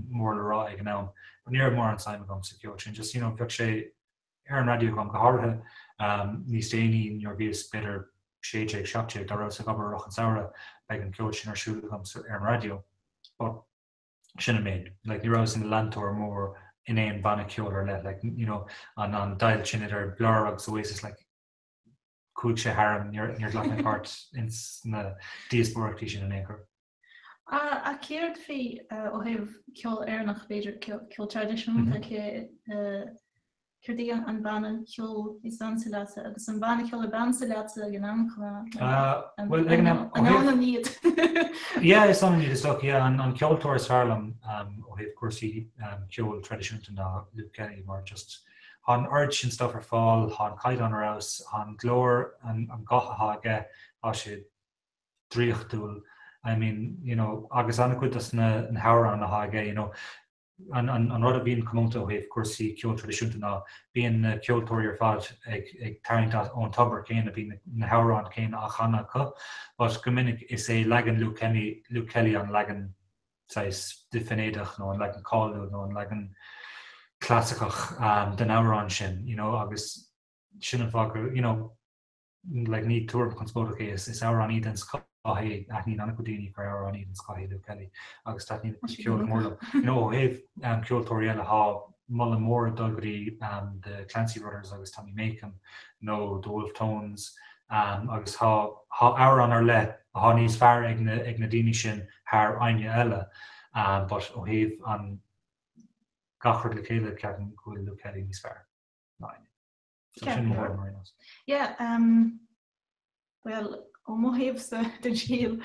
mór le rá ag an am. But ní raibh mórán suim agam sa cheol sin, just you know bheadh sé ar an raidió agam, go háirithe níos déanaí nuair a bhíos b'fhéidir 16, 17, dá rabhas ag obair i rith an samhradh, beidh an ceol sin ar siúl agam ar an raidió. But sin an méid. Like ní rabhas i mo leantóir mór in aon bhanna ceoil ar leith, like you know an an deighilt sin idir Blur agus Oasis, like chuaigh sé tharam, níor níor ghlac mé páirt ins na díospóireachtaí sin in aon chor. Ach céard faoi ó thaobh ceol Éireannach, b'fhéidir, ceol traidisiúnta, céard é an banna ceoil is ansa leatsa agus an banna ceoil ab ansa leatsa ag an am chomh maith? Bhuel, ag an am, An ionann iad? Yeah, is ionann iad is dócha, yeah. An ceoltóir is fearr liom ó thaobh cúrsaí ceoil traidisiúnta ná Luke Kelly mar just tá an oiread sin stuff ar fáil, tá an caighdeán ar fheabhas, tá an glór, an guth atá aige, tá sé draíochtúil, I mean, you know, agus an-chuid dos na hamhráin atá aige, you know, an, an, an rud a bhíonn comónta ó thaobh cúrsaí ceoil traidisiúnta ná bíonn na ceoltóirí ar fad ag, ag tarraingt ón tobar céanna, bíonn na, na hamhráin céanna á chanadh acu, but go minic is é leagan Luke Kelly, Luke Kelly an leagan. saghas doiciméadach nó an leagan cáiliúil nó an leagan clasaiceach den amhrán sin, you know, agus sin an fáth go, you know, like ní tuairim chonspóideach é, is amhránaí den scoth é, aithníonn an-chuid daoine gur amhránaí den scoth é Luke Kelly agus taitníonn a chuid ceoil go mór liom. You know, ó thaobh ceoltóirí eile, tá moladh mór ag dul go dtí The Clancy Brothers agus Tommy Makem nó The Wolfe Tones agus tá amhrán ar leith atá níos fearr ag na ag na daoine sin thar éinne eile but ó thaobh an gach rud le chéile ceapaim go bhfuil Luke Kelly níos fearr ná éinne. So sin mo thuairim ar aon nós. Yeah, um, well, ó mo thaobhsa den scéal,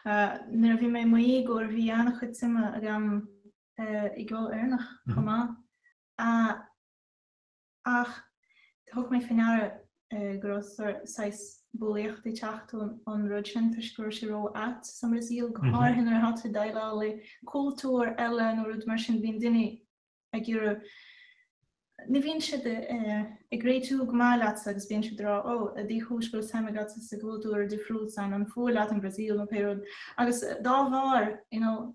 uh, nuair a bhí mé i mo dhéagóir bhí an-chuid suime agam uh, i gceol Éireannach chomh maith. Uh, Ach thug mé faoi ndeara go raibh saghas bulaíocht ag teacht ón rud sin toisc go raibh sé ró-ait sa mBrasaíl, go háirithe nuair atá tú ag déileáil le cultúr eile nó rud mar sin, bíonn duine ag iarraidh, ní bhíonn siad ag réitiú go maith leatsa agus bíonn siad ag rá 'ó, cad é chúis go bhfuil suim agatsa sa gcultúr difriúil san, an fuath leat an Bhrasaíl nó pé rud. Agus dá bharr, you know,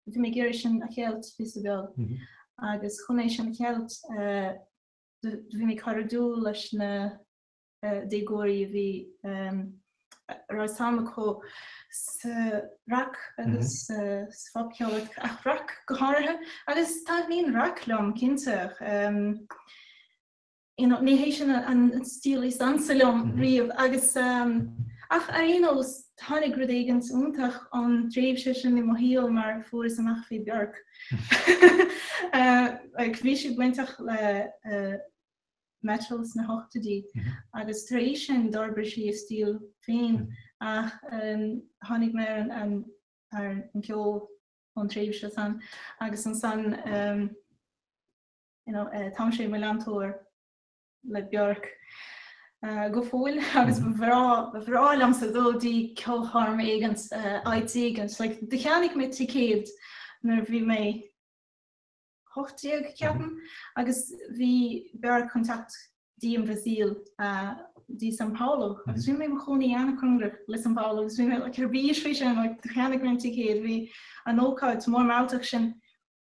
Bhí mé ag iarraidh sin a cheilt píosa beag agus chun é sin a cheilt do bhí mé cairdiúil leis na déagóirí a bhí a raibh suim acu sa rac agus sa phopcheol ach rac go háirithe agus taitníonn rac liom cinnte. you know, ní hé sin an stíl is ansa liom riamh agus ach ar aon nós tháinig rud éigin iontach ón tréimhse sin i mo shaol mar fuaireas amach faoi Björk. Like bhí sí bainteach le metal sna hochtóidí agus tar éis sin d'fhorbair sí a stíl féin ach tháinig mé ar an ar an ceol ón tréimhse san agus ansan you know, táimse i mo leantóir le Björk go fóill agus ba bhreá, ba bhreá liomsa dul dtí ceolchoirm éigint, áit éigint. Like, do cheannaigh mé ticéad nuair a bhí mé 18, ceapaim, agus bhí Björk chun teacht dtí an Bhrasaíl, dtí São Paulo, agus bhí mé i mo chónaí an-chóngarach le São Paulo agus bhí mé like, ar bís faoi sin, like, do cheannaigh mé an ticéad, bhí an ócáid mór mealltach sin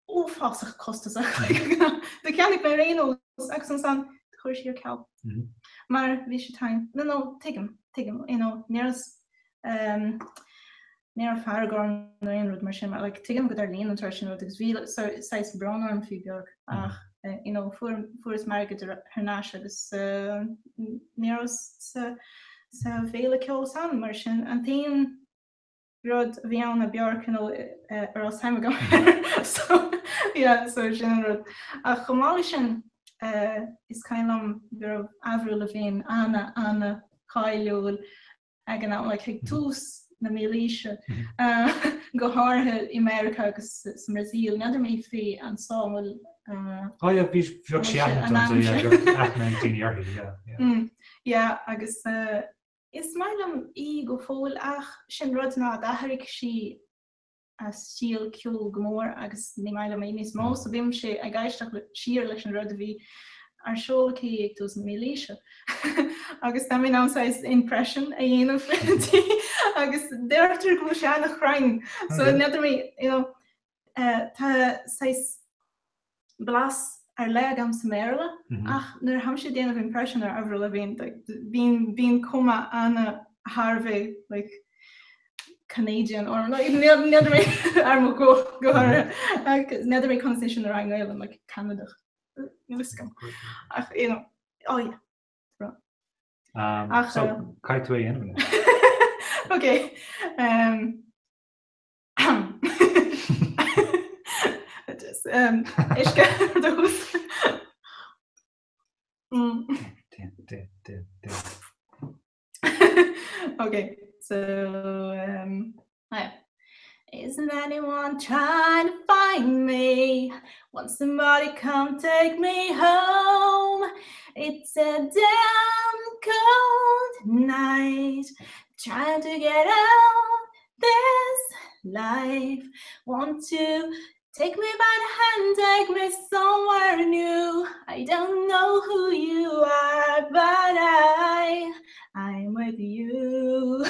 uafásach costasach. Do cheannaigh mé ar aon nós agus ansan do chuir sí ar ceal. Mar bhí sí tinn. No, no, tuigim, tuigim, you know, ní raibh, um, ní raibh fearg orm nó aon rud mar sin, mar like, tuigim go dtarlaíonn an sórt sin rud agus bhí saghas brón orm faoi Björk ach eh, you know, fuair, fuaireas m'airgead thar n-ais agus uh, ní rabhas sa, sa bhféile ceoil san mar sin an t-aon rud a bhí ann ná Björk you know a raibh suim agam air so yeah so sin an rud. Ach chomh maith leis sin is cuimhin liom go raibh Avril Lavigne ana ana cáiliúil ag an am like ag tús na mílaoise go háirithe i Meiriceá agus sa mBrasaíl. N'fheadar mé faoi anso an bhfuil Oh yeah bhí bheadh sí aitheanta anso yeah bheadh aithne ag daoine uirthi yeah yeah. Yeah agus Is maith liom í go fóill ach sin rud ná d'athraigh sí a stíl ceoil go mór agus ní maith liom í níos mó so bímse ag éisteacht siar leis an rud a bhí ar siúl aici ag tús na mílaoise agus tá mé in ann saghas impression a dhéanamh di agus deirtear go bhfuil sé an-chruinn so n'fheadar mé you know tá saghas blas ar leith agam sa mBéarla ach nuair a tháimse ag déanamh impression ar Avril Lavigne like bíonn bíonn cuma ana thar a bheith like Canadian orm like n'fheadar mé ar mo ghuth go háirithe ach n'fheadar mé conas é sin a rá i nGaelainn like Ceanadach níl fhios agam ach you know oh yeah right. Um, ach, so caithfidh tú é a dhéanamh Okay. Um, Uisce ar dtús. Okay, so um, yeah. Isn't anyone trying to find me? Won't somebody come take me home? It's a damn cold night Trying to get out this life. Want to take me by the hand, take me somewhere new. I don't know who you are, but I, I'm with you.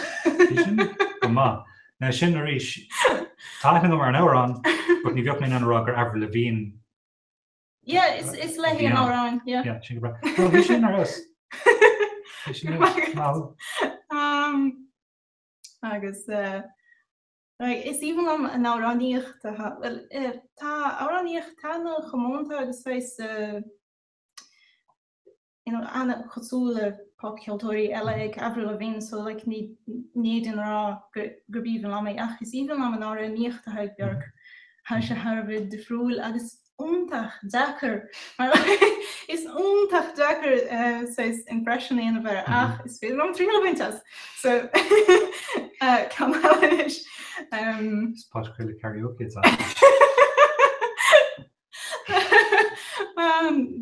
Go maith. Now sin arís, tá aithne agam ar an amhrán, but ní bheadh mé in ann a rá gur Avril Lavigne Yeah, is, is léi an amhrán, yeah. Yeah, sin go breá. Well, bhí sin ar fheabhas. Bhí sin ar fheabhas. Maith. Um, agus uh, right, is aoibhinn liom an amhránaíocht atá, well, eh, tá amhránaíocht an-chomónta agus saghas uh, you know, an-chosúil le popcheoltóirí eile ag Avril Lavigne so like ní ní fhéadfainn a rá gurb aoibhinn liom é ach is aoibhinn liom an amhránaíocht atá ag Björk. Tá sé thar a bheith difriúil agus iontach deacair mar is iontach deacair eh, saghas impression a dhéanamh air ach is féidir liom triail a bhaint as. So eh, ceann eile anois. Um, Is podchraoladh karaoke atá.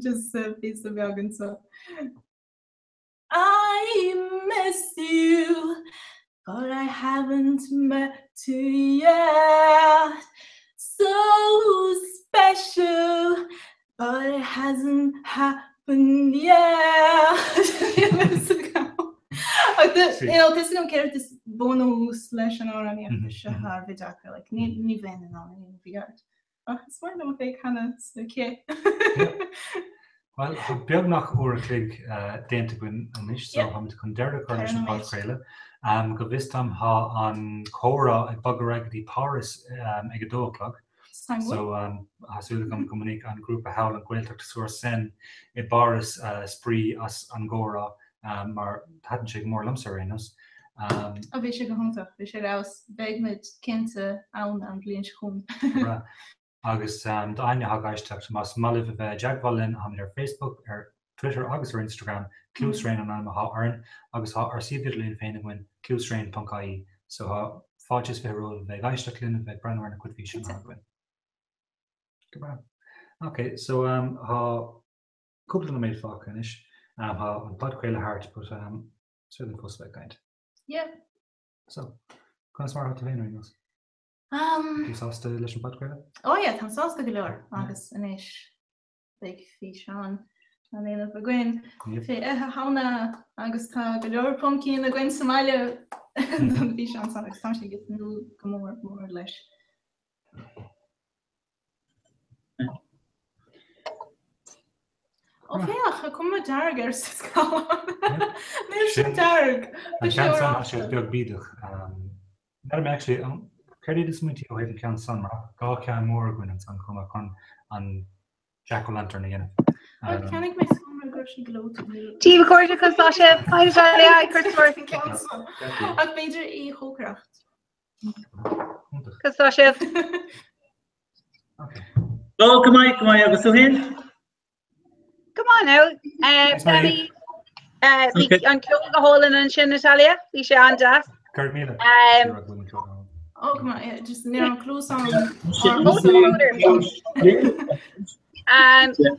Just píosa beag anseo. I miss you, but I haven't met you yet. So special, but it hasn't happened yet. Tá an céard is bunús leis an amhránaíocht seo thar a bheith deacair, like, ní ní bheinn in ann é a bheith. Ach is maith liom a bheith ag canadh sna cé. Bhuel, tá beagnach uair a chloig déanta againn anois, so táimid chun deireadh a chur leis an bpodchraoladh. Go bhfios dom, tá an comhrá ag bogadh ar aghaidh go dtí Páras ag a dó a chlog. So tá súil agam go mbainfidh an grúpa thall, an Gaeltacht sur Seine i bPáras spraoi as an gcomhrá mar thaitin sé go mór liomsa ar aon nós. Ó bhí sé go hiontach, bhí sé ar fheabhas. Beidh muid cinnte ann an bhliain seo chugainn. Breá. Agus d'éinne atá ag éisteacht, más maith libh a bheith i dteagmháil linn, táimid ar Facebook, ar Twitter agus ar Instagram, Cluas Éan an ainm atá orainn, agus tá ár suíomh idirlín féin againn, cluaséan.ie. So tá fáilte is 20 romhaibh a bheith ag éisteacht linn, a bheith ag breathnú ar na cuid físeán atá againn. Go breá. Ok, so tá cúpla nóiméad fágtha anois. Tá an podchraoladh thart, but is féidir linn fós a bheith ag caint. Yeah. So, conas mar atá tú féin ar aon nós? Um, Tú sásta leis an podchraoladh? Oh yeah, táim sásta go leor agus anois beidh físeán á ndéanamh againn fé Oíche Shamhna agus tá go leor pumpkin againn sa mbaile don físeán san agus táimse ag tnúth go mór mór leis. Ó féach, tá cuma dearg ar sa scáileán. Níl sin dearg. An ceann san, tá sé beag bídeach. N'fheadar mé actually, céard iad do smaointí ó thaobh an ceann san mar dhá cheann mór againn ansan chomh maith chun an jack-o'-lantern a dhéanamh. Bhuel, cheannaigh mé seomra go raibh sé gleoite. Dia daoibh a chairde conas tá sibh? Hi Natalia, hi Christopher. Ach b'fhéidir í chócaireacht. Conas tá sibh? Ó, go maith, go maith, agus tú féin? Go maith now. Bhí bhí an ceol go hálainn ansin Natalia, bhí sé an-deas. Go raibh míle. Oh, come on, yeah, just ní an cluas an.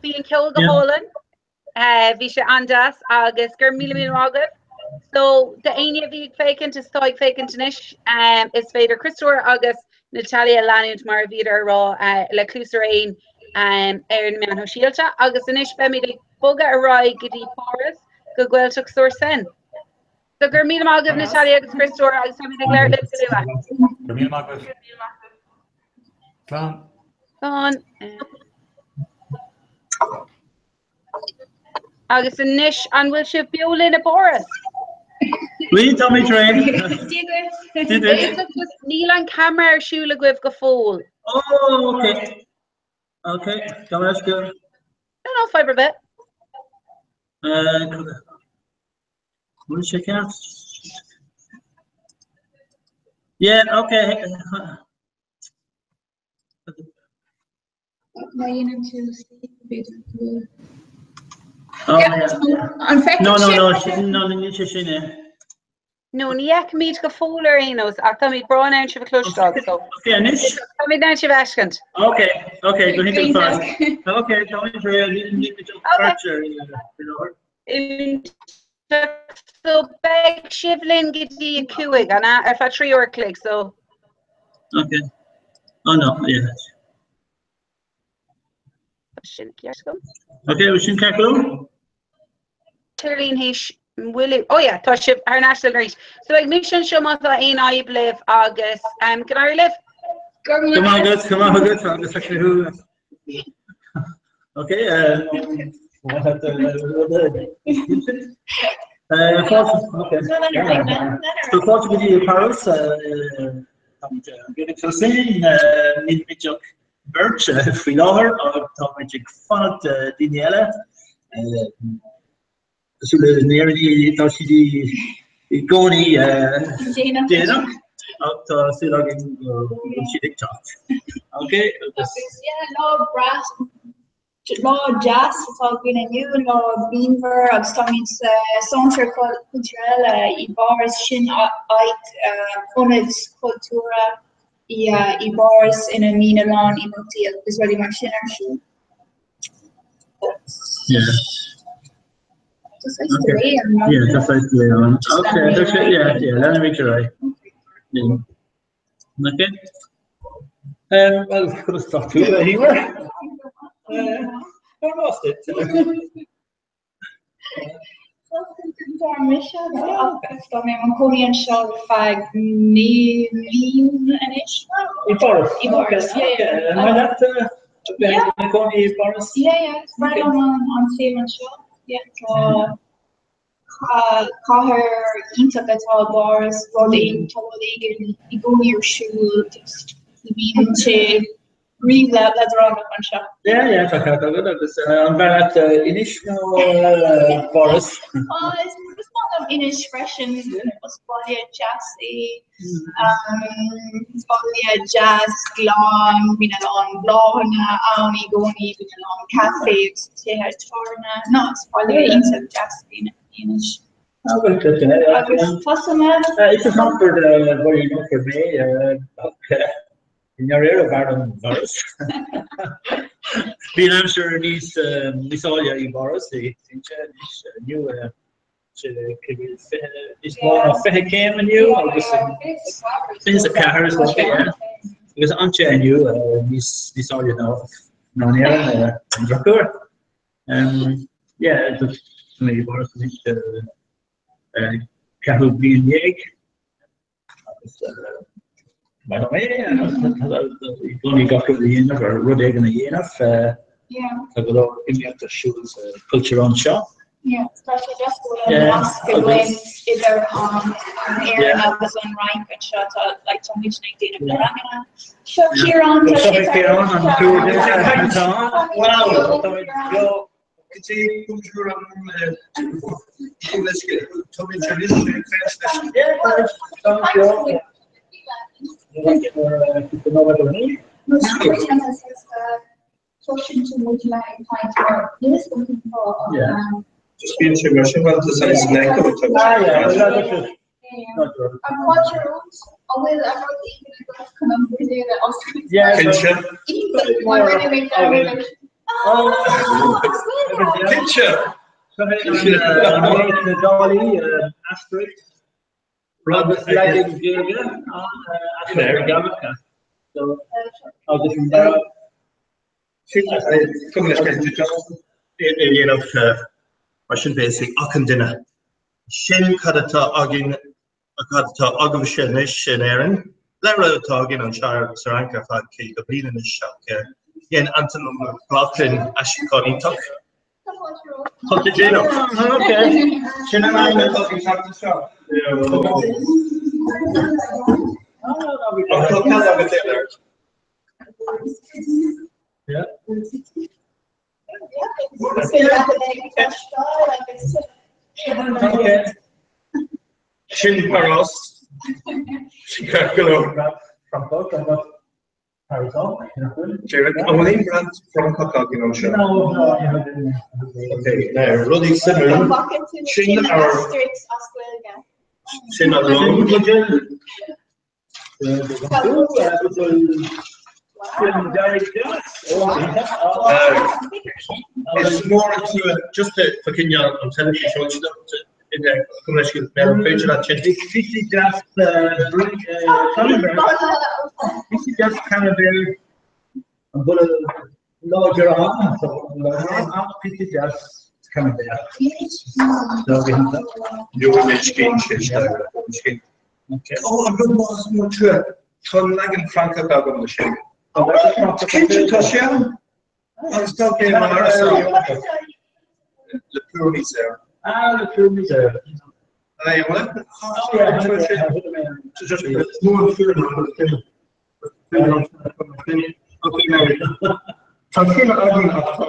Bhí an ceol go hálainn. Bhí sé an-deas agus go raibh míle míle maith agaibh. So d'éinne a bhí ag féachaint is atá ag féachaint anois, is féidir Criostóir agus Natalia a leanúint mar a bhíodar a rá le Cluas ar Éan ar na meáin shóisialta agus anois beimid ag bogadh ar aghaidh go dtí Páras go Gaeltacht sur Seine. So go raibh míle maith agaibh Natalia agus Criostóir agus beimid ag labhairt libh go luath. Go raibh míle maith agaibh. Slán. Slán. Agus anois, an bhfuil sibh beo linn i bPáras? Bhí, táimid réidh. Dia duit. Dia duit. Níl an camera ar siúl agaibh go fóill. Oh, ok. Ok, gabh mo leithscéal. No, no, fadhb ar bith. Bhfuil sé ceart? Yeah, ok. Má dhéanann tú b'fhéidir go bhfuil. Oh, yeah. An feiceann No, no, no, sibh? sin- no, níl sé sin é. No, ní fheicimid go fóill ar aon nós, ach táimid breá in ann sibh a chloisteáil, so. Ok, anois? Táimid in ann sibh a fheiscint. Ok, ok, go hiontach ar fad. Ok, táimid réidh, níl muid ach beirt ar an láthair. So beidh sibh linn go dtí a 5, an ea? Ar feadh 3 uair a chloig, so. Ok. Oh no, yeah. Sin ceart agam. Ok, bhfuil sin ceart go leor? Idirlíon théis. An bhfuil Oh yeah, tá sibh thar n-ais linn arís. So beidh mise anseo má tá aon fhadhb libh agus um, go n-éirí libh. Go maith agat, go maith agat agus tá sé thú. Ok, So fáilte go dtí Paris Nílimid ach beirt faoi láthair ach táimid ag fanacht daoine eile. Cosúil le nÉireannaigh tá siad i gcónaí déanach ach tá súil againn go bhfuil siad ag teacht. Ok, agus. Yeah, lá breá, lá deas atá againn inniu, lá grianmhar agus táimid sa Centre Culturel i bPáras, sin áit ionad cultúrtha i bPáras ina mbíonn a lán imeachtaí agus rudaí mar sin ar siúl. Yeah. Yeah, tá saghas delay ann. Okay, tá sé, yeah, yeah, leanfaimid ar aghaidh. Yeah. Okay. Um, well, conas tá tú a Emer? Uh, lost it. Tá mé i mo chónaí anseo ar feadh 9 mbliana anois. I bPáras? I bPáras, yeah, yeah. An maith leat bheith i do chónaí i bPáras? Yeah, yeah, is breá liom an saol anseo. Yeah, tá cathair iontach atá i bPáras, rud tá rud éigin i gcónaí ar siúl, just ní bhíonn sé riamh leadránach anseo. Yeah, yeah, tá ceart agat agus an bhfearr leat Inis nó Páras? Is maith liom Inis freisin, is baile deas é. Is baile deas glan, bíonn a lán bláthanna ann i gcónaí, bíonn a lán café agus tithe tábhairne. No, is baile iontach deas é Inis. Agus tusa mé? Is as Longford Longford mé ach I ndáiríre b'fhearr liom Páras. Bhí an aimsir níos níos áille i bPáras cinnte anois inniu níos mó ná 20 céim inniu agus 24 is dócha yeah. Agus an-te inniu níos níos áille ná ná in Éirinn ar an drochuair. Yeah, just mé i bPáras anois ceathrú bliain dhéag. Agus mar é i gcónaí gach rud a dhéanamh ar rud éigin a dhéanamh tá go leor imeacht ar siúl sa Chultúrlann seo. Tá sé deas go bhfuil an nasc againn idir an Éirinn agus an Fhrainc anseo tá like tá muid ag déanamh na ranganna. Seo Ciarán tá sé Ciarán an túr Wow, tá muid beo Mar sin beidh ag achan duine. Sin cad atá againn, cad atá agaibhse anois in Éirinn, le rud atá againn anseo sa Fhrainc ar feadh 50 bliain anois ach dhein Antain Ó McLaughlin aistriúchán iontach. Tá sé déanach. Sin an aidhm atá ag an tseachtain seo. Tá cead agat é a labhairt. Yeah. Sin Paras. Sin ceart go leor. Francach agus Parisach, nach bhfuil? An bhfuil aon brand Francach againn anseo? No, no, Okay, now, rudaí suimiúil. Sin ar Sin an long. Is mór an trua just fa choinne an teilifís féidir leat sin. Píosa deas píosa deas camembert an boladh láidir ann, píosa deas Gheobhaidh mé scéin Ó, an rud maith is mó tua, tá an leagan Francach agam de sin. Cinnte, tá sé ann. Agus tá mé mar Le Pure Misère. Ah, Le Pure Misère. Aye, well, Tá sin againn ach tá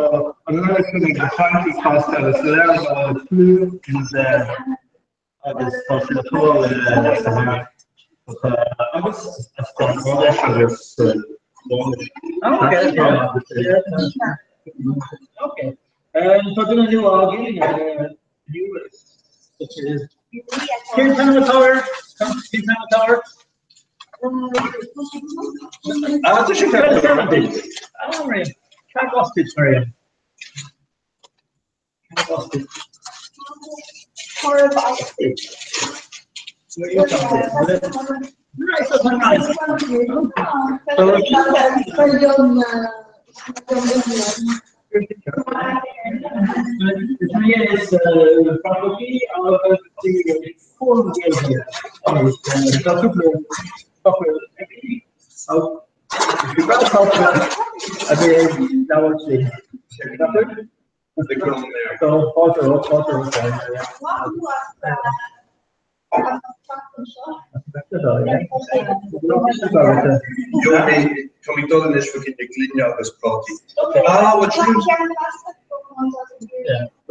an leagan sin ag na Francaigh fosta agus léir Le Pure Misère agus tá sé le fáil sa Fhrainc agus agus Okay. Tá duine nua againn Cén t-ainm atá air? Cén t-ainm atá air? Ah, tá sé Ah, Maria. Cad as duit, Maria? Cad as duit? Is faculty agus tá cúpla focal aici a bhí ag labhairt léi. So fáilte romhat, fáilte romhat. Tá mé ag dul anois fá choinne gloine agus prátaí. Ah, bhuel sin.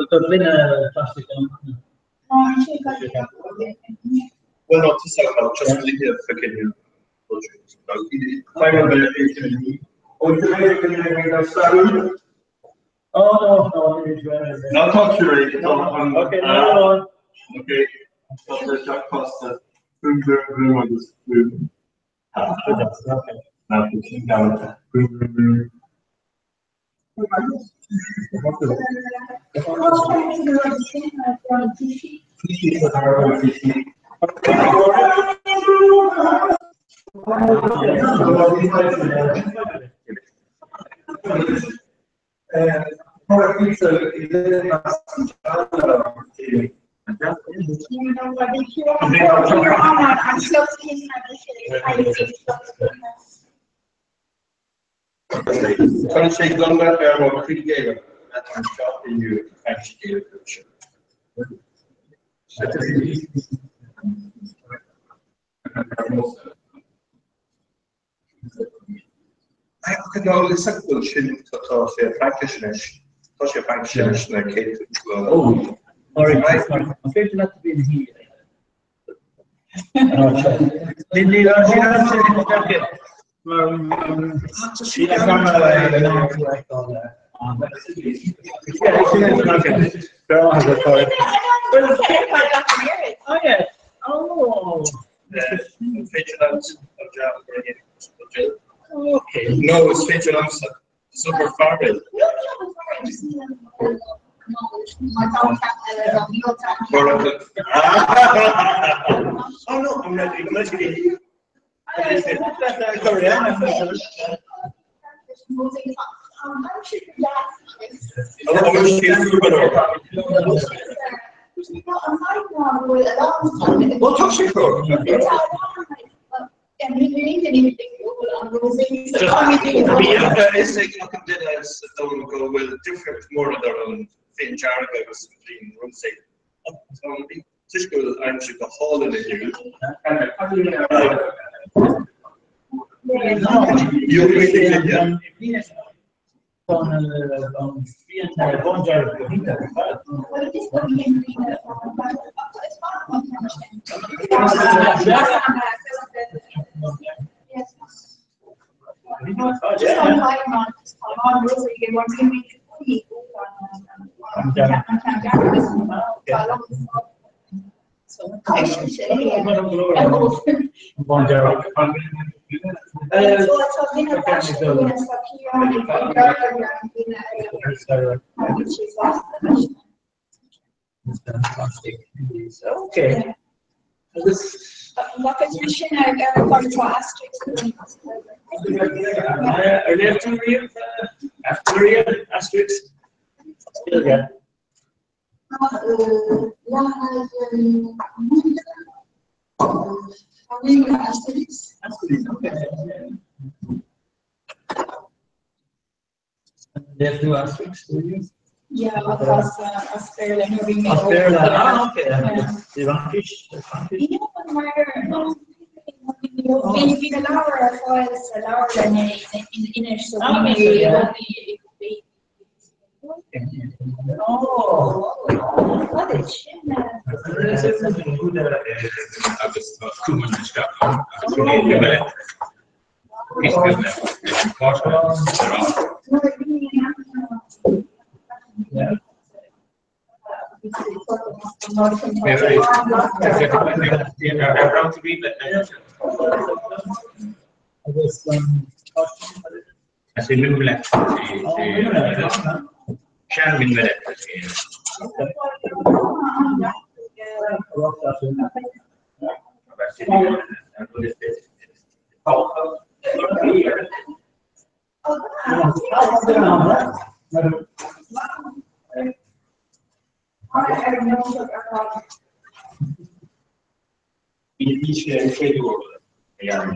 Tá gloine plastic ann. Bhuel no, tá sé ann, just gloine fá choinne. Oh no, no, Ná tá tú réidh, tá an. Okay, no. Okay, tá sé Jack Costa. Boom, boom, boom agus boom. Ná tá sin galanta. Boom, boom, boom. Cuireann sé ionadh ar mo chroí géire atá anseo inniu ag caint Gaeilge libhse. Ach nó is ag bhfuil sin tá sé Fraincis anois, tá sé Fraincis anois na céadta lá. Sorry, an féidir leat a bhí ina shuí? Níl an Oh. No, is féidir liomsa. Is obair fear é. Oh no, I'm ready. I'm ready. Well, tá sé Is ag an duine sa domhan go bhfuil difríocht mór idir an bhliain dearg agus an bhliain rosé. Toisc go bhfuil aimsir go hálainn inniu. Okay. Ar léamh tú riamh Maria Asterix? Yeah. Le haghaidh Asterix. Asterix, okay. Léigh tú Asterix, do you? Yeah, as as Béarla nuair a bhí mé As óg. Béarla, ah, okay. Agus i bhFraincis, i bhFraincis? Yeah, mar bhí bhí na leabhair ar fáil sa leabharlann in Inis so bhí mé i gcónaí i gcónaí. Agus tá cuma na sceach ann agus sin é le píosa beag le leis an páiste ar a Is é Mimile sean Mimile Bhí sé an chéad uair a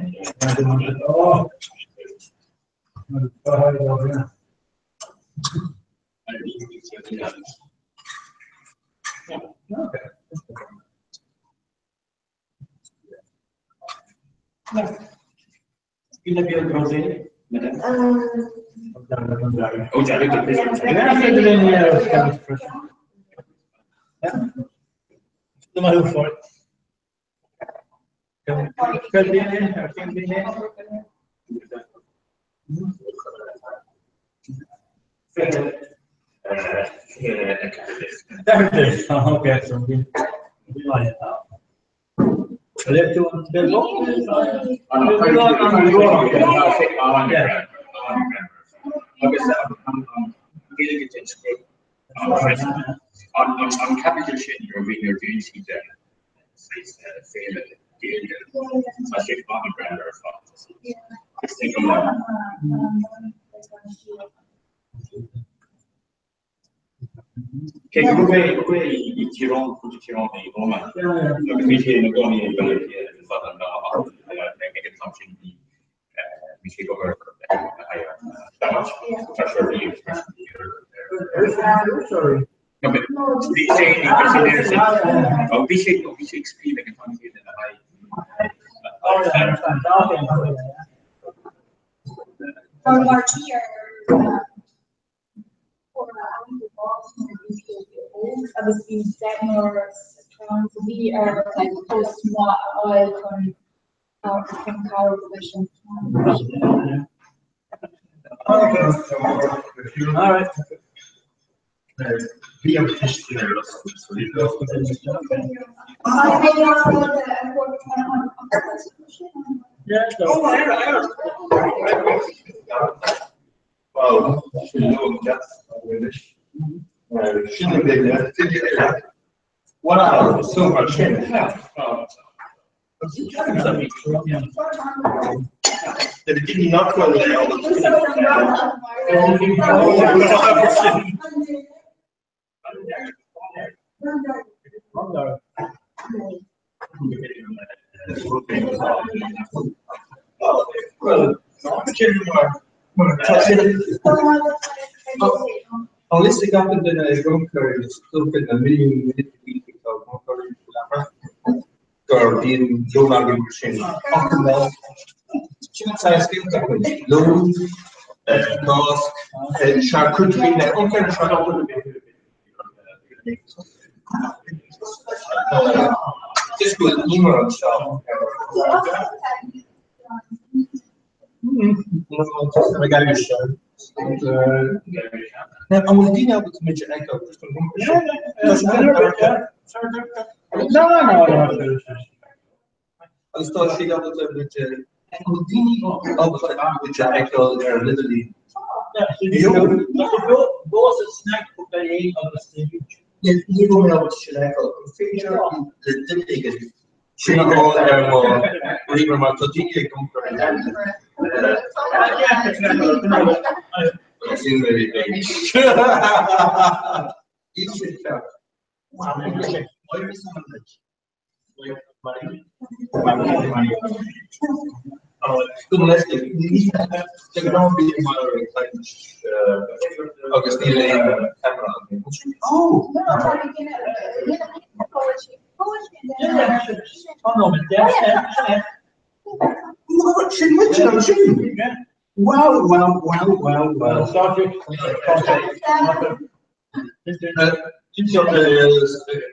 Une beag rosé, madame. Oh, Agus Gaeilge den scoth an caibidil sin nuair a bhí nuair a bhíonn siad féile Gaeilge tá sé an-ghreannmhar ar fad. Is Cé go raibh mé i Tír Eoghain, Contae Tír Eoghain i Ómaigh, agus bhí sé ina gcónaí i mBaile Átha Cliath le fada an lá ach ag an t-am sin bhí bhí sé ag obair le haghaidh an stáit, tá sé riamh Bhí sé bhí sé bhí sé ag scríobh ag an t-am céanna le haghaidh Agus bhí deichniúr sa chlann so bhí air like post maith a fháil chun chun cabhrú leis an chlann. Bhí an tuiscint ar Well, sin luam deas anois. Sin an duine, duine eile. Wow, so mar sin. Na daoine nach bhfuil le Tá a fhios ag gach duine i gConcar is dócha na milliúin daoine atá i gConcar gur bíonn lón againn mar sin achan lá. Sin an saghas scéalta againn, lón, Cásc, charcuterie, Is go bhfuil Emer anseo. An bhfuil daoine ábalta muid a fheiceáil? Agus tá siad ábalta muid a An bhfuil daoine ábalta muid a fheiceáil ar an idirlíon? Ní raibh mé ábalta sin a fheiceáil. An féidir le duine éigin sin a fháil ar mo ríomhaire mar tá daoine ag iompar ar Níl sin ceart. Agus níl aon camera againn. Oh! Sin muid ansin! Wow, wow, wow, wow, wow.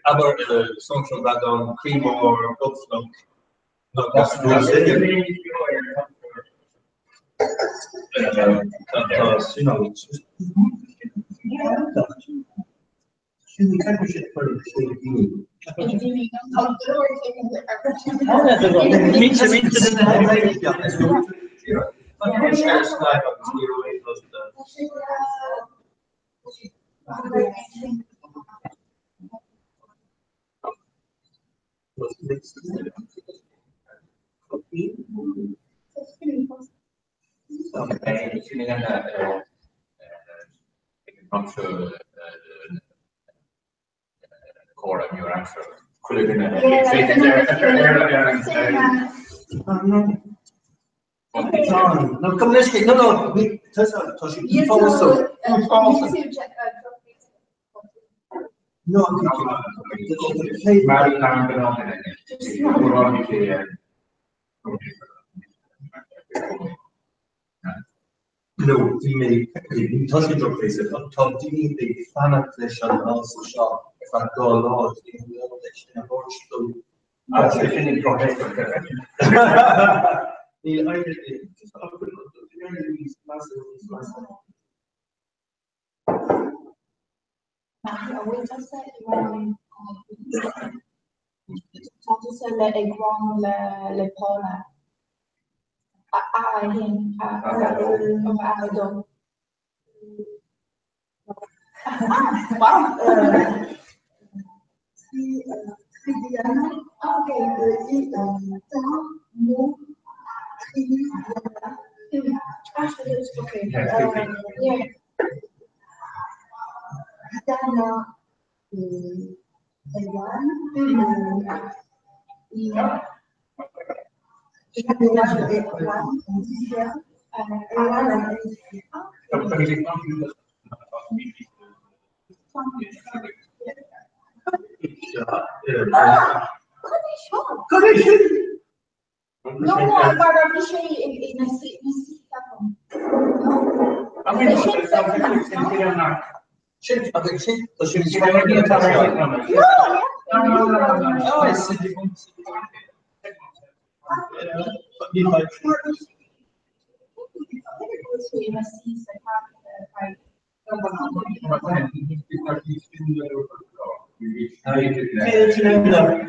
Abair Social Radon, Creamore, Bugsnug, No, bhí mé, tá sé drochbhéasach, ach tá daoine ag fanacht leis an fhrása seo ar feadh 2 lá, ní hamháin leis sin a thabhairt dó. Tá sé sin ag drochbhéasach. Níl níos measa, níos measa. An bhfuil tusa i rang Tá tusa le ag rang le le Paula. A a 1 a a a 2. Wow. Cad é sin? No, mar a bhí sé ina suí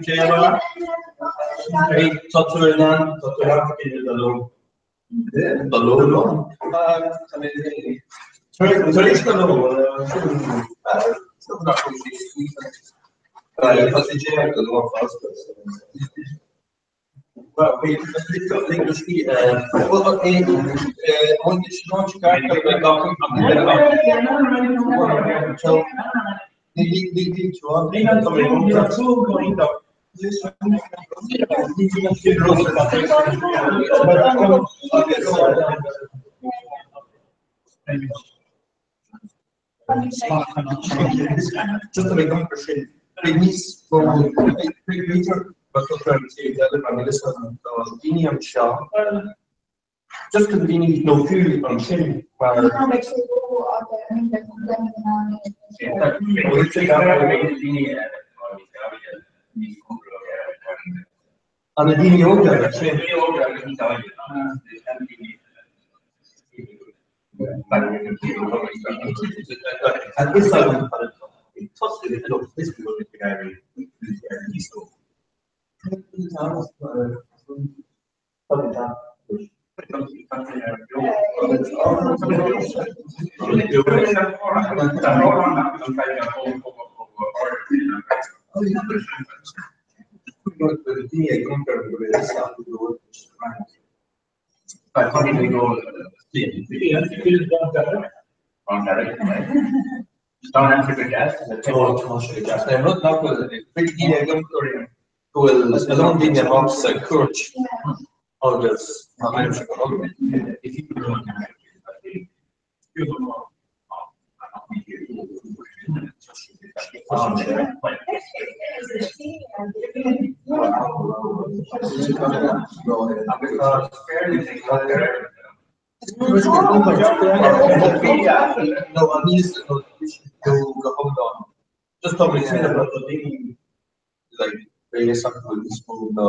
ceapaim. Tá tú in ann, tá tú in ann do ló. Tar éis do ló. Tá sé déanamh go leor fosta. Just go daoine nó fiú ansin mar An na daoine óga sin. Tá an aimsir go deas. Tá sé go deas. An rud nach bhfuil cuid daoine agam go bhfuil a lán daoine amach sa chúirt agus tá an aimsir go holc. Just tá mé sin a daoine like beidh a fhios acu bhfuil níos mó ná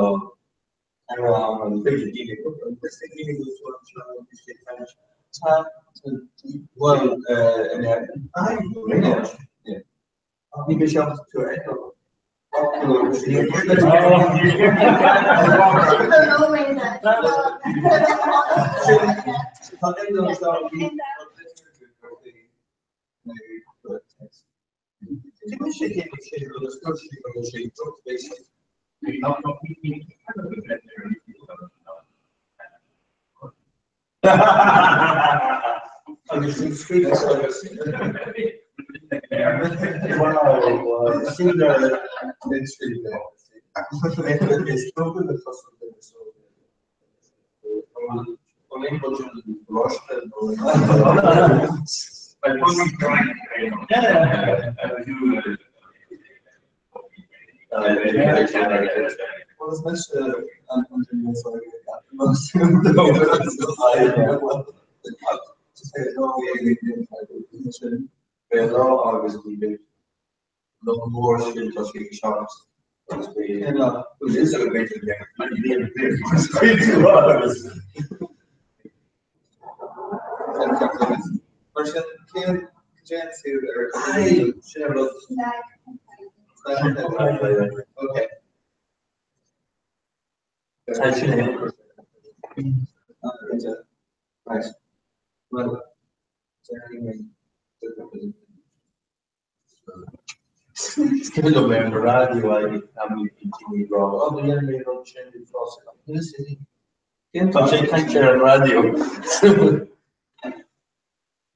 Tá sé ag caint ar an raidió.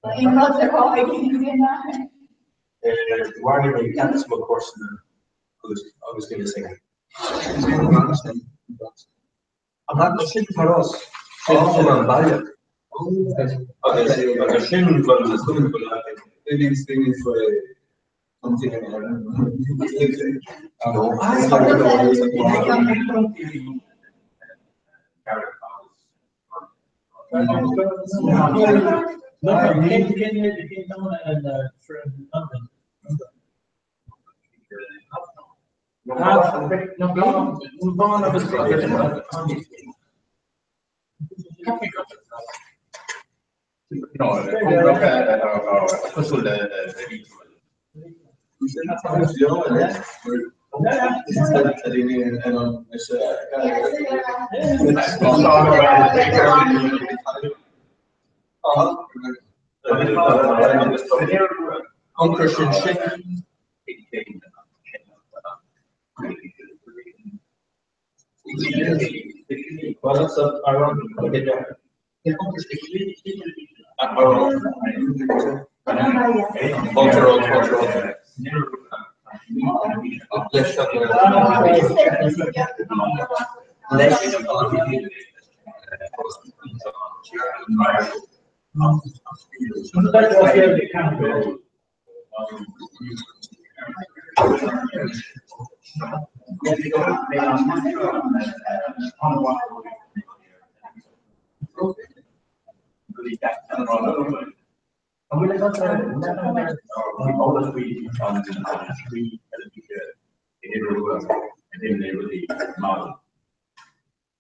Aon rud le rá ag aon duine? Mharaigh mé cat mo chomharsana agus agus duine s'aige. An sin mar os sin an baile. Agus agus sin bhfuil na súil go Ionchur sin sin.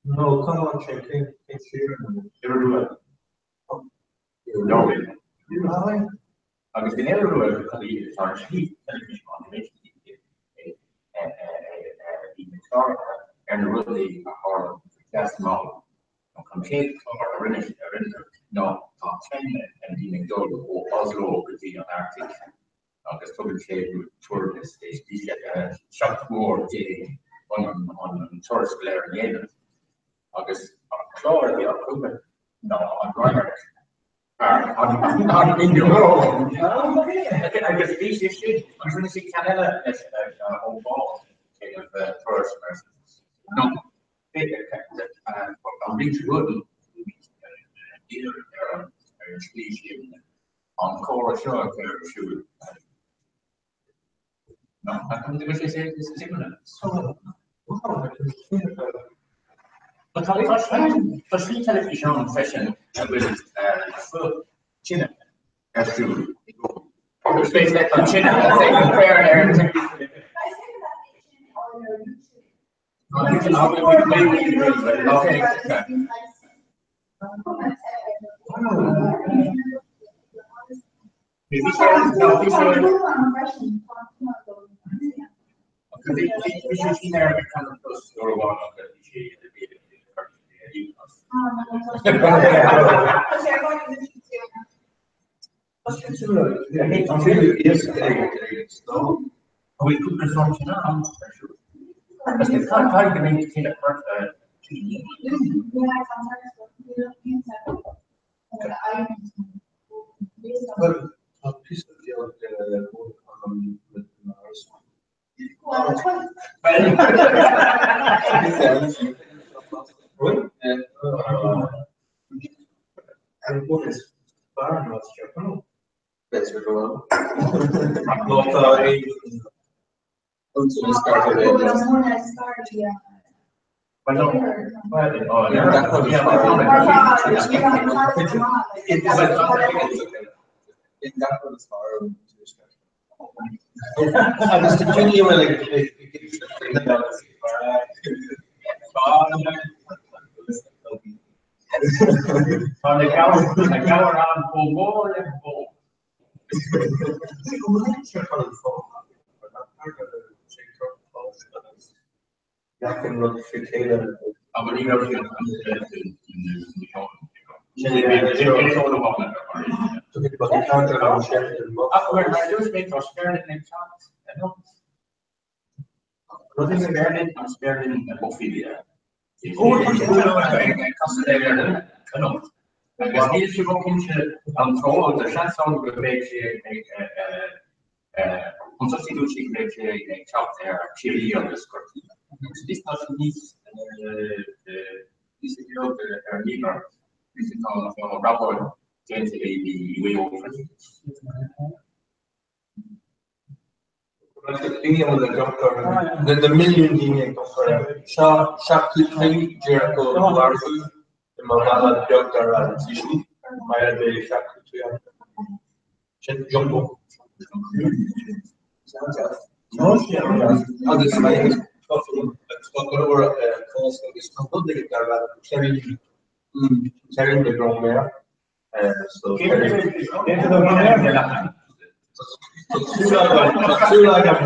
No, come on, sé cén cén Agus bhí air rua tá an slí ar na rudaí a tharla deas mall. An chéad chlár a rinne a rinne ná tá traein ar na daoine ag dul ó Oslo go dtí an Arctic agus tugann sé tuairim is 17 uair chun an turas go léir a dhéanamh. Agus an clár a bhí acu ná an radharc. Agus bhí sé sin, agus rinne sé ceann eile leis ó bhás turas mar nó an roinnt rudaí ar an tslí sin an comhrá seo a chur ar siúl. Tá slí teilifíse ann freisin a bhfuil fuil tine ar siúl i gcónaí. Agus is féidir leat an tine a chur ar an teilifís. Tá píosa beag agam le Agus tá daoine a bhfuil ag Tá na gabhair ann chomh mór le bó. Agus níl sé róchinnte an treo tá seans ann go mbeidh sé ag An tosaí dúirt sé go mbeidh sé ag teacht ar Chiarraí agus Corcaigh. Agus anois tá sé níos níos beag ar an líon anois tá rogha déanta ag Mhaigh Eo freisin. Daoine a bhfuil ag amharc orthu, na milliúin daoine ag amharc orthu. Seo seachtú trí díreach ó Ghlaschú i mo bhaile beag darb ainm Trísí, Maia de seachtú trí ann. Sin Jumbo. Agus tá go leor cás agus tá rud éigin darb ainm Terrine, Terrine de Grand-Mère. So Súil agam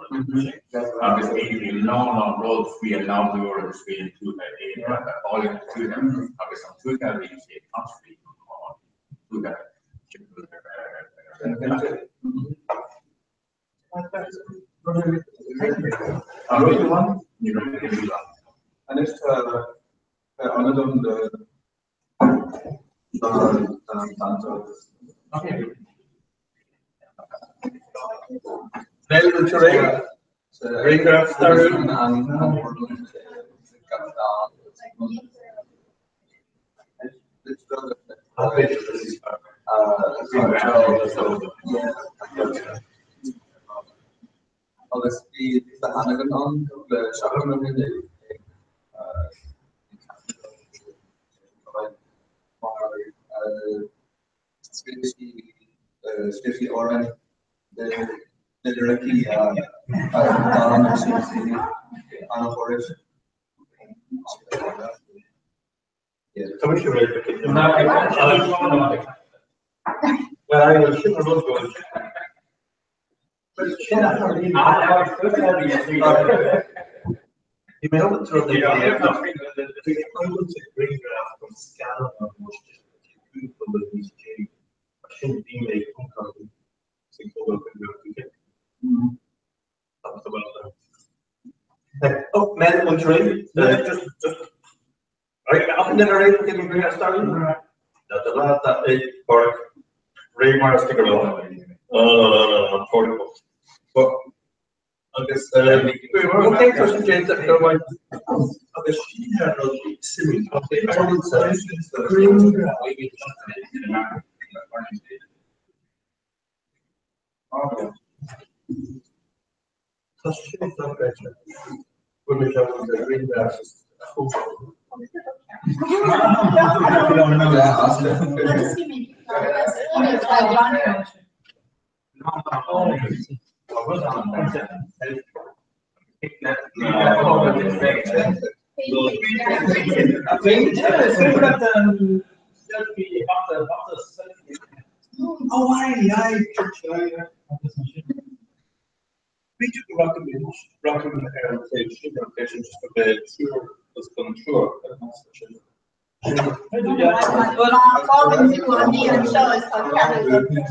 Agus bhí a lán lán rud faoi an nádúr agus faoi an tuaithe, áilleacht na tuaithe agus an tuaithe a bhí sé ag caint faoi, an tuaithe Anois tá ionad ann do Agus bhí Lisa Hannigan ann le seachtain ó shin ag mar scríobh sí scríobh sí amhrán le liricí a dán sí an-chórais. Tá mise réidh. Well, sin an rud go Bhí mé ábalta rud a dhéanamh ach bhí mé ábalta grianghraf don scannán a thabhairt cúpla níos déanaí, mar sin bhí mé ag ag obair Oh, Mel, bhfuil tú réidh? Just, just. Right, ach an duine réidh le grianghraf stairiúil? Da da da da, eh, Pádraic. Réidh mar is go raibh. No, no, no, no, no, Pádraic. But, agus, ok, tá sin déanta, go raibh maith. Agus sin ar rud suimiúil, tá sé ábalta grianghraf Tá sin dochreidte. Bhfuil mé ábalta grianghraf a thógáil. Oh, aye, aye, B'fhéidir go rachaimid, rachaimid ar an taobh sin, ar an taobh sin, just go mbeidh triúr os cionn triúr, sin. Bhuel, má fágann tú an ní anseo is tá ceathrú agat.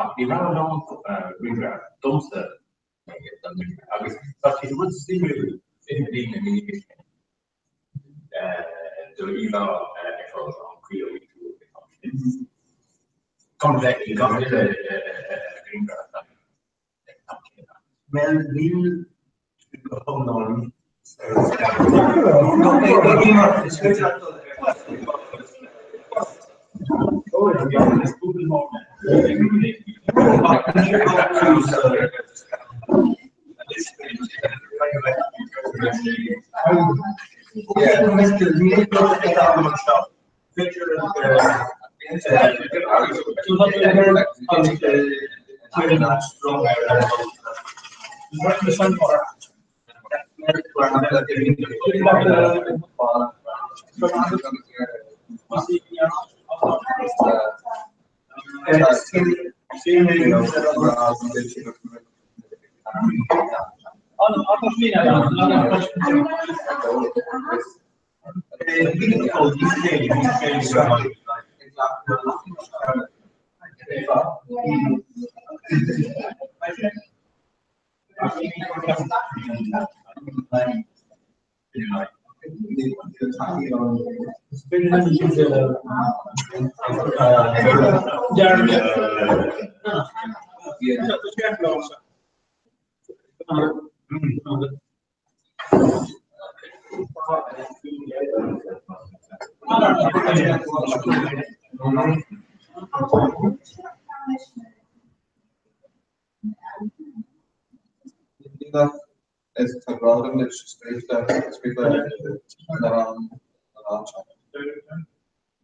Ach ní raibh a lán grianghraf domsa agus tá sé rud suimiúil 20 bliain ina dhiaidh sin do íomhá a fheiceáil an chaoi a bhfuil tú ag gan bheith i gan uile grianghraf Mel, níl tú go hiomlán Is féidir leat dul ar mhaith liom scríofa scríofa na na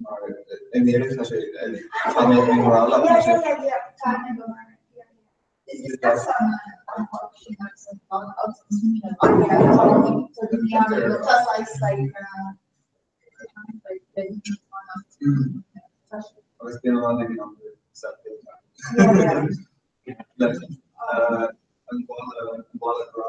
mar i nGaeilge tá sé tá mé ag rá leat tá sé Agus bíonn an an baile grá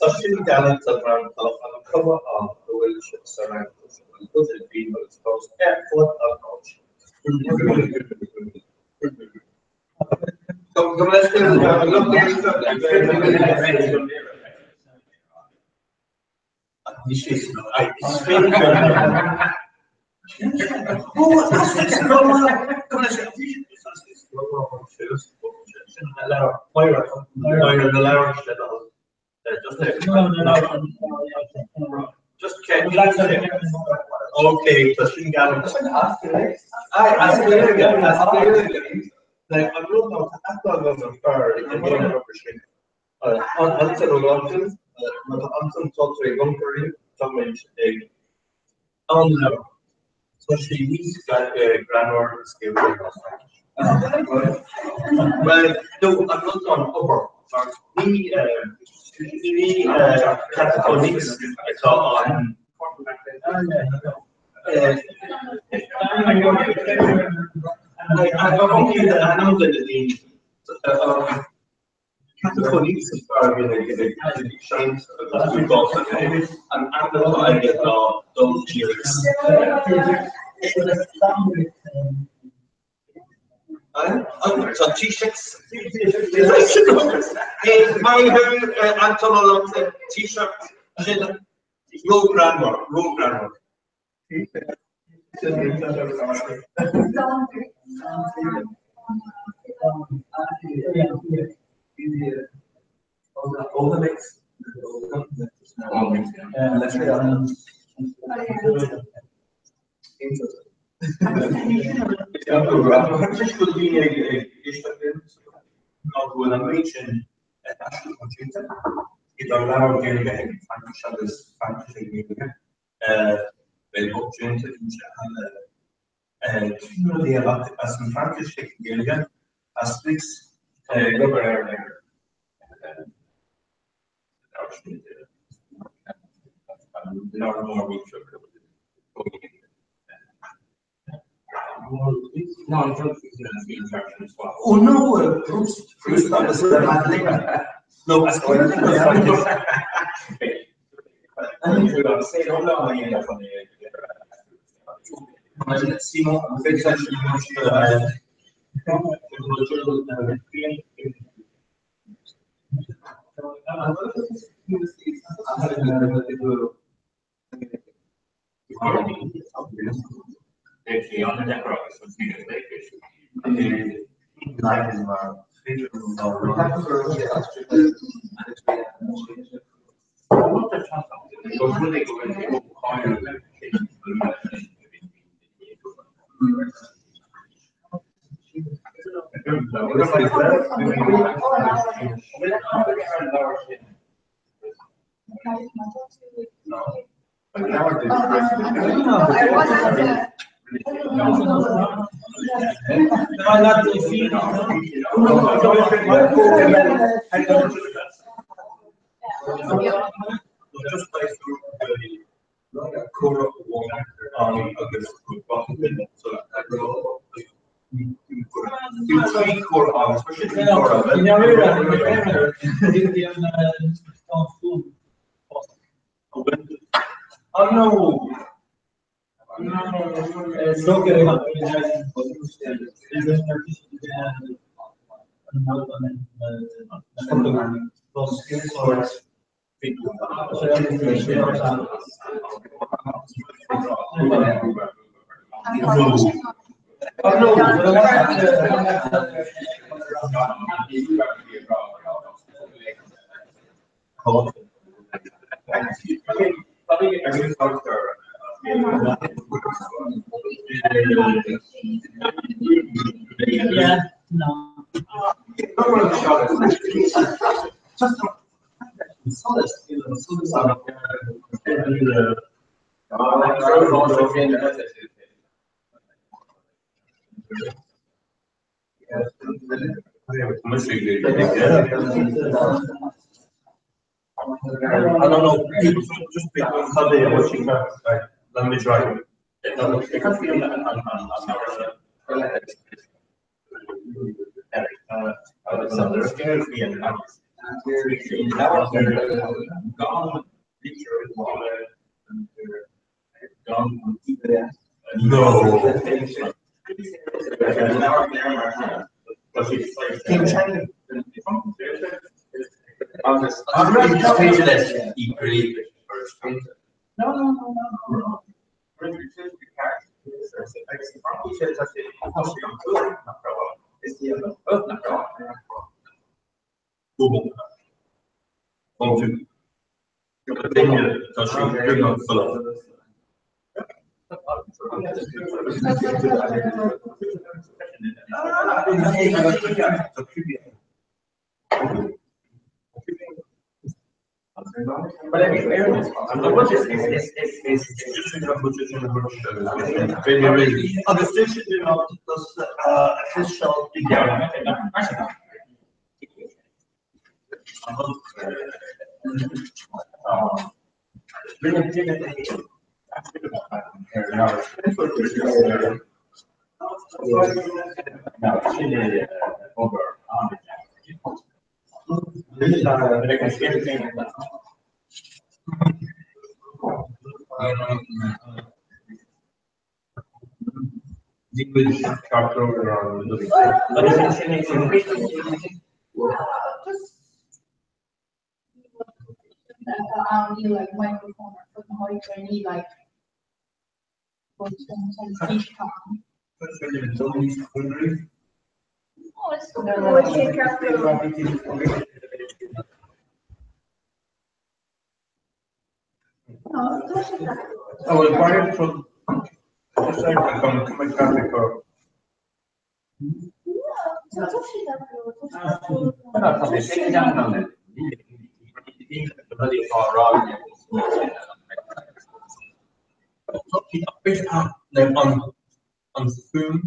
Tá sin galánta mar tá an chuma ann go bhfuil sibh sa Fhraincis an rud a bhí agus fós ar fud an áit. Tá sé níos greannmhar is Gaeilge ná Fraincis. Bhuel, nó an rud ná an obair, mar ní ní cataphonics atá ann. Cataphonics is fearr a bhíonn ag seinnt agus tú sásta an ainm atá aige ná Dul Felix. Tá T-shirts. Hey, maith thú, Anton Ó Loingsigh, T-shirt sin ró-ghreannmhar, ró-ghreannmhar. Idir leabhar Gaeilge ag Fraincis agus Fraincis ag Gaeilge. Beidh obair déanta cinnte cheana cén rud é as an Fraincis chuig an Ghaeilge, Asterix, ag obair ar Oh no, Proust, Proust agus Madeleine. No, as I don't know, people just pick one Sunday and watching that, like, let me try. No. No, no, no, no, no. Agus Ní like microphone ar fud na háite ní like Oh, well, Brian from just like I'm coming traffic or an fuaim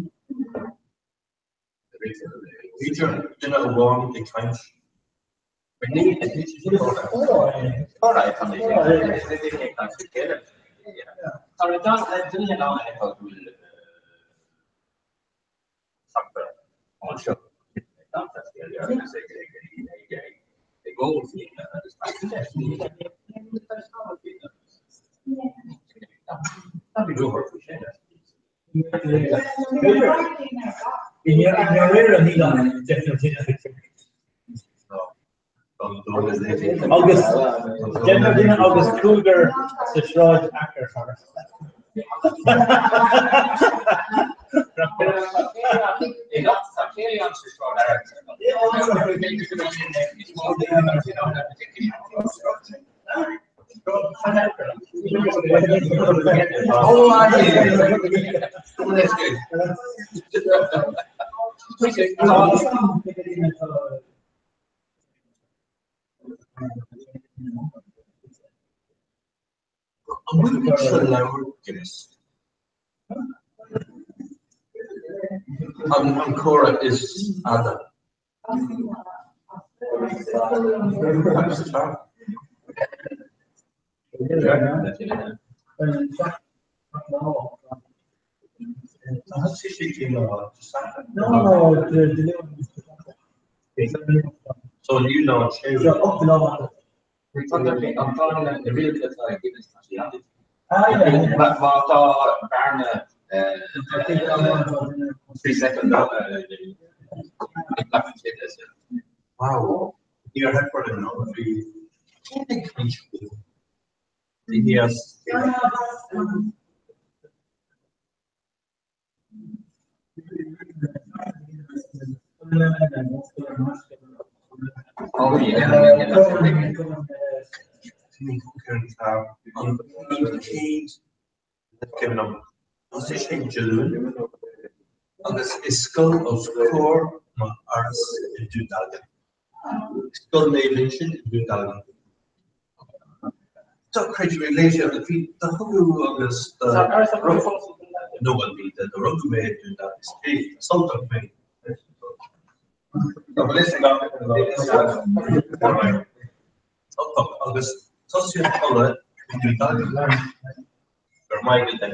B'fhéidir duine amháin ag caint. I ndáiríre níl an deichniúr duine Agus deichniúr duine agus cúigear sa sráid Acair. An bhfuil muid sa leabhar Guinness? An comhrá is fada. So you know, Wow. Níor theip orainn nó bhí daoine as Thosaigh sé Dé Luain agus i scoil os comhair m'áras i Dún Dealgan, Scoil Naomh Uinseann i Dún Dealgan. Dochreidte mé léite bhí do thugadh agus do nó bhuel bhí do rugadh mé i Dún Dealgan is cé is Ultach mé. Ultach agus tosaíonn codladh i nDún Dealgan. Go raibh maith agat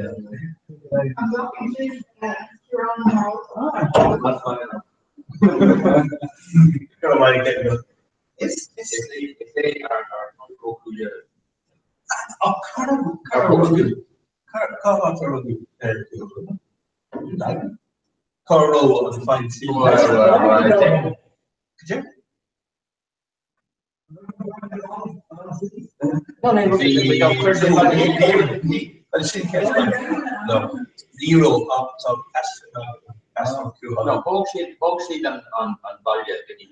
Go raibh maith agat. Is é ar Ó Cúile. Ach cá rugadh? Cá háit a rugadh Dún Dealgan? Cá raibh an fine Cad é? Ní raibh ach tá No, thóg siad thóg siad an an an baile go dtí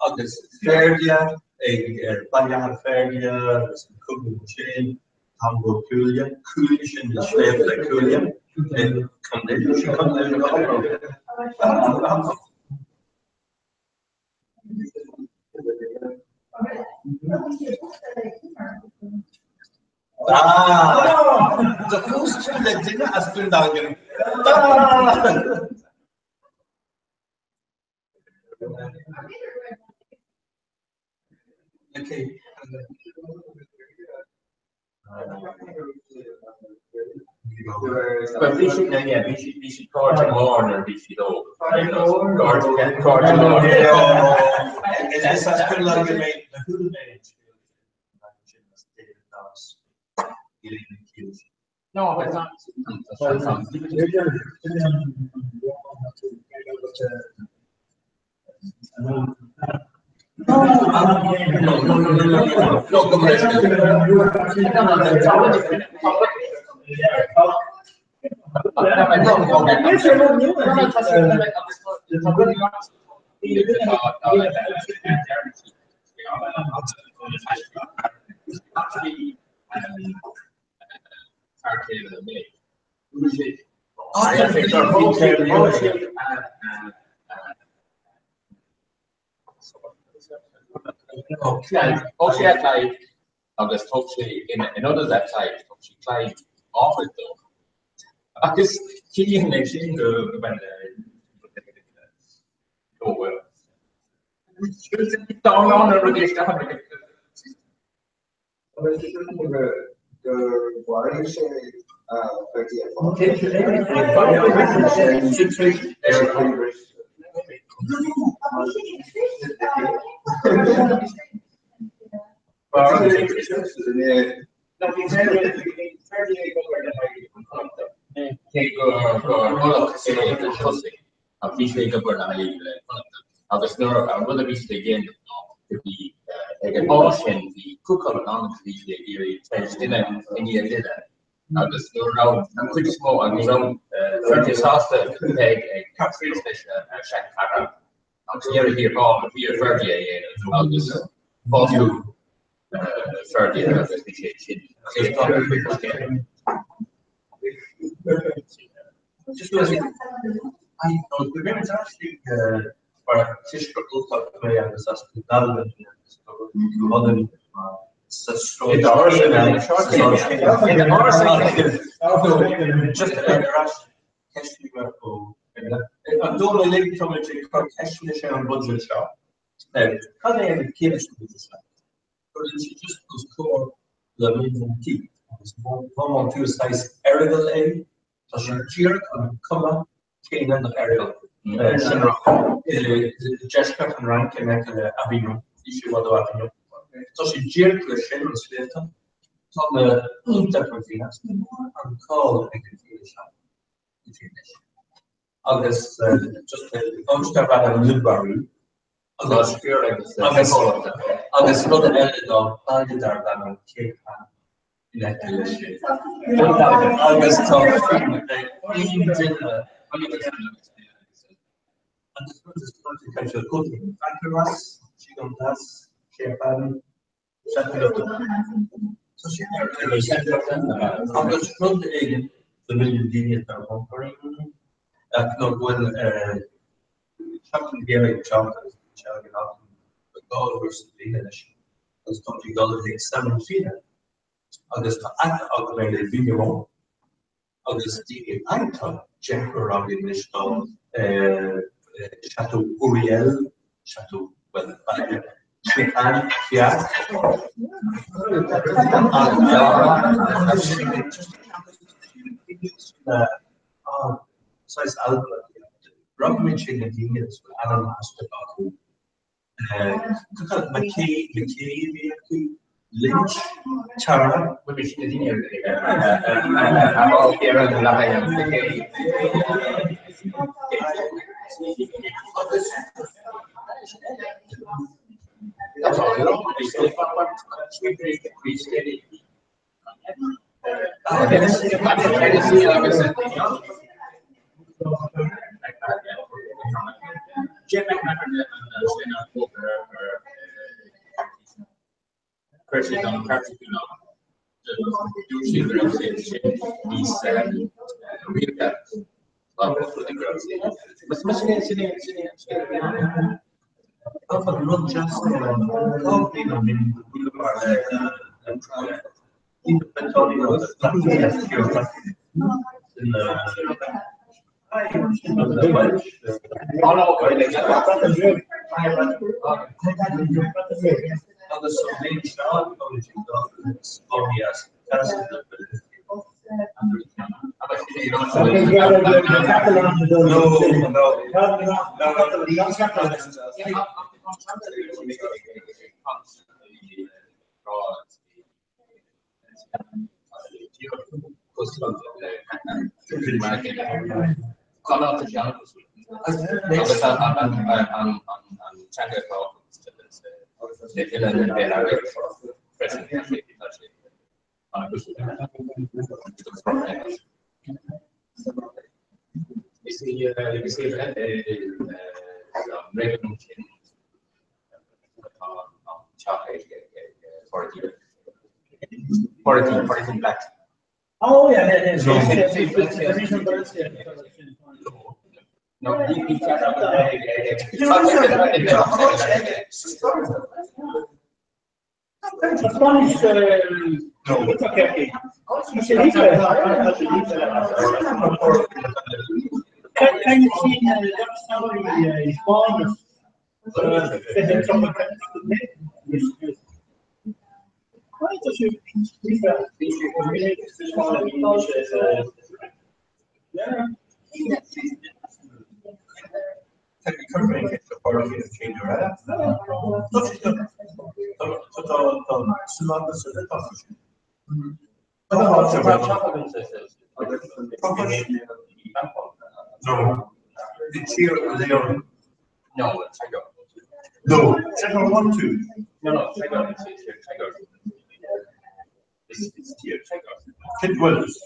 Agus Ferdia ag ar Baile Átha Ferdia agus an cogadh ansin, Tango Cuaille, Cuaille sin na sléibhte Cuaille i Contae Contae Ah! Do phós tú le duine as Dún Dealgan. Ah! Okay. Well, bhí siad, yeah, bhí siad, bhí siad cairde mór nuair a bhí siad óg. Cairde, cairde mór. Is as Dún Dealgan mé, na húdair mé. No, but it's not. No, no, no, no, no, no, no, go Thóg sé Clive agus thug sé in ionad le Clive thug sé Clive Ábhar dó. Agus ciallaíonn é sin go mbeidh go bhfuil dá lán rudaí isteach Gur mharaigh sé Ferdia. Cé gur Uladh é ó thosaigh, ach bhí sé ag obair le haghaidh Connachta. Agus nuair an rud a bhí siad ag déanamh ná go bhí ag an am sin bhí Cú Chulainn ann agus bhí siad ag iarraidh tar éis duine i ndiaidh duine agus nuair a raibh an chuid is mó an ní raibh Ferdia sásta bheith ag ag suas leis a sheanchara agus dheireadh thiar thall bhí ar Ferdia a dhéanamh agus bhásaigh Ferdia agus bhí sé sin Just I know the women's actually mar tuisce Ultach mé agus as Dún Dealgan agus Cú sa Just ar ais ceisteanna ó An dóigh uilig táimid ag cur ceisteanna sé an budget seo. Cad é an chéad budget seo? Cuireann sé just os comhair le Mont Ventoux agus Mont Ventoux is saghas aireagal é, tá sé díreach an cuma céanna na aireagal. Sin i deisceart an Fhrainc in aice le Avignon, bhí sé i bhfad ó Avignon. Tá sé díreach le sin an sléibhte. Tá na iontach mar bhí ní mór an cáil ag an bhféile seo go dtí anois. Agus just áit darb ainm Le Barroux agus agus rud eile ná baile darb ainm Céapán in aice leis sin. Agus tá aon duine agus rud is Vacqueyras, Gigondas, Céapán, Agus rud éigin do milliún daoine atá ar Ach nó go bhfuil Seachtain na Gaeilge ag teacht agus bíonn sé againn achan dhá uair sa bhliain anois agus táimid ag dul chuig Saint-Fina agus tá aithne agam ar les vignerons agus daoine ag tá deichniúr againn anois tá Chateau Uriel, Chateau, well, Champagne Fiat. Saghas alcohol. Roghnaíonn sé na daoine is bhfuil ainm astu acu. McKay, McKay a bhí acu, Lynch, Tara. Bhuel, sin na daoine a fhág le haghaidh McKay. Agus. Rud deas é an bliain ó shin bhuaileamar Agus an bhliain seo táimid ag dul Spáinne as Oh, yeah, yeah, No, check on 1, 2. No, check on, check on. It's check on. Kid Wills.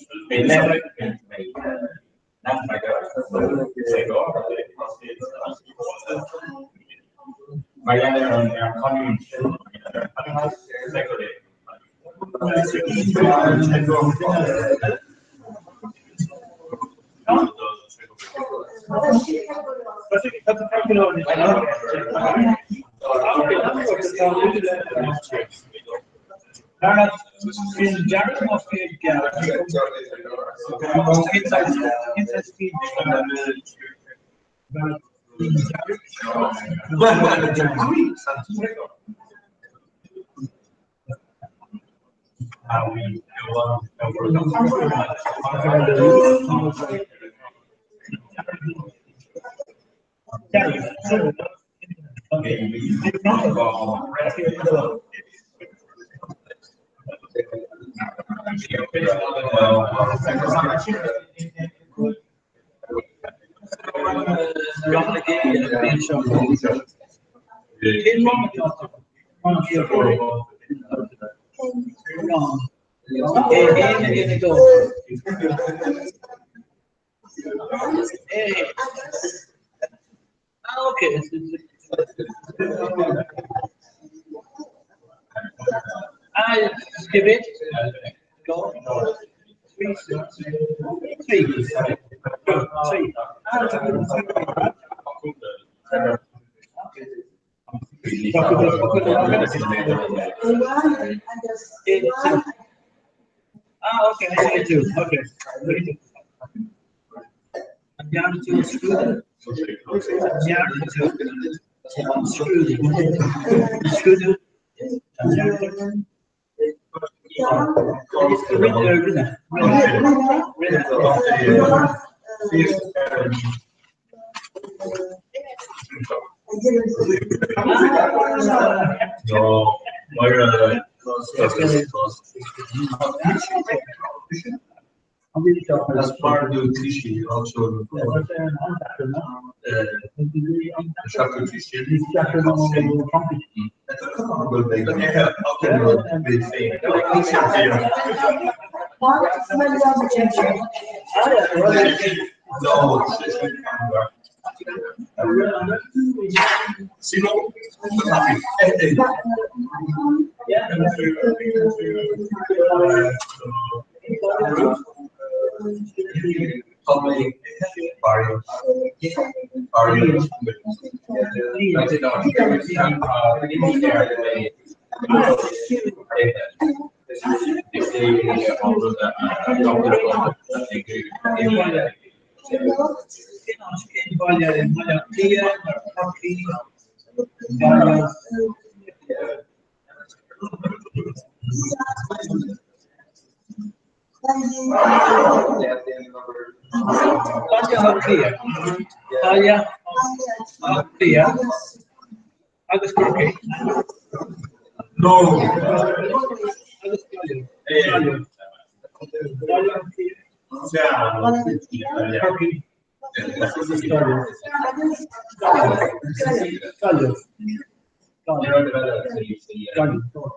Ah, okay, I see it too. Okay. An ndearna tú an scrúdú? An ndearna tú an scrúdú? An scrúdú? An ndearna tú? Rinne, rinne, rinne, rinne. No, Moira. As mar do Tishi also Baile i mBaile Átha Cliath nó Corcaigh, Gaillimh. Baile Átha Cliath, Baile Átha Cliath agus Corcaigh. No. Agus Gaillimh. Gaillimh. Baile Átha Cliath. Corcaigh. Agus Gaillimh. Gaillimh. Gaillimh. Gaillimh.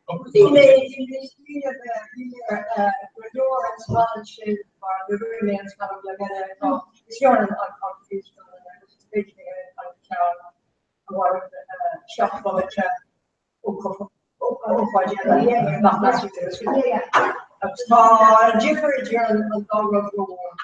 Bhí mé bhí mé smaoineamh bhí mé go leor an scannán sin mar nuair a rinne mé an scannán beag eile tá is fearr an an físeán agus is féidir mé an ceann a mhair 7 bomaite ócáid eile nach meastar agus tá an difear idir an dá rud rómhór.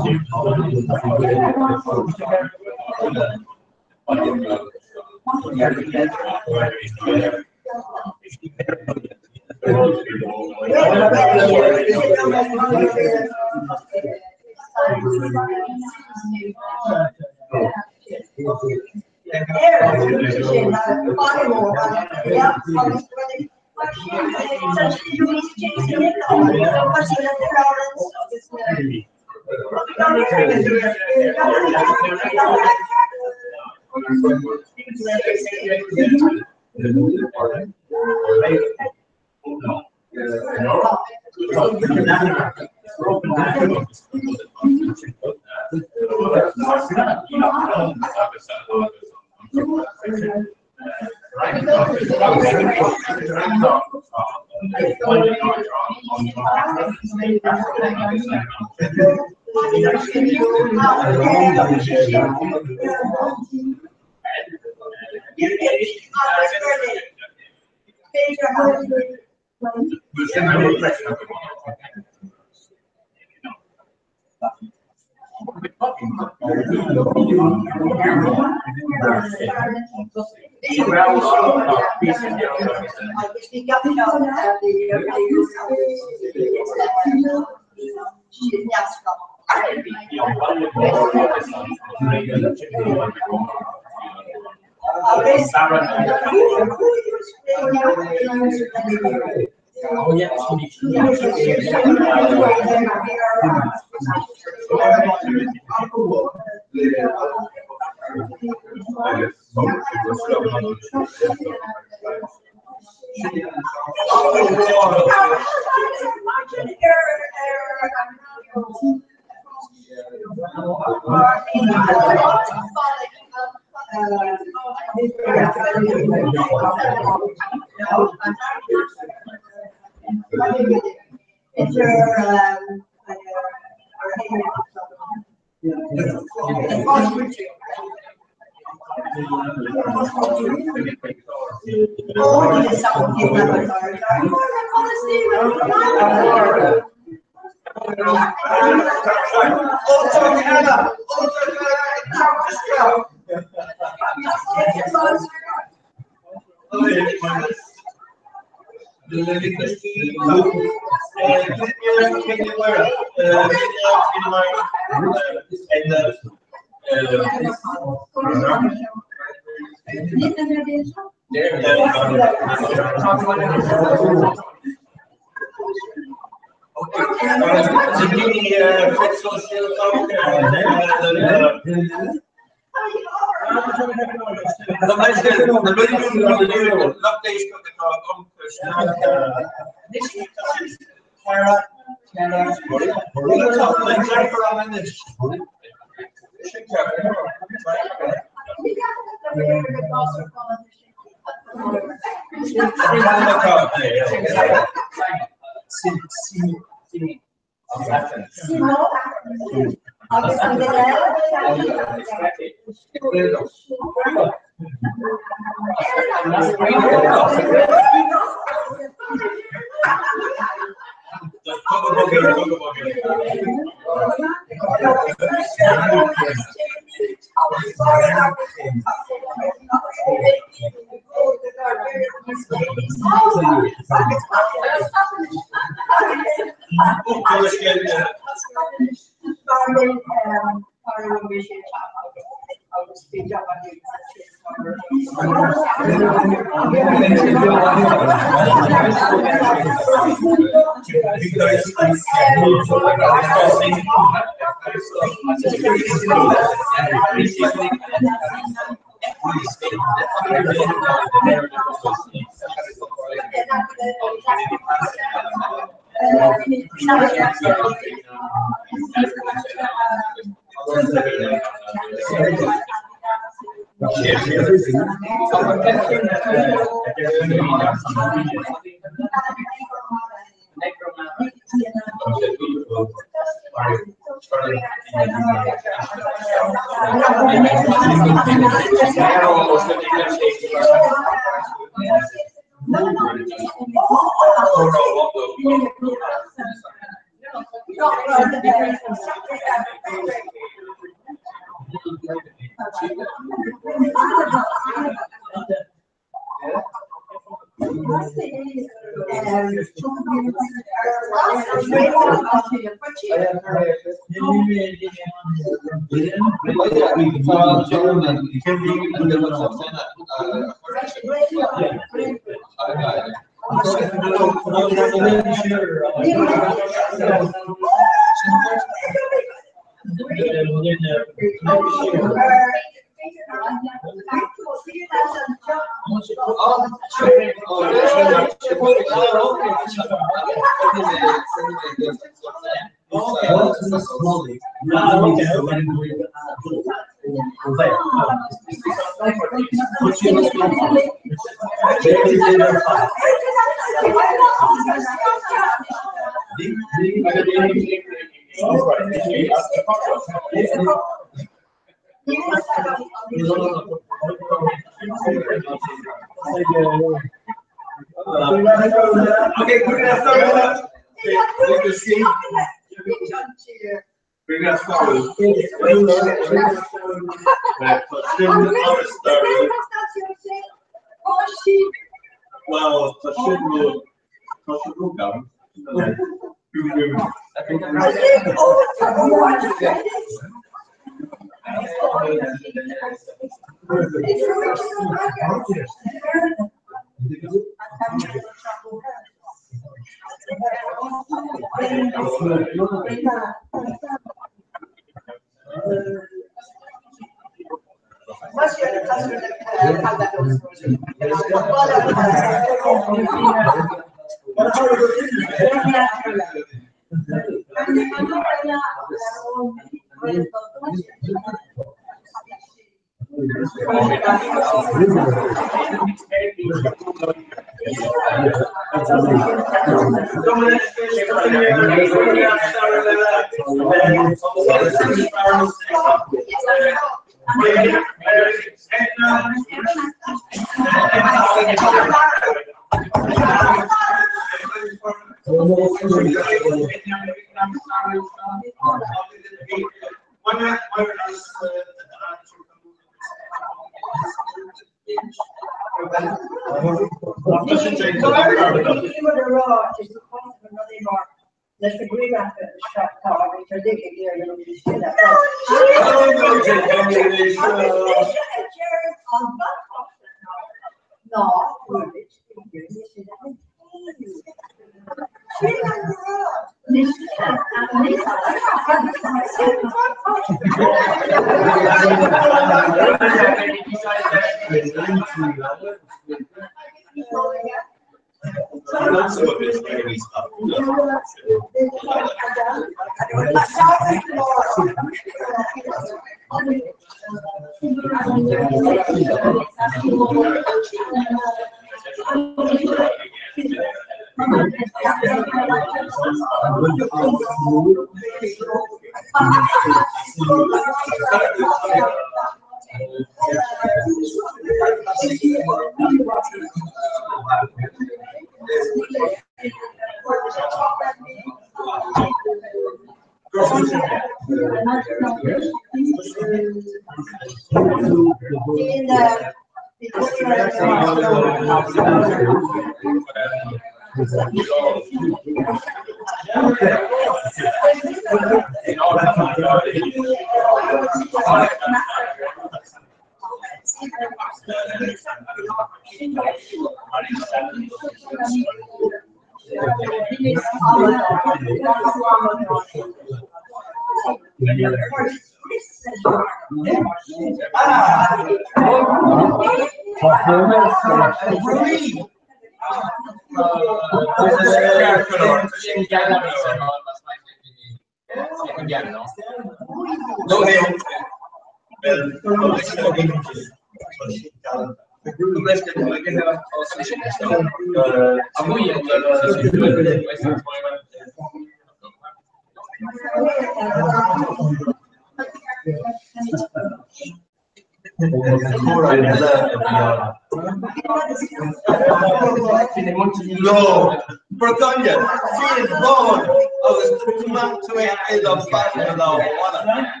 Bretagne, Fíon bán agus tiomáin tú é i do bheatha lá amháin.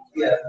Yeah.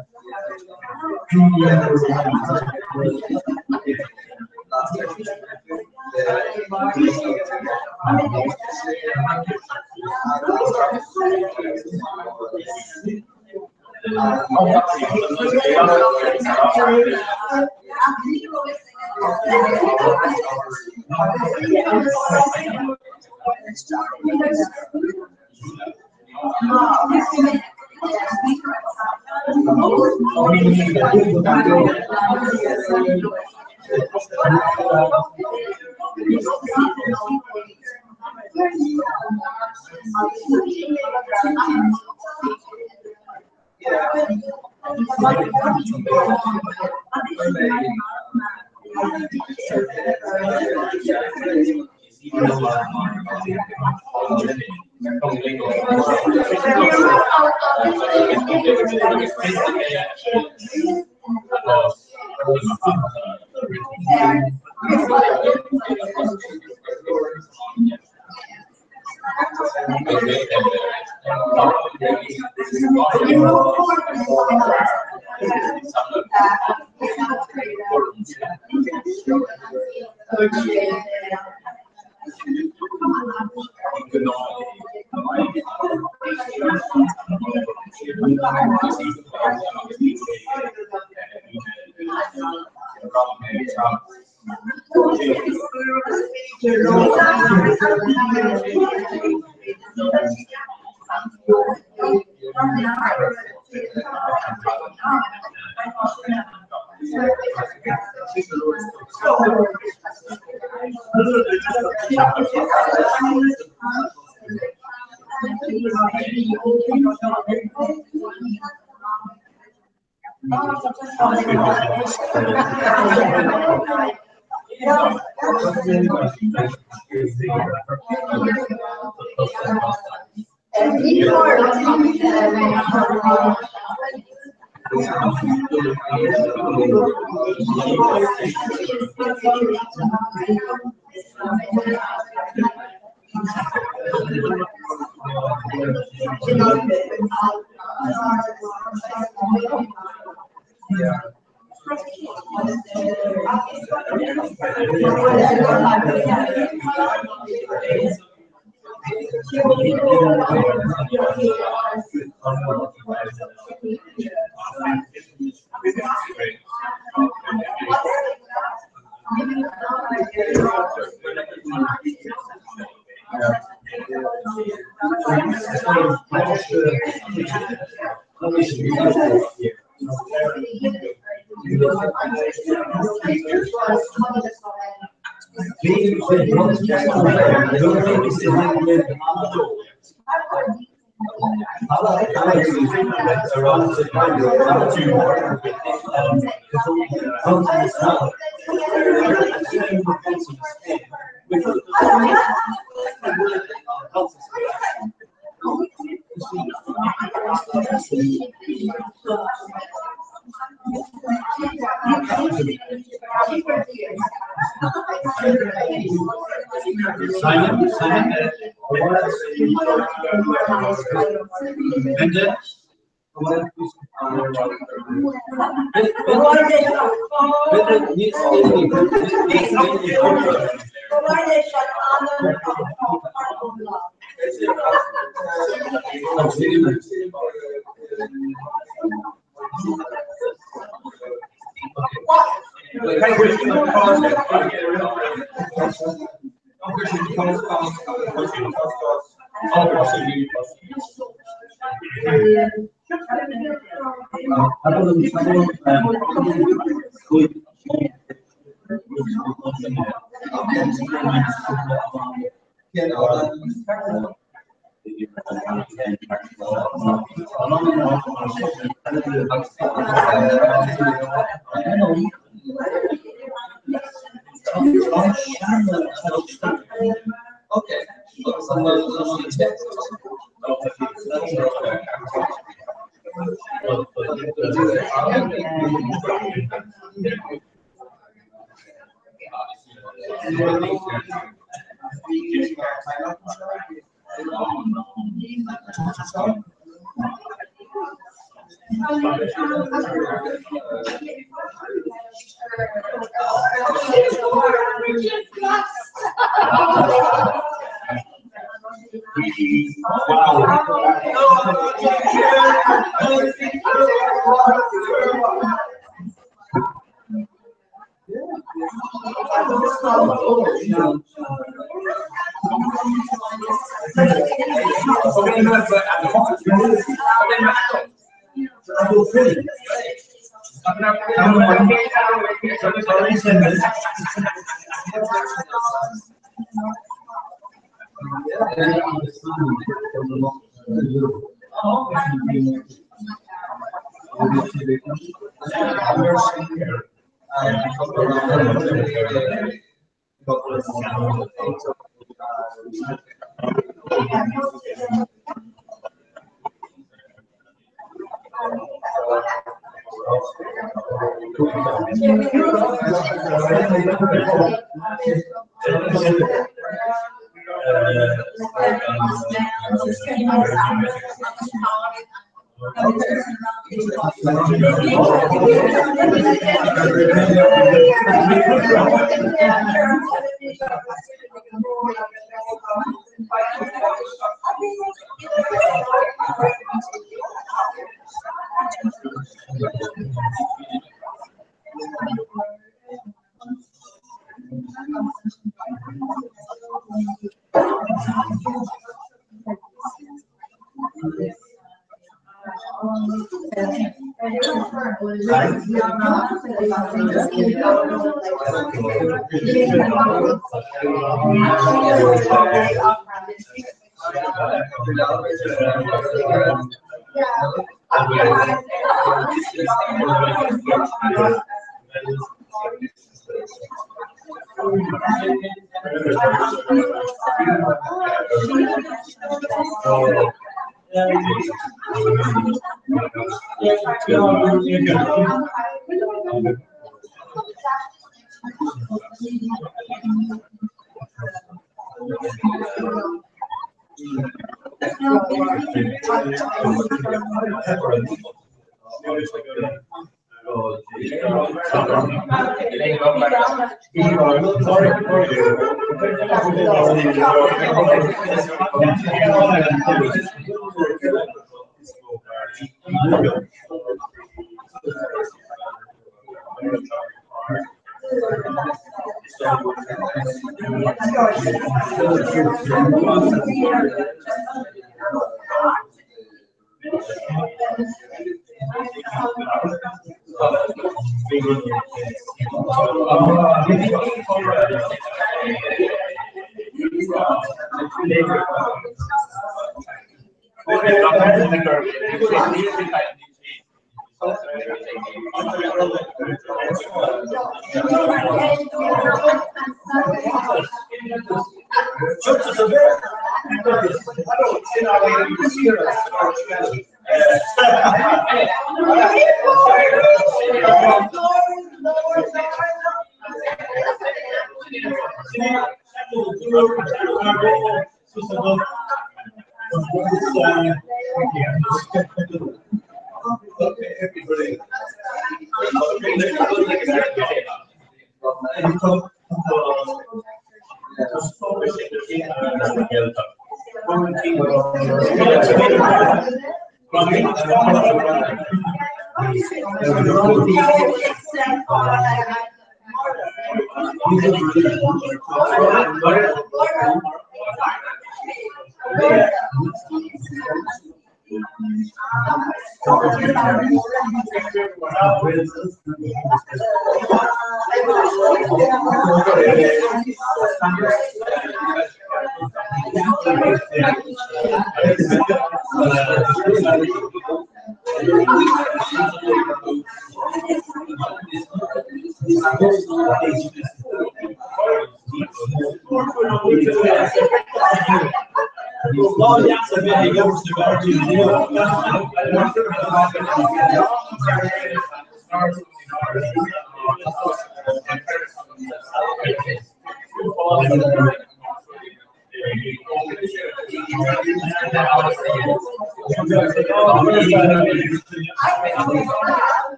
Simon, Simon, Linda.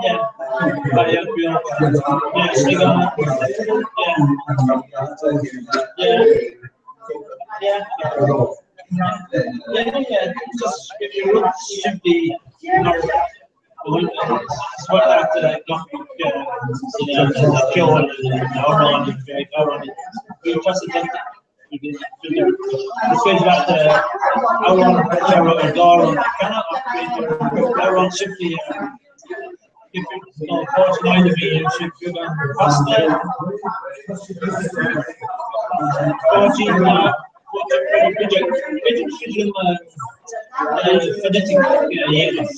Yeah. Is féidir leat amhrán a chur ar an gclár amhrán simplí nó páirt in aghaidh a bhí sin beagán casta. Páirtí b'fhéidir féidir phonetic a dhéanamh.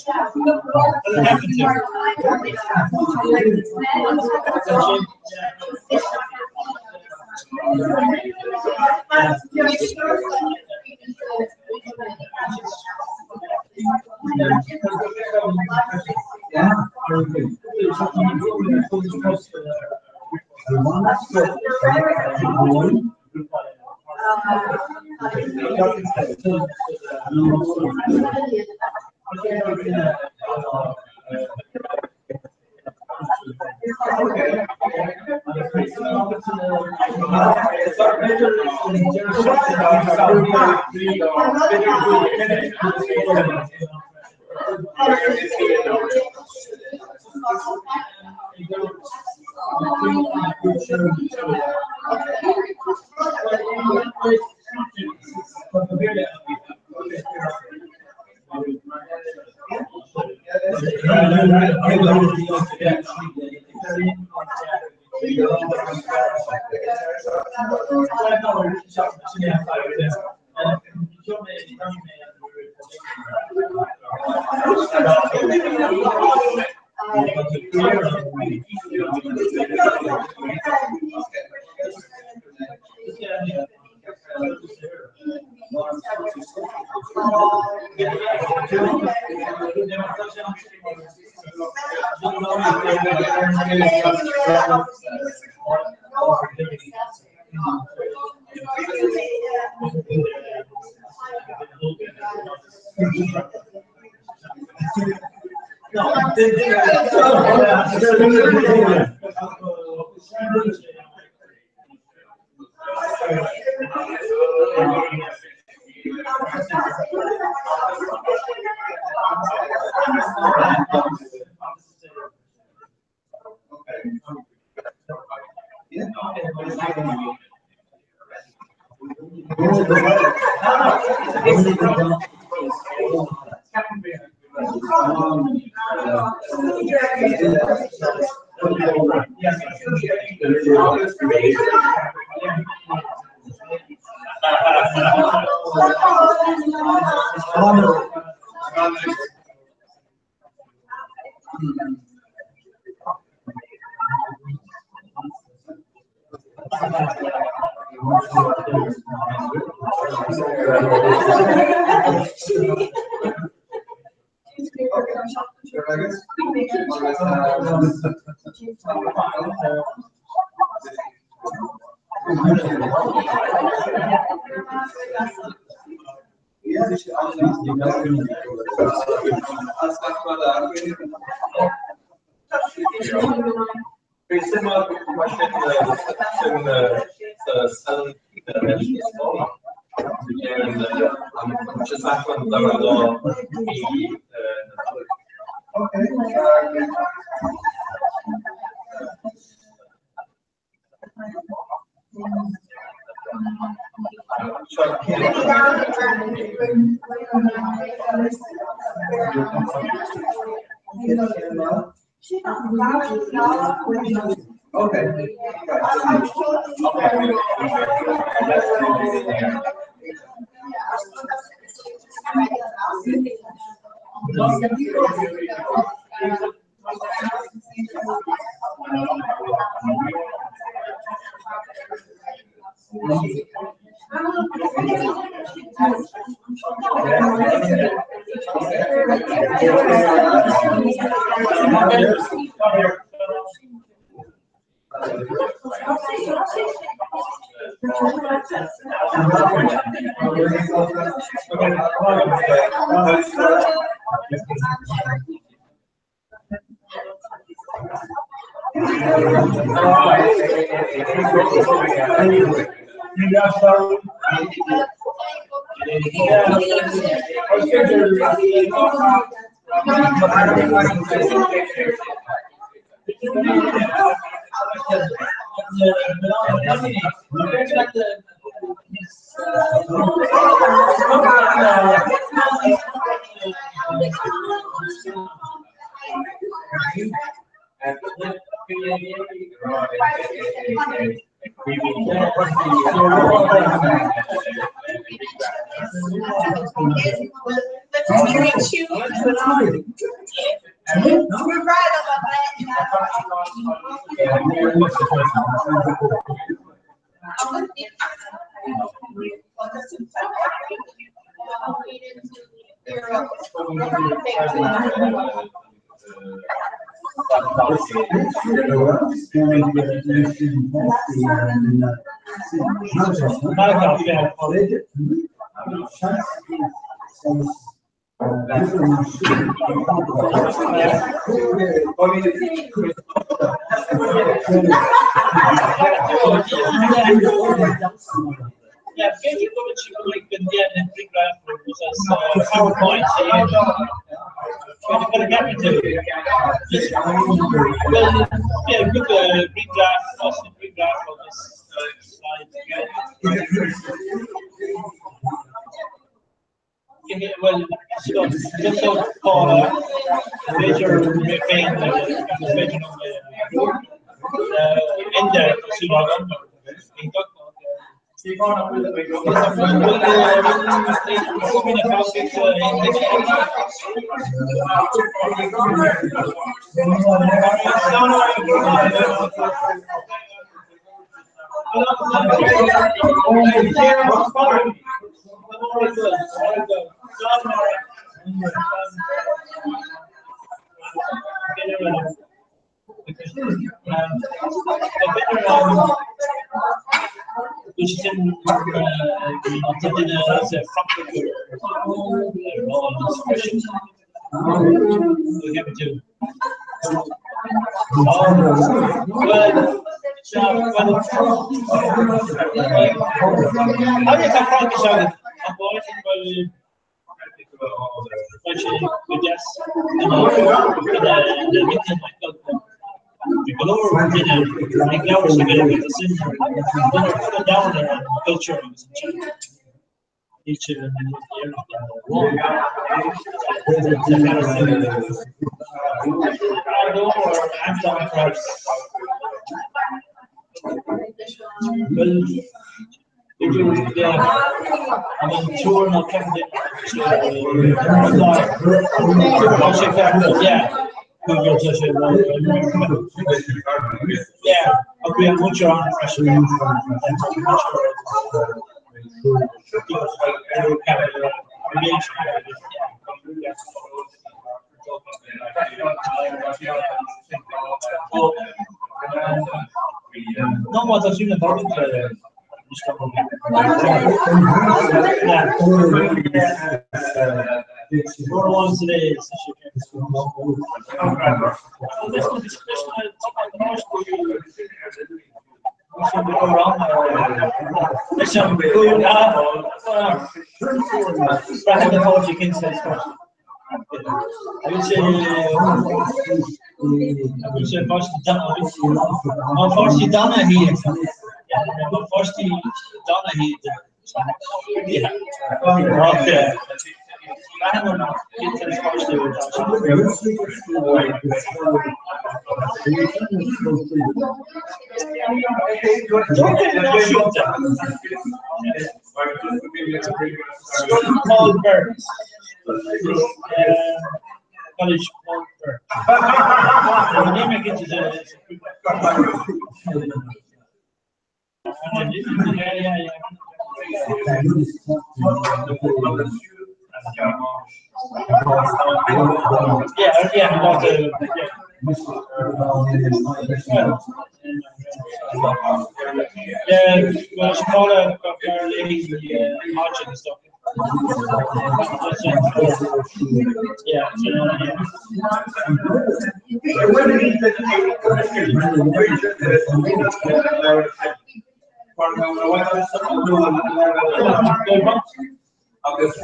Agus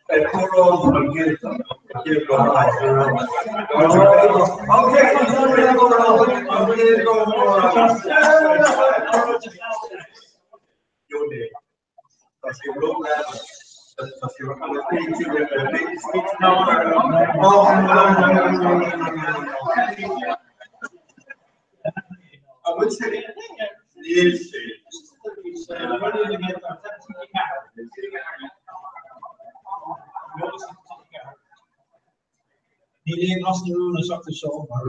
beidh comhrá an Ghaeltacht Níl aon Ros na Rún an seachtain seo mar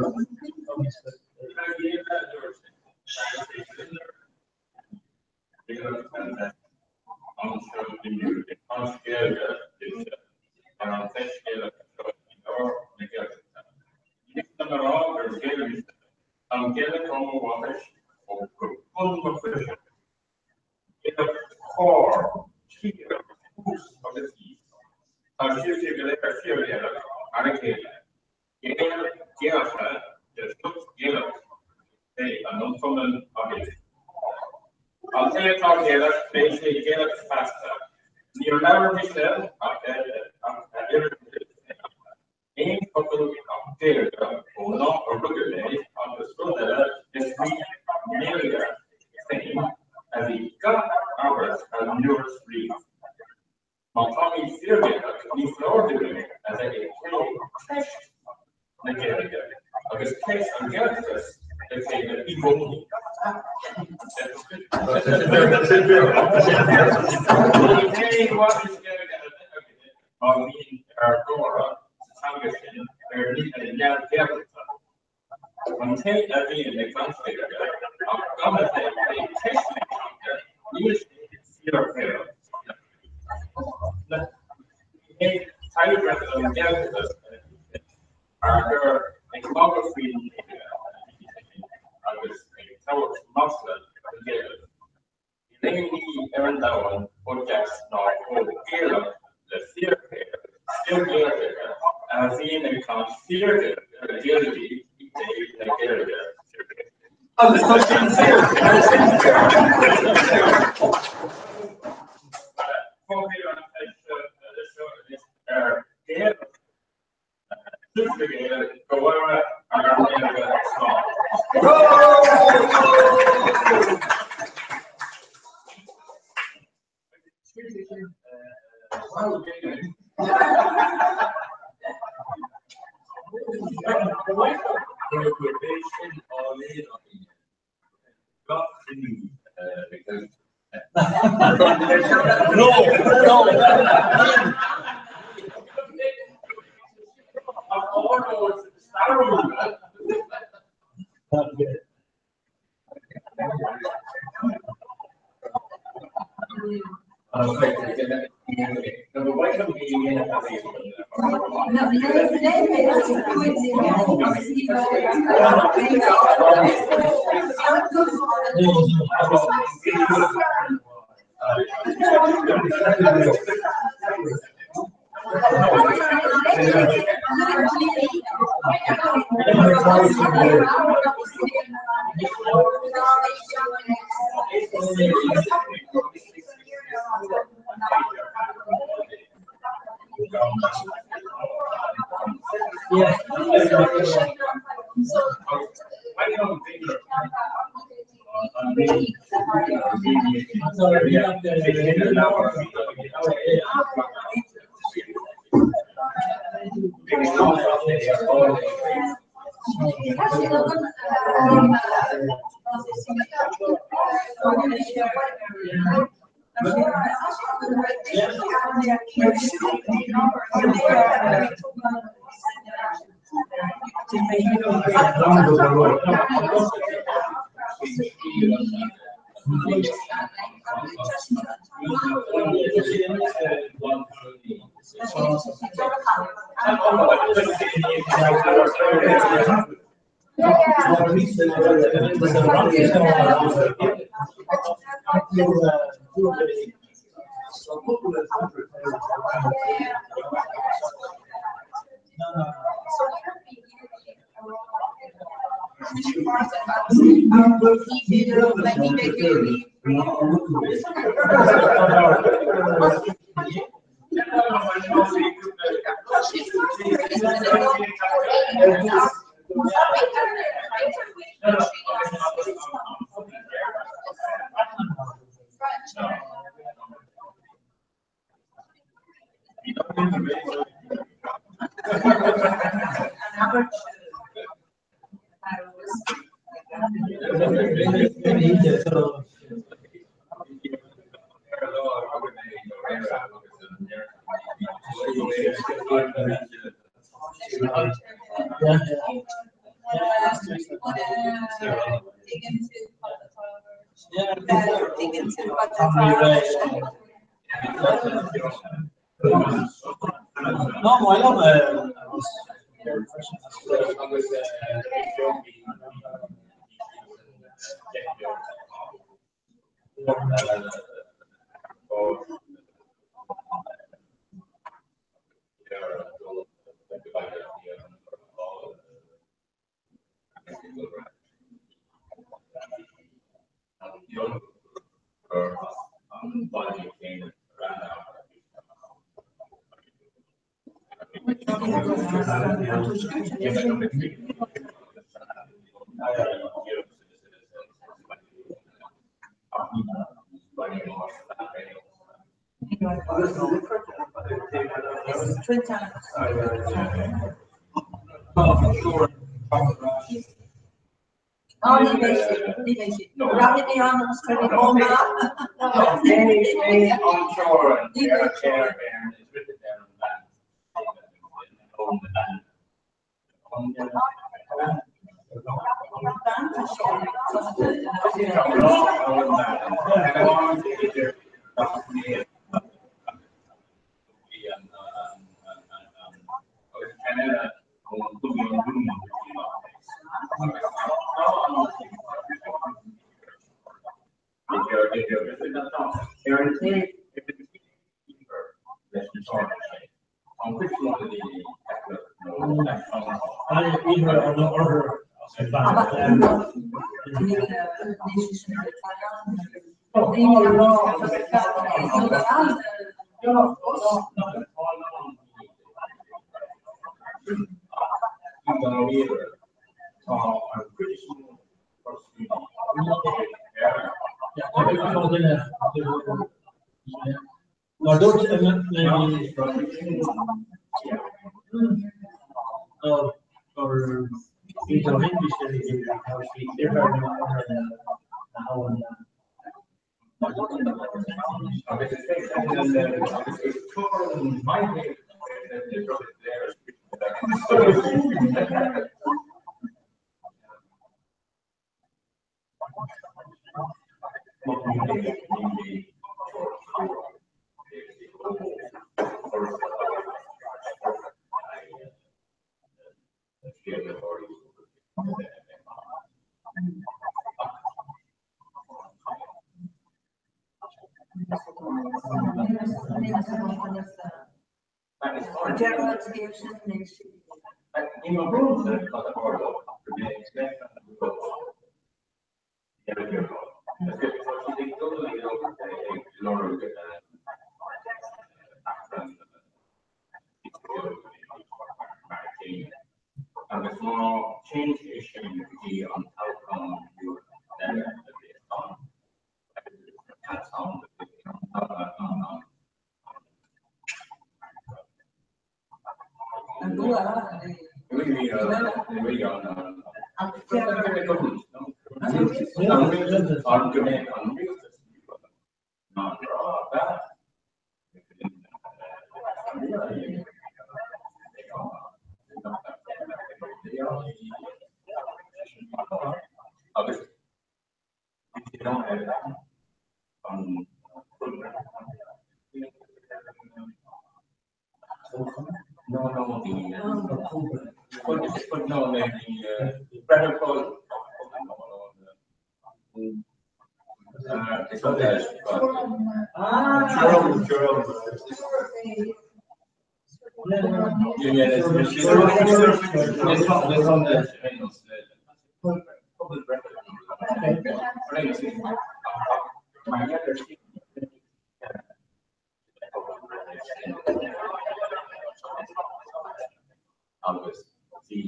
Agus bhí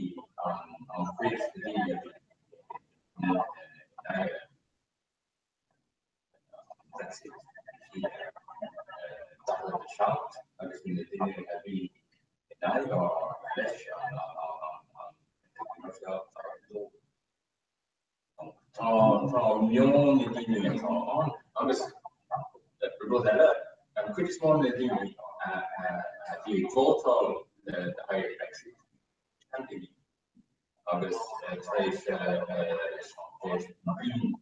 an chríoch a bhí ag Brexit bhí 47 agus bhí na daoine a bhí in aghaidh leis an 42. Tá meon na daoine atá ann agus rud eile, an chuid is mó na daoine a bhí ag vótáil le haghaidh Brexit, seandaoine, agus tar éis bliain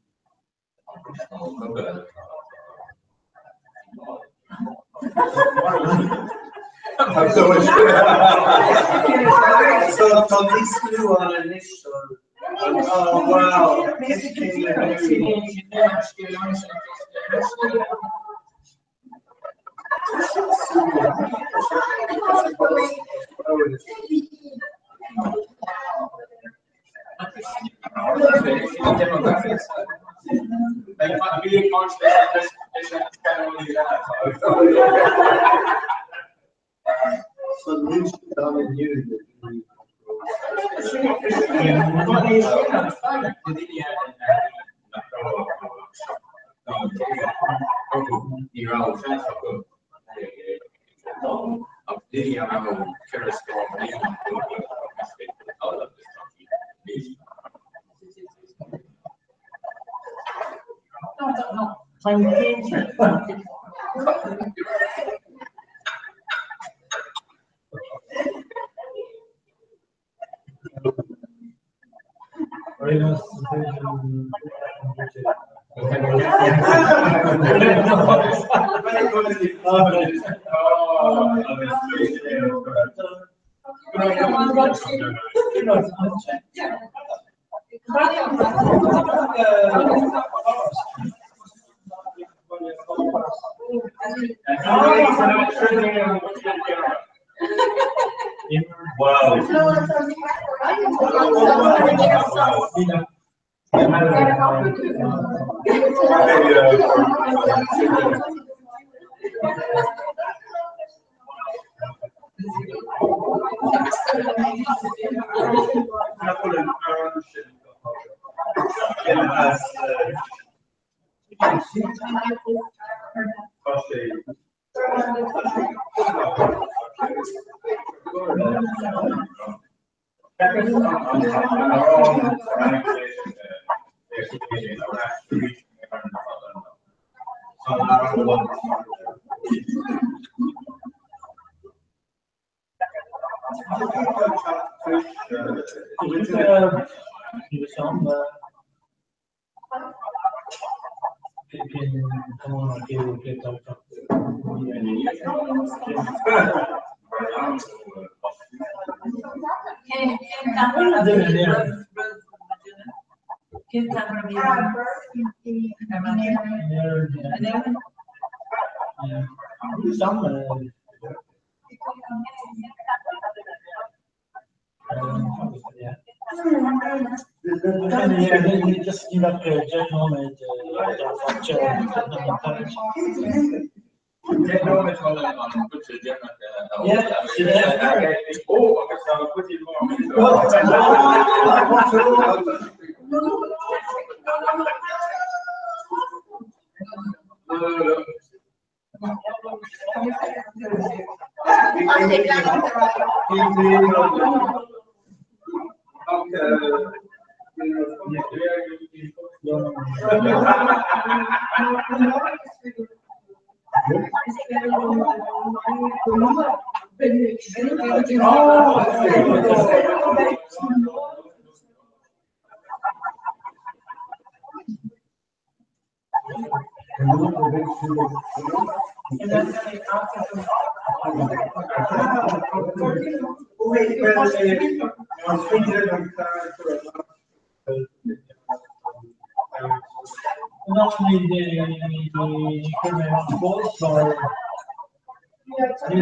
nó cogadh So tá níos lú ann anois Oh wow. So níl siad ann inniu. Ní raibh seans acu ach daoine a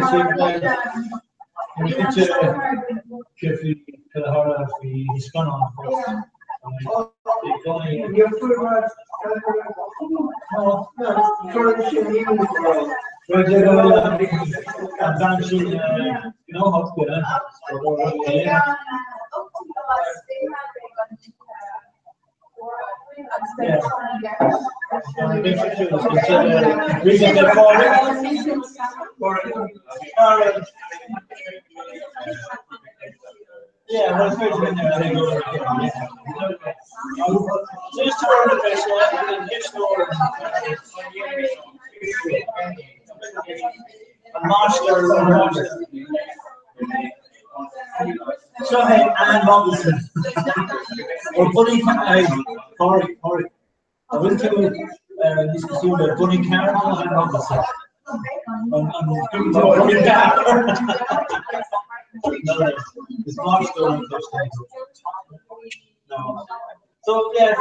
raibh 24 bliain Yeah, well, it's very good there. So just to order the Seo é Anne Robinson. Ó Bunny Sorry, sorry. An bhfuil tú níos cosúil le Bunny Carr nó Anne Robinson? Is máistir an No. So yeah,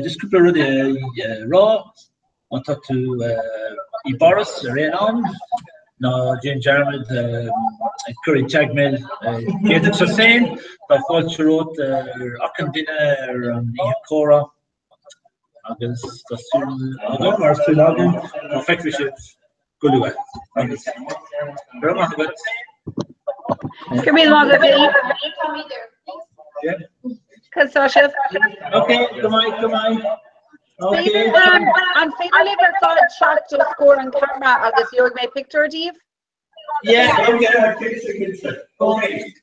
Just cúpla rud a rá, má tá tú i bPáras ar aon am, ná déan dearmad ag cur i dteagmháil duitse féin, tá fáilte romhat ar achan duine ar an oíche comhrá agus tá súil agam, mar súil agam, go bhfeicfidh sibh go luath. Agus go raibh maith agat. Go raibh míle maith agat. Conas tá sibh? Ok, go maith, go maith. Okay. An féidir libh ar fad teacht os comhair an camera agus gheobhaidh mé pictiúr díobh? Yeah, okay. Okay.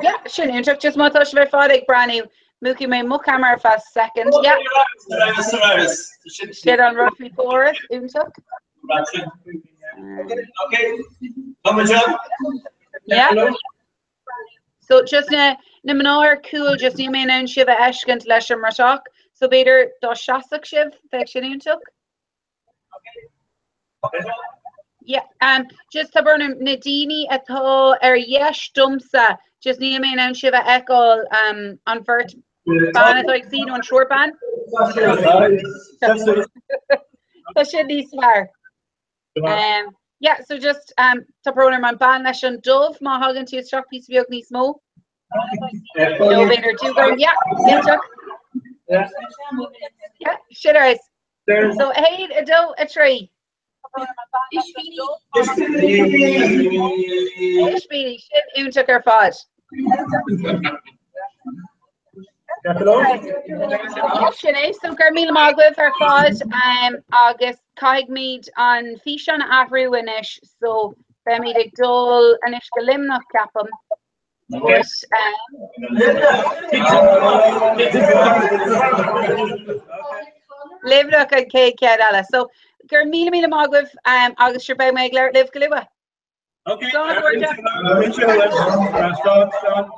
Yeah, sin iontach. Just má tá sibh ar fad ag breathnú, múchfaidh mé mo camera ar feadh second. Yeah. Sin an rud faoi Pháras, iontach. Okay. Yeah. So just na na mná ar cúl, just níl mé in ann sibh a fheiscint leis an mbratach. So b'fhéidir dá seasfadh sibh, bheadh sin iontach. Yeah, um, just tá brón orm, na daoine atá ar dheis domsa, just níl mé in ann sibh a fheiceáil um, an bheirt ban atá ag suí nó an triúr ban. Tá sin níos fearr. Um, yeah, so just um, tá brón orm an bean leis an dubh má thagann tú isteach píosa beag níos mó. No b'fhéidir dúgorm, yeah, iontach. Yeah, sin é. So 1, 2, 3. Ispíní, sin iontach ar fad. Sin é, so go raibh míle maith agaibh ar fad agus caithfimid an físeán a athrú anois so beimid ag dul anois go Luimneach ceapaim. But, um, Luimneach an chéad cheann eile. So go raibh míle míle maith agaibh um, agus sure beidh mé ag labhairt libh go luath. Okay. Slán a chairde. Slán, slán.